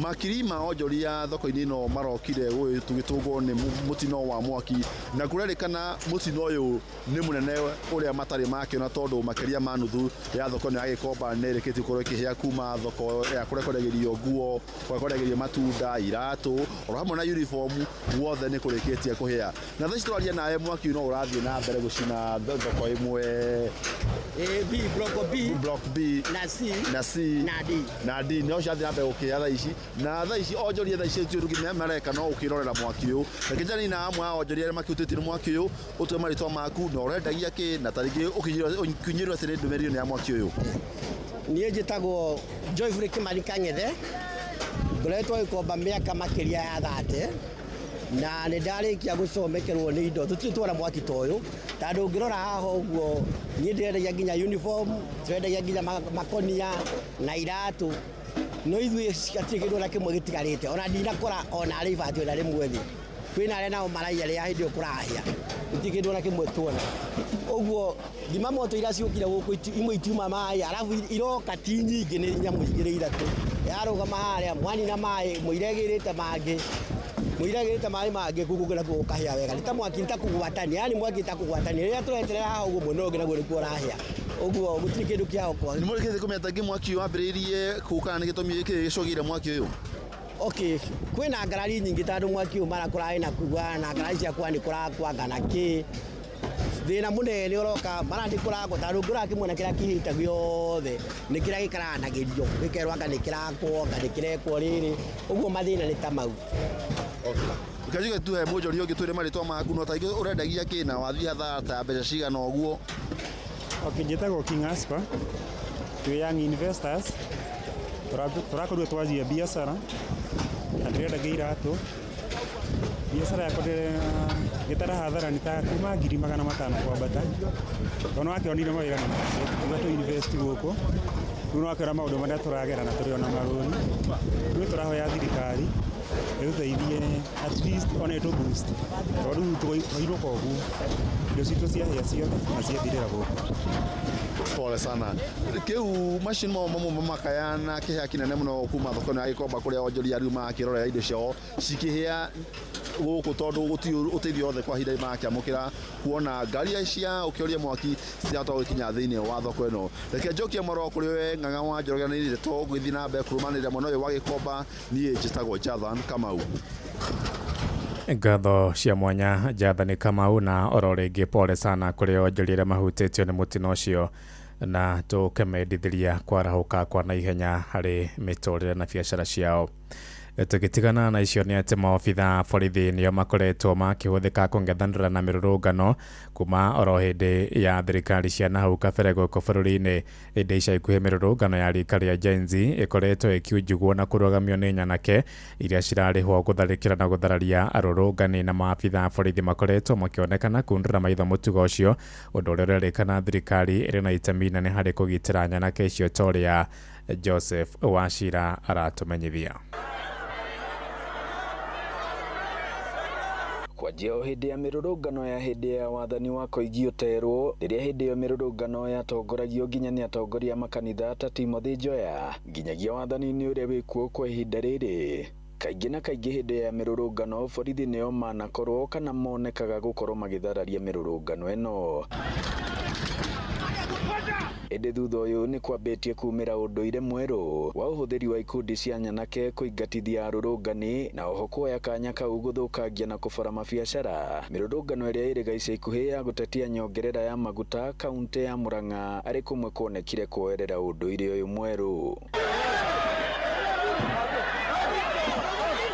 makiri ma onjoria thoko-inĩ ĩno marokire gũgĩtũngwo nĩ mũtino wa mwaki, na kũrerĩkana mũtino ũyũ nĩ mũnene ũrĩa matarĩ makĩona, tondũ makĩria ma nuthu ya thoko ĩno ya Gĩkomba nĩ ĩrĩkĩtie gũkorwo ĩkĩhĩa kuma thoko ya kũrĩa kwendagĩrio nguo, kũrĩa kwendagĩrio matunda, iratũ oro hamwe na uniform, guothe nĩ kũrĩkĩtie kũhĩa. Na thaa ici tũraria nawe mwaki no ũrathiĩ na mbere gũcina thoko ĩmwe A, B, block B, block B na C na C na D na D no ciathiĩ na mbere gũkĩa thaa ici, na thaa ici onjoria thaa ici tiũndũ mareka no ũkĩrorera mwaki ũyũ. Reke njanie na amwe a onjoria arĩa makĩhutĩtio nĩ mwaki ũyũ, ũtue marĩtwa maku na ũrendagia kĩ, na ta rĩngĩ ũkinyĩrwo atĩ nĩ ndũmĩrĩri ĩno ya mwaki ũyũ. Niĩ njĩtagwo Joyfrey Kimani Kang'ethe, ngoretwo Gĩkomba mĩaka makĩria ya 30, na nĩ ndarĩkia gũcomekerwo nĩ indo. Tũtirĩ tuona mwaki ta ũyũ, tondũ ũngĩrora haha ũguo niĩ ndĩrendagia nginya uniform, tũrendagia nginya makonia na iratũ, no ithuĩ hatirĩ kĩndũ ona kĩmwe gĩtigarĩte, ona ndinakora ona arĩ ibati ona rĩmwe thĩ. Kwĩna arĩa nao maraiya rĩrĩa hĩndĩ ĩyo kũrahĩa, gũtirĩ kĩndũ ona kĩmwe tuona. Ũguo thima moto iria ciũkire gũkũ imwe itiuma maĩ, arabu iroka ti nyingĩ, nĩ nyamũ igĩrĩ ithatũ, yarũgama harĩa mwanina maĩ, mũiregĩrĩte mangĩ mũiragĩrĩte maĩ mangĩ kũu nakuo gũkahĩa wega. Nĩ ta mwaki, nĩ ta kũgwatania, yani mwaki ta kũgwatania. Rĩrĩa tũreterera haha ũguo mwena ũngĩ naguo nĩkuo ũrahĩa, ũguo gũtirĩ kĩndũ kĩa ũkwa. Nĩ mũrĩkĩtie kũmenya ta mwaki ũyũ wambĩrĩirie kũ kana nĩ gĩtũmi gĩkĩ gĩcũgĩire mwaki ũyũ? Okay, kwĩna ngarari nyingĩ tondũ mwaki ũyũ mara kũrarĩ na kuigua na ngarari cia kwa nĩ kũrakwanga na kĩ. Thĩna mũnene ũroka mara nĩ kũrakwo, tondũ ũngĩrora kĩmwe na kĩrĩa kĩhĩte gĩothe nĩ kĩrĩa gĩkaranagĩrio gĩkerwo anga nĩ kĩrakwo anga nĩ kĩrekwo rĩrĩ, ũguo mathĩna nĩ ta mau. Kajuge tu he mũnjoria ũngĩ twĩre marĩtwa maku no ta ingĩ ũrendagia kĩ na wathiĩ hathara ta mbeca cigana ũguo? Okay, njĩtagwo King Asper, twĩ young investors, tũrakorirwo twanjia biacara na ndĩrendagia iratũ. Biacara yakwa ngĩtara hathara nĩ ta kuma 500,000 kwambata, tondũ nĩwakĩonire mawĩra nĩ maingĩ, tuga tũ invest gũkũ, rĩu nĩwakĩona maũndũ marĩa tũragera na tũrĩ ona marũni. Rĩu tũrahoya thirikari ĩtũteithie at least ona ĩtũ boost, tondũ rĩu twainũka ũguo indo citũ ciahĩa ciothe na ciathirĩra gũkũ. Pole sana. Kĩu macio nĩmo mamwe makaya na kĩhĩa kĩnene mũno kuma thoko-inĩ ya Gĩkomba kũrĩa onjoria rĩu makĩrorera indo ciao cikĩhĩa gũkũ, tondũ gũtirĩ ũteithio wothe kwa ihinda makĩamũkĩra, kuona ngari cia ũkĩoria mwaki citirahota gũkinya thĩinĩ wa thoko ĩno. Reke njokie mwaro kũrĩ we Ng'ang'a wa Njoroge na ndeto gũgĩthiĩ na mbere kũrũmanĩrĩra mwena ũyũ wa Gĩkomba. Niĩ njĩtagwo Jathan Kamau. Ngatho cia mwanya Jathani Kamau, na oro rĩngĩ pole sana kũrĩ onjoria arĩa mahutĩtio nĩ mũtino ũcio, na tũkĩmendithĩria kwarahũka kwa naihenya harĩ mĩtũrĩre na biacara ciao. Tũgĩtigana na icio nĩ atĩ maobitha borithi nĩo makoretwo makĩhũthĩka kũng'ethanĩra na mĩrũrũngano kuma oro hĩndĩ ya thirikari cia nahau kabere gũkũ bũrũri-inĩ. Ĩndĩ ica ikuhĩ mĩrũrũngano ya rika rĩa Gen Z ĩkoretwo ĩkiunjugwo na kũrũgamio nĩ nyanake iria cirarĩhwo gũtharĩkĩra na gũthararia arũrũngani, na maabitha borithi makoretwo makĩonekana kundũra maitho mũtugo ũcio, ũndũ ũrĩa ũrerĩkana thirikari ĩrĩ na itemi inene harĩ kũgitĩra nyanake icio ta ũrĩa Joseph Wachira aratũmenyithia. Kwanjia o hĩndĩ ya mĩrũrũngano ya hĩndĩ ya wathani wa Koigi Ũterwo, rĩrĩa hĩndĩ ĩyo mĩrũrũngano yatongoragio nginya nĩ atongoria makanitha ta Timothy Njoya, nginyagia wathani-inĩ ũrĩa wĩkuo kwa ihinda rĩrĩ. Kaingĩ na kaingĩ hĩndĩ ya mĩrũrũngano borithi nĩo manakorwo kana monekaga gũkorwo magĩthararia mĩrũrũngano ĩno. Ĩndĩ thutha ũyũ nĩ kwambĩtie kumĩra ũndũire mwerũ wa ũhũthĩri wa ikundi cia nyanake kũingatithia arũrũngani na oho kuoya kanya kau gũthũkangia na kũbora mabiacara. Mĩrũrũngano ĩrĩa ĩrĩga ica ikuhĩ ya gũtetia nyongerera ya maguta kaunti ya Murang'a arĩ kũmwe kuonekire kuoerera ũndũire ũyũ mwerũ.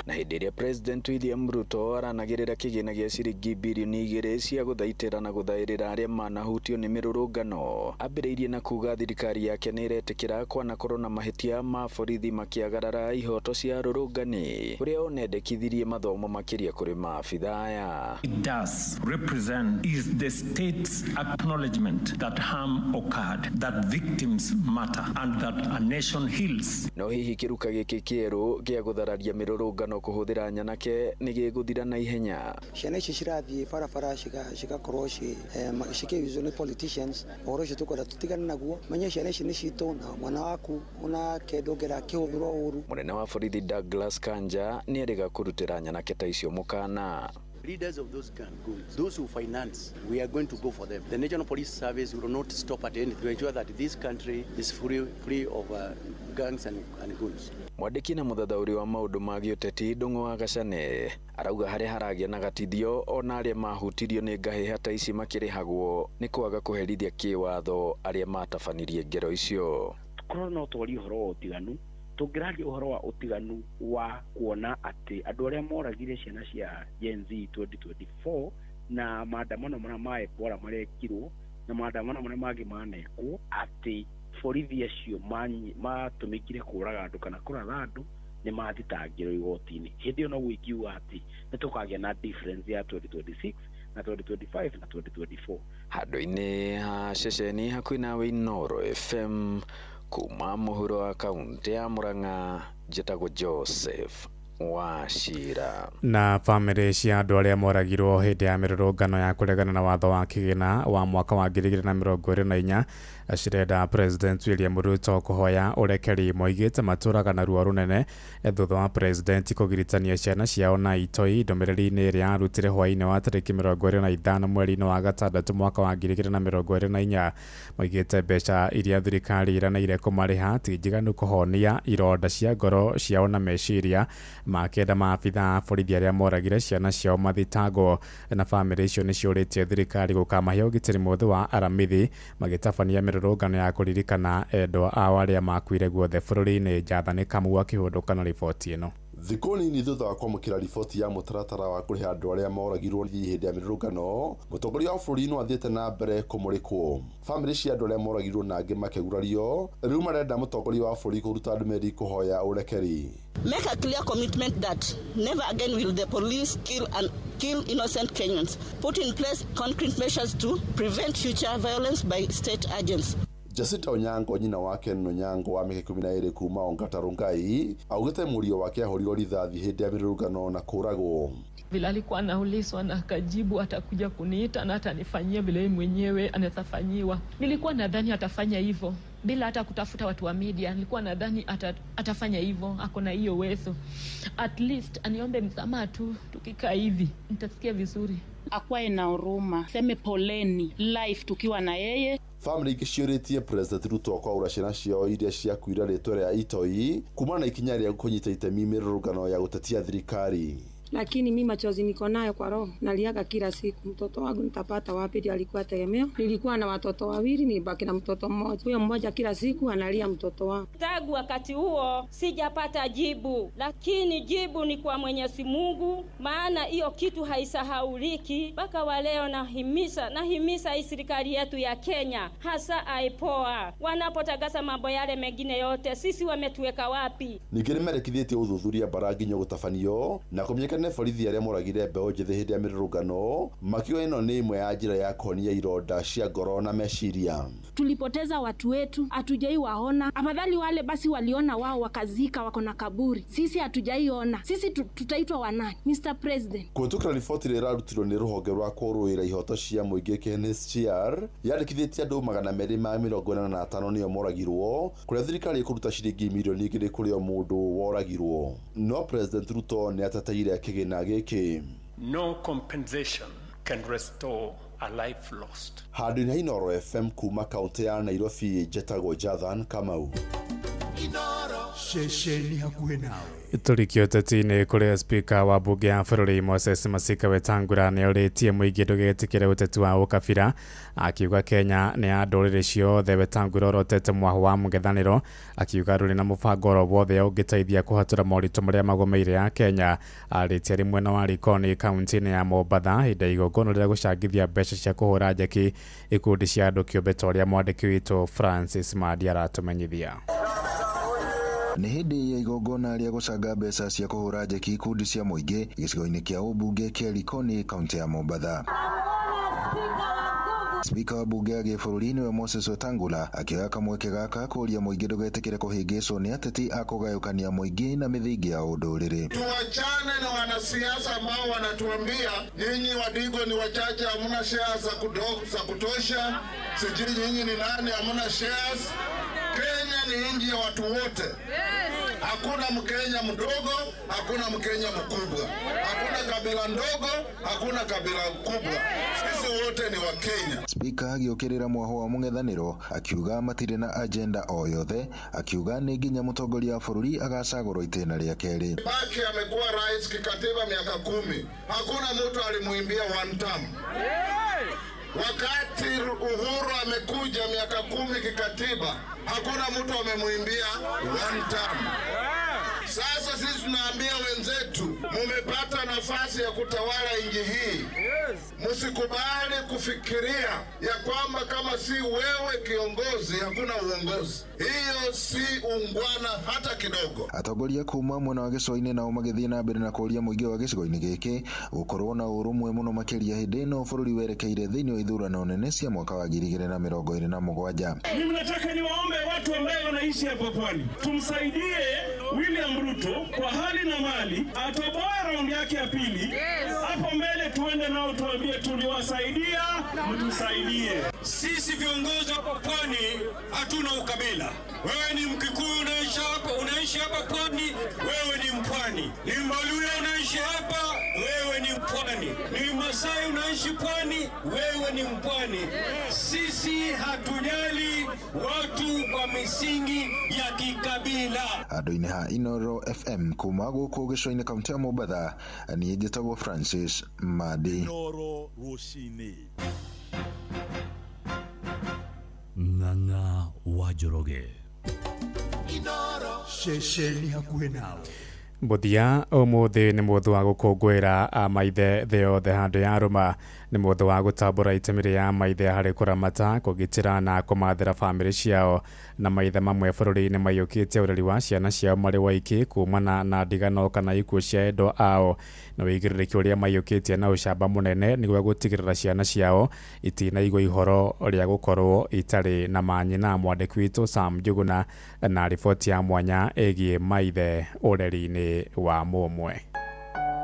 Na Hĩndĩ ĩrĩa President William Ruto aranagĩrĩra kĩgĩna gĩa ciringi birioni 2 cia gũthaitĩra na gũthaĩrĩra arĩa manahutio nĩ mĩrũrũngano, ambĩrĩirie na kuga thirikari yake nĩ ĩretĩkĩra kwanakorwo na mahĩtia ma borithi makĩagarara ihoto cia arũrũngani, kũrĩa onendekithirie mathomo makĩria kũrĩ maabitha aya. It does represent is the state's acknowledgement that harm occurred, that victims matter, and that a nation heals. No hihi kĩruka gĩkĩ kĩerũ gĩa gũthararia mĩrũrũngano kũhũthĩra nyanake nĩ gĩgũthira na ihenya? Ciana ici cirathiĩ barabara cigakorwo cikĩyuzwo nĩ politicians, ũhoro ũcio tũkwenda tũtigane naguo, menye ciana ici nĩ citũ na mwana waku onake ndũngĩra akĩhũthĩrwo ũru. Mũnene wa borithi Douglas Kanja nĩerĩga kũrutĩra nyanake ta icio mũkana. Leaders of those gangs, those who finance, we are going to go for them. The National Police Service will not stop at anything to ensure that this country is free of gangs and goons. Mwandĩki na mũthathaũri wa maũndũ ma gĩũteti Ndung'u wa Gacane arauga harĩa haragĩa na gatithio ona arĩa mahutirio nĩ ngahĩha ta ici makĩrĩhagwo nĩ kwaga kũherithia kĩwatho arĩa matabanirie ngero icio. Korwo no twarie ũhoro wa ũtiganu, tũngĩraria ũhoro wa ũtiganu wa kuona atĩ andũ arĩa moragire ciana cia Gen Z 2024 na maandamano marĩa ma Ebola marekirwo na maandamano marĩa mangĩ manekwo, atĩ borithi acio matũmĩkire kũraga andũ kana kũratha andũ nĩ mathitangĩrwo igoti-inĩ. Hĩndĩ ĩyo noguo ingiuga atĩ nĩ tũkagĩa na difference ya 2026 na 2025 na 2024. Handũ-inĩ ha ceceni hakuhĩ nawe Inooro FM kuma mũhuro wa kaunti ya Murang'a, njĩtagwo Joseph Wachira. Na bamĩrĩ cia andũ arĩa moragirwo hĩndĩ ya mĩrũrũngano ya kũregana na watho wa kĩgĩna wa mwaka wa 2024 cirenda President William Ruto kũhoya ũrekeri. Moigĩte matũraga na ruo rũnene thutha wa President kũgiritania ciana ciao na itoi. Ndũmĩrĩri-inĩ ĩrĩa arutire hwaĩ-inĩ wa tarĩki 25 mweri-inĩ wa gatandatũ mwaka wa 2024, moigĩte mbeca iria thirikari ĩranĩire kũmarĩha ti njiganu kũhonia ironda cia ngoro ciao na meciria. Makĩenda maabitha a borithi arĩa moragire ciana ciao mathitangwo. Na bamĩrĩ icio nĩciũrĩtie thirikari gũkamahe ũgitĩri mũthĩ wa aramithi magĩtabania mĩrũrũngano ya kũririkana endwa ao arĩa makuire guothe bũrũri-inĩ. Njathani Kamau akĩhũndũka na riboti ĩno. Thikũ nini thutha wa kwamũkĩra riboti ya mũtaratara wa kũrĩha andũ arĩa moragirwo hĩndĩ ya mĩrũrũngano, mũtongoria wa bũrũri no athiĩte na mbere kũmũrĩkwo. Bamĩrĩ cia andũ arĩa moragirwo na angĩ makĩgurario rĩu marenda mũtongoria wa bũrũri kũruta ndũmĩrĩri kũhoya ũrekeri. Make a clear commitment that never again will the police kill innocent Kenyans. Put in place concrete measures to prevent future violence by state agents. Jacinta Onyango, nyina wake Onyango wa mĩaka 12 kuma Ongata Rongai, augĩte mũriũ wake ahũrirwo rithathi hĩndĩ ya mĩrũrũngano na kũragwo. Vile alikuwa anaulizwa na akajibu atakuja kuniita na atanifanyia vile yeye mwenyewe anawezafanyiwa. Nilikuwa nadhani atafanya hivyo bila hata kutafuta watu wa media. Nilikuwa nadhani atafanya hivyo, ako na hiyo uwezo. At least aniombe msamaha tu, tukikaa hivi nitasikia vizuri. Akwae na huruma, seme poleni life tukiwa na yeye. Family ingĩ ciũrĩtie President Ruto kwaũra ciana ciao iria ciakuire rĩtwa rĩa itoi kumana na ikinya rĩa kũnyita itemi mĩrũrũngano ya gũtetia thirikari. Lakini mimi machozi niko nayo kwa roho, naliaga kila siku. Mtoto wangu nitapata wapi? Ndio alikuwa tegemeo. Nilikuwa na watoto wawili, nibaki na mtoto mmoja. Huyo mmoja kila siku analia mtoto wangu. Tangu wakati huo sijapata jibu, lakini jibu ni kwa Mwenyezi Mungu, maana hiyo kitu haisahauliki. Mpaka wa leo nahimiza hii serikali yetu ya Kenya, hasa IPOA, wanapotangaza mambo yale mengine yote, sisi wametuweka wapi? Ningĩ nĩmerekithĩtie ũthuthuria bara nginya gũtabanio na kũmenyekana nĩ borithi arĩa moragire mbeũ njĩthĩ hĩndĩ ya mĩrũrũngano, makiuga ĩno nĩ ĩmwe ya njĩra ya kũhonia ironda cia ngoro na meciria. Tulipoteza watu wetu, hatujai waona. Afadhali wale basi waliona wao wakazika, wako na kaburi. Sisi hatujaiona. Sisi tutaitwa wanani? Mr. President. Kũhĩtũkĩra riboti ĩrĩa ĩrarutirwo nĩ rũhonge rwa kũrũĩra ihoto cia mũingĩ KNHCR yandĩkithĩtie andũ 285 nĩo moragirwo, kũrĩa thirikari ĩkũruta ciringi mirioni 2 kũrĩ o mũndũ woragirwo. No President Ruto nĩ ateteire kĩgĩna gĩkĩ. No compensation can restore a life lost. Handũ-inĩ ha Inooro FM kuma kaunti ya Nairobi, njetagwo Jathan Kamau. Ceceni hakuhĩ nawe. Tũrikio ũteti-inĩ kũrĩa spika wa mbunge ya bũrũri Moses Masika Wetangula nĩorĩtie mũingĩ ndũgetĩkĩre ũteti wa ũkabira, akiuga Kenya nĩ ya ndũrĩrĩ ciothe. Wetangula orotete mwaho wa mũng'ethanĩro, akiuga ndũrĩ na mũbango oro wothe ũngĩteithia kũhatũra moritũ marĩa magũmĩire ya Kenya. Arĩtie arĩ mwena wa Likoni kaunti-inĩ ya Mombatha hĩndĩ ya igongona rĩa gũcangithia mbeca cia kũhũra njeki ikundi cia andũ kĩũmbe ta ũrĩa mwandĩki witũ Francis Mandi aratũmenyithia. Nĩ hĩndĩ ya igongona rĩa gũcanga mbeca cia kũhũra njeki ikundi cia mũingĩ gĩcigo-inĩ kĩa ũmbunge kĩa Likoni kaunti ya Mombatha. Spika wa mbunge ya gĩbũrũri nĩwe Moses Wetangula akĩoya kamweke gaka kũũria mũingĩ ndũgetĩkĩre kũhĩngĩcwo nĩ ateti a kũgayũkania mũingĩ na mĩthingi ya ũndũrĩrĩ. Tuwachane na wanasiasa ambao wanatuambia nyinyi Wadigo ni wachache, hamna shares za kutosha, sijui nyinyi ni nani, hamna shares. Kenya ni nchi ya watu wote. Hakuna Mkenya mdogo, hakuna Mkenya mkubwa, hakuna kabila ndogo, hakuna kabila kubwa. Sisi wote ni Wakenya. Spika agĩũkĩrĩra mwaho wa mũng'ethanĩro akiuga matirĩ na agenda o yothe, akiuga nĩ nginya mũtongoria wa bũrũri agacagũrwo itĩna rĩa kerĩ. Kibaki amekuwa rais kikatiba miaka 10, hakuna mtu alimuimbia one term. Wakati Uhuru amekuja miaka 10 kikatiba, hakuna mtu amemuimbia one term. Sasa sisi tunaambia wenzetu, mumepata nafasi ya kutawala nchi hii. Msikubali kufikiria ya kwamba kama si wewe kiongozi hakuna uongozi. Hiyo si ungwana hata kidogo. Atongoria kuma mwena wa gĩcũa-inĩ nao magĩthiĩ na mbere na kũũria mũingĩ wa gĩcigo-inĩ gĩkĩ gũkorwo na ũrũmwe mũno makĩria hĩndĩ ĩno bũrũri werekeire thĩinĩ wa ithurano nene cia mwaka wa 2027. Mimi nataka niwaombe watu ambao wanaishi hapo pwani, tumsaidie William Ruto kwa hali na mali, atoboe raundi yake ya pili. Hapo mbele tuende nao tuambie tuliwasaidia, mtusaidie. Sisi viongozi hapa pwani hatuna ukabila. Wewe ni Mkikuyu unaishi hapa pwani, wewe ni mpwani. Ni Mbaluya unaishi hapa, wewe ni mpwani. Ni Masai unaishi pwani, wewe ni mpwani. Sisi hatujali watu kwa misingi ya kikabila. Andũ-inĩ ha Inoro FM kuma gũkũ gĩcũa-inĩ kaunti ya Mombatha, niĩ njĩtagwo Francis Mandi. Inoro rũcinĩ. Ng'ang'a wa Njoroge. Inoro ceceni hakuhĩ nawe. Mũthia ũmũthĩ nĩ mũthĩ wa gũkũngũĩra amaithe thĩ yothe handũ ya rũma. Nĩ mũthĩ wa gũtambũra itemi rĩa maithe harĩ kũramata, kũgitĩra na kũmathĩra bamĩrĩ ciao. Na maithe mamwe bũrũri-inĩ maiyũkĩtie ũreri wa ciana ciao marĩ waiki kumana na ndigano kana ikuũ cia endwa ao, na wĩigĩrĩrĩki ũrĩa maiyũkĩtie na ũcamba mũnene nĩguo gũtigĩrĩra ciana ciao itinaigua ihoro rĩa gũkorwo itarĩ na manyina. Mwandĩki witũ Sam Njuguna na riboti ya mwanya ĩgiĩ maithe ũreri-inĩ wa mũmwe.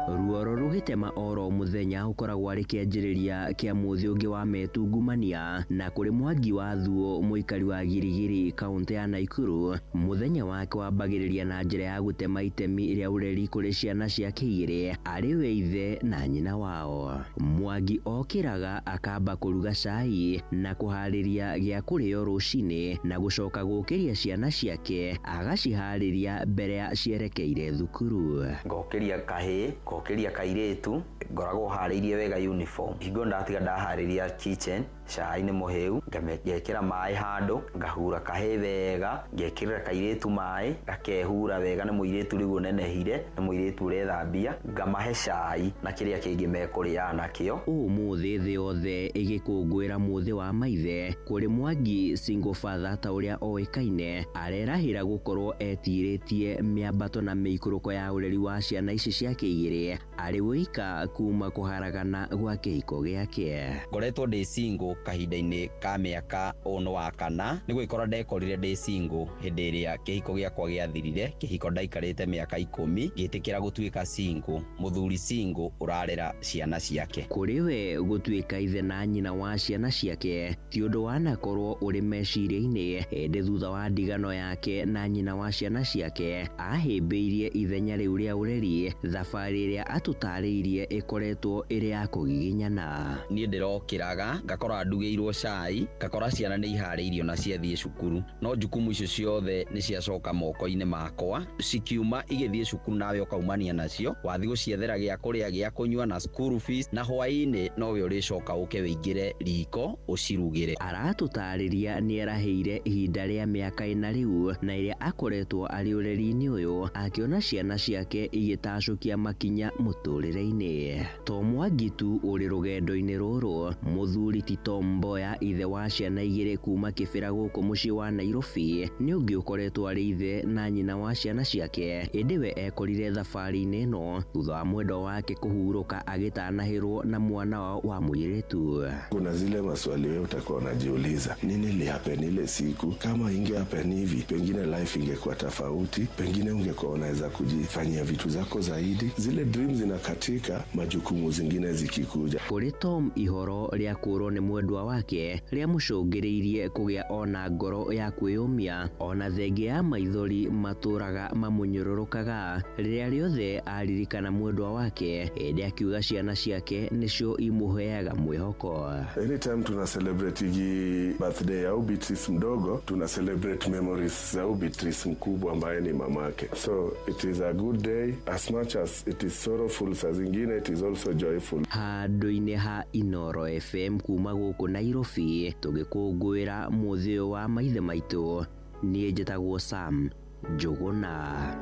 Ruoro rũgĩtema oro mũthenya ũkoragwo arĩ kĩanjĩrĩria kĩa mũthĩ ũngĩ wa metungumania, na kũrĩ Mwangi wa Thuo mũikari wa Girigiri kaunti ya Naikuru, mũthenya wake wambagĩrĩria na njĩra ya gũtema itemi rĩa ũreri kũrĩ ciana ciake igĩrĩ arĩ we ithe na nyina wao. Mwangi okĩraga akamba kũruga cai na kũharĩria gĩa kũrĩo rũcinĩ na gũcoka gũkĩria ciana ciake agaciharĩria mbere ya cierekeire thukuru. Ngokĩria kahĩĩ, ngokeria kairĩtu, ngoragwo harĩirie wega uniform. Hingo ndatiga ndaharĩria kitchen, cai nĩ mũhĩu, ngekĩra maĩ handũ, ngahura kahĩĩ wega, ngekĩrĩra kairĩtu maĩ, gakehura wega nĩ mũirĩtu rĩu ũnenehire, nĩ mũirĩtu ũrethambia, ngamahe cai na kĩrĩa kĩngĩ mekũrĩaga nakĩo. Ũmũthĩ thĩ yothe ĩgĩkũngũĩra mũthĩ wa maithe, kũrĩ Mwangi single father ta ũrĩa oĩkaine, arerahĩra gũkorwo etirĩtie mĩambato na mĩikũrũko ya ũreri wa ciana ici ciake igĩrĩ arĩ wĩika kuma kũharagana gwa kĩhiko gĩake. Ngoretwo ndĩ single kahinda-inĩ ka mĩaka ũyũ nĩ wa kana, nĩ gwĩkora ndekorire ndĩ single hĩndĩ ĩrĩa kĩhiko gĩakwa gĩathirire. Kĩhiko ndaikarĩte mĩaka 10 ngĩtĩkĩra gũtuĩka single, mũthuri single ũrarera ciana ciake. Kũrĩ we gũtuĩka ithe na nyina wa ciana ciake ti ũndũ wanakorwo ũrĩ meciria-inĩ, ĩndĩ thutha wa ndigano yake na nyina wa ciana ciake ahĩmbĩirie ithenya rĩu rĩa ũreri, thabarĩ ĩrĩa atũtarĩirie ĩkoretwo ĩrĩ ya kũgiginyana. Niĩ ndĩrokĩraga ngakora Ndugĩirwo cai, ngakora ciana nĩ iharĩirio na ciathiĩ cukuru, no jukumu icio ciothe nĩ ciacoka moko-inĩ makwa, cikiuma igĩthiĩ cukuru, nawe ũkaumania nacio, wathiĩ gũciethera gĩa kũrĩa, gĩa kũnyua na school fees, na hwaĩ-inĩ nowe ũrĩcoka ũke wĩingĩre riko ũcirugĩre. Aratũtarĩria nĩ erahĩire ihinda rĩa mĩaka 4 rĩu na ĩrĩa akoretwo arĩ ũreri-inĩ ũyũ akĩona ciana ciake igĩtacũkia makinya mũtũrĩre-inĩ. To Mwangi tu ũrĩ rũgendo-inĩ rũrũ, mũthuri ti Tom Mboya, ithe wa ciana 2 kuma Kĩbĩra gũkũ mũciĩ wa Nairobi, nĩ ũngĩ ũkoretwo arĩ ithe na nyina wa ciana ciake, ĩndĩ we ekorire thabarĩ-inĩ ĩno thutha wa mwendwa wake kũhurũka agĩtanahĩrwo na mwana wao wa mũirĩtu. Kuna zile maswali wewe utakuwa unajiuliza, nini lihappen ile siku? Kama inge happen hivi, pengine life ingekuwa tofauti, pengine ungekuwa unaweza kujifanyia vitu zako zaidi. Zile dreams zinakatika, majukumu zingine zikikuja. Kũrĩ Tom, ihoro rĩa kũrwo nĩ mwendwa wake rĩamũcũngĩrĩirie kũgĩa ona ngoro ya kwĩyũmia, ona thenge ya maithori matũraga mamũnyũrũrũkaga rĩrĩa rĩothe aririkana mwendwa wake, ĩndĩ akiuga ciana ciake nĩcio imũheaga mwĩhoko. Anytime tuna celebrate hii birthday ya Beatrice mdogo, tuna celebrate memories za Beatrice mkubwa ambaye ni mamake. So it is a good day, as much as it is sorrowful, saa zingine it is also joyful. Handũ-inĩ ha Inoro FM kuma gũkũ Nairobi, tũgĩkũngũĩra mũthĩ ũyũ wa maithe maitũ, niĩ njĩtagwo Sam Njũgũna.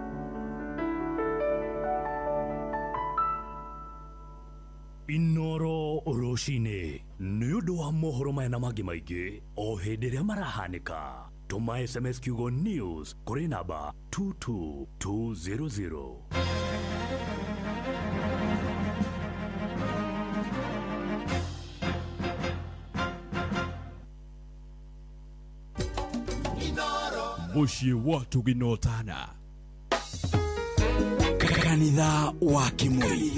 Inoro rũcinĩ nĩ ũndũ wa mohoro maya na mangĩ maingĩ o hĩndĩ ĩrĩa marahanĩka, tũma SMS kiugo news kũrĩ namba 22200. Mũciĩ wa Tuginotana. Kanitha wa Kimuri,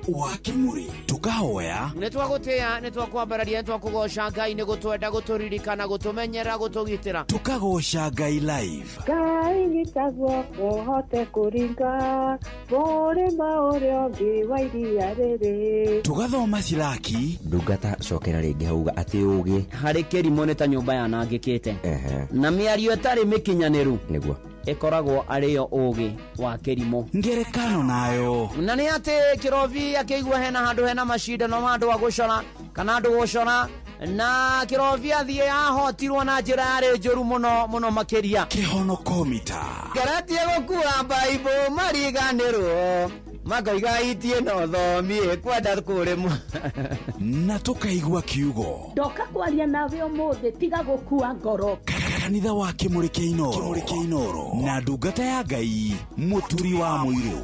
wa Kimuri tukahoya nĩ twagũtĩĩa, nĩ twakwambararia, nĩ twakũgoca Ngai nĩ gũtwenda, gũtũririkana, gũtũmenyera, gũtũgitĩra. Tukagoca Ngai live. Ngai nyita guoko hote kũringa mũrĩma ũrĩa ũngĩ wa iria rĩrĩ. Tugathoma Silaki. Ndungata cokera rĩngĩ hauga atĩ ũgĩ harĩ kĩrimũ nĩ ta nyũmba yanangĩkĩte, na mĩario ĩtarĩ mĩkinyanĩru nĩguo ĩkoragwo arĩyo ũgĩ wa kĩrimũ. Ngerekano nayo na nĩ atĩ kĩrobi akĩigua hena handũ hena macindano ma andũ a gũcora kana andũ gũcora, na kĩrobi athiĩ ahotirwo na njĩra yarĩ njũru mũno mũno makĩria. Kĩhonokomita ngeretie gũkua mbaibũ mariganĩrwo makoiga itie no thomie kwenda kũrĩmwo na tũkaigua kiugo ndoka kwaria nawe ũmũthĩ, tiga gũkua ngoro. Kanitha wa Kimuri kĩa Inoro, Inoro na ndungata ya Ngai mũturi wa mũirũ.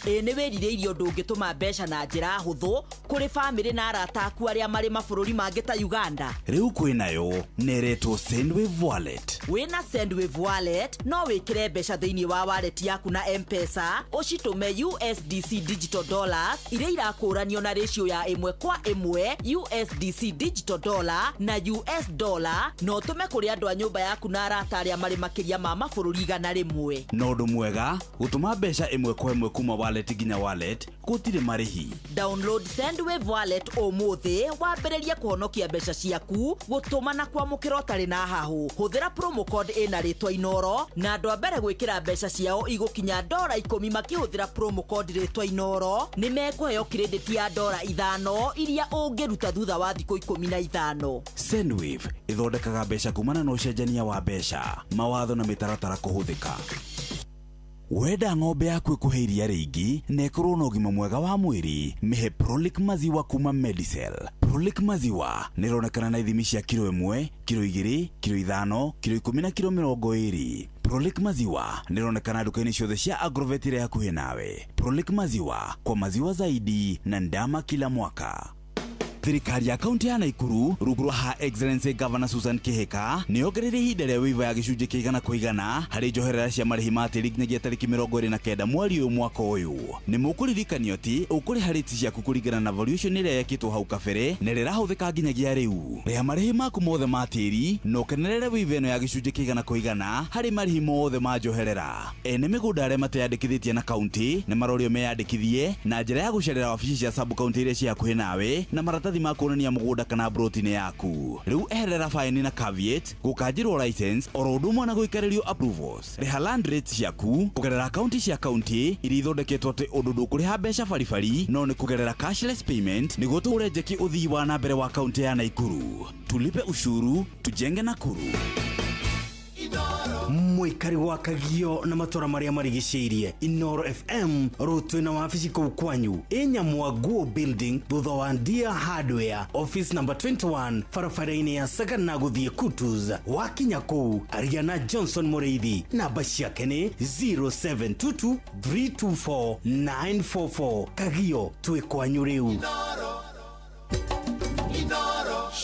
Ĩ nĩ wĩrirĩirie ũndũ ũngĩtũma mbeca na njĩra hũthũ kũrĩ bamĩrĩ na arata aku arĩa marĩ mabũrũri mangĩ ta Uganda. Rĩu kwĩnayo neretwo Sendwave Wallet. Wĩna Sendwave Wallet no wĩkĩre mbeca thĩinĩ wa wallet yaku na M-Pesa, ũcitũme USDC digital dollars iria irakũranio na ratio ya 1:1 USDC digital dollar na US dollar, na ũtũme kũrĩ andũ a nyũmba yaku na arata arĩa marĩ makĩria ma mabũrũri 100. Na ũndũ mwega, gũtũma mbeca 1:1 kuma wallet nginya wallet gũtirĩ marĩhi. Download Sendwave Wallet ũmũthĩ wambĩrĩrie kũhonokia mbeca ciaku, gũtũma na kwamũkĩra ũtarĩ na hahũ. Hũthĩra promo code ĩna rĩtwa Inoro, na andũ a mbere gwĩkĩra mbeca ciao igũkinya $10 makĩhũthĩra promo code rĩtwa Inoro nĩ mekũheo credit ya $5 iria ũngĩruta thutha wa thikũ 15. Sendwave ĩthondekaga mbeca kumana na ũcenjania wa mbeca, mawatho na mĩtaratara kũhũthĩka. Wenda ng'ombe yaku ĩkũhe iria rĩingĩ na ĩkorwo na ũgima mwega wa mwĩrĩ, mĩhe Prolic maziwa kuma Medicel. Prolic maziwa nĩ ĩronekana na ithimi cia kiro 1, kiro 2, kiro 5, kiro 10 na kiro 20. Prolic maziwa nĩ ĩronekana nduka-inĩ ciothe cia Agrovet iria hakuhĩ nawe. Prolic maziwa, kwa maziwa zaidi na ndama kila mwaka. Thirikari ya kaunti ya Naikuru rungu rwa Her Excellency Governor Susan Kihika nĩ yongereire ihinda rĩa waiver ya gĩcunjĩ kĩa igana kwa igana harĩ njoherera cia marĩhi ma tĩri nginyagia tarĩki 29 mweri ũyũ mwaka ũyũ. Nĩ mũkũririkanio atĩ ũkũrĩha rĩti ciaku kũringana na valuation ĩrĩa yekĩtwo hau kabere na ĩrĩa ĩrahũthĩka nginyagia rĩu. Rĩha marĩhi maku mothe ma tĩri na ũkenerere waiver ĩno ya gĩcunjĩ kĩa igana kwa igana harĩ marĩhi mothe ma njoherera. Ene mĩgũnda arĩa mateyandĩkithĩtie na kaunti nĩ marorio meyandĩkithie na njĩra ya gũcerera wabici cia sub county iria ciĩ hakuhĩ nawe na maratathi ma kuonania mũgũnda kana broti-inĩ yaku. Rĩu eherera faini na caveat, gũkanjĩrwo license oro ũndũ ũmwe na gũikarĩrio approvals. Rĩha land rates ciaku kũgerera akaunti cia kaunti iria ithondeketwo atĩ ũndũ ndũkũrĩha mbeca baribari no nĩ kũgerera cashless payment nĩguo tũhũre njeki ũthii wa na mbere wa kaunti ya Naikuru. Tulipe ushuru, tujenge Nakuru. Mwikari wa Kagio na matora maria marigicĩirie Inoro FM rũtwĩ na wabici kũu kwanyu Ĩnyamwanguo building thutha wa Ndia Hardware office number 21 barabara-inĩ ya Sagana na gũthiĩ Kutus. Wakinya kũu aria na Johnson Mũrĩithi, namba ciake nĩ 0722 324 944. Kagio twĩ kwanyu rĩu.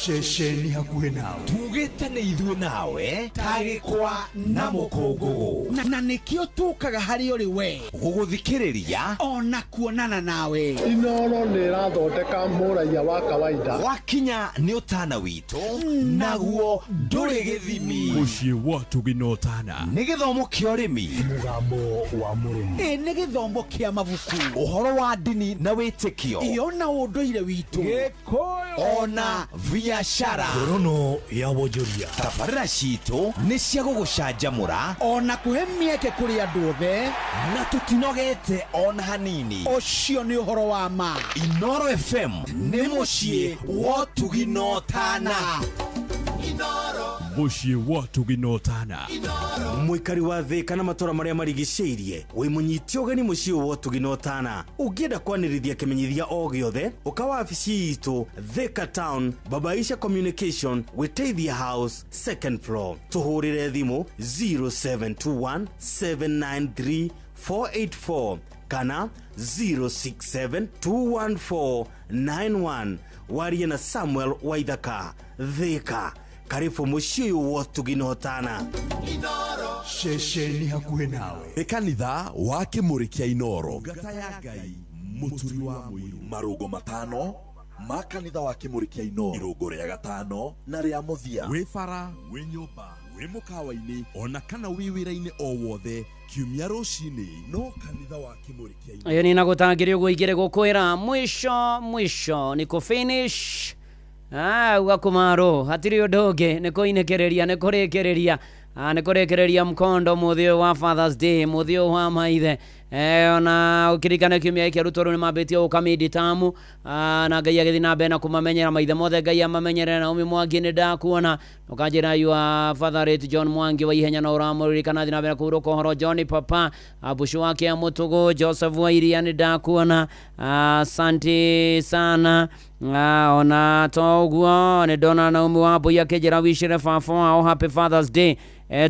Ceceni hakuhĩ nawe tugĩte nĩ ithuĩ nawe tagĩkwa na mũkũngũgũ na nĩkĩo tũkaga harĩ ũrĩ we gũgũthikĩrĩria ona kuonana nawe. Inoro nĩ ĩrathondeka mũraiya wa kawaida. Wakinya nĩ ũtana witũ naguo ndũrĩ gĩthimi. Mũciĩ wa Tũginotana nĩ gĩthomo kĩa ũrĩmi, mũgambo wa mũrĩmi, ĩ nĩ gĩthomo kĩa mabuku, ũhoro wa ndini na wĩtĩkio, ĩyo na ũndũire witũ, Gĩkũyũ ona biashara, ngorono ya wonjoria. Tabarĩra citũ nĩ cia gũgũcanjamũra ona kũhe mĩeke kũrĩ andũ othe, na tũtinogete ona hanini. Ũcio nĩ ũhoro wa ma. Inoro FM nĩ mũciĩ wa Tũginotana. Mũciĩ wa Tũginotana. Mwikari wa Thĩka na matũra marĩa marigicĩirie wĩ mũnyite ũgeni mũciĩ wa Tũginotana. Ũngĩenda kwanĩrithia kĩmenyithia o gĩothe ũka wabici itũ Thĩka Town, Babaisha Communication, Wĩteithia House second floor. Tũhũrĩre thimũ 0721 793 484 kana 067 214 91. Warie na Samuel Waithaka. Thĩka, karibu mũciĩ ũyũ wa Tũginotana. Ceceni hakuhĩ nawe nĩ kanitha wa Kĩmũrĩ kĩa Inoro. Ngata ya Ngai mũturi wa mũiru. Marũngo matano ma kanitha wa Kĩmũrĩ kĩa Inoro, irũngo rĩa gatano na rĩa mũthia. Wĩ bara, wĩ nyũmba, wĩ mũkawa-inĩ ona kana wĩ wĩra-inĩ o wothe kiumia rũcinĩ no kanitha wa Kĩmũrĩ kĩa Inoro. Ĩyo nĩ nagũtangĩrĩ ũguo igĩrĩ gũkwĩra mwisho mwisho nĩ kũ finish. Uga kũmarũ hatirĩ ũndũ ũngĩ nĩ kũinĩkĩrĩria nĩ kũrĩkĩrĩria nĩ kũrĩkĩrĩria mkondo mũthĩ ũyũ wa Father's Day, mũthĩ ũyũ wa maithe. Ona ũkĩririkana kiumia gĩkĩ arutwo rĩu nĩ mambĩtie gũka mid-term, na Ngai agĩthiĩ na mbere na kũmamenyera maithe mothe. Ngai amamenyerere. Naomi Mwangi nĩ ndakuona ũkanjĩra you are father rate John Mwangi wa ihenya na ũramũririkana thiĩ na mbere kũhurũka ũhoro. John Papa Abushu wake Mũtũgũ Joseph wa Iria nĩ ndakuona, asante sana. Ona to ũguo nĩ ndona Naomi wa Mbui akĩnjĩra wicĩre baba wao happy Father's Day,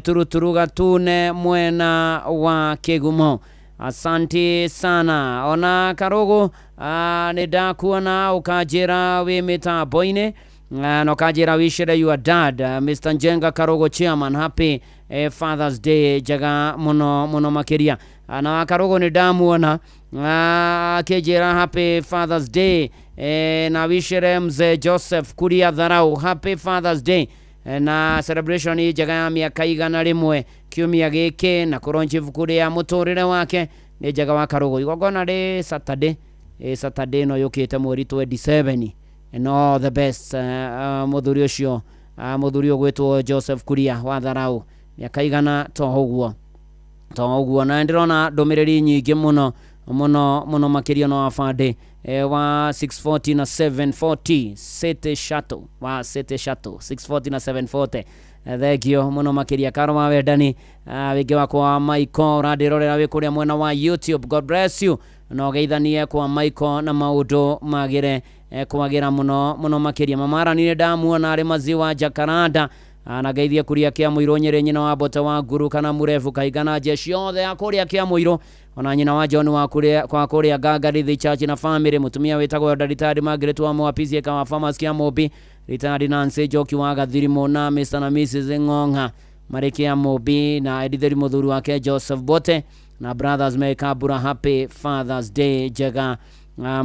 turuturu gatune mwena wa Kĩgumo. Asante sana. Ona Karugu nĩ ndakuona ũkanjĩra wĩ mĩtambo-inĩ na ũkanjĩra wicĩre your dad Mr. Njenga Karugu chairman happy Father's Day njega mũno mũno makĩria. Na wa Karugu nĩ ndamuona akĩnjĩra happy Father's Day, na wicĩre mzee Joseph Kuria Tharau happy Father's Day, na celebration njega ya mĩaka 101 kiumia gĩkĩ na kũronchi ibuku rĩa mũtũrĩre wake nĩ njega wa Karugu. Igongona rĩ Saturday, Saturday ĩno yũkĩte mweri 27. And all the best mũthuri ũcio, mũthuri ũgwĩtwo Joseph Kuria wa Tharau mĩaka 100 to ũguo. Na ndĩrona ndũmĩrĩri nyingĩ mũno mũno mũno makĩria no wabandĩ wa 640 na 740 City Shuttle wa City Shuttle 640 na 740. Thengio mũno makĩria Karo wa Wendani, wĩngĩ wakwa Michael ũrandĩrorera wĩ kũrĩa mwena wa YouTube. God bless you. No geithanie kwa Michael na maũndũ magĩre kwagĩra mũno mũno makĩria. Mamara nĩ ndamuona arĩ maziwa Jacaranda, na geithie kuria kĩa mũirũ Nyĩrĩ nyina wa Mbote wa Nguru kana Mũrebu Kahiga na jeshi yothe ya kũrĩa kĩa mũirũ Ona nyina wa John wa kuria kwa kuria Gagari Church na family mutumia witagwo Retired Margaret wa Mwapisi ka wa Farmers kia Mobi Retired Nancy Joki wa Gathirimo na Mr na Mrs Ng'ong'a Marekia Mobi na Editheri muthuri wake Joseph Bote na brothers Mekabura happy Father's Day njega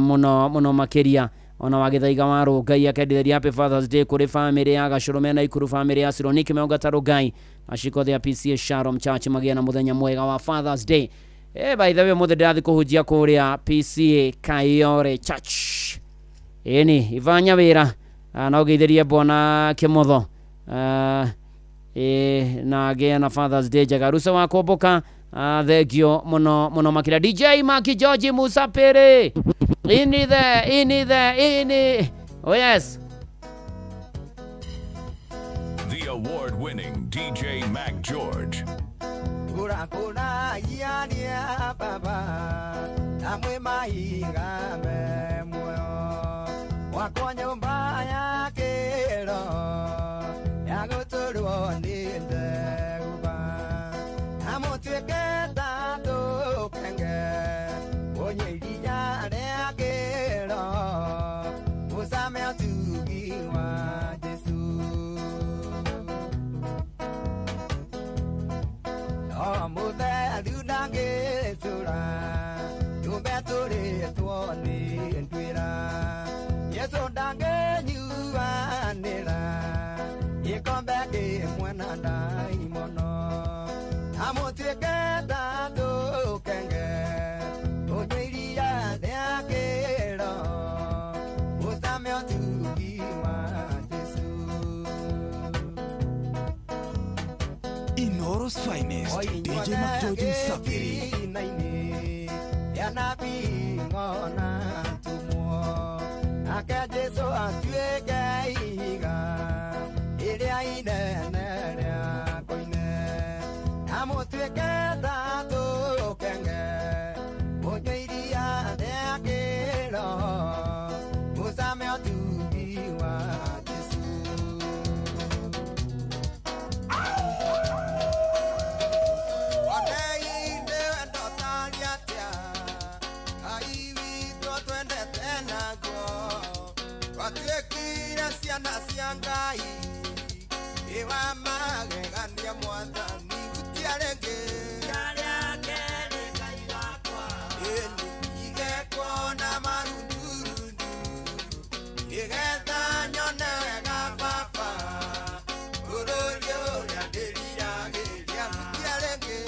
muno muno makiria. Ona wagithaiga wa Rũngai akendithĩria happy Father's Day kũrĩ family ya Gacũrũme na Ikuru family ya Sironiki Meongata Rũngai aciko thea PCA Shalom Church magĩa na mũthenya mwega wa Father's Day. By the way mũthĩ ndĩrathiĩ kũhunjia kũrĩa PCA Kayore Church. Ĩni Ivanya wĩra na ũgeithĩrie bwana Kĩmotho na gĩa na Father's Day njega. Rusa wa Kũmbũka thengio muno muno makĩria. DJ Maki George Musa Pere ini the ini the ini. Oh yes. The award-winning DJ Mac George. Kura kura ya dia baba amwe maiga me moyo wakwa nyumba ya kero ya gutulwo ni ndeuba amutweke tatu kenge onye iria rĩa kĩro ũcame ũtugi wa Jesu o mũtheru ndangĩcũra tũmbe tũrĩtwo nĩ nduĩra Yesu ndangĩnyuanĩra gĩkombe kĩmwe na ndaimono amũtuĩke ta tũkenge ũnyue iria rĩa kĩro ũcame ũtugi wa Jesu. Inoro's finest DJ Mac George Msafiri ya nabii ng'ona tumwo nake Jesu atuĩke ihiga rĩrĩa inene rĩa koine amũtuĩke ta tũkenge ũnyue iria rĩa kĩro ũcame ũtugi wa Jesu. Watuĩkire ciana cia Ngai ĩwa magegania mwathani hutia rĩngĩ ĩni igekwo na marundurundu nĩgetha nyone wega baba bũrũri ũrĩa ndĩriragĩria hutia rĩngĩ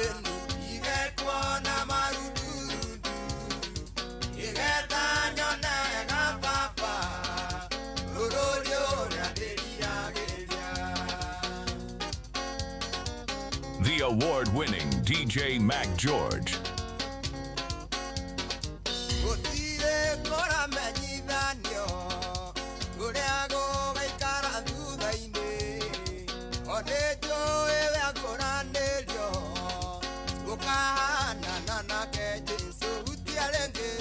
ĩni igekwo na marundurundu nĩgetha nyone wega baba bũrũri ũrĩa ndĩriragĩria. The award-winning DJ Mac George. Gũtirĩ kũramenyithanio ũrĩa gũgaikara thutha-inĩ o nĩnjũĩ ũrĩa ngũranĩrio gũkahanana nake Jesũ hutia rĩngĩ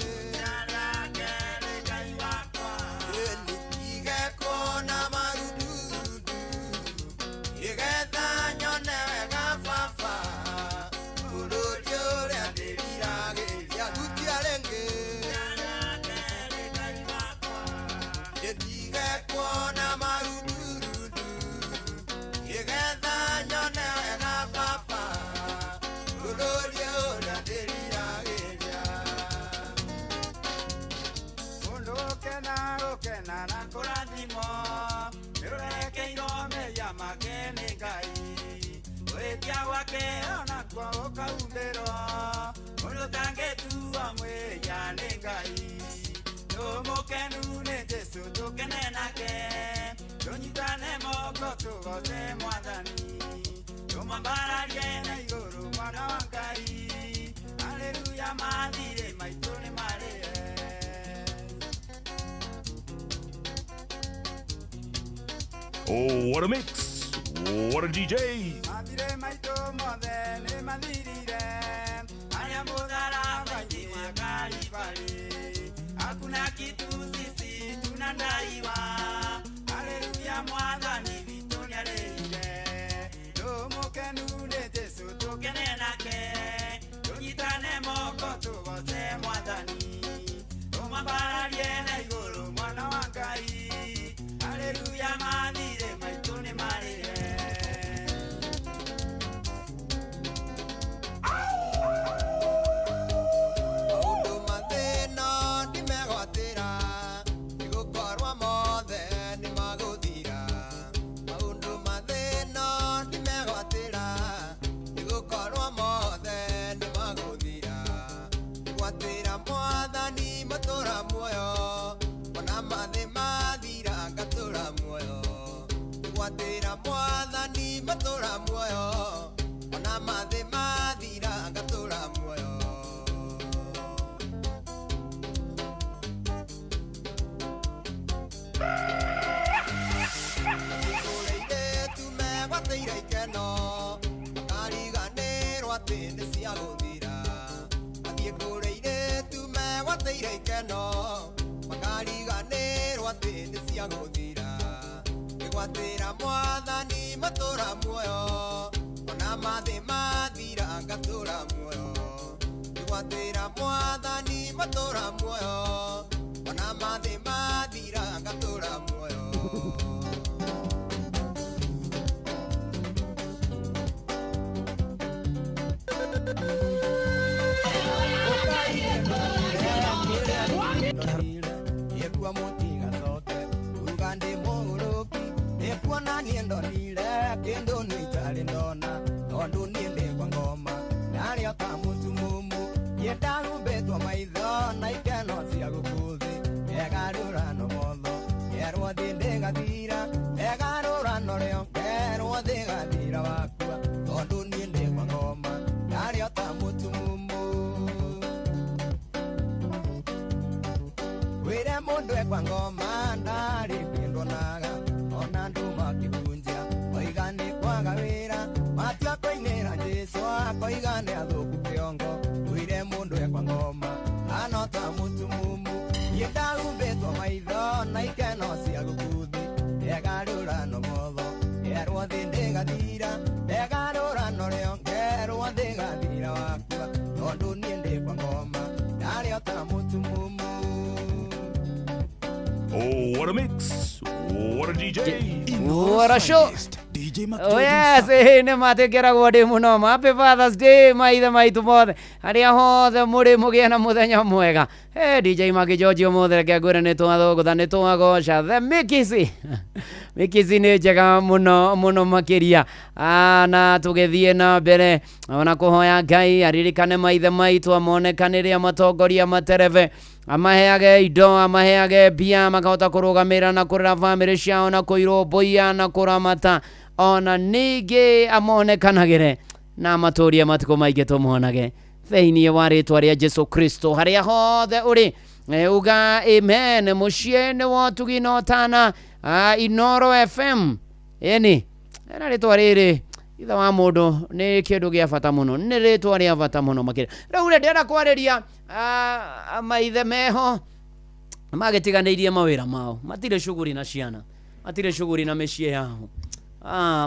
ĩni igekwo na marundurundu nĩgetha nyone wega baba bũrũri ũrĩa ndĩriragĩria hutia rĩngĩ ndigekwo na marundurundu nĩgetha nyone wega baba bũrũri ũrĩa ndĩriragĩria. Mũndũ ũkena gũkena na kũrathimwo nĩũrekeirwo mehia make nĩ Ngai gwĩtia gwake onakuo gũkahumbĩrwo mũndũ ũtangĩtuo mwĩhia nĩ Ngai tũmũkenu nĩ Jesũ tũkene nake tũnyitane moko tũgoce mwathani tũmwambararie na igũrũ mwana wa Ngai haleluya mathirĩ maitũ nĩ marĩe. Oh, what a mix. What a DJ. Mathirĩ maitũ mothe nĩ mathirire arĩa mũtharaba-inĩ wa Kalibari hakuna kitu sisi tunadaiwa haleluya mwathani witũ nĩarĩire tũmũkenu nĩ Jesũ Gwatĩra mwathani matũra muoyo ona mathĩ mathira ngatũra muoyo. Kũrĩ megwatĩire ikeno makariganĩrwo atĩ nĩ cia gũthira. Athiĩ kũrĩ airĩtu megwatĩire ikeno makariganĩrwo atĩ nĩ cia gũthira. Gwatĩra mwathani matũra muoyo ona mathĩ mathira ngatũra muoyo. Gwatĩra mwathani matũra muoyo ona mathĩ mathira ngatũra muoyo. Kuona niĩ ndonire kĩndũ nĩ itarĩ ndona tondũ niĩ ndĩ kwa ngoma ndarĩ o ta mũtumumu niĩ ndahumbĩtwo maitho na ikeno cia gũkũ thĩ egarũrano motho ngerwo thĩ ndĩgathira egarũrano rĩo ngerwo thĩ gathira wakua tondũ niĩ ndĩ kwa ngoma ndarĩ o ta mũtumumu. Wĩre mũndũ e kwa ngoma ndarĩ kĩndũ onaga ona andũ makĩhunjia oiga nĩ kwaga wĩra matua kũinĩra Jesũ akoiga nĩ athũku kĩongo. Wĩre mũndũ e kwa ngoma hana ta mũtumumu niĩ ndahumbĩtwo maitho na ikeno cia gũkũ thĩ ndegarũrano motho ngerwo thĩ ndĩgathira ndegarũrano rĩo ngerwo thĩ gathira wakua tondũ niĩ ndĩ kwa ngoma ndarĩ o ta mũtumumu. Oh, what a mix. What a DJ. What a show. DJ Oh yes, nĩ matĩkĩragwo ndĩ mũno. Happy Father's Day maithe maitũ mothe arĩa hothe mũrĩ mũgĩe na mũthenya mwega. Hey, DJ Maki George ũmũthĩ reke ngwĩre nĩ twathũgũtha nĩ twagoca the Mikisi. Mikisi nĩ njega mũno mũno makĩria. Na tũgĩthiĩ na mbere ona kũhoya Ngai aririkane maithe maitũ amonekanĩre amatongoria materebe amaheage indo amaheage mbia makahota kũrũgamĩrĩra na kũrera bamĩrĩ ciao na kũirũmbũiya na kũramata ona ningĩ amonekanagĩre na amatũrie matukũ maingĩ tũmonage thĩinĩ wa rĩtwa rĩa Jesu Kristo. Harĩa hothe ũrĩ uga amen. Mũciĩ nĩ wotugi na ũtana Inoro FM ĩni na rĩtwa rĩrĩ ithe wa mũndũ nĩ kĩndũ gĩa bata mũno, nĩ rĩtwa rĩa bata mũno makĩria. Rĩu rĩ ndĩrenda kwarĩria maithe meho magĩtiganĩirie mawĩra mao, matirĩ shughuli na ciana, matirĩ shughuli na mĩciĩ yao,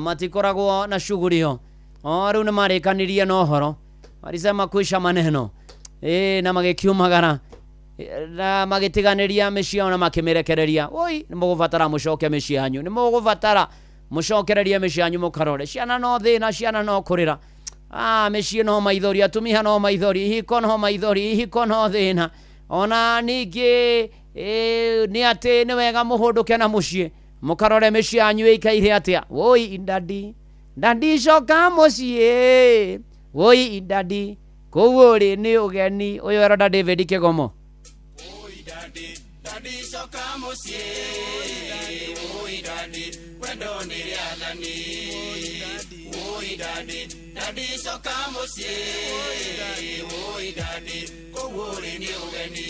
matikoragwo na shughuli ho. Rĩu nĩ marĩkanirie na ũhoro, walisema kuisha maneno na magĩkiumagara na magĩtiganĩria mĩciĩ yao na makĩmĩrekereria. Oi, nĩ mũgũbatara mũcoke mĩciĩ yanyu, nĩ mũgũbatara mũcokererie mĩciĩ yanyu mũkarore. Ciana no thĩna, ciana no kũrĩra, mĩciĩ no maithori, atumia no maithori, ihiko no maithori, ihiko no thĩna. Ona ningĩ nĩ atĩ nĩ wega mũhũndũke na mũciĩ mũkarore mĩciĩ yanyu ĩikaire atĩa. Woi ndadi ndadi coka mũciĩ, woi ndadi kũu ũrĩ nĩ ũgeni. Ũyũ eroda David Kĩgomo. Daddy coka mũciĩ, woi daddy wendo nĩ rĩathani, woi daddy daddy coka mũciĩ, woi daddy kũu ũrĩ nĩ ũgeni.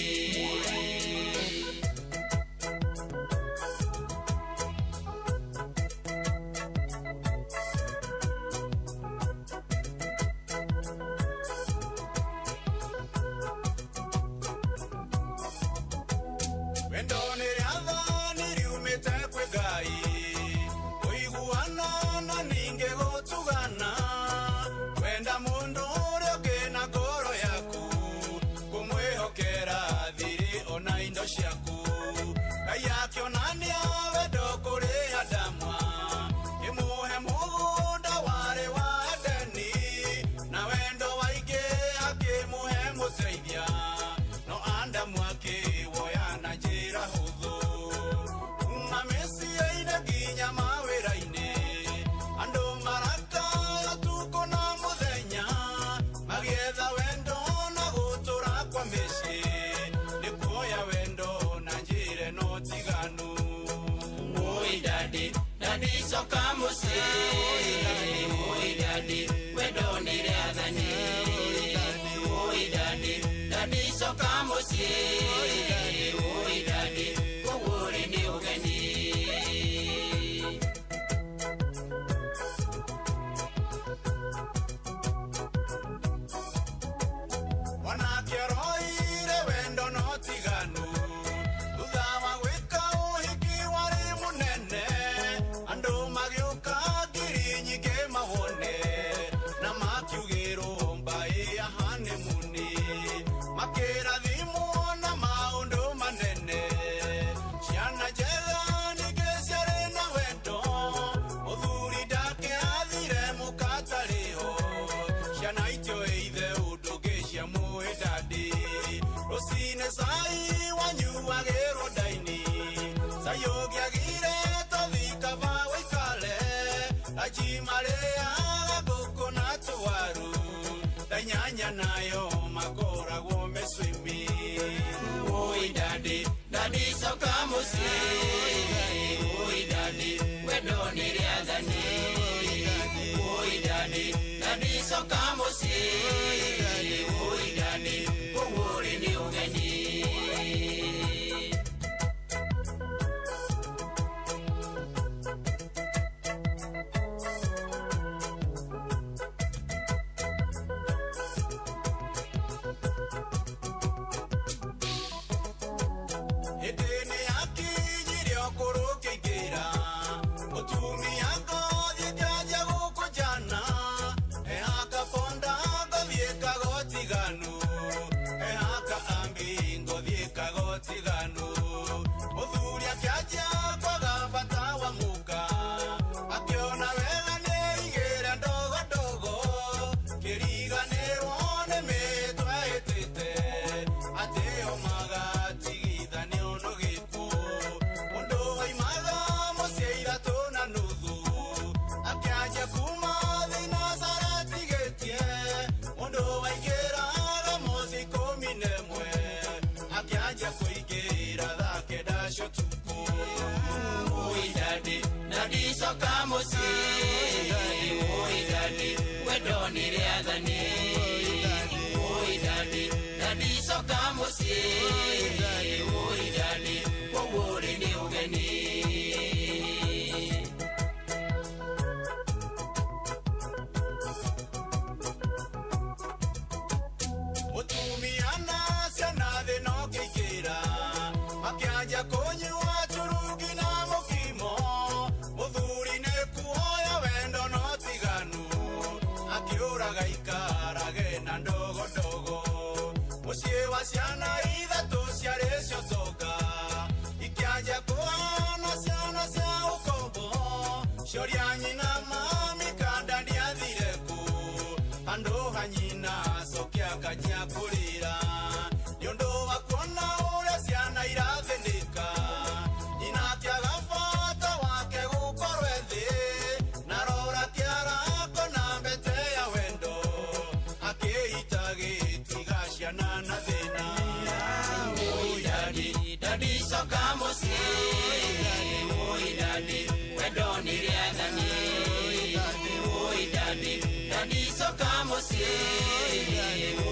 Wendo nĩ rĩathani riumĩte kwĩ Ngai, kũiguana na ningĩ gũtugana, kwenda mũndũ ũrĩa ũngĩ na ngoro yaku, kũmwĩhokera thirĩ ona indo ciaku. Ngai akĩonania wendo kũrĩ Adamu, akĩmũhe mũgũnda warĩ wa Edeni, na wendo waingĩ akĩmũhe mũteithia, no Adamu akĩwoya na njĩra hũthũ. Daddy coka mũciĩ Oi daddy wendo nĩ rĩathani Oi daddy daddy coka mũciĩ Oi daddy kũu ũrĩ nĩ ũgeni. Wanake aroire wendo no tiganu thutha wa gwĩka ũhiki warĩ mũnene andũ magĩũka ngiri nyingĩ mawone na makiugĩrwo mbaĩ ya hanimuni makĩrathimwo na maũndũ manene ciana njega ningĩ ciarĩ na wendo mũthuri ndakĩathire mũkatarĩho ciana itioĩ ithe ũndũ ũngĩ ciamũĩ daddy rũcinĩ cai wanyuagĩrwo ndaini cai ũngĩagire tũthi kaba wĩikare ranji marĩaga ngũkũ na tũwaru thaa nayo makoragwo mecwimi. Oi daddy daddy coka mũciĩ Oi daddy wendo nĩ rĩathani Oi daddy daddy coka mũciĩ Oi daddy kũu ũrĩ nĩ ũgeni. Hĩndĩ nĩ yakinyirie ũkũrũ ũkĩingĩra mũtumia ngothiĩ kĩanjia gũkũnjana ehaka bonda ngothiĩ kagotiganu ehaka ambi ngothiĩ kagotiganu mũthuri akĩanjia kwaga bata wa mũka akĩona wega nĩ igĩre ndogo ndogo kĩriganĩrwo nĩ mĩtwe ĩtĩte atĩ o magatigithanio no gĩkuũ mũndũ waimaga mũciĩ ithatũ na nuthu akĩanjia kuma thĩna caratigĩtie mũndũ waingĩraga mũciĩ 11 akĩanjia kũingĩra thaa kenda cia ũtukũ. Oi daddy daddy coka mũciĩ Oi daddy wendo nĩ rĩathani Oi daddy daddy coka mũciĩ Oi daddy kũu ũrĩ nĩ ũgeni. Mũtumia na ciana thĩ no kĩingĩra makĩanjia kũnyua turungi na mũkimo mũthuri nĩ kuoya wendo no tiganu akĩũraga ikarage na ndogo ndogo mũciĩ wa ciana ithatũ ciarĩ cio tonga ikĩanjia kũhana ciana cia ũkombo cioria nyina mami kanda ndiathire kũ handũ ha nyina cokia akanjia kũrĩra nĩ ũndũ wa kuona ũrĩa ciana irathĩnĩka nyina akĩaga bata wake gũkorwo ethĩ na rora kĩarako na mbete ya wendo akĩita gĩtiga ciana na thĩna. Oi daddy daddy coka mũciĩ Oi daddy wendo nĩ rĩathani Oi daddy daddy coka mũciĩ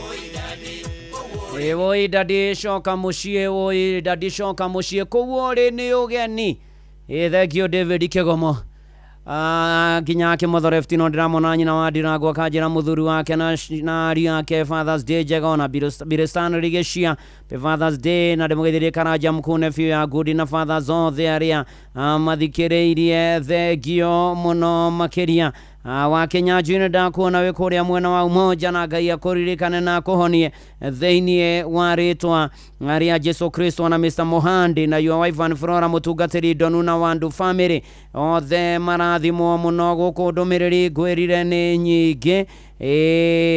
Oi daddy kũu Oi daddy coka mũciĩ oi daddy coka mũciĩ kũu ũrĩ nĩ ũgeni. Thank you David Kĩgomo. Nginya Kĩmotho Left no ndĩramona nyina wa Ndirangũ akanjĩra mũthuri wake na ariũ ake Fathers Day njega ona Biristan Rigĩcia Fathers Day na ndĩmũgeithirie Karanja Mkune biũ ya Ngudi na fathers othe arĩa mathikĩrĩirie thengio mũno makĩria. Wa Kĩnyanjui ndakuona wĩ kũrĩa mwena wa Umoja na Ngai akũririkane na akũhonie thĩinĩ wa rĩtwa rĩa Jesu Kristo na Mr. Mohandi na your wife and Flora mũtungatĩri Ndonu na Wandu family othe marathimwo mũno gũkũ ndũmĩrĩri ngwĩrire nĩ nyingĩ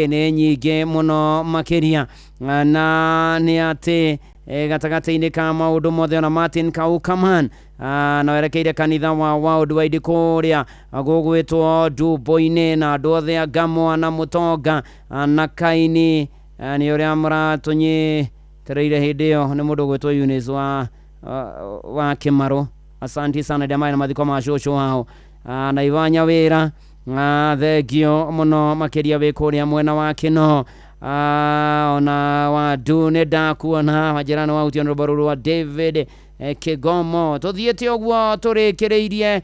nĩ nyingĩ mũno makĩria na nĩ atĩ gatagatĩ-inĩ ka maũndũ mothe ona Martin Kaukaman na werekeire kanitha wa Worldwide kũrĩa gũgwĩtwo Ndumbo-inĩ na andũ othe a Ngamwa na Mũtonga na Kaini nĩ ũrĩa mũratũnyitĩrĩire hĩndĩ ĩyo nĩ mũndũ ũgwĩtwo Eunice wa Kĩmarũ Asanti sana arĩa marĩ na mathiko ma cũcũ wao na Ivanya wĩra, thengio mũno makĩria wĩ kũrĩa mwena wa Kĩno. Ona wandu nĩ ndakuona wanjĩra nĩ wahutia nĩ rwĩmbo rũrũ rwa David Kĩgomo. Tũthiĩte ũguo tũrĩkĩrĩirie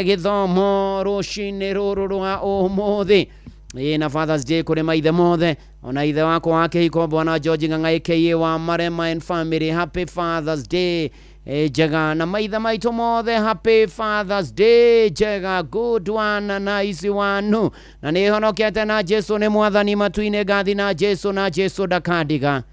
gĩthomo rũcinĩ rũrũ rwa ũmũthĩ. Ĩ na Father's Day kũrĩ maithe mothe, ona ithe wakwa wa kĩhiko bwana George Ng'ang'a aka wa Marema and family, happy Father's Day njega. Na maithe maitũ mothe, happy Father's Day njega, good one, nice one. Na nĩ honokete na Jesu nĩ mwathani matu-inĩ, ngathi na Jesu na Jesu ndakandiga.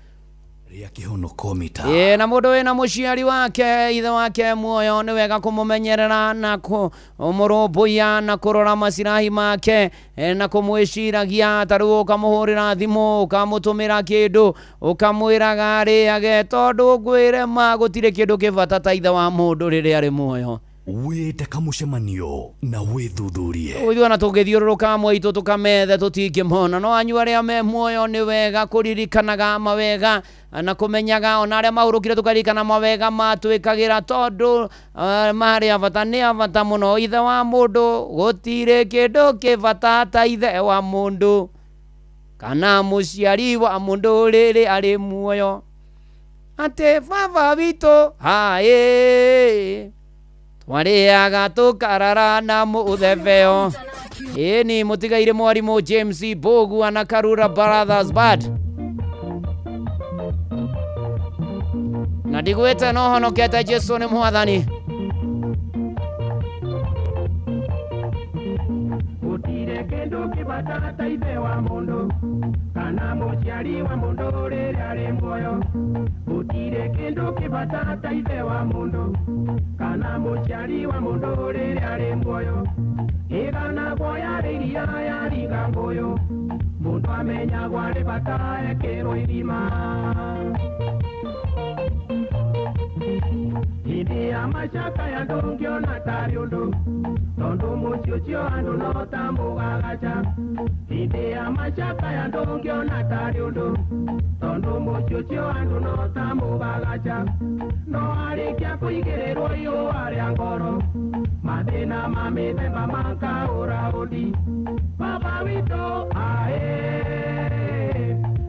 Rĩa kĩhonoko mita. Ĩ na mũndũ wĩna mũciari wake ithe wake muoyo nĩ wega kũmũmenyerera na kũmũrũmbũiya na kũrora macirahi make na kũmwĩciragia. Ta rĩu ũkamũhũrĩra thimũ, ũkamũtũmĩra kĩndũ, ũkamwĩraga arĩage, tondũ ngwĩre ma gũtirĩ kĩndũ kĩ bata ta ithe wa mũndũ rĩrĩa arĩ muoyo. Wĩte kamũcemanio na wĩthuthurie. Ithuĩ ona tũngĩthiũrũrũka mwaitũ tũkamethe tũtingĩmona, no anyu arĩa me muoyo nĩ wega kũririkanaga mawega na kũmenyaga, ona arĩa mahurũkire tũkaririkana mawega matwĩkagĩra, tondũ marĩ a bata, nĩ a bata mũno. Ithe wa mũndũ gũtirĩ kĩndũ kĩ bata ta ithe wa mũndũ kana mũciari wa mũndũ rĩrĩ arĩ muoyo. Atĩ baba witũ haĩ twarĩaga tũkarara na mũthebeo. Ĩni mũtigaire mwarimũ James Mbũgua na Karura Brothers Band. Na ndigwĩte no honokete, Jesu nĩ mwathani. Gũtirĩ kĩndũ kĩbata ta ithe wa mũndũ kana mũciari wa mũndũ rĩrĩa arĩ muoyo. Gũtirĩ kĩndũ kĩbata ta ithe wa mũndũ kana mũciari wa mũndũ rĩrĩa arĩ muoyo. Ĩganagwo yarĩ iria yaringa ngũyũ, mũndũ amenyagwo arĩ bata ekĩrwo irima. Hĩndĩ ya macakaya ndũngĩona tarĩ ũndũ, tondũ mũciĩ ũcio andũ no ta mũgagaca. Hĩndĩ ya macakaya ndũngĩona tarĩ ũndũ, tondũ mũciĩ ũcio andũ no ta mũgagaca. No arĩkia kũigĩrĩrwo ihũa rĩa ngoro, mathĩna ma mĩthemba makaũra ũndi. Baba witũ aĩ,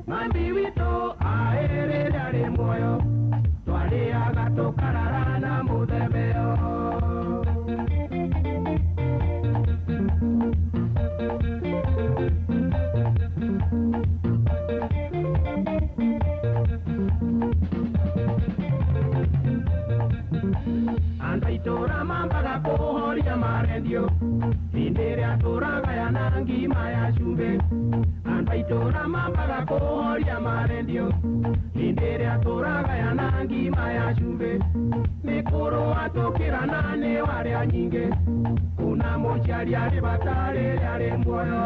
mami witũ aĩ, rĩrĩa arĩ muoyo twarĩaga tũkarara na mũthemeo. Andũ a itũũra mambaga kũhoria marendio hĩndĩ ĩrĩa tũragayana ngima ya cumbĩ. Andũ a itũũra mambaga kũhoria marendio hĩndĩ ĩrĩa tũragayana ngima ya cumbĩ. Nĩ kũrũa tũkĩrana nĩ warĩa nyingĩ, kuna mũciari arĩ bata rĩrĩa arĩ muoyo.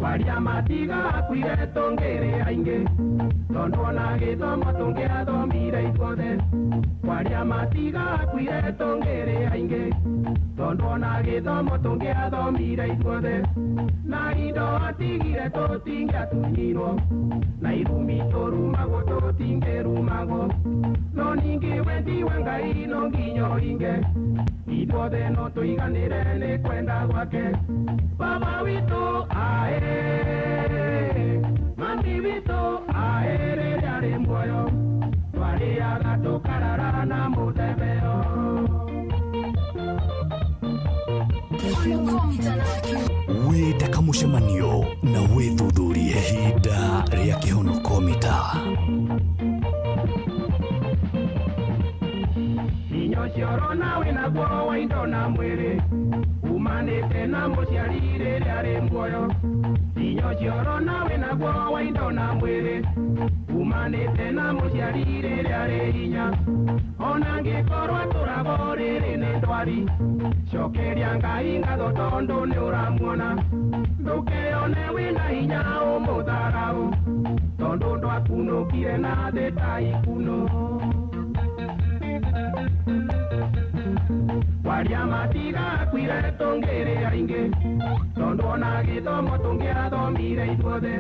Waria matiga akuire tũngĩrĩ aingĩ, tondũ ona gĩthomo tũngĩathomire ithuothe. Waria matiga akuire tũngĩrĩ aingĩ, tondũ ona gĩthomo tũngĩathomire ithuothe. Na indo atigire tũtingĩatunyirwo, na irumi tũrumagwo tũtingĩrumagwo. No ningĩ wendi wa Ngai no nginya ũhinge, ithuothe no tũiganĩre nĩ kwenda gwake. Baba witũ aĩ, mami witũ aĩ, rĩrĩa arĩ muoyo twarĩaga tũkarara na mũthemeo. Wĩte kamũcemanio na wĩthuthurie. Ihinda rĩa kĩhonoko mita. Hinya ũcio ũrona wĩnaguo wa indo na mwĩrĩ umanĩte na mũciari rĩrĩa arĩ muoyo. Hinya ũcio ũrona wĩnaguo wa indo na mwĩrĩ umanĩte na mũciari rĩrĩa arĩ hinya. Ona angĩkorwo atũragwo rĩrĩ nĩ ndwari, cokeria Ngai ngatho tondũ nĩ ũramuona. Ndũkeyone wĩna hinya ũmũtharaũ, tondũ ndwakunũkire na thĩ ta ikuno. Waria matiga akuire tũngĩrĩ aingĩ, tondũ ona gĩthomo tũngĩathomire ithuothe.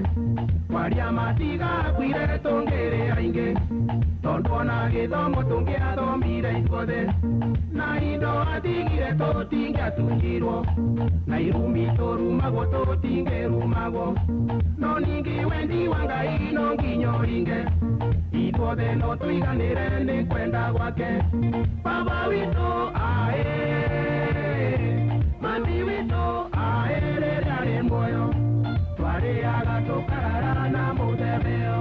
Waria matiga akuire tũngĩrĩ aingĩ, tondũ Tondũ ona gĩthomo tũngĩathomire ithuothe na indo atigire tũtingĩatunyirwo na irumi tũrumagwo tũtingĩrumagwo no ningĩ wendi wa Ngai no nginya ũringe ithuothe no tũiganĩre nĩ kwenda gwake. Baba witũ aĩ, mami witũ aĩ, rĩrĩa arĩ muoyo twarĩaga tũkarara na mũthemeo.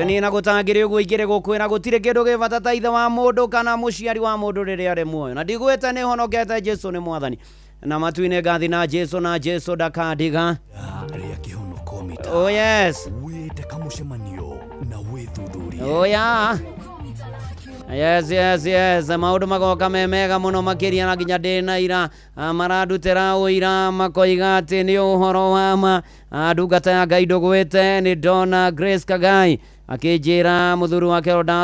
Ni na gutangire uguo ingire gukwira gutire kindu gi bata ta ithe wa mundu kana muciari wa mundu riria ari muoyo na ndigwite ni honokete Jesu ni mwathani na matu-inĩ ngathi na Jesu na Jesu ndakandiga. Rĩa kĩhonoko mita. Oh yes. Wĩte kamũcemanio na wĩthuthurie. Oh yeah. Yes, yes, yes. Maũndũ magoka me mega mũno makĩria na nginya ndĩ na ira marandutĩra ũira makoiga atĩ nĩ ũhoro wa ma. Ndungata ya Ngai ndũgwĩte nĩ ndona Grace Kagai akĩnjĩra mũthuri wake Elder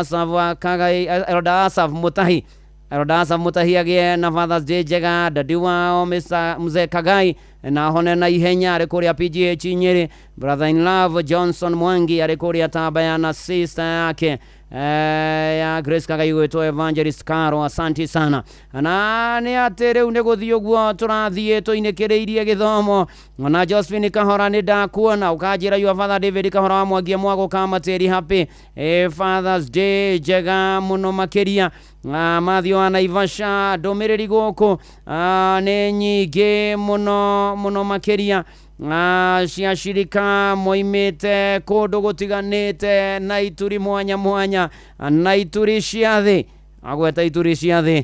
Asaph Mutahi, Elder Asaph Mutahi agĩe na Father's Day njega, dadi wao Mzee Kagai na hone na ihenya arĩ kũrĩa PGH Nyĩrĩ, brother in love Johnson Mwangi arĩ kũrĩa Tabaya na sister yake ya Grace Kagai gwĩtwo Evangelist Caro, asanti sana. Na nĩ atĩ rĩu nĩ gũthiĩ ũguo tũrathiĩ tũinĩkĩrĩirie gĩthomo. Na Josephine Kahora nĩ ndakuona ũkanjĩra your father David Kahora wa Mwangi Mwagũ Kamatĩri happy Father's Day njega mũno makĩria. Matthew wa Naivasha ndũmĩrĩri gũkũ nĩ nyingĩ mũno mũno makĩria cia shirika moimĩte kũndũ gũtiganĩte na ituri mwanya mwanya na ituri cia thĩ agweta ituri cia thĩ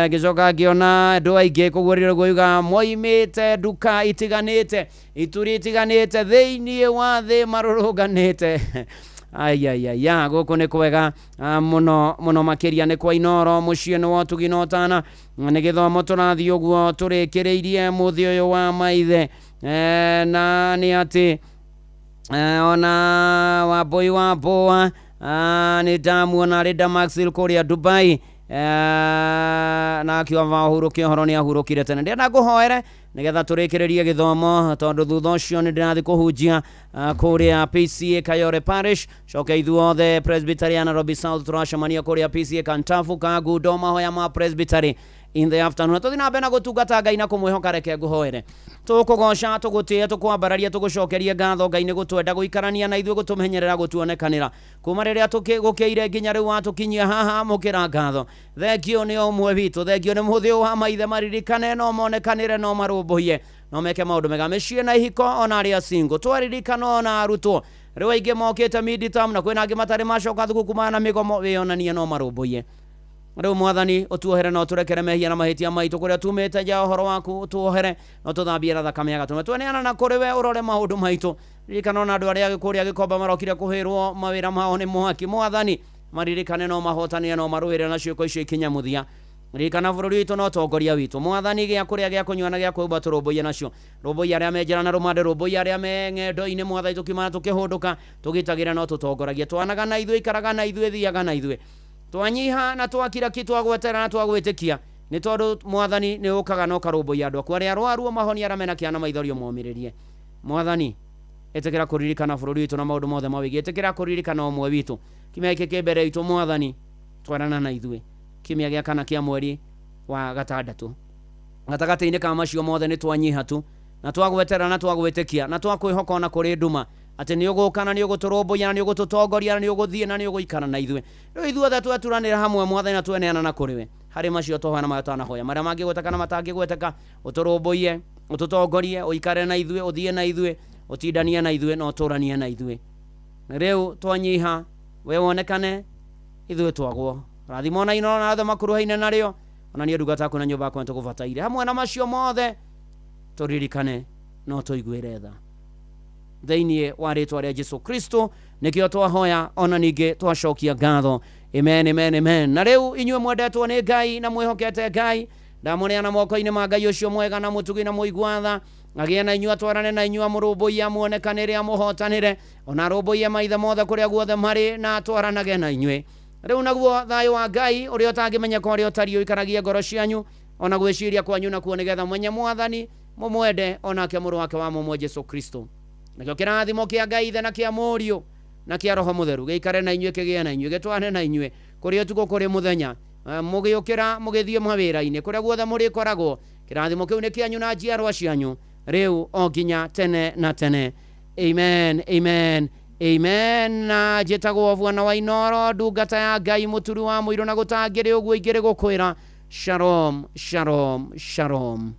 ngĩcoka ngĩona andũ aingĩ koguo rĩrĩa guoiga moimĩte nduka itiganĩte ituri itiganĩte thĩinĩ wa thĩ marũrũnganĩte. Ayayaya gũkũ nĩ kwega mũno mũno makĩria nĩ kwa Inooro mũciĩ nĩ wa ũtugi na ũtana nĩ gĩthomo tũrathiĩ ũguo tũrĩkĩrĩirie mũthĩ ũyũ wa maithe na nĩ atĩ ona Wambũi wa Mbũa nĩ ndamuona arĩ Damaxil kũrĩa Dubai na akiuga ahurũke ũhoro nĩ ahurũkire tene. Ndĩrenda ngũhoere nĩgetha tũrĩkĩrĩrie gĩthomo tondũ thutha ũcio nĩ ndĩrathiĩ kũhunjia kũrĩa PCA Kayore Parish coke ithuothe Presbytery ya Nairobi South tũracemania kũrĩa PCA Kantafu Kangundo mahoya ma Presbytery in the afternoon. Tũthiĩ na mbere na gũtungata Ngai na kũmwĩhoka reke ngũhoere. Tũkũgoca tũgũtĩe tũkwambararia tũgũcokerie ngatho Ngai nĩ gũtwenda gũikarania na ithuĩ gũtũmenyerera gũtuonekanĩra kuma rĩrĩa gũkĩire nginya rĩu watũkinyia haha amũkĩra ngatho. Thengio nĩ ũmwe witũ, thengio nĩ mũthĩ ũyũ wa maithe maririkane no monekanĩre no marũmbũiye no meke maũndũ mega mĩciĩ na ihiko ona arĩa single twaririkana ona arutwo rĩu aingĩ mokĩte mid-term na kwĩna angĩ matarĩ macoka thukuru kumana na mĩgomo wĩyonanie no marũmbũiye. Rĩu mwathani ũtuohere na ũtũrekere mehia na mahĩtia maitũ kũrĩa tumĩte nja ũhoro waku ũtuohere na ũtũthambie na thakame ya gatũrũme. Tweneana na kũrĩ we ũrore maũndũ maitũ ririkana ona andũ arĩa kũrĩa Gĩkomba marokire kũhĩrwo mawĩra mao nĩ mwaki mwathani maririkane no mahotanire no marũĩre na ciĩko icio ikinya mũthia. Ririkana bũrũri witũ na ũtongoria witũ mwathani gĩa kũrĩa gĩa kũnyua na gĩa kwĩhumba tũrũmbũiye nacio rũmbũiya arĩa me njĩra na rũmande rũmbũiya arĩa me ng'endo-inĩ mwathani tũkiumana tũkĩhũndũka tũgitagĩra no tũtongoragie twanaga na ithuĩ ikaraga na ithuĩ thiaga na ithuĩ twanyiha na twakira ki twagwetera na twagwĩtĩkia nĩ tondũ mwathani nĩ ũkaga na ũkarũmbũiya andũ aku arĩa arwaru mahonia arĩa mena kĩeha na maithori ũmomĩrĩrie. Mwathani ĩtĩkĩra kũririkana bũrũri witũ na maũndũ mothe mawĩgiĩ ĩtĩkĩra kũririkana ũmwe witũ kiumia gĩkĩ kĩ mbere itũ mwathani twarana na ithuĩ kiumia gĩa kana kĩa mweri wa gatandatũ gatagatĩ-inĩ ka macio mothe nĩ twanyiha tu na twagwetera na twagwĩtĩkia na twakwĩhoka ona kũrĩ nduma atĩ nĩ ũgũka na nĩ ũgũtũrũmbũiya na nĩ ũgũtũtongoria na nĩ ũgũthiĩ na nĩ ũgũikara na ithuĩ. Rĩu ithuothe tweturanĩra hamwe mwathani na tweneana na kũrĩ we harĩ macio tũhoya na marĩa tũtanahoya marĩa mangĩgweteka na matangĩgweteka ũtũrũmbũiye ũtũtongorie ũikare na ithuĩ ũthiĩ na ithuĩ ũtindanie na ithuĩ na ũtũranie na ithuĩ. Rĩu twanyiha we wonekane ithuĩ twagwo rathimo na Inooro na othe makuruhaine narĩo ona niĩ ndungata yaku na nyũmba yakwa nĩtũgũbataire hamwe na macio mothe tũririkane no tũiguĩre tha thĩinĩ wa rĩtwa rĩa Jesu Kristo nĩkĩo twahoya ona ningĩ twacokia ngatho. Amen, amen, amen. Na rĩu inyuĩ mwendetwo nĩ Ngai na mwĩhokete Ngai ndamũneana moko-inĩ ma Ngai ũcio mwega na mũtugi na mũigua tha Agĩe na inyuĩ, atwarane na inyuĩ, amũrũmbũiye, amuonekanĩre, amũhotanĩre, ona arũmbũiye maithe mothe kũrĩa guothe marĩ, na atwaranage na inyuĩ. Rĩu naguo thayũ wa Ngai ũrĩa ũtangĩmenyeka ũrĩa ũtariĩ ũikaragie ngoro cianyu ona gwĩciria kwanyu nakuo, nĩgetha mwenye Mwathani mũmwende, onake mũrũ wake wa mũmwe Jesu Kristo. Nakĩo kĩrathimo kĩa Ngai Ithe na kĩa Mũriũ na kĩa Roho Mũtheru gĩikare na inyuĩ, kĩgĩe na inyuĩ, gĩtwane na inyuĩ kũrĩ ũtukũ kũrĩ mũthenya, mũgĩũkĩra mũgĩthiĩ mawĩra-inĩ kũrĩa guothe mũrĩkoragwo. Kĩrathimo kĩu nĩ kĩanyu na njiarwa cianyu rĩu o nginya tene na tene. Amen, amen, amen. Na njĩtagwo Bwana wa Inooro, ndungata ya Ngai, mũturi wa mũirũ, na gũtangĩrĩ ũguo ingĩrĩ gũkwĩra shalom, shalom, shalom.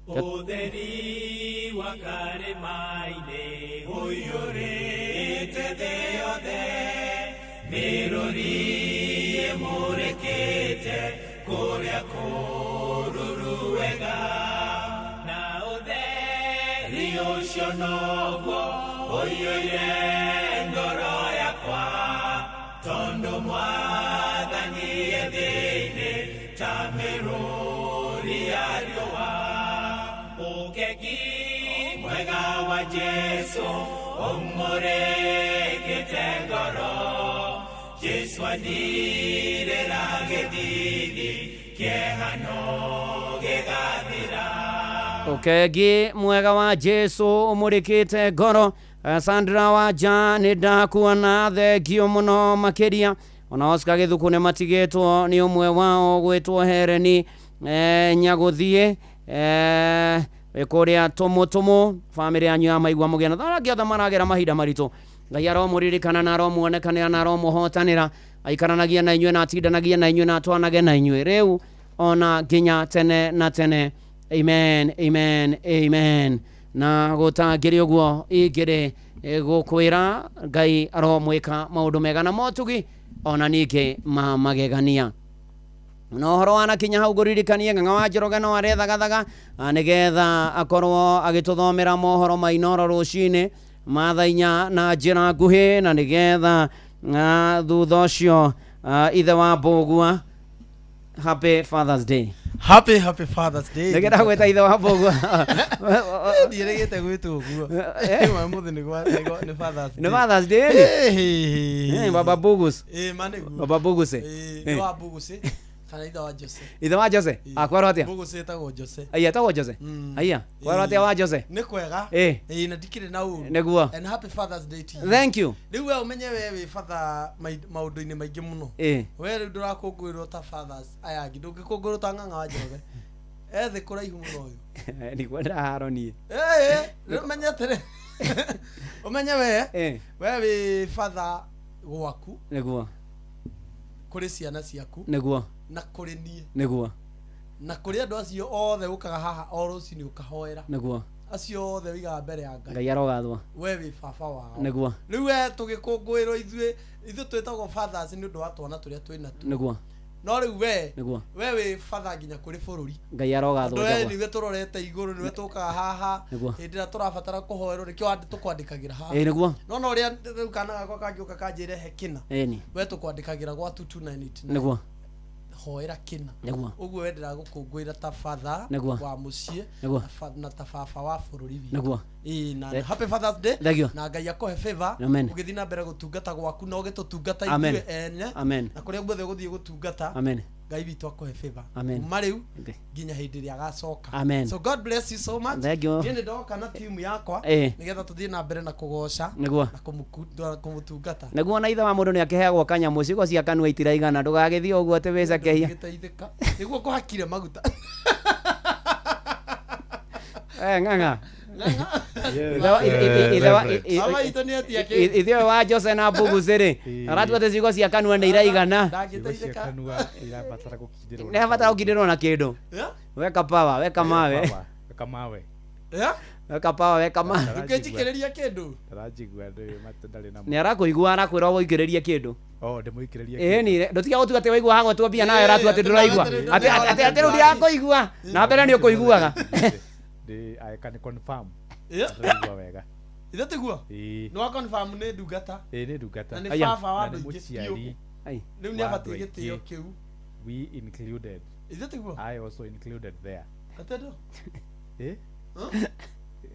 Ũtheri wa karĩma-inĩ ũiyũrĩte thĩ yothe, mĩrũri ĩmũrĩkĩte kũrĩa kũruru wega, na ũtheri ũcio noguo ũiyũire ngoro yakwa, tondũ Mwathani e thĩinĩ ta mĩrũri ya riũa. Ũkegi mwega wa Jesu ũmũrĩkĩte ngoro, Jesu andirĩra gĩthithi, kĩeha no gĩgathira. Ũkengi mwega wa Jesu ũmũrĩkĩte ngoro. Sandra Wanja, nĩ ndakuona, thengio mũno makĩria. Ona Oscar Gĩthuku nĩ matigĩtwo nĩ ũmwe wao gwĩtwo Hereni Nyagũthiĩ kũrĩa tũmũtũmũ. Bamĩrĩ yanyu ya maigua mũgĩa na thara angĩ othe maragera mahinda maritũ. Ngai aromũririkana na aromuonekanĩra na aromũhotanĩra, aikaranagia na inyuĩ na atindanagia na inyuĩ na atwanage na inyuĩ rĩu ona nginya tene na tene. Amen, amen, amen. Na gũtangĩrĩ ũguo ingĩrĩ gũkwĩra Ngai aromwĩka maũndũ mega na motugi ona ningĩ ma magegania. Na ũhoro wanakinya hau ngũririkanie Ng'ang'a wa Njoroge no arethagathaga nĩgetha akorwo agĩtũthomera mohoro ma Inooro rũcinĩ ma thaa inya na njĩra nguhĩ, na nĩgetha thutha ũcio ithe wa Mbũgua, Happy Father's Day. Happy, happy Father's Day. Nĩgetha gwĩta ithe wa Mbũgua. Ndiĩrĩgĩte gwĩtwo ũguo. Ũmũthĩ nĩ Father's Day. Nĩ Father's Day? Baba Mbugus. Ma nĩguo. Baba Mbugus. Nĩ wa Mbugus kana ithe wa Jose. Ithe wa Jose? Akwarwo atĩa? Mbugus etagwo Jose. Aya, etagwo Jose? Aya, kwarwo atĩa wa Jose? Nĩ kwega. Na ndikĩrĩ na ũru. Nĩguo. And happy Father's Day to you. Thank you. Rĩu we ũmenye we wĩ father maũndũ-inĩ maingĩ mũno. We rĩu ndũrakũngũĩrwo ta fathers aya angĩ, ndũngĩkũngũĩrwo ta Ng'ang'a wa Njoroge. Ethĩ kũraihu mũno ũyũ. Ndikwenda haro niĩ. Rĩu ũmenye atĩrĩ. Ũmenye we. We wĩ father gwaku. Nĩguo. Kũrĩ ciana ciaku. Nĩguo. Na kũrĩ niĩ. Nĩguo. Na kũrĩ andũ acio othe ũkaga haha o rũcinĩ ũkahoera. Nĩguo. Acio othe ũigaga mbere ya Ngai. Ngai arogathwo. We wĩ baba wao. Nĩguo. Rĩu we tũgĩkũngũĩrwo ithuĩ twĩtagwo fathers nĩ ũndũ wa twana tũrĩa twĩ natuo. Nĩguo. No rĩu we. Nĩguo. We wĩ father nginya kũrĩ bũrũri. Ngai arogathwo. Tondũ we nĩwe tũrorete igũrũ, nĩwe tũkaga haha. Nĩguo. Hĩndĩ ĩrĩa tũrabatara kũhoerwo nĩkĩo tũkwandĩkagĩra haha. Nĩguo. No na ũrĩa rĩu kana gakwa kangĩũka kanjĩre he kĩna. We tũkwandĩkagĩra gwa 22989. Nĩguo. Hoera kĩna. Nĩguo. Ũguo we ndĩragũkũngũĩra ta father wa mũciĩ na ta baba wa bũrũri witũ. Nĩguo. Na happy Father's Day. Thank you. Na Ngai akũhe favor ũgĩthiĩ na mbere gũtungata gwaku na ũgĩtũtungata ithuĩ ene. Amen. Na kũrĩa guothe ũgũthiĩ gũtungata. Amen. Ngai witũ akũhe favor. Amen. Kuma rĩu nginya hĩndĩ ĩrĩa agacoka. Amen. So God bless you so much. Thank you. Niĩ nĩ ndoka na timu yakwa nĩgetha tũthiĩ na mbere na kũgoca na kũmũtungata. Nĩguo. Na ithe wa mũndũ nĩ akĩheagwo kanyamũ, ciugo cia kanua itiraigana, ndũgagĩthiĩ ũguo atĩ wĩcakehia. Ngĩteithĩka. Nĩguo kũhakire maguta. Ng'ang'a. Ithe wa Jose na Mbugus rĩ, aratua atĩ ciugo cia kanua nĩ iraigana. Nĩrabatara gũkindĩrwo na kĩndũ. Weka power, weka mawe. Weka mawe. Weka power, weka mawe. Ndũkĩnjikĩrĩria kĩndũ. Ndarajigua ndarĩ na. Nĩ arakũigua arakwĩra ũikĩrĩrie kĩndũ. Ndĩmũikĩrĩrie. Ĩni, ndũtiga gũtua atĩ waigua haha mbia nawe aratua atĩ ndũraigua. Atĩ rĩu ndirakũigua. Na mbere nĩ ũkũiguaga. I can confirm. Ndĩraigua wega. Ithe tiguo? Nĩ wa confirm nĩ ndungata. Nĩ ndungata. Na nĩ baba wa andũ aingĩ biũ. Rĩu nĩ abatiĩ gĩtĩo kĩu. We included. Ithe tiguo? I also included there. Atendo?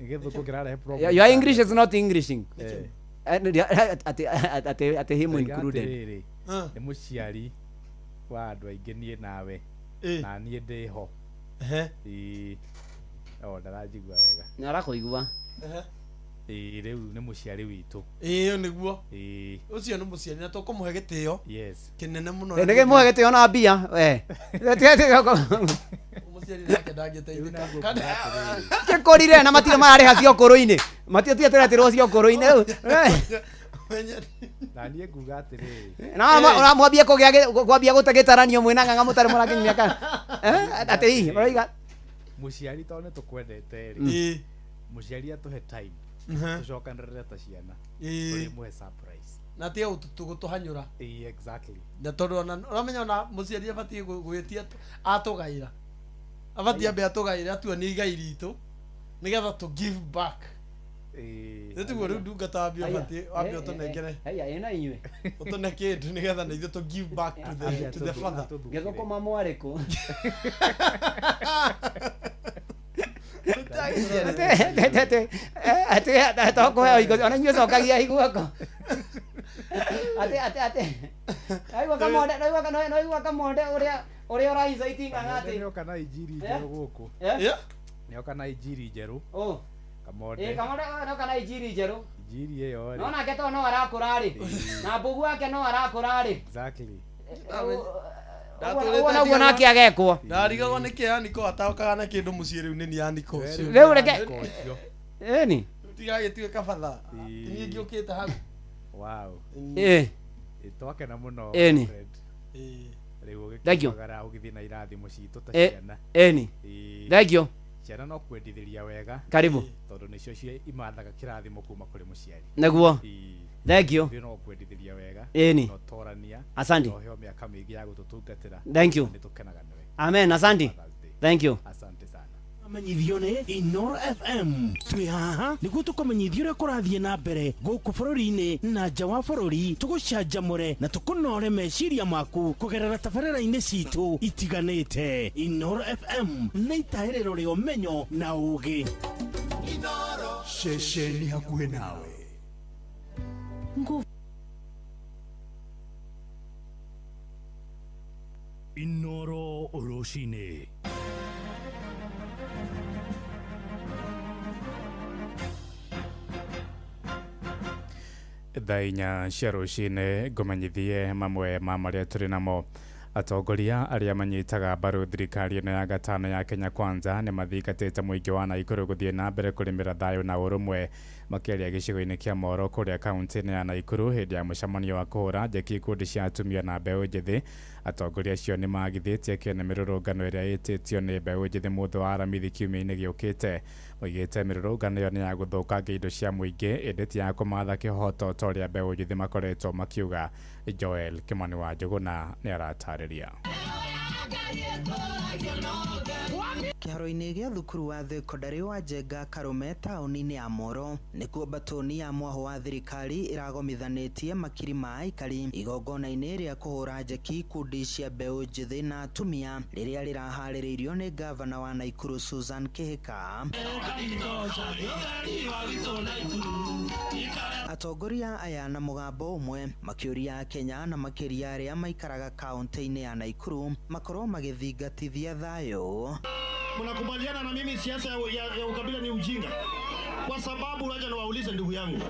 Gĩthũngũ kĩrarehe problem. Your English is not Englishing. Eh. Ati him Ndoiga included. atĩrĩrĩ, nĩ mũciari wa andũ aingĩ niĩ nawe na niĩ ndĩ ho. Ĩĩ. O ndaranjigua wega. Nĩ arakũigua. Ĩĩ, rĩu nĩ mũciari witũ. Ĩĩ nĩguo. Ĩĩ. Ũcio nĩ mũciari na tũkũmũhe gĩtĩo. Yes. Kĩnene mũno. Nĩ kĩmũhe gĩtĩo na mbia we. Mũciari nake ndangĩteithĩka. Kĩkũrire na matirĩ mararĩha ciokũrũ-inĩ. Matirĩ tũretirwo ciokũrũ-inĩ rĩu. Na niĩ nguga atĩrĩrĩ. Na mwambie kũgĩa kwambia gũte gĩtaranio mwĩna ng'ang'a mũtarĩ mũrakinyia mĩaka. Atĩ ii ũroiga Mũciari tondũ nĩ tũkwendete rĩ. Ĩĩ. Mũciari atũhe time. Tũcokanĩrĩre ta ciana. Ĩĩ. Tũrĩmũhe surprise. Na tiga gũtũhanyũra. Ĩĩ, exactly. Na tondũ ona ũramenya ona mũciari abatiĩ gwĩtia atũgaĩra. Abatiĩ ambe atũgaĩre atuonie igai ritũ nĩgetha tũ give back. Nĩ tiguo rĩu ndungata wambie ũbatiĩ wambe ũtũnengere. Haya ĩna inyuĩ. Ũtũne kĩndũ nĩgetha na ithuĩ tũ give back to the father. Gĩthũkũma mwarĩ kũ? Atĩ tokũheo hingo ona inyuĩ cokagia guoko. Atĩ atĩ atĩ naigua kamonde naigua naigua kamonde ũrĩa ũrĩa ũraica itinga atĩ Nĩoka na injiri njerũ gũkũ. Nĩoka na injiri njerũ. Oh. Kamonde. Ĩ kamonde nĩoka na injiri njerũ. Injiri ĩyo rĩ. No nake to no arakũra rĩ. Na mbugu wake no arakũra rĩ. Exactly. Ũguo noguo nake agekwo. Ndarigagwo nĩkĩ Yaniko ataũkaga na kĩndũ mũciĩ rĩu nĩ ni Yaniko ũcio. Rĩu reke ĩni. Tigagĩtuĩka batha. Niĩ ngĩũkĩte hau. Wow. Ĩ. Twakena mũno. Ĩni. Fred. Rĩu Thank you. ũgĩkiumagara ũgĩthiĩ na irathimo citũ ta ciana. Ĩni. Ĩĩ. Thank you. Ciana no kwendithĩria wega. Karibu. Tondũ nĩcio cio imathaga kĩrathimo kuma kũrĩ mũciari. Nĩguo. Ĩĩ. Thank you. Ithuĩ no kwendithĩria wega. Ĩni. Na ũtorania. Asante. Na ũheo mĩaka mĩingĩ ya gũtũtungatĩra. Thank you. Nĩ tũkenaga nĩwe. Amen. Asante. Thank you. Asante sana. Amenyithio nĩ Inoro FM twĩ haha nĩguo tũkũmenyithia ũrĩa kũrathiĩ na mbere gũkũ bũrũri-inĩ na nja wa bũrũri, tũgũcanjamũre na tũkũnore meciria maku kũgerera tabarĩra-inĩ citũ itiganĩte. Inoro FM nĩ itahĩrĩro rĩa ũmenyo na ũũgĩ. Ceceni hakuhĩ nawe. Nguvu. Inoro rũcinĩ. Thaa inya cia rũcinĩ ngũmenyithie mamwe ma marĩa tũrĩ namo. Atongoria arĩa manyitaga mbaru thirikari ĩno ya gatano ya Kenya Kwanza nĩ mathingatĩte mũingĩ wa Naikuru gũthiĩ na mbere kũrĩmĩra thayũ na ũrũmwe. Makĩaria gĩcigo-inĩ kĩa Moro kũrĩa kaunti-inĩ ya Naikuru hĩndĩ ya mũcemanio wa kũhũra njeki ikundi cia atumia na mbeũ njĩthĩ, atongoria acio nĩ magithĩtie kĩene mĩrũrũngano ĩrĩa ĩtĩtio nĩ mbeũ njĩthĩ mũthĩ wa Aramithi kiumia-inĩ gĩũkĩte. Oigĩte mĩrũrũngano ĩyo nĩ ya gũthũkangia indo cia mũingĩ ĩndĩ ti ya kũmatha kĩhoto ta ũrĩa mbeũ njĩthĩ makoretwo makiuga. Joel Kimani wa Njũgũna nĩ aratarĩria. Kĩharo-inĩ gĩa thukuru wa thekondarĩ wa Njenga Karume taũni-inĩ ya Moro nĩkuo mbatũni ya mwaho wa thirikari ĩragomithanĩtie makiri ma aikari igongona-inĩ rĩa kũhũra njeki ikundi cia mbeũ njĩthĩ na atumia rĩrĩa rĩraharĩrĩirio nĩ gavana wa Naikuru Susan Kihika. Atongoria aya na mũgambo ũmwe makĩũria Kenya na makĩria arĩa maikaraga kaunti-inĩ ya Naikuru makorwo magĩthingatithia thayũ. Mnakubaliana na mimi siasa ya ukabila ni ujinga? Kwa sababu wacha niwaulize ndugu yangu,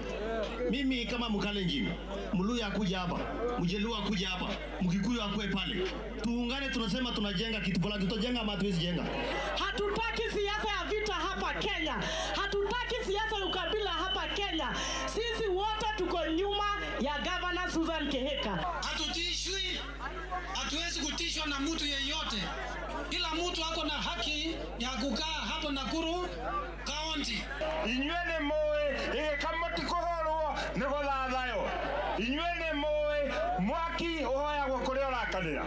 mimi kama Mkalenjin, Mluya akuja hapa, Mjaluo akuja hapa, Mkikuyu akue pale, tuungane, tunasema tunajenga kitu fulani, tutajenga ama hatuwezi jenga? Hatutaki siasa ya vita hapa Kenya, hatutaki siasa ya ukabila hapa Kenya. Sisi wote tuko nyuma ya Governor Susan Kihika. Hatutishwi, hatuwezi kutishwa na mtu yeyote. Kila mtu ako na haki ya kukaa hapo Nakuru County. Inyuĩ nĩ mũĩ ĩgĩka mũtikũhũrwo nĩ gũthathayo. Inyuĩ nĩ mũĩ mwaki ũhoyagwo kũrĩa ũrakanĩra.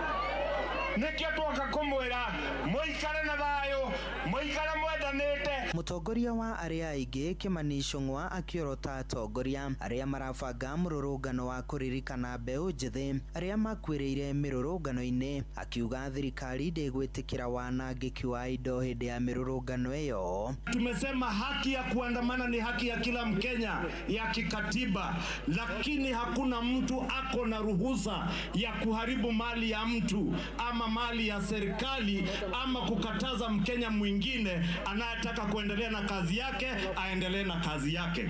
Nĩkĩo twoka kũmwĩra mũikare na thayũ, mũikare mwendanĩte, Mũtongoria wa arĩa aingĩ Kimani Ichung'wa akĩorota atongoria arĩa marabanga mũrũrũngano wa kũririkana mbeũ njĩthĩ arĩa makuĩrĩire mĩrũrũngano-inĩ, akiuga thirikari ndĩgwĩtĩkĩra wanangĩki wa indo hĩndĩ ya mĩrũrũngano ĩyo. Tumesema haki ya kuandamana ni haki ya kila Mkenya ya kikatiba, lakini hakuna mtu ako na ruhusa ya kuharibu mali ya mtu ama mali ya serikali ama kukataza Mkenya mwingine anayetaka kuendelea na kazi yake aendelee na kazi yake.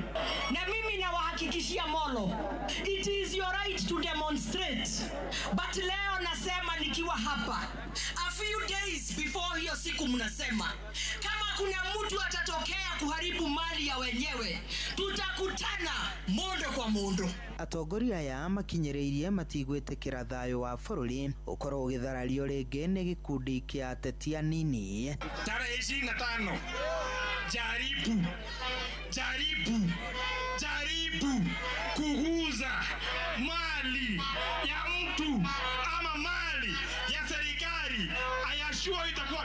Na mimi nawahakikishia Molo, it is your right to demonstrate, but leo nasema nikiwa hapa, a few days before hiyo siku mnasema kama kuna mtu atatokea kuharibu mali ya wenyewe, tutakutana mondo kwa mondo. Atongoria aya makinyĩrĩirie matigwĩtĩkĩra thayũ wa bũrũri ũkorwo ũgĩtharario rĩngĩ nĩ gĩkundi kĩa ateti anini. Tarehe 25 jaribu jaribu jaribu kuguza mali ya mtu ama mali ya serikali, ayashua itakuwa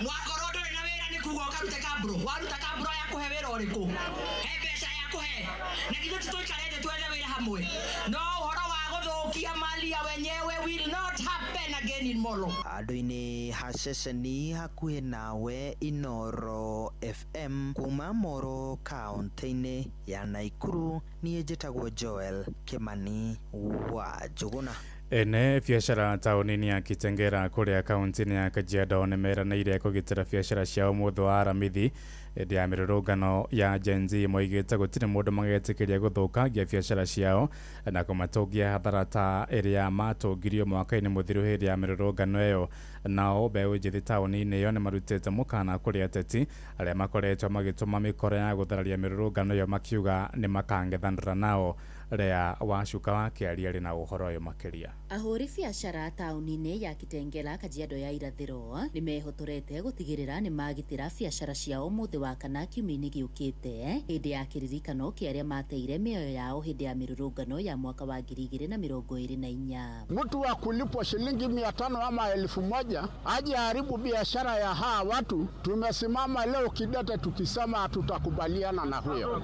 wakorwo ndũrĩ na wĩra nĩ kuga ũkarute kabro, waruta kabro ya kũhe wĩra ũrĩkũ, he mbeca ya kũhe, na githĩ ti tũikare thĩ twethe wĩra hamwe? No ũhoro wa gũthũkia mali ya wenyewe will not happen again in Molo. Handũ-inĩ ha ceceni hakuhĩ nawe Inoro FM kuma Moro kaũntĩ-inĩ ya Naikuru, niĩ njĩtagwo Joel Kimani wa Njũgũna. Ene biacara taũni-inĩ ya Kitengela kũrĩa kaũntĩ-inĩ ya Kajiado nĩ meranĩire kũgitĩra biacara ciao mũthĩ wa Aramithi hĩndĩ ya mĩrũrũngano ya Gen Z. Moigĩte gũtirĩ mũndũ magetĩkĩria gũthũkangia biacara ciao na kũmatũngia hathara ta ĩrĩa matũngirio mwaka-inĩ mũthiru hĩndĩ ya mĩrũrũngano ĩyo. Nao mbeũ njĩthĩ taũni-inĩ ĩyo nĩ marutĩte mũkana kũrĩ ateti arĩa makoretwo magĩtũma mĩkora ya gũthararia mĩrũrũngano ĩyo, makiuga nĩ makangethanĩra nao. Rea Wacuka wa kĩaria arĩ na ũhoro ũyũ makĩria. Ahũri biacara taũni-inĩ ya Kitengela Kajiado ya irathĩro nĩ mehotorete gũtigĩrĩra nĩ magitĩra biacara ciao mũthĩ wa kana kiumia-inĩ gĩũkĩte hĩndĩ ya kĩririkano kĩa arĩa mateire mĩoyo yao hĩndĩ ya mĩrũrũngano ya mwaka wa 2024. Mtu wa kulipwa shilingi 500 ama 1000 aje haribu biashara ya hawa watu. Tumesimama leo kidete tukisema hatutakubaliana na huyo,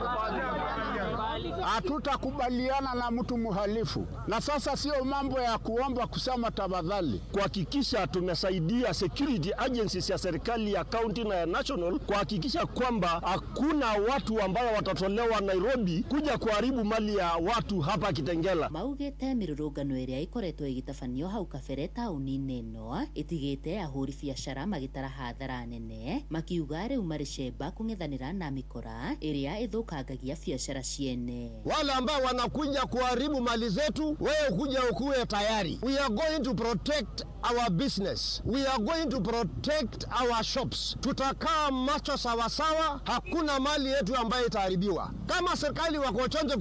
hatutakubaliana na mtu mhalifu. Na sasa sio mambo ya kuomba kusema tafadhali. Kuhakikisha tumesaidia security agencies ya serikali ya county na ya national kuhakikisha kwamba hakuna watu ambao watatolewa Nairobi kuja kuharibu mali ya watu hapa Kitengela. Maugĩte mĩrũrũngano ĩrĩa ĩkoretwo ĩgĩtabanio hau kabere taũni-inĩ ĩno ĩtigĩte ahũri biacara magĩtara hathara nene, makiuga rĩu marĩ cemba kũng'ethanĩra na mĩkora ĩrĩa ĩthũkangagia biacara ciene. Wale ambao wanakuja kuharibu mali zetu, wewe kuja ukuwe tayari. We are going to protect our business. We are going to protect our shops. Tutakaa macho sawasawa, hakuna mali yetu ambayo itaharibiwa. Kama serikali wako chonjo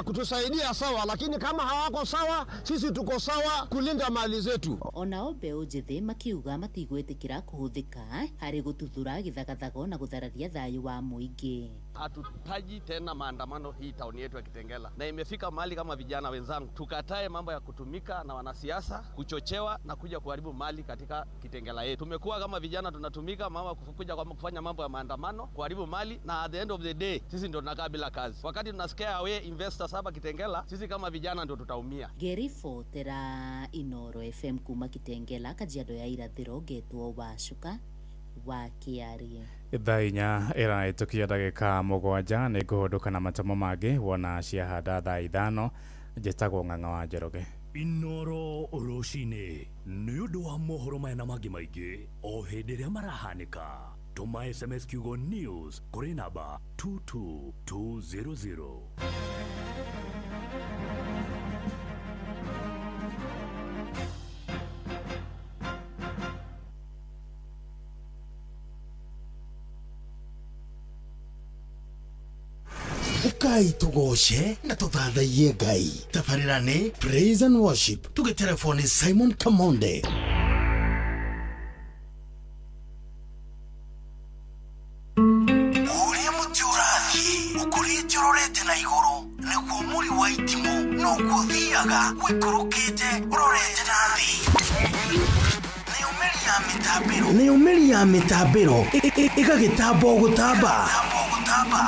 kutusaidia sawa, lakini kama hawako sawa, sisi tuko sawa kulinda mali zetu. Onao mbeũ njĩthĩ makiuga matigwĩtĩkĩra kũhũthĩka harĩ gũtuthũra gĩthagathago na gũthararia thayũ wa mũingĩ. Hatutaji tena maandamano hii tauni yetu ya Kitengela, na imefika mahali kama vijana wenzangu tukatae mambo ya kutumika na wanasiasa kuchochewa na kuja kuharibu mali katika Kitengela yetu. Tumekuwa kama vijana tunatumika mama kuja kufanya mambo ya maandamano, kuharibu mali, na at the end of the day sisi ndio tunakaa bila kazi. Wakati tunasikia away investors hapa Kitengela, sisi kama vijana ndio tutaumia. Ngeribotera Inoro FM kuma Kitengela Kajiado ya irathĩro, ngetwo Wacuka wa Kĩarie. Thaa 4 ĩrahĩtũkia ndagĩka 7 nĩ ngũhũndũka na matamo mangĩ wona ciahanda thaa 5. Njĩtagwo Ng'ang'a wa Njoroge. Inoro rũcinĩ nĩ ũndũ wa mohoro maya na mangĩ maingĩ o hĩndĩ ĩrĩa marahanĩka. Tũma SMS kiugo news kũrĩ namba 22200. Ukai tugoce na tuthathaiye Ngai. Tabarĩra nĩ Praise and Worship tũgĩtelefoni Simon Kamonde. Ũrĩa mũtĩ ũrathiĩ ũkũrĩte ũrorete na igũrũ nĩguo mũri wa itimũ noguo ũthiaga wĩikũrũkĩte ũrorete na thĩ. Nayo mĩri Nayo mĩri ya mĩtambĩro ĩgagĩtamba o gũtamba,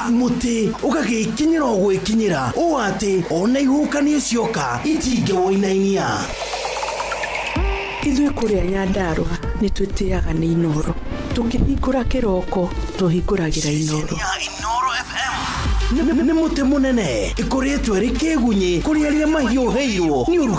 mũtĩ ũgagĩkinyĩra o gwĩkinyĩra ũũ atĩ ona ihuhũkanio cioka itingĩwũinainia. Ithuĩ kũrĩa Nyandarũa nĩ twĩtĩaga nĩ Inoro. Tũkĩhingũra kĩroko tũhingũragĩra Inoro. Nĩ mũtĩ mũnene ĩkoretwo ĩrĩ kĩgunyĩ kũrĩ arĩa mahiũhĩirwo nĩ ũrugarĩ.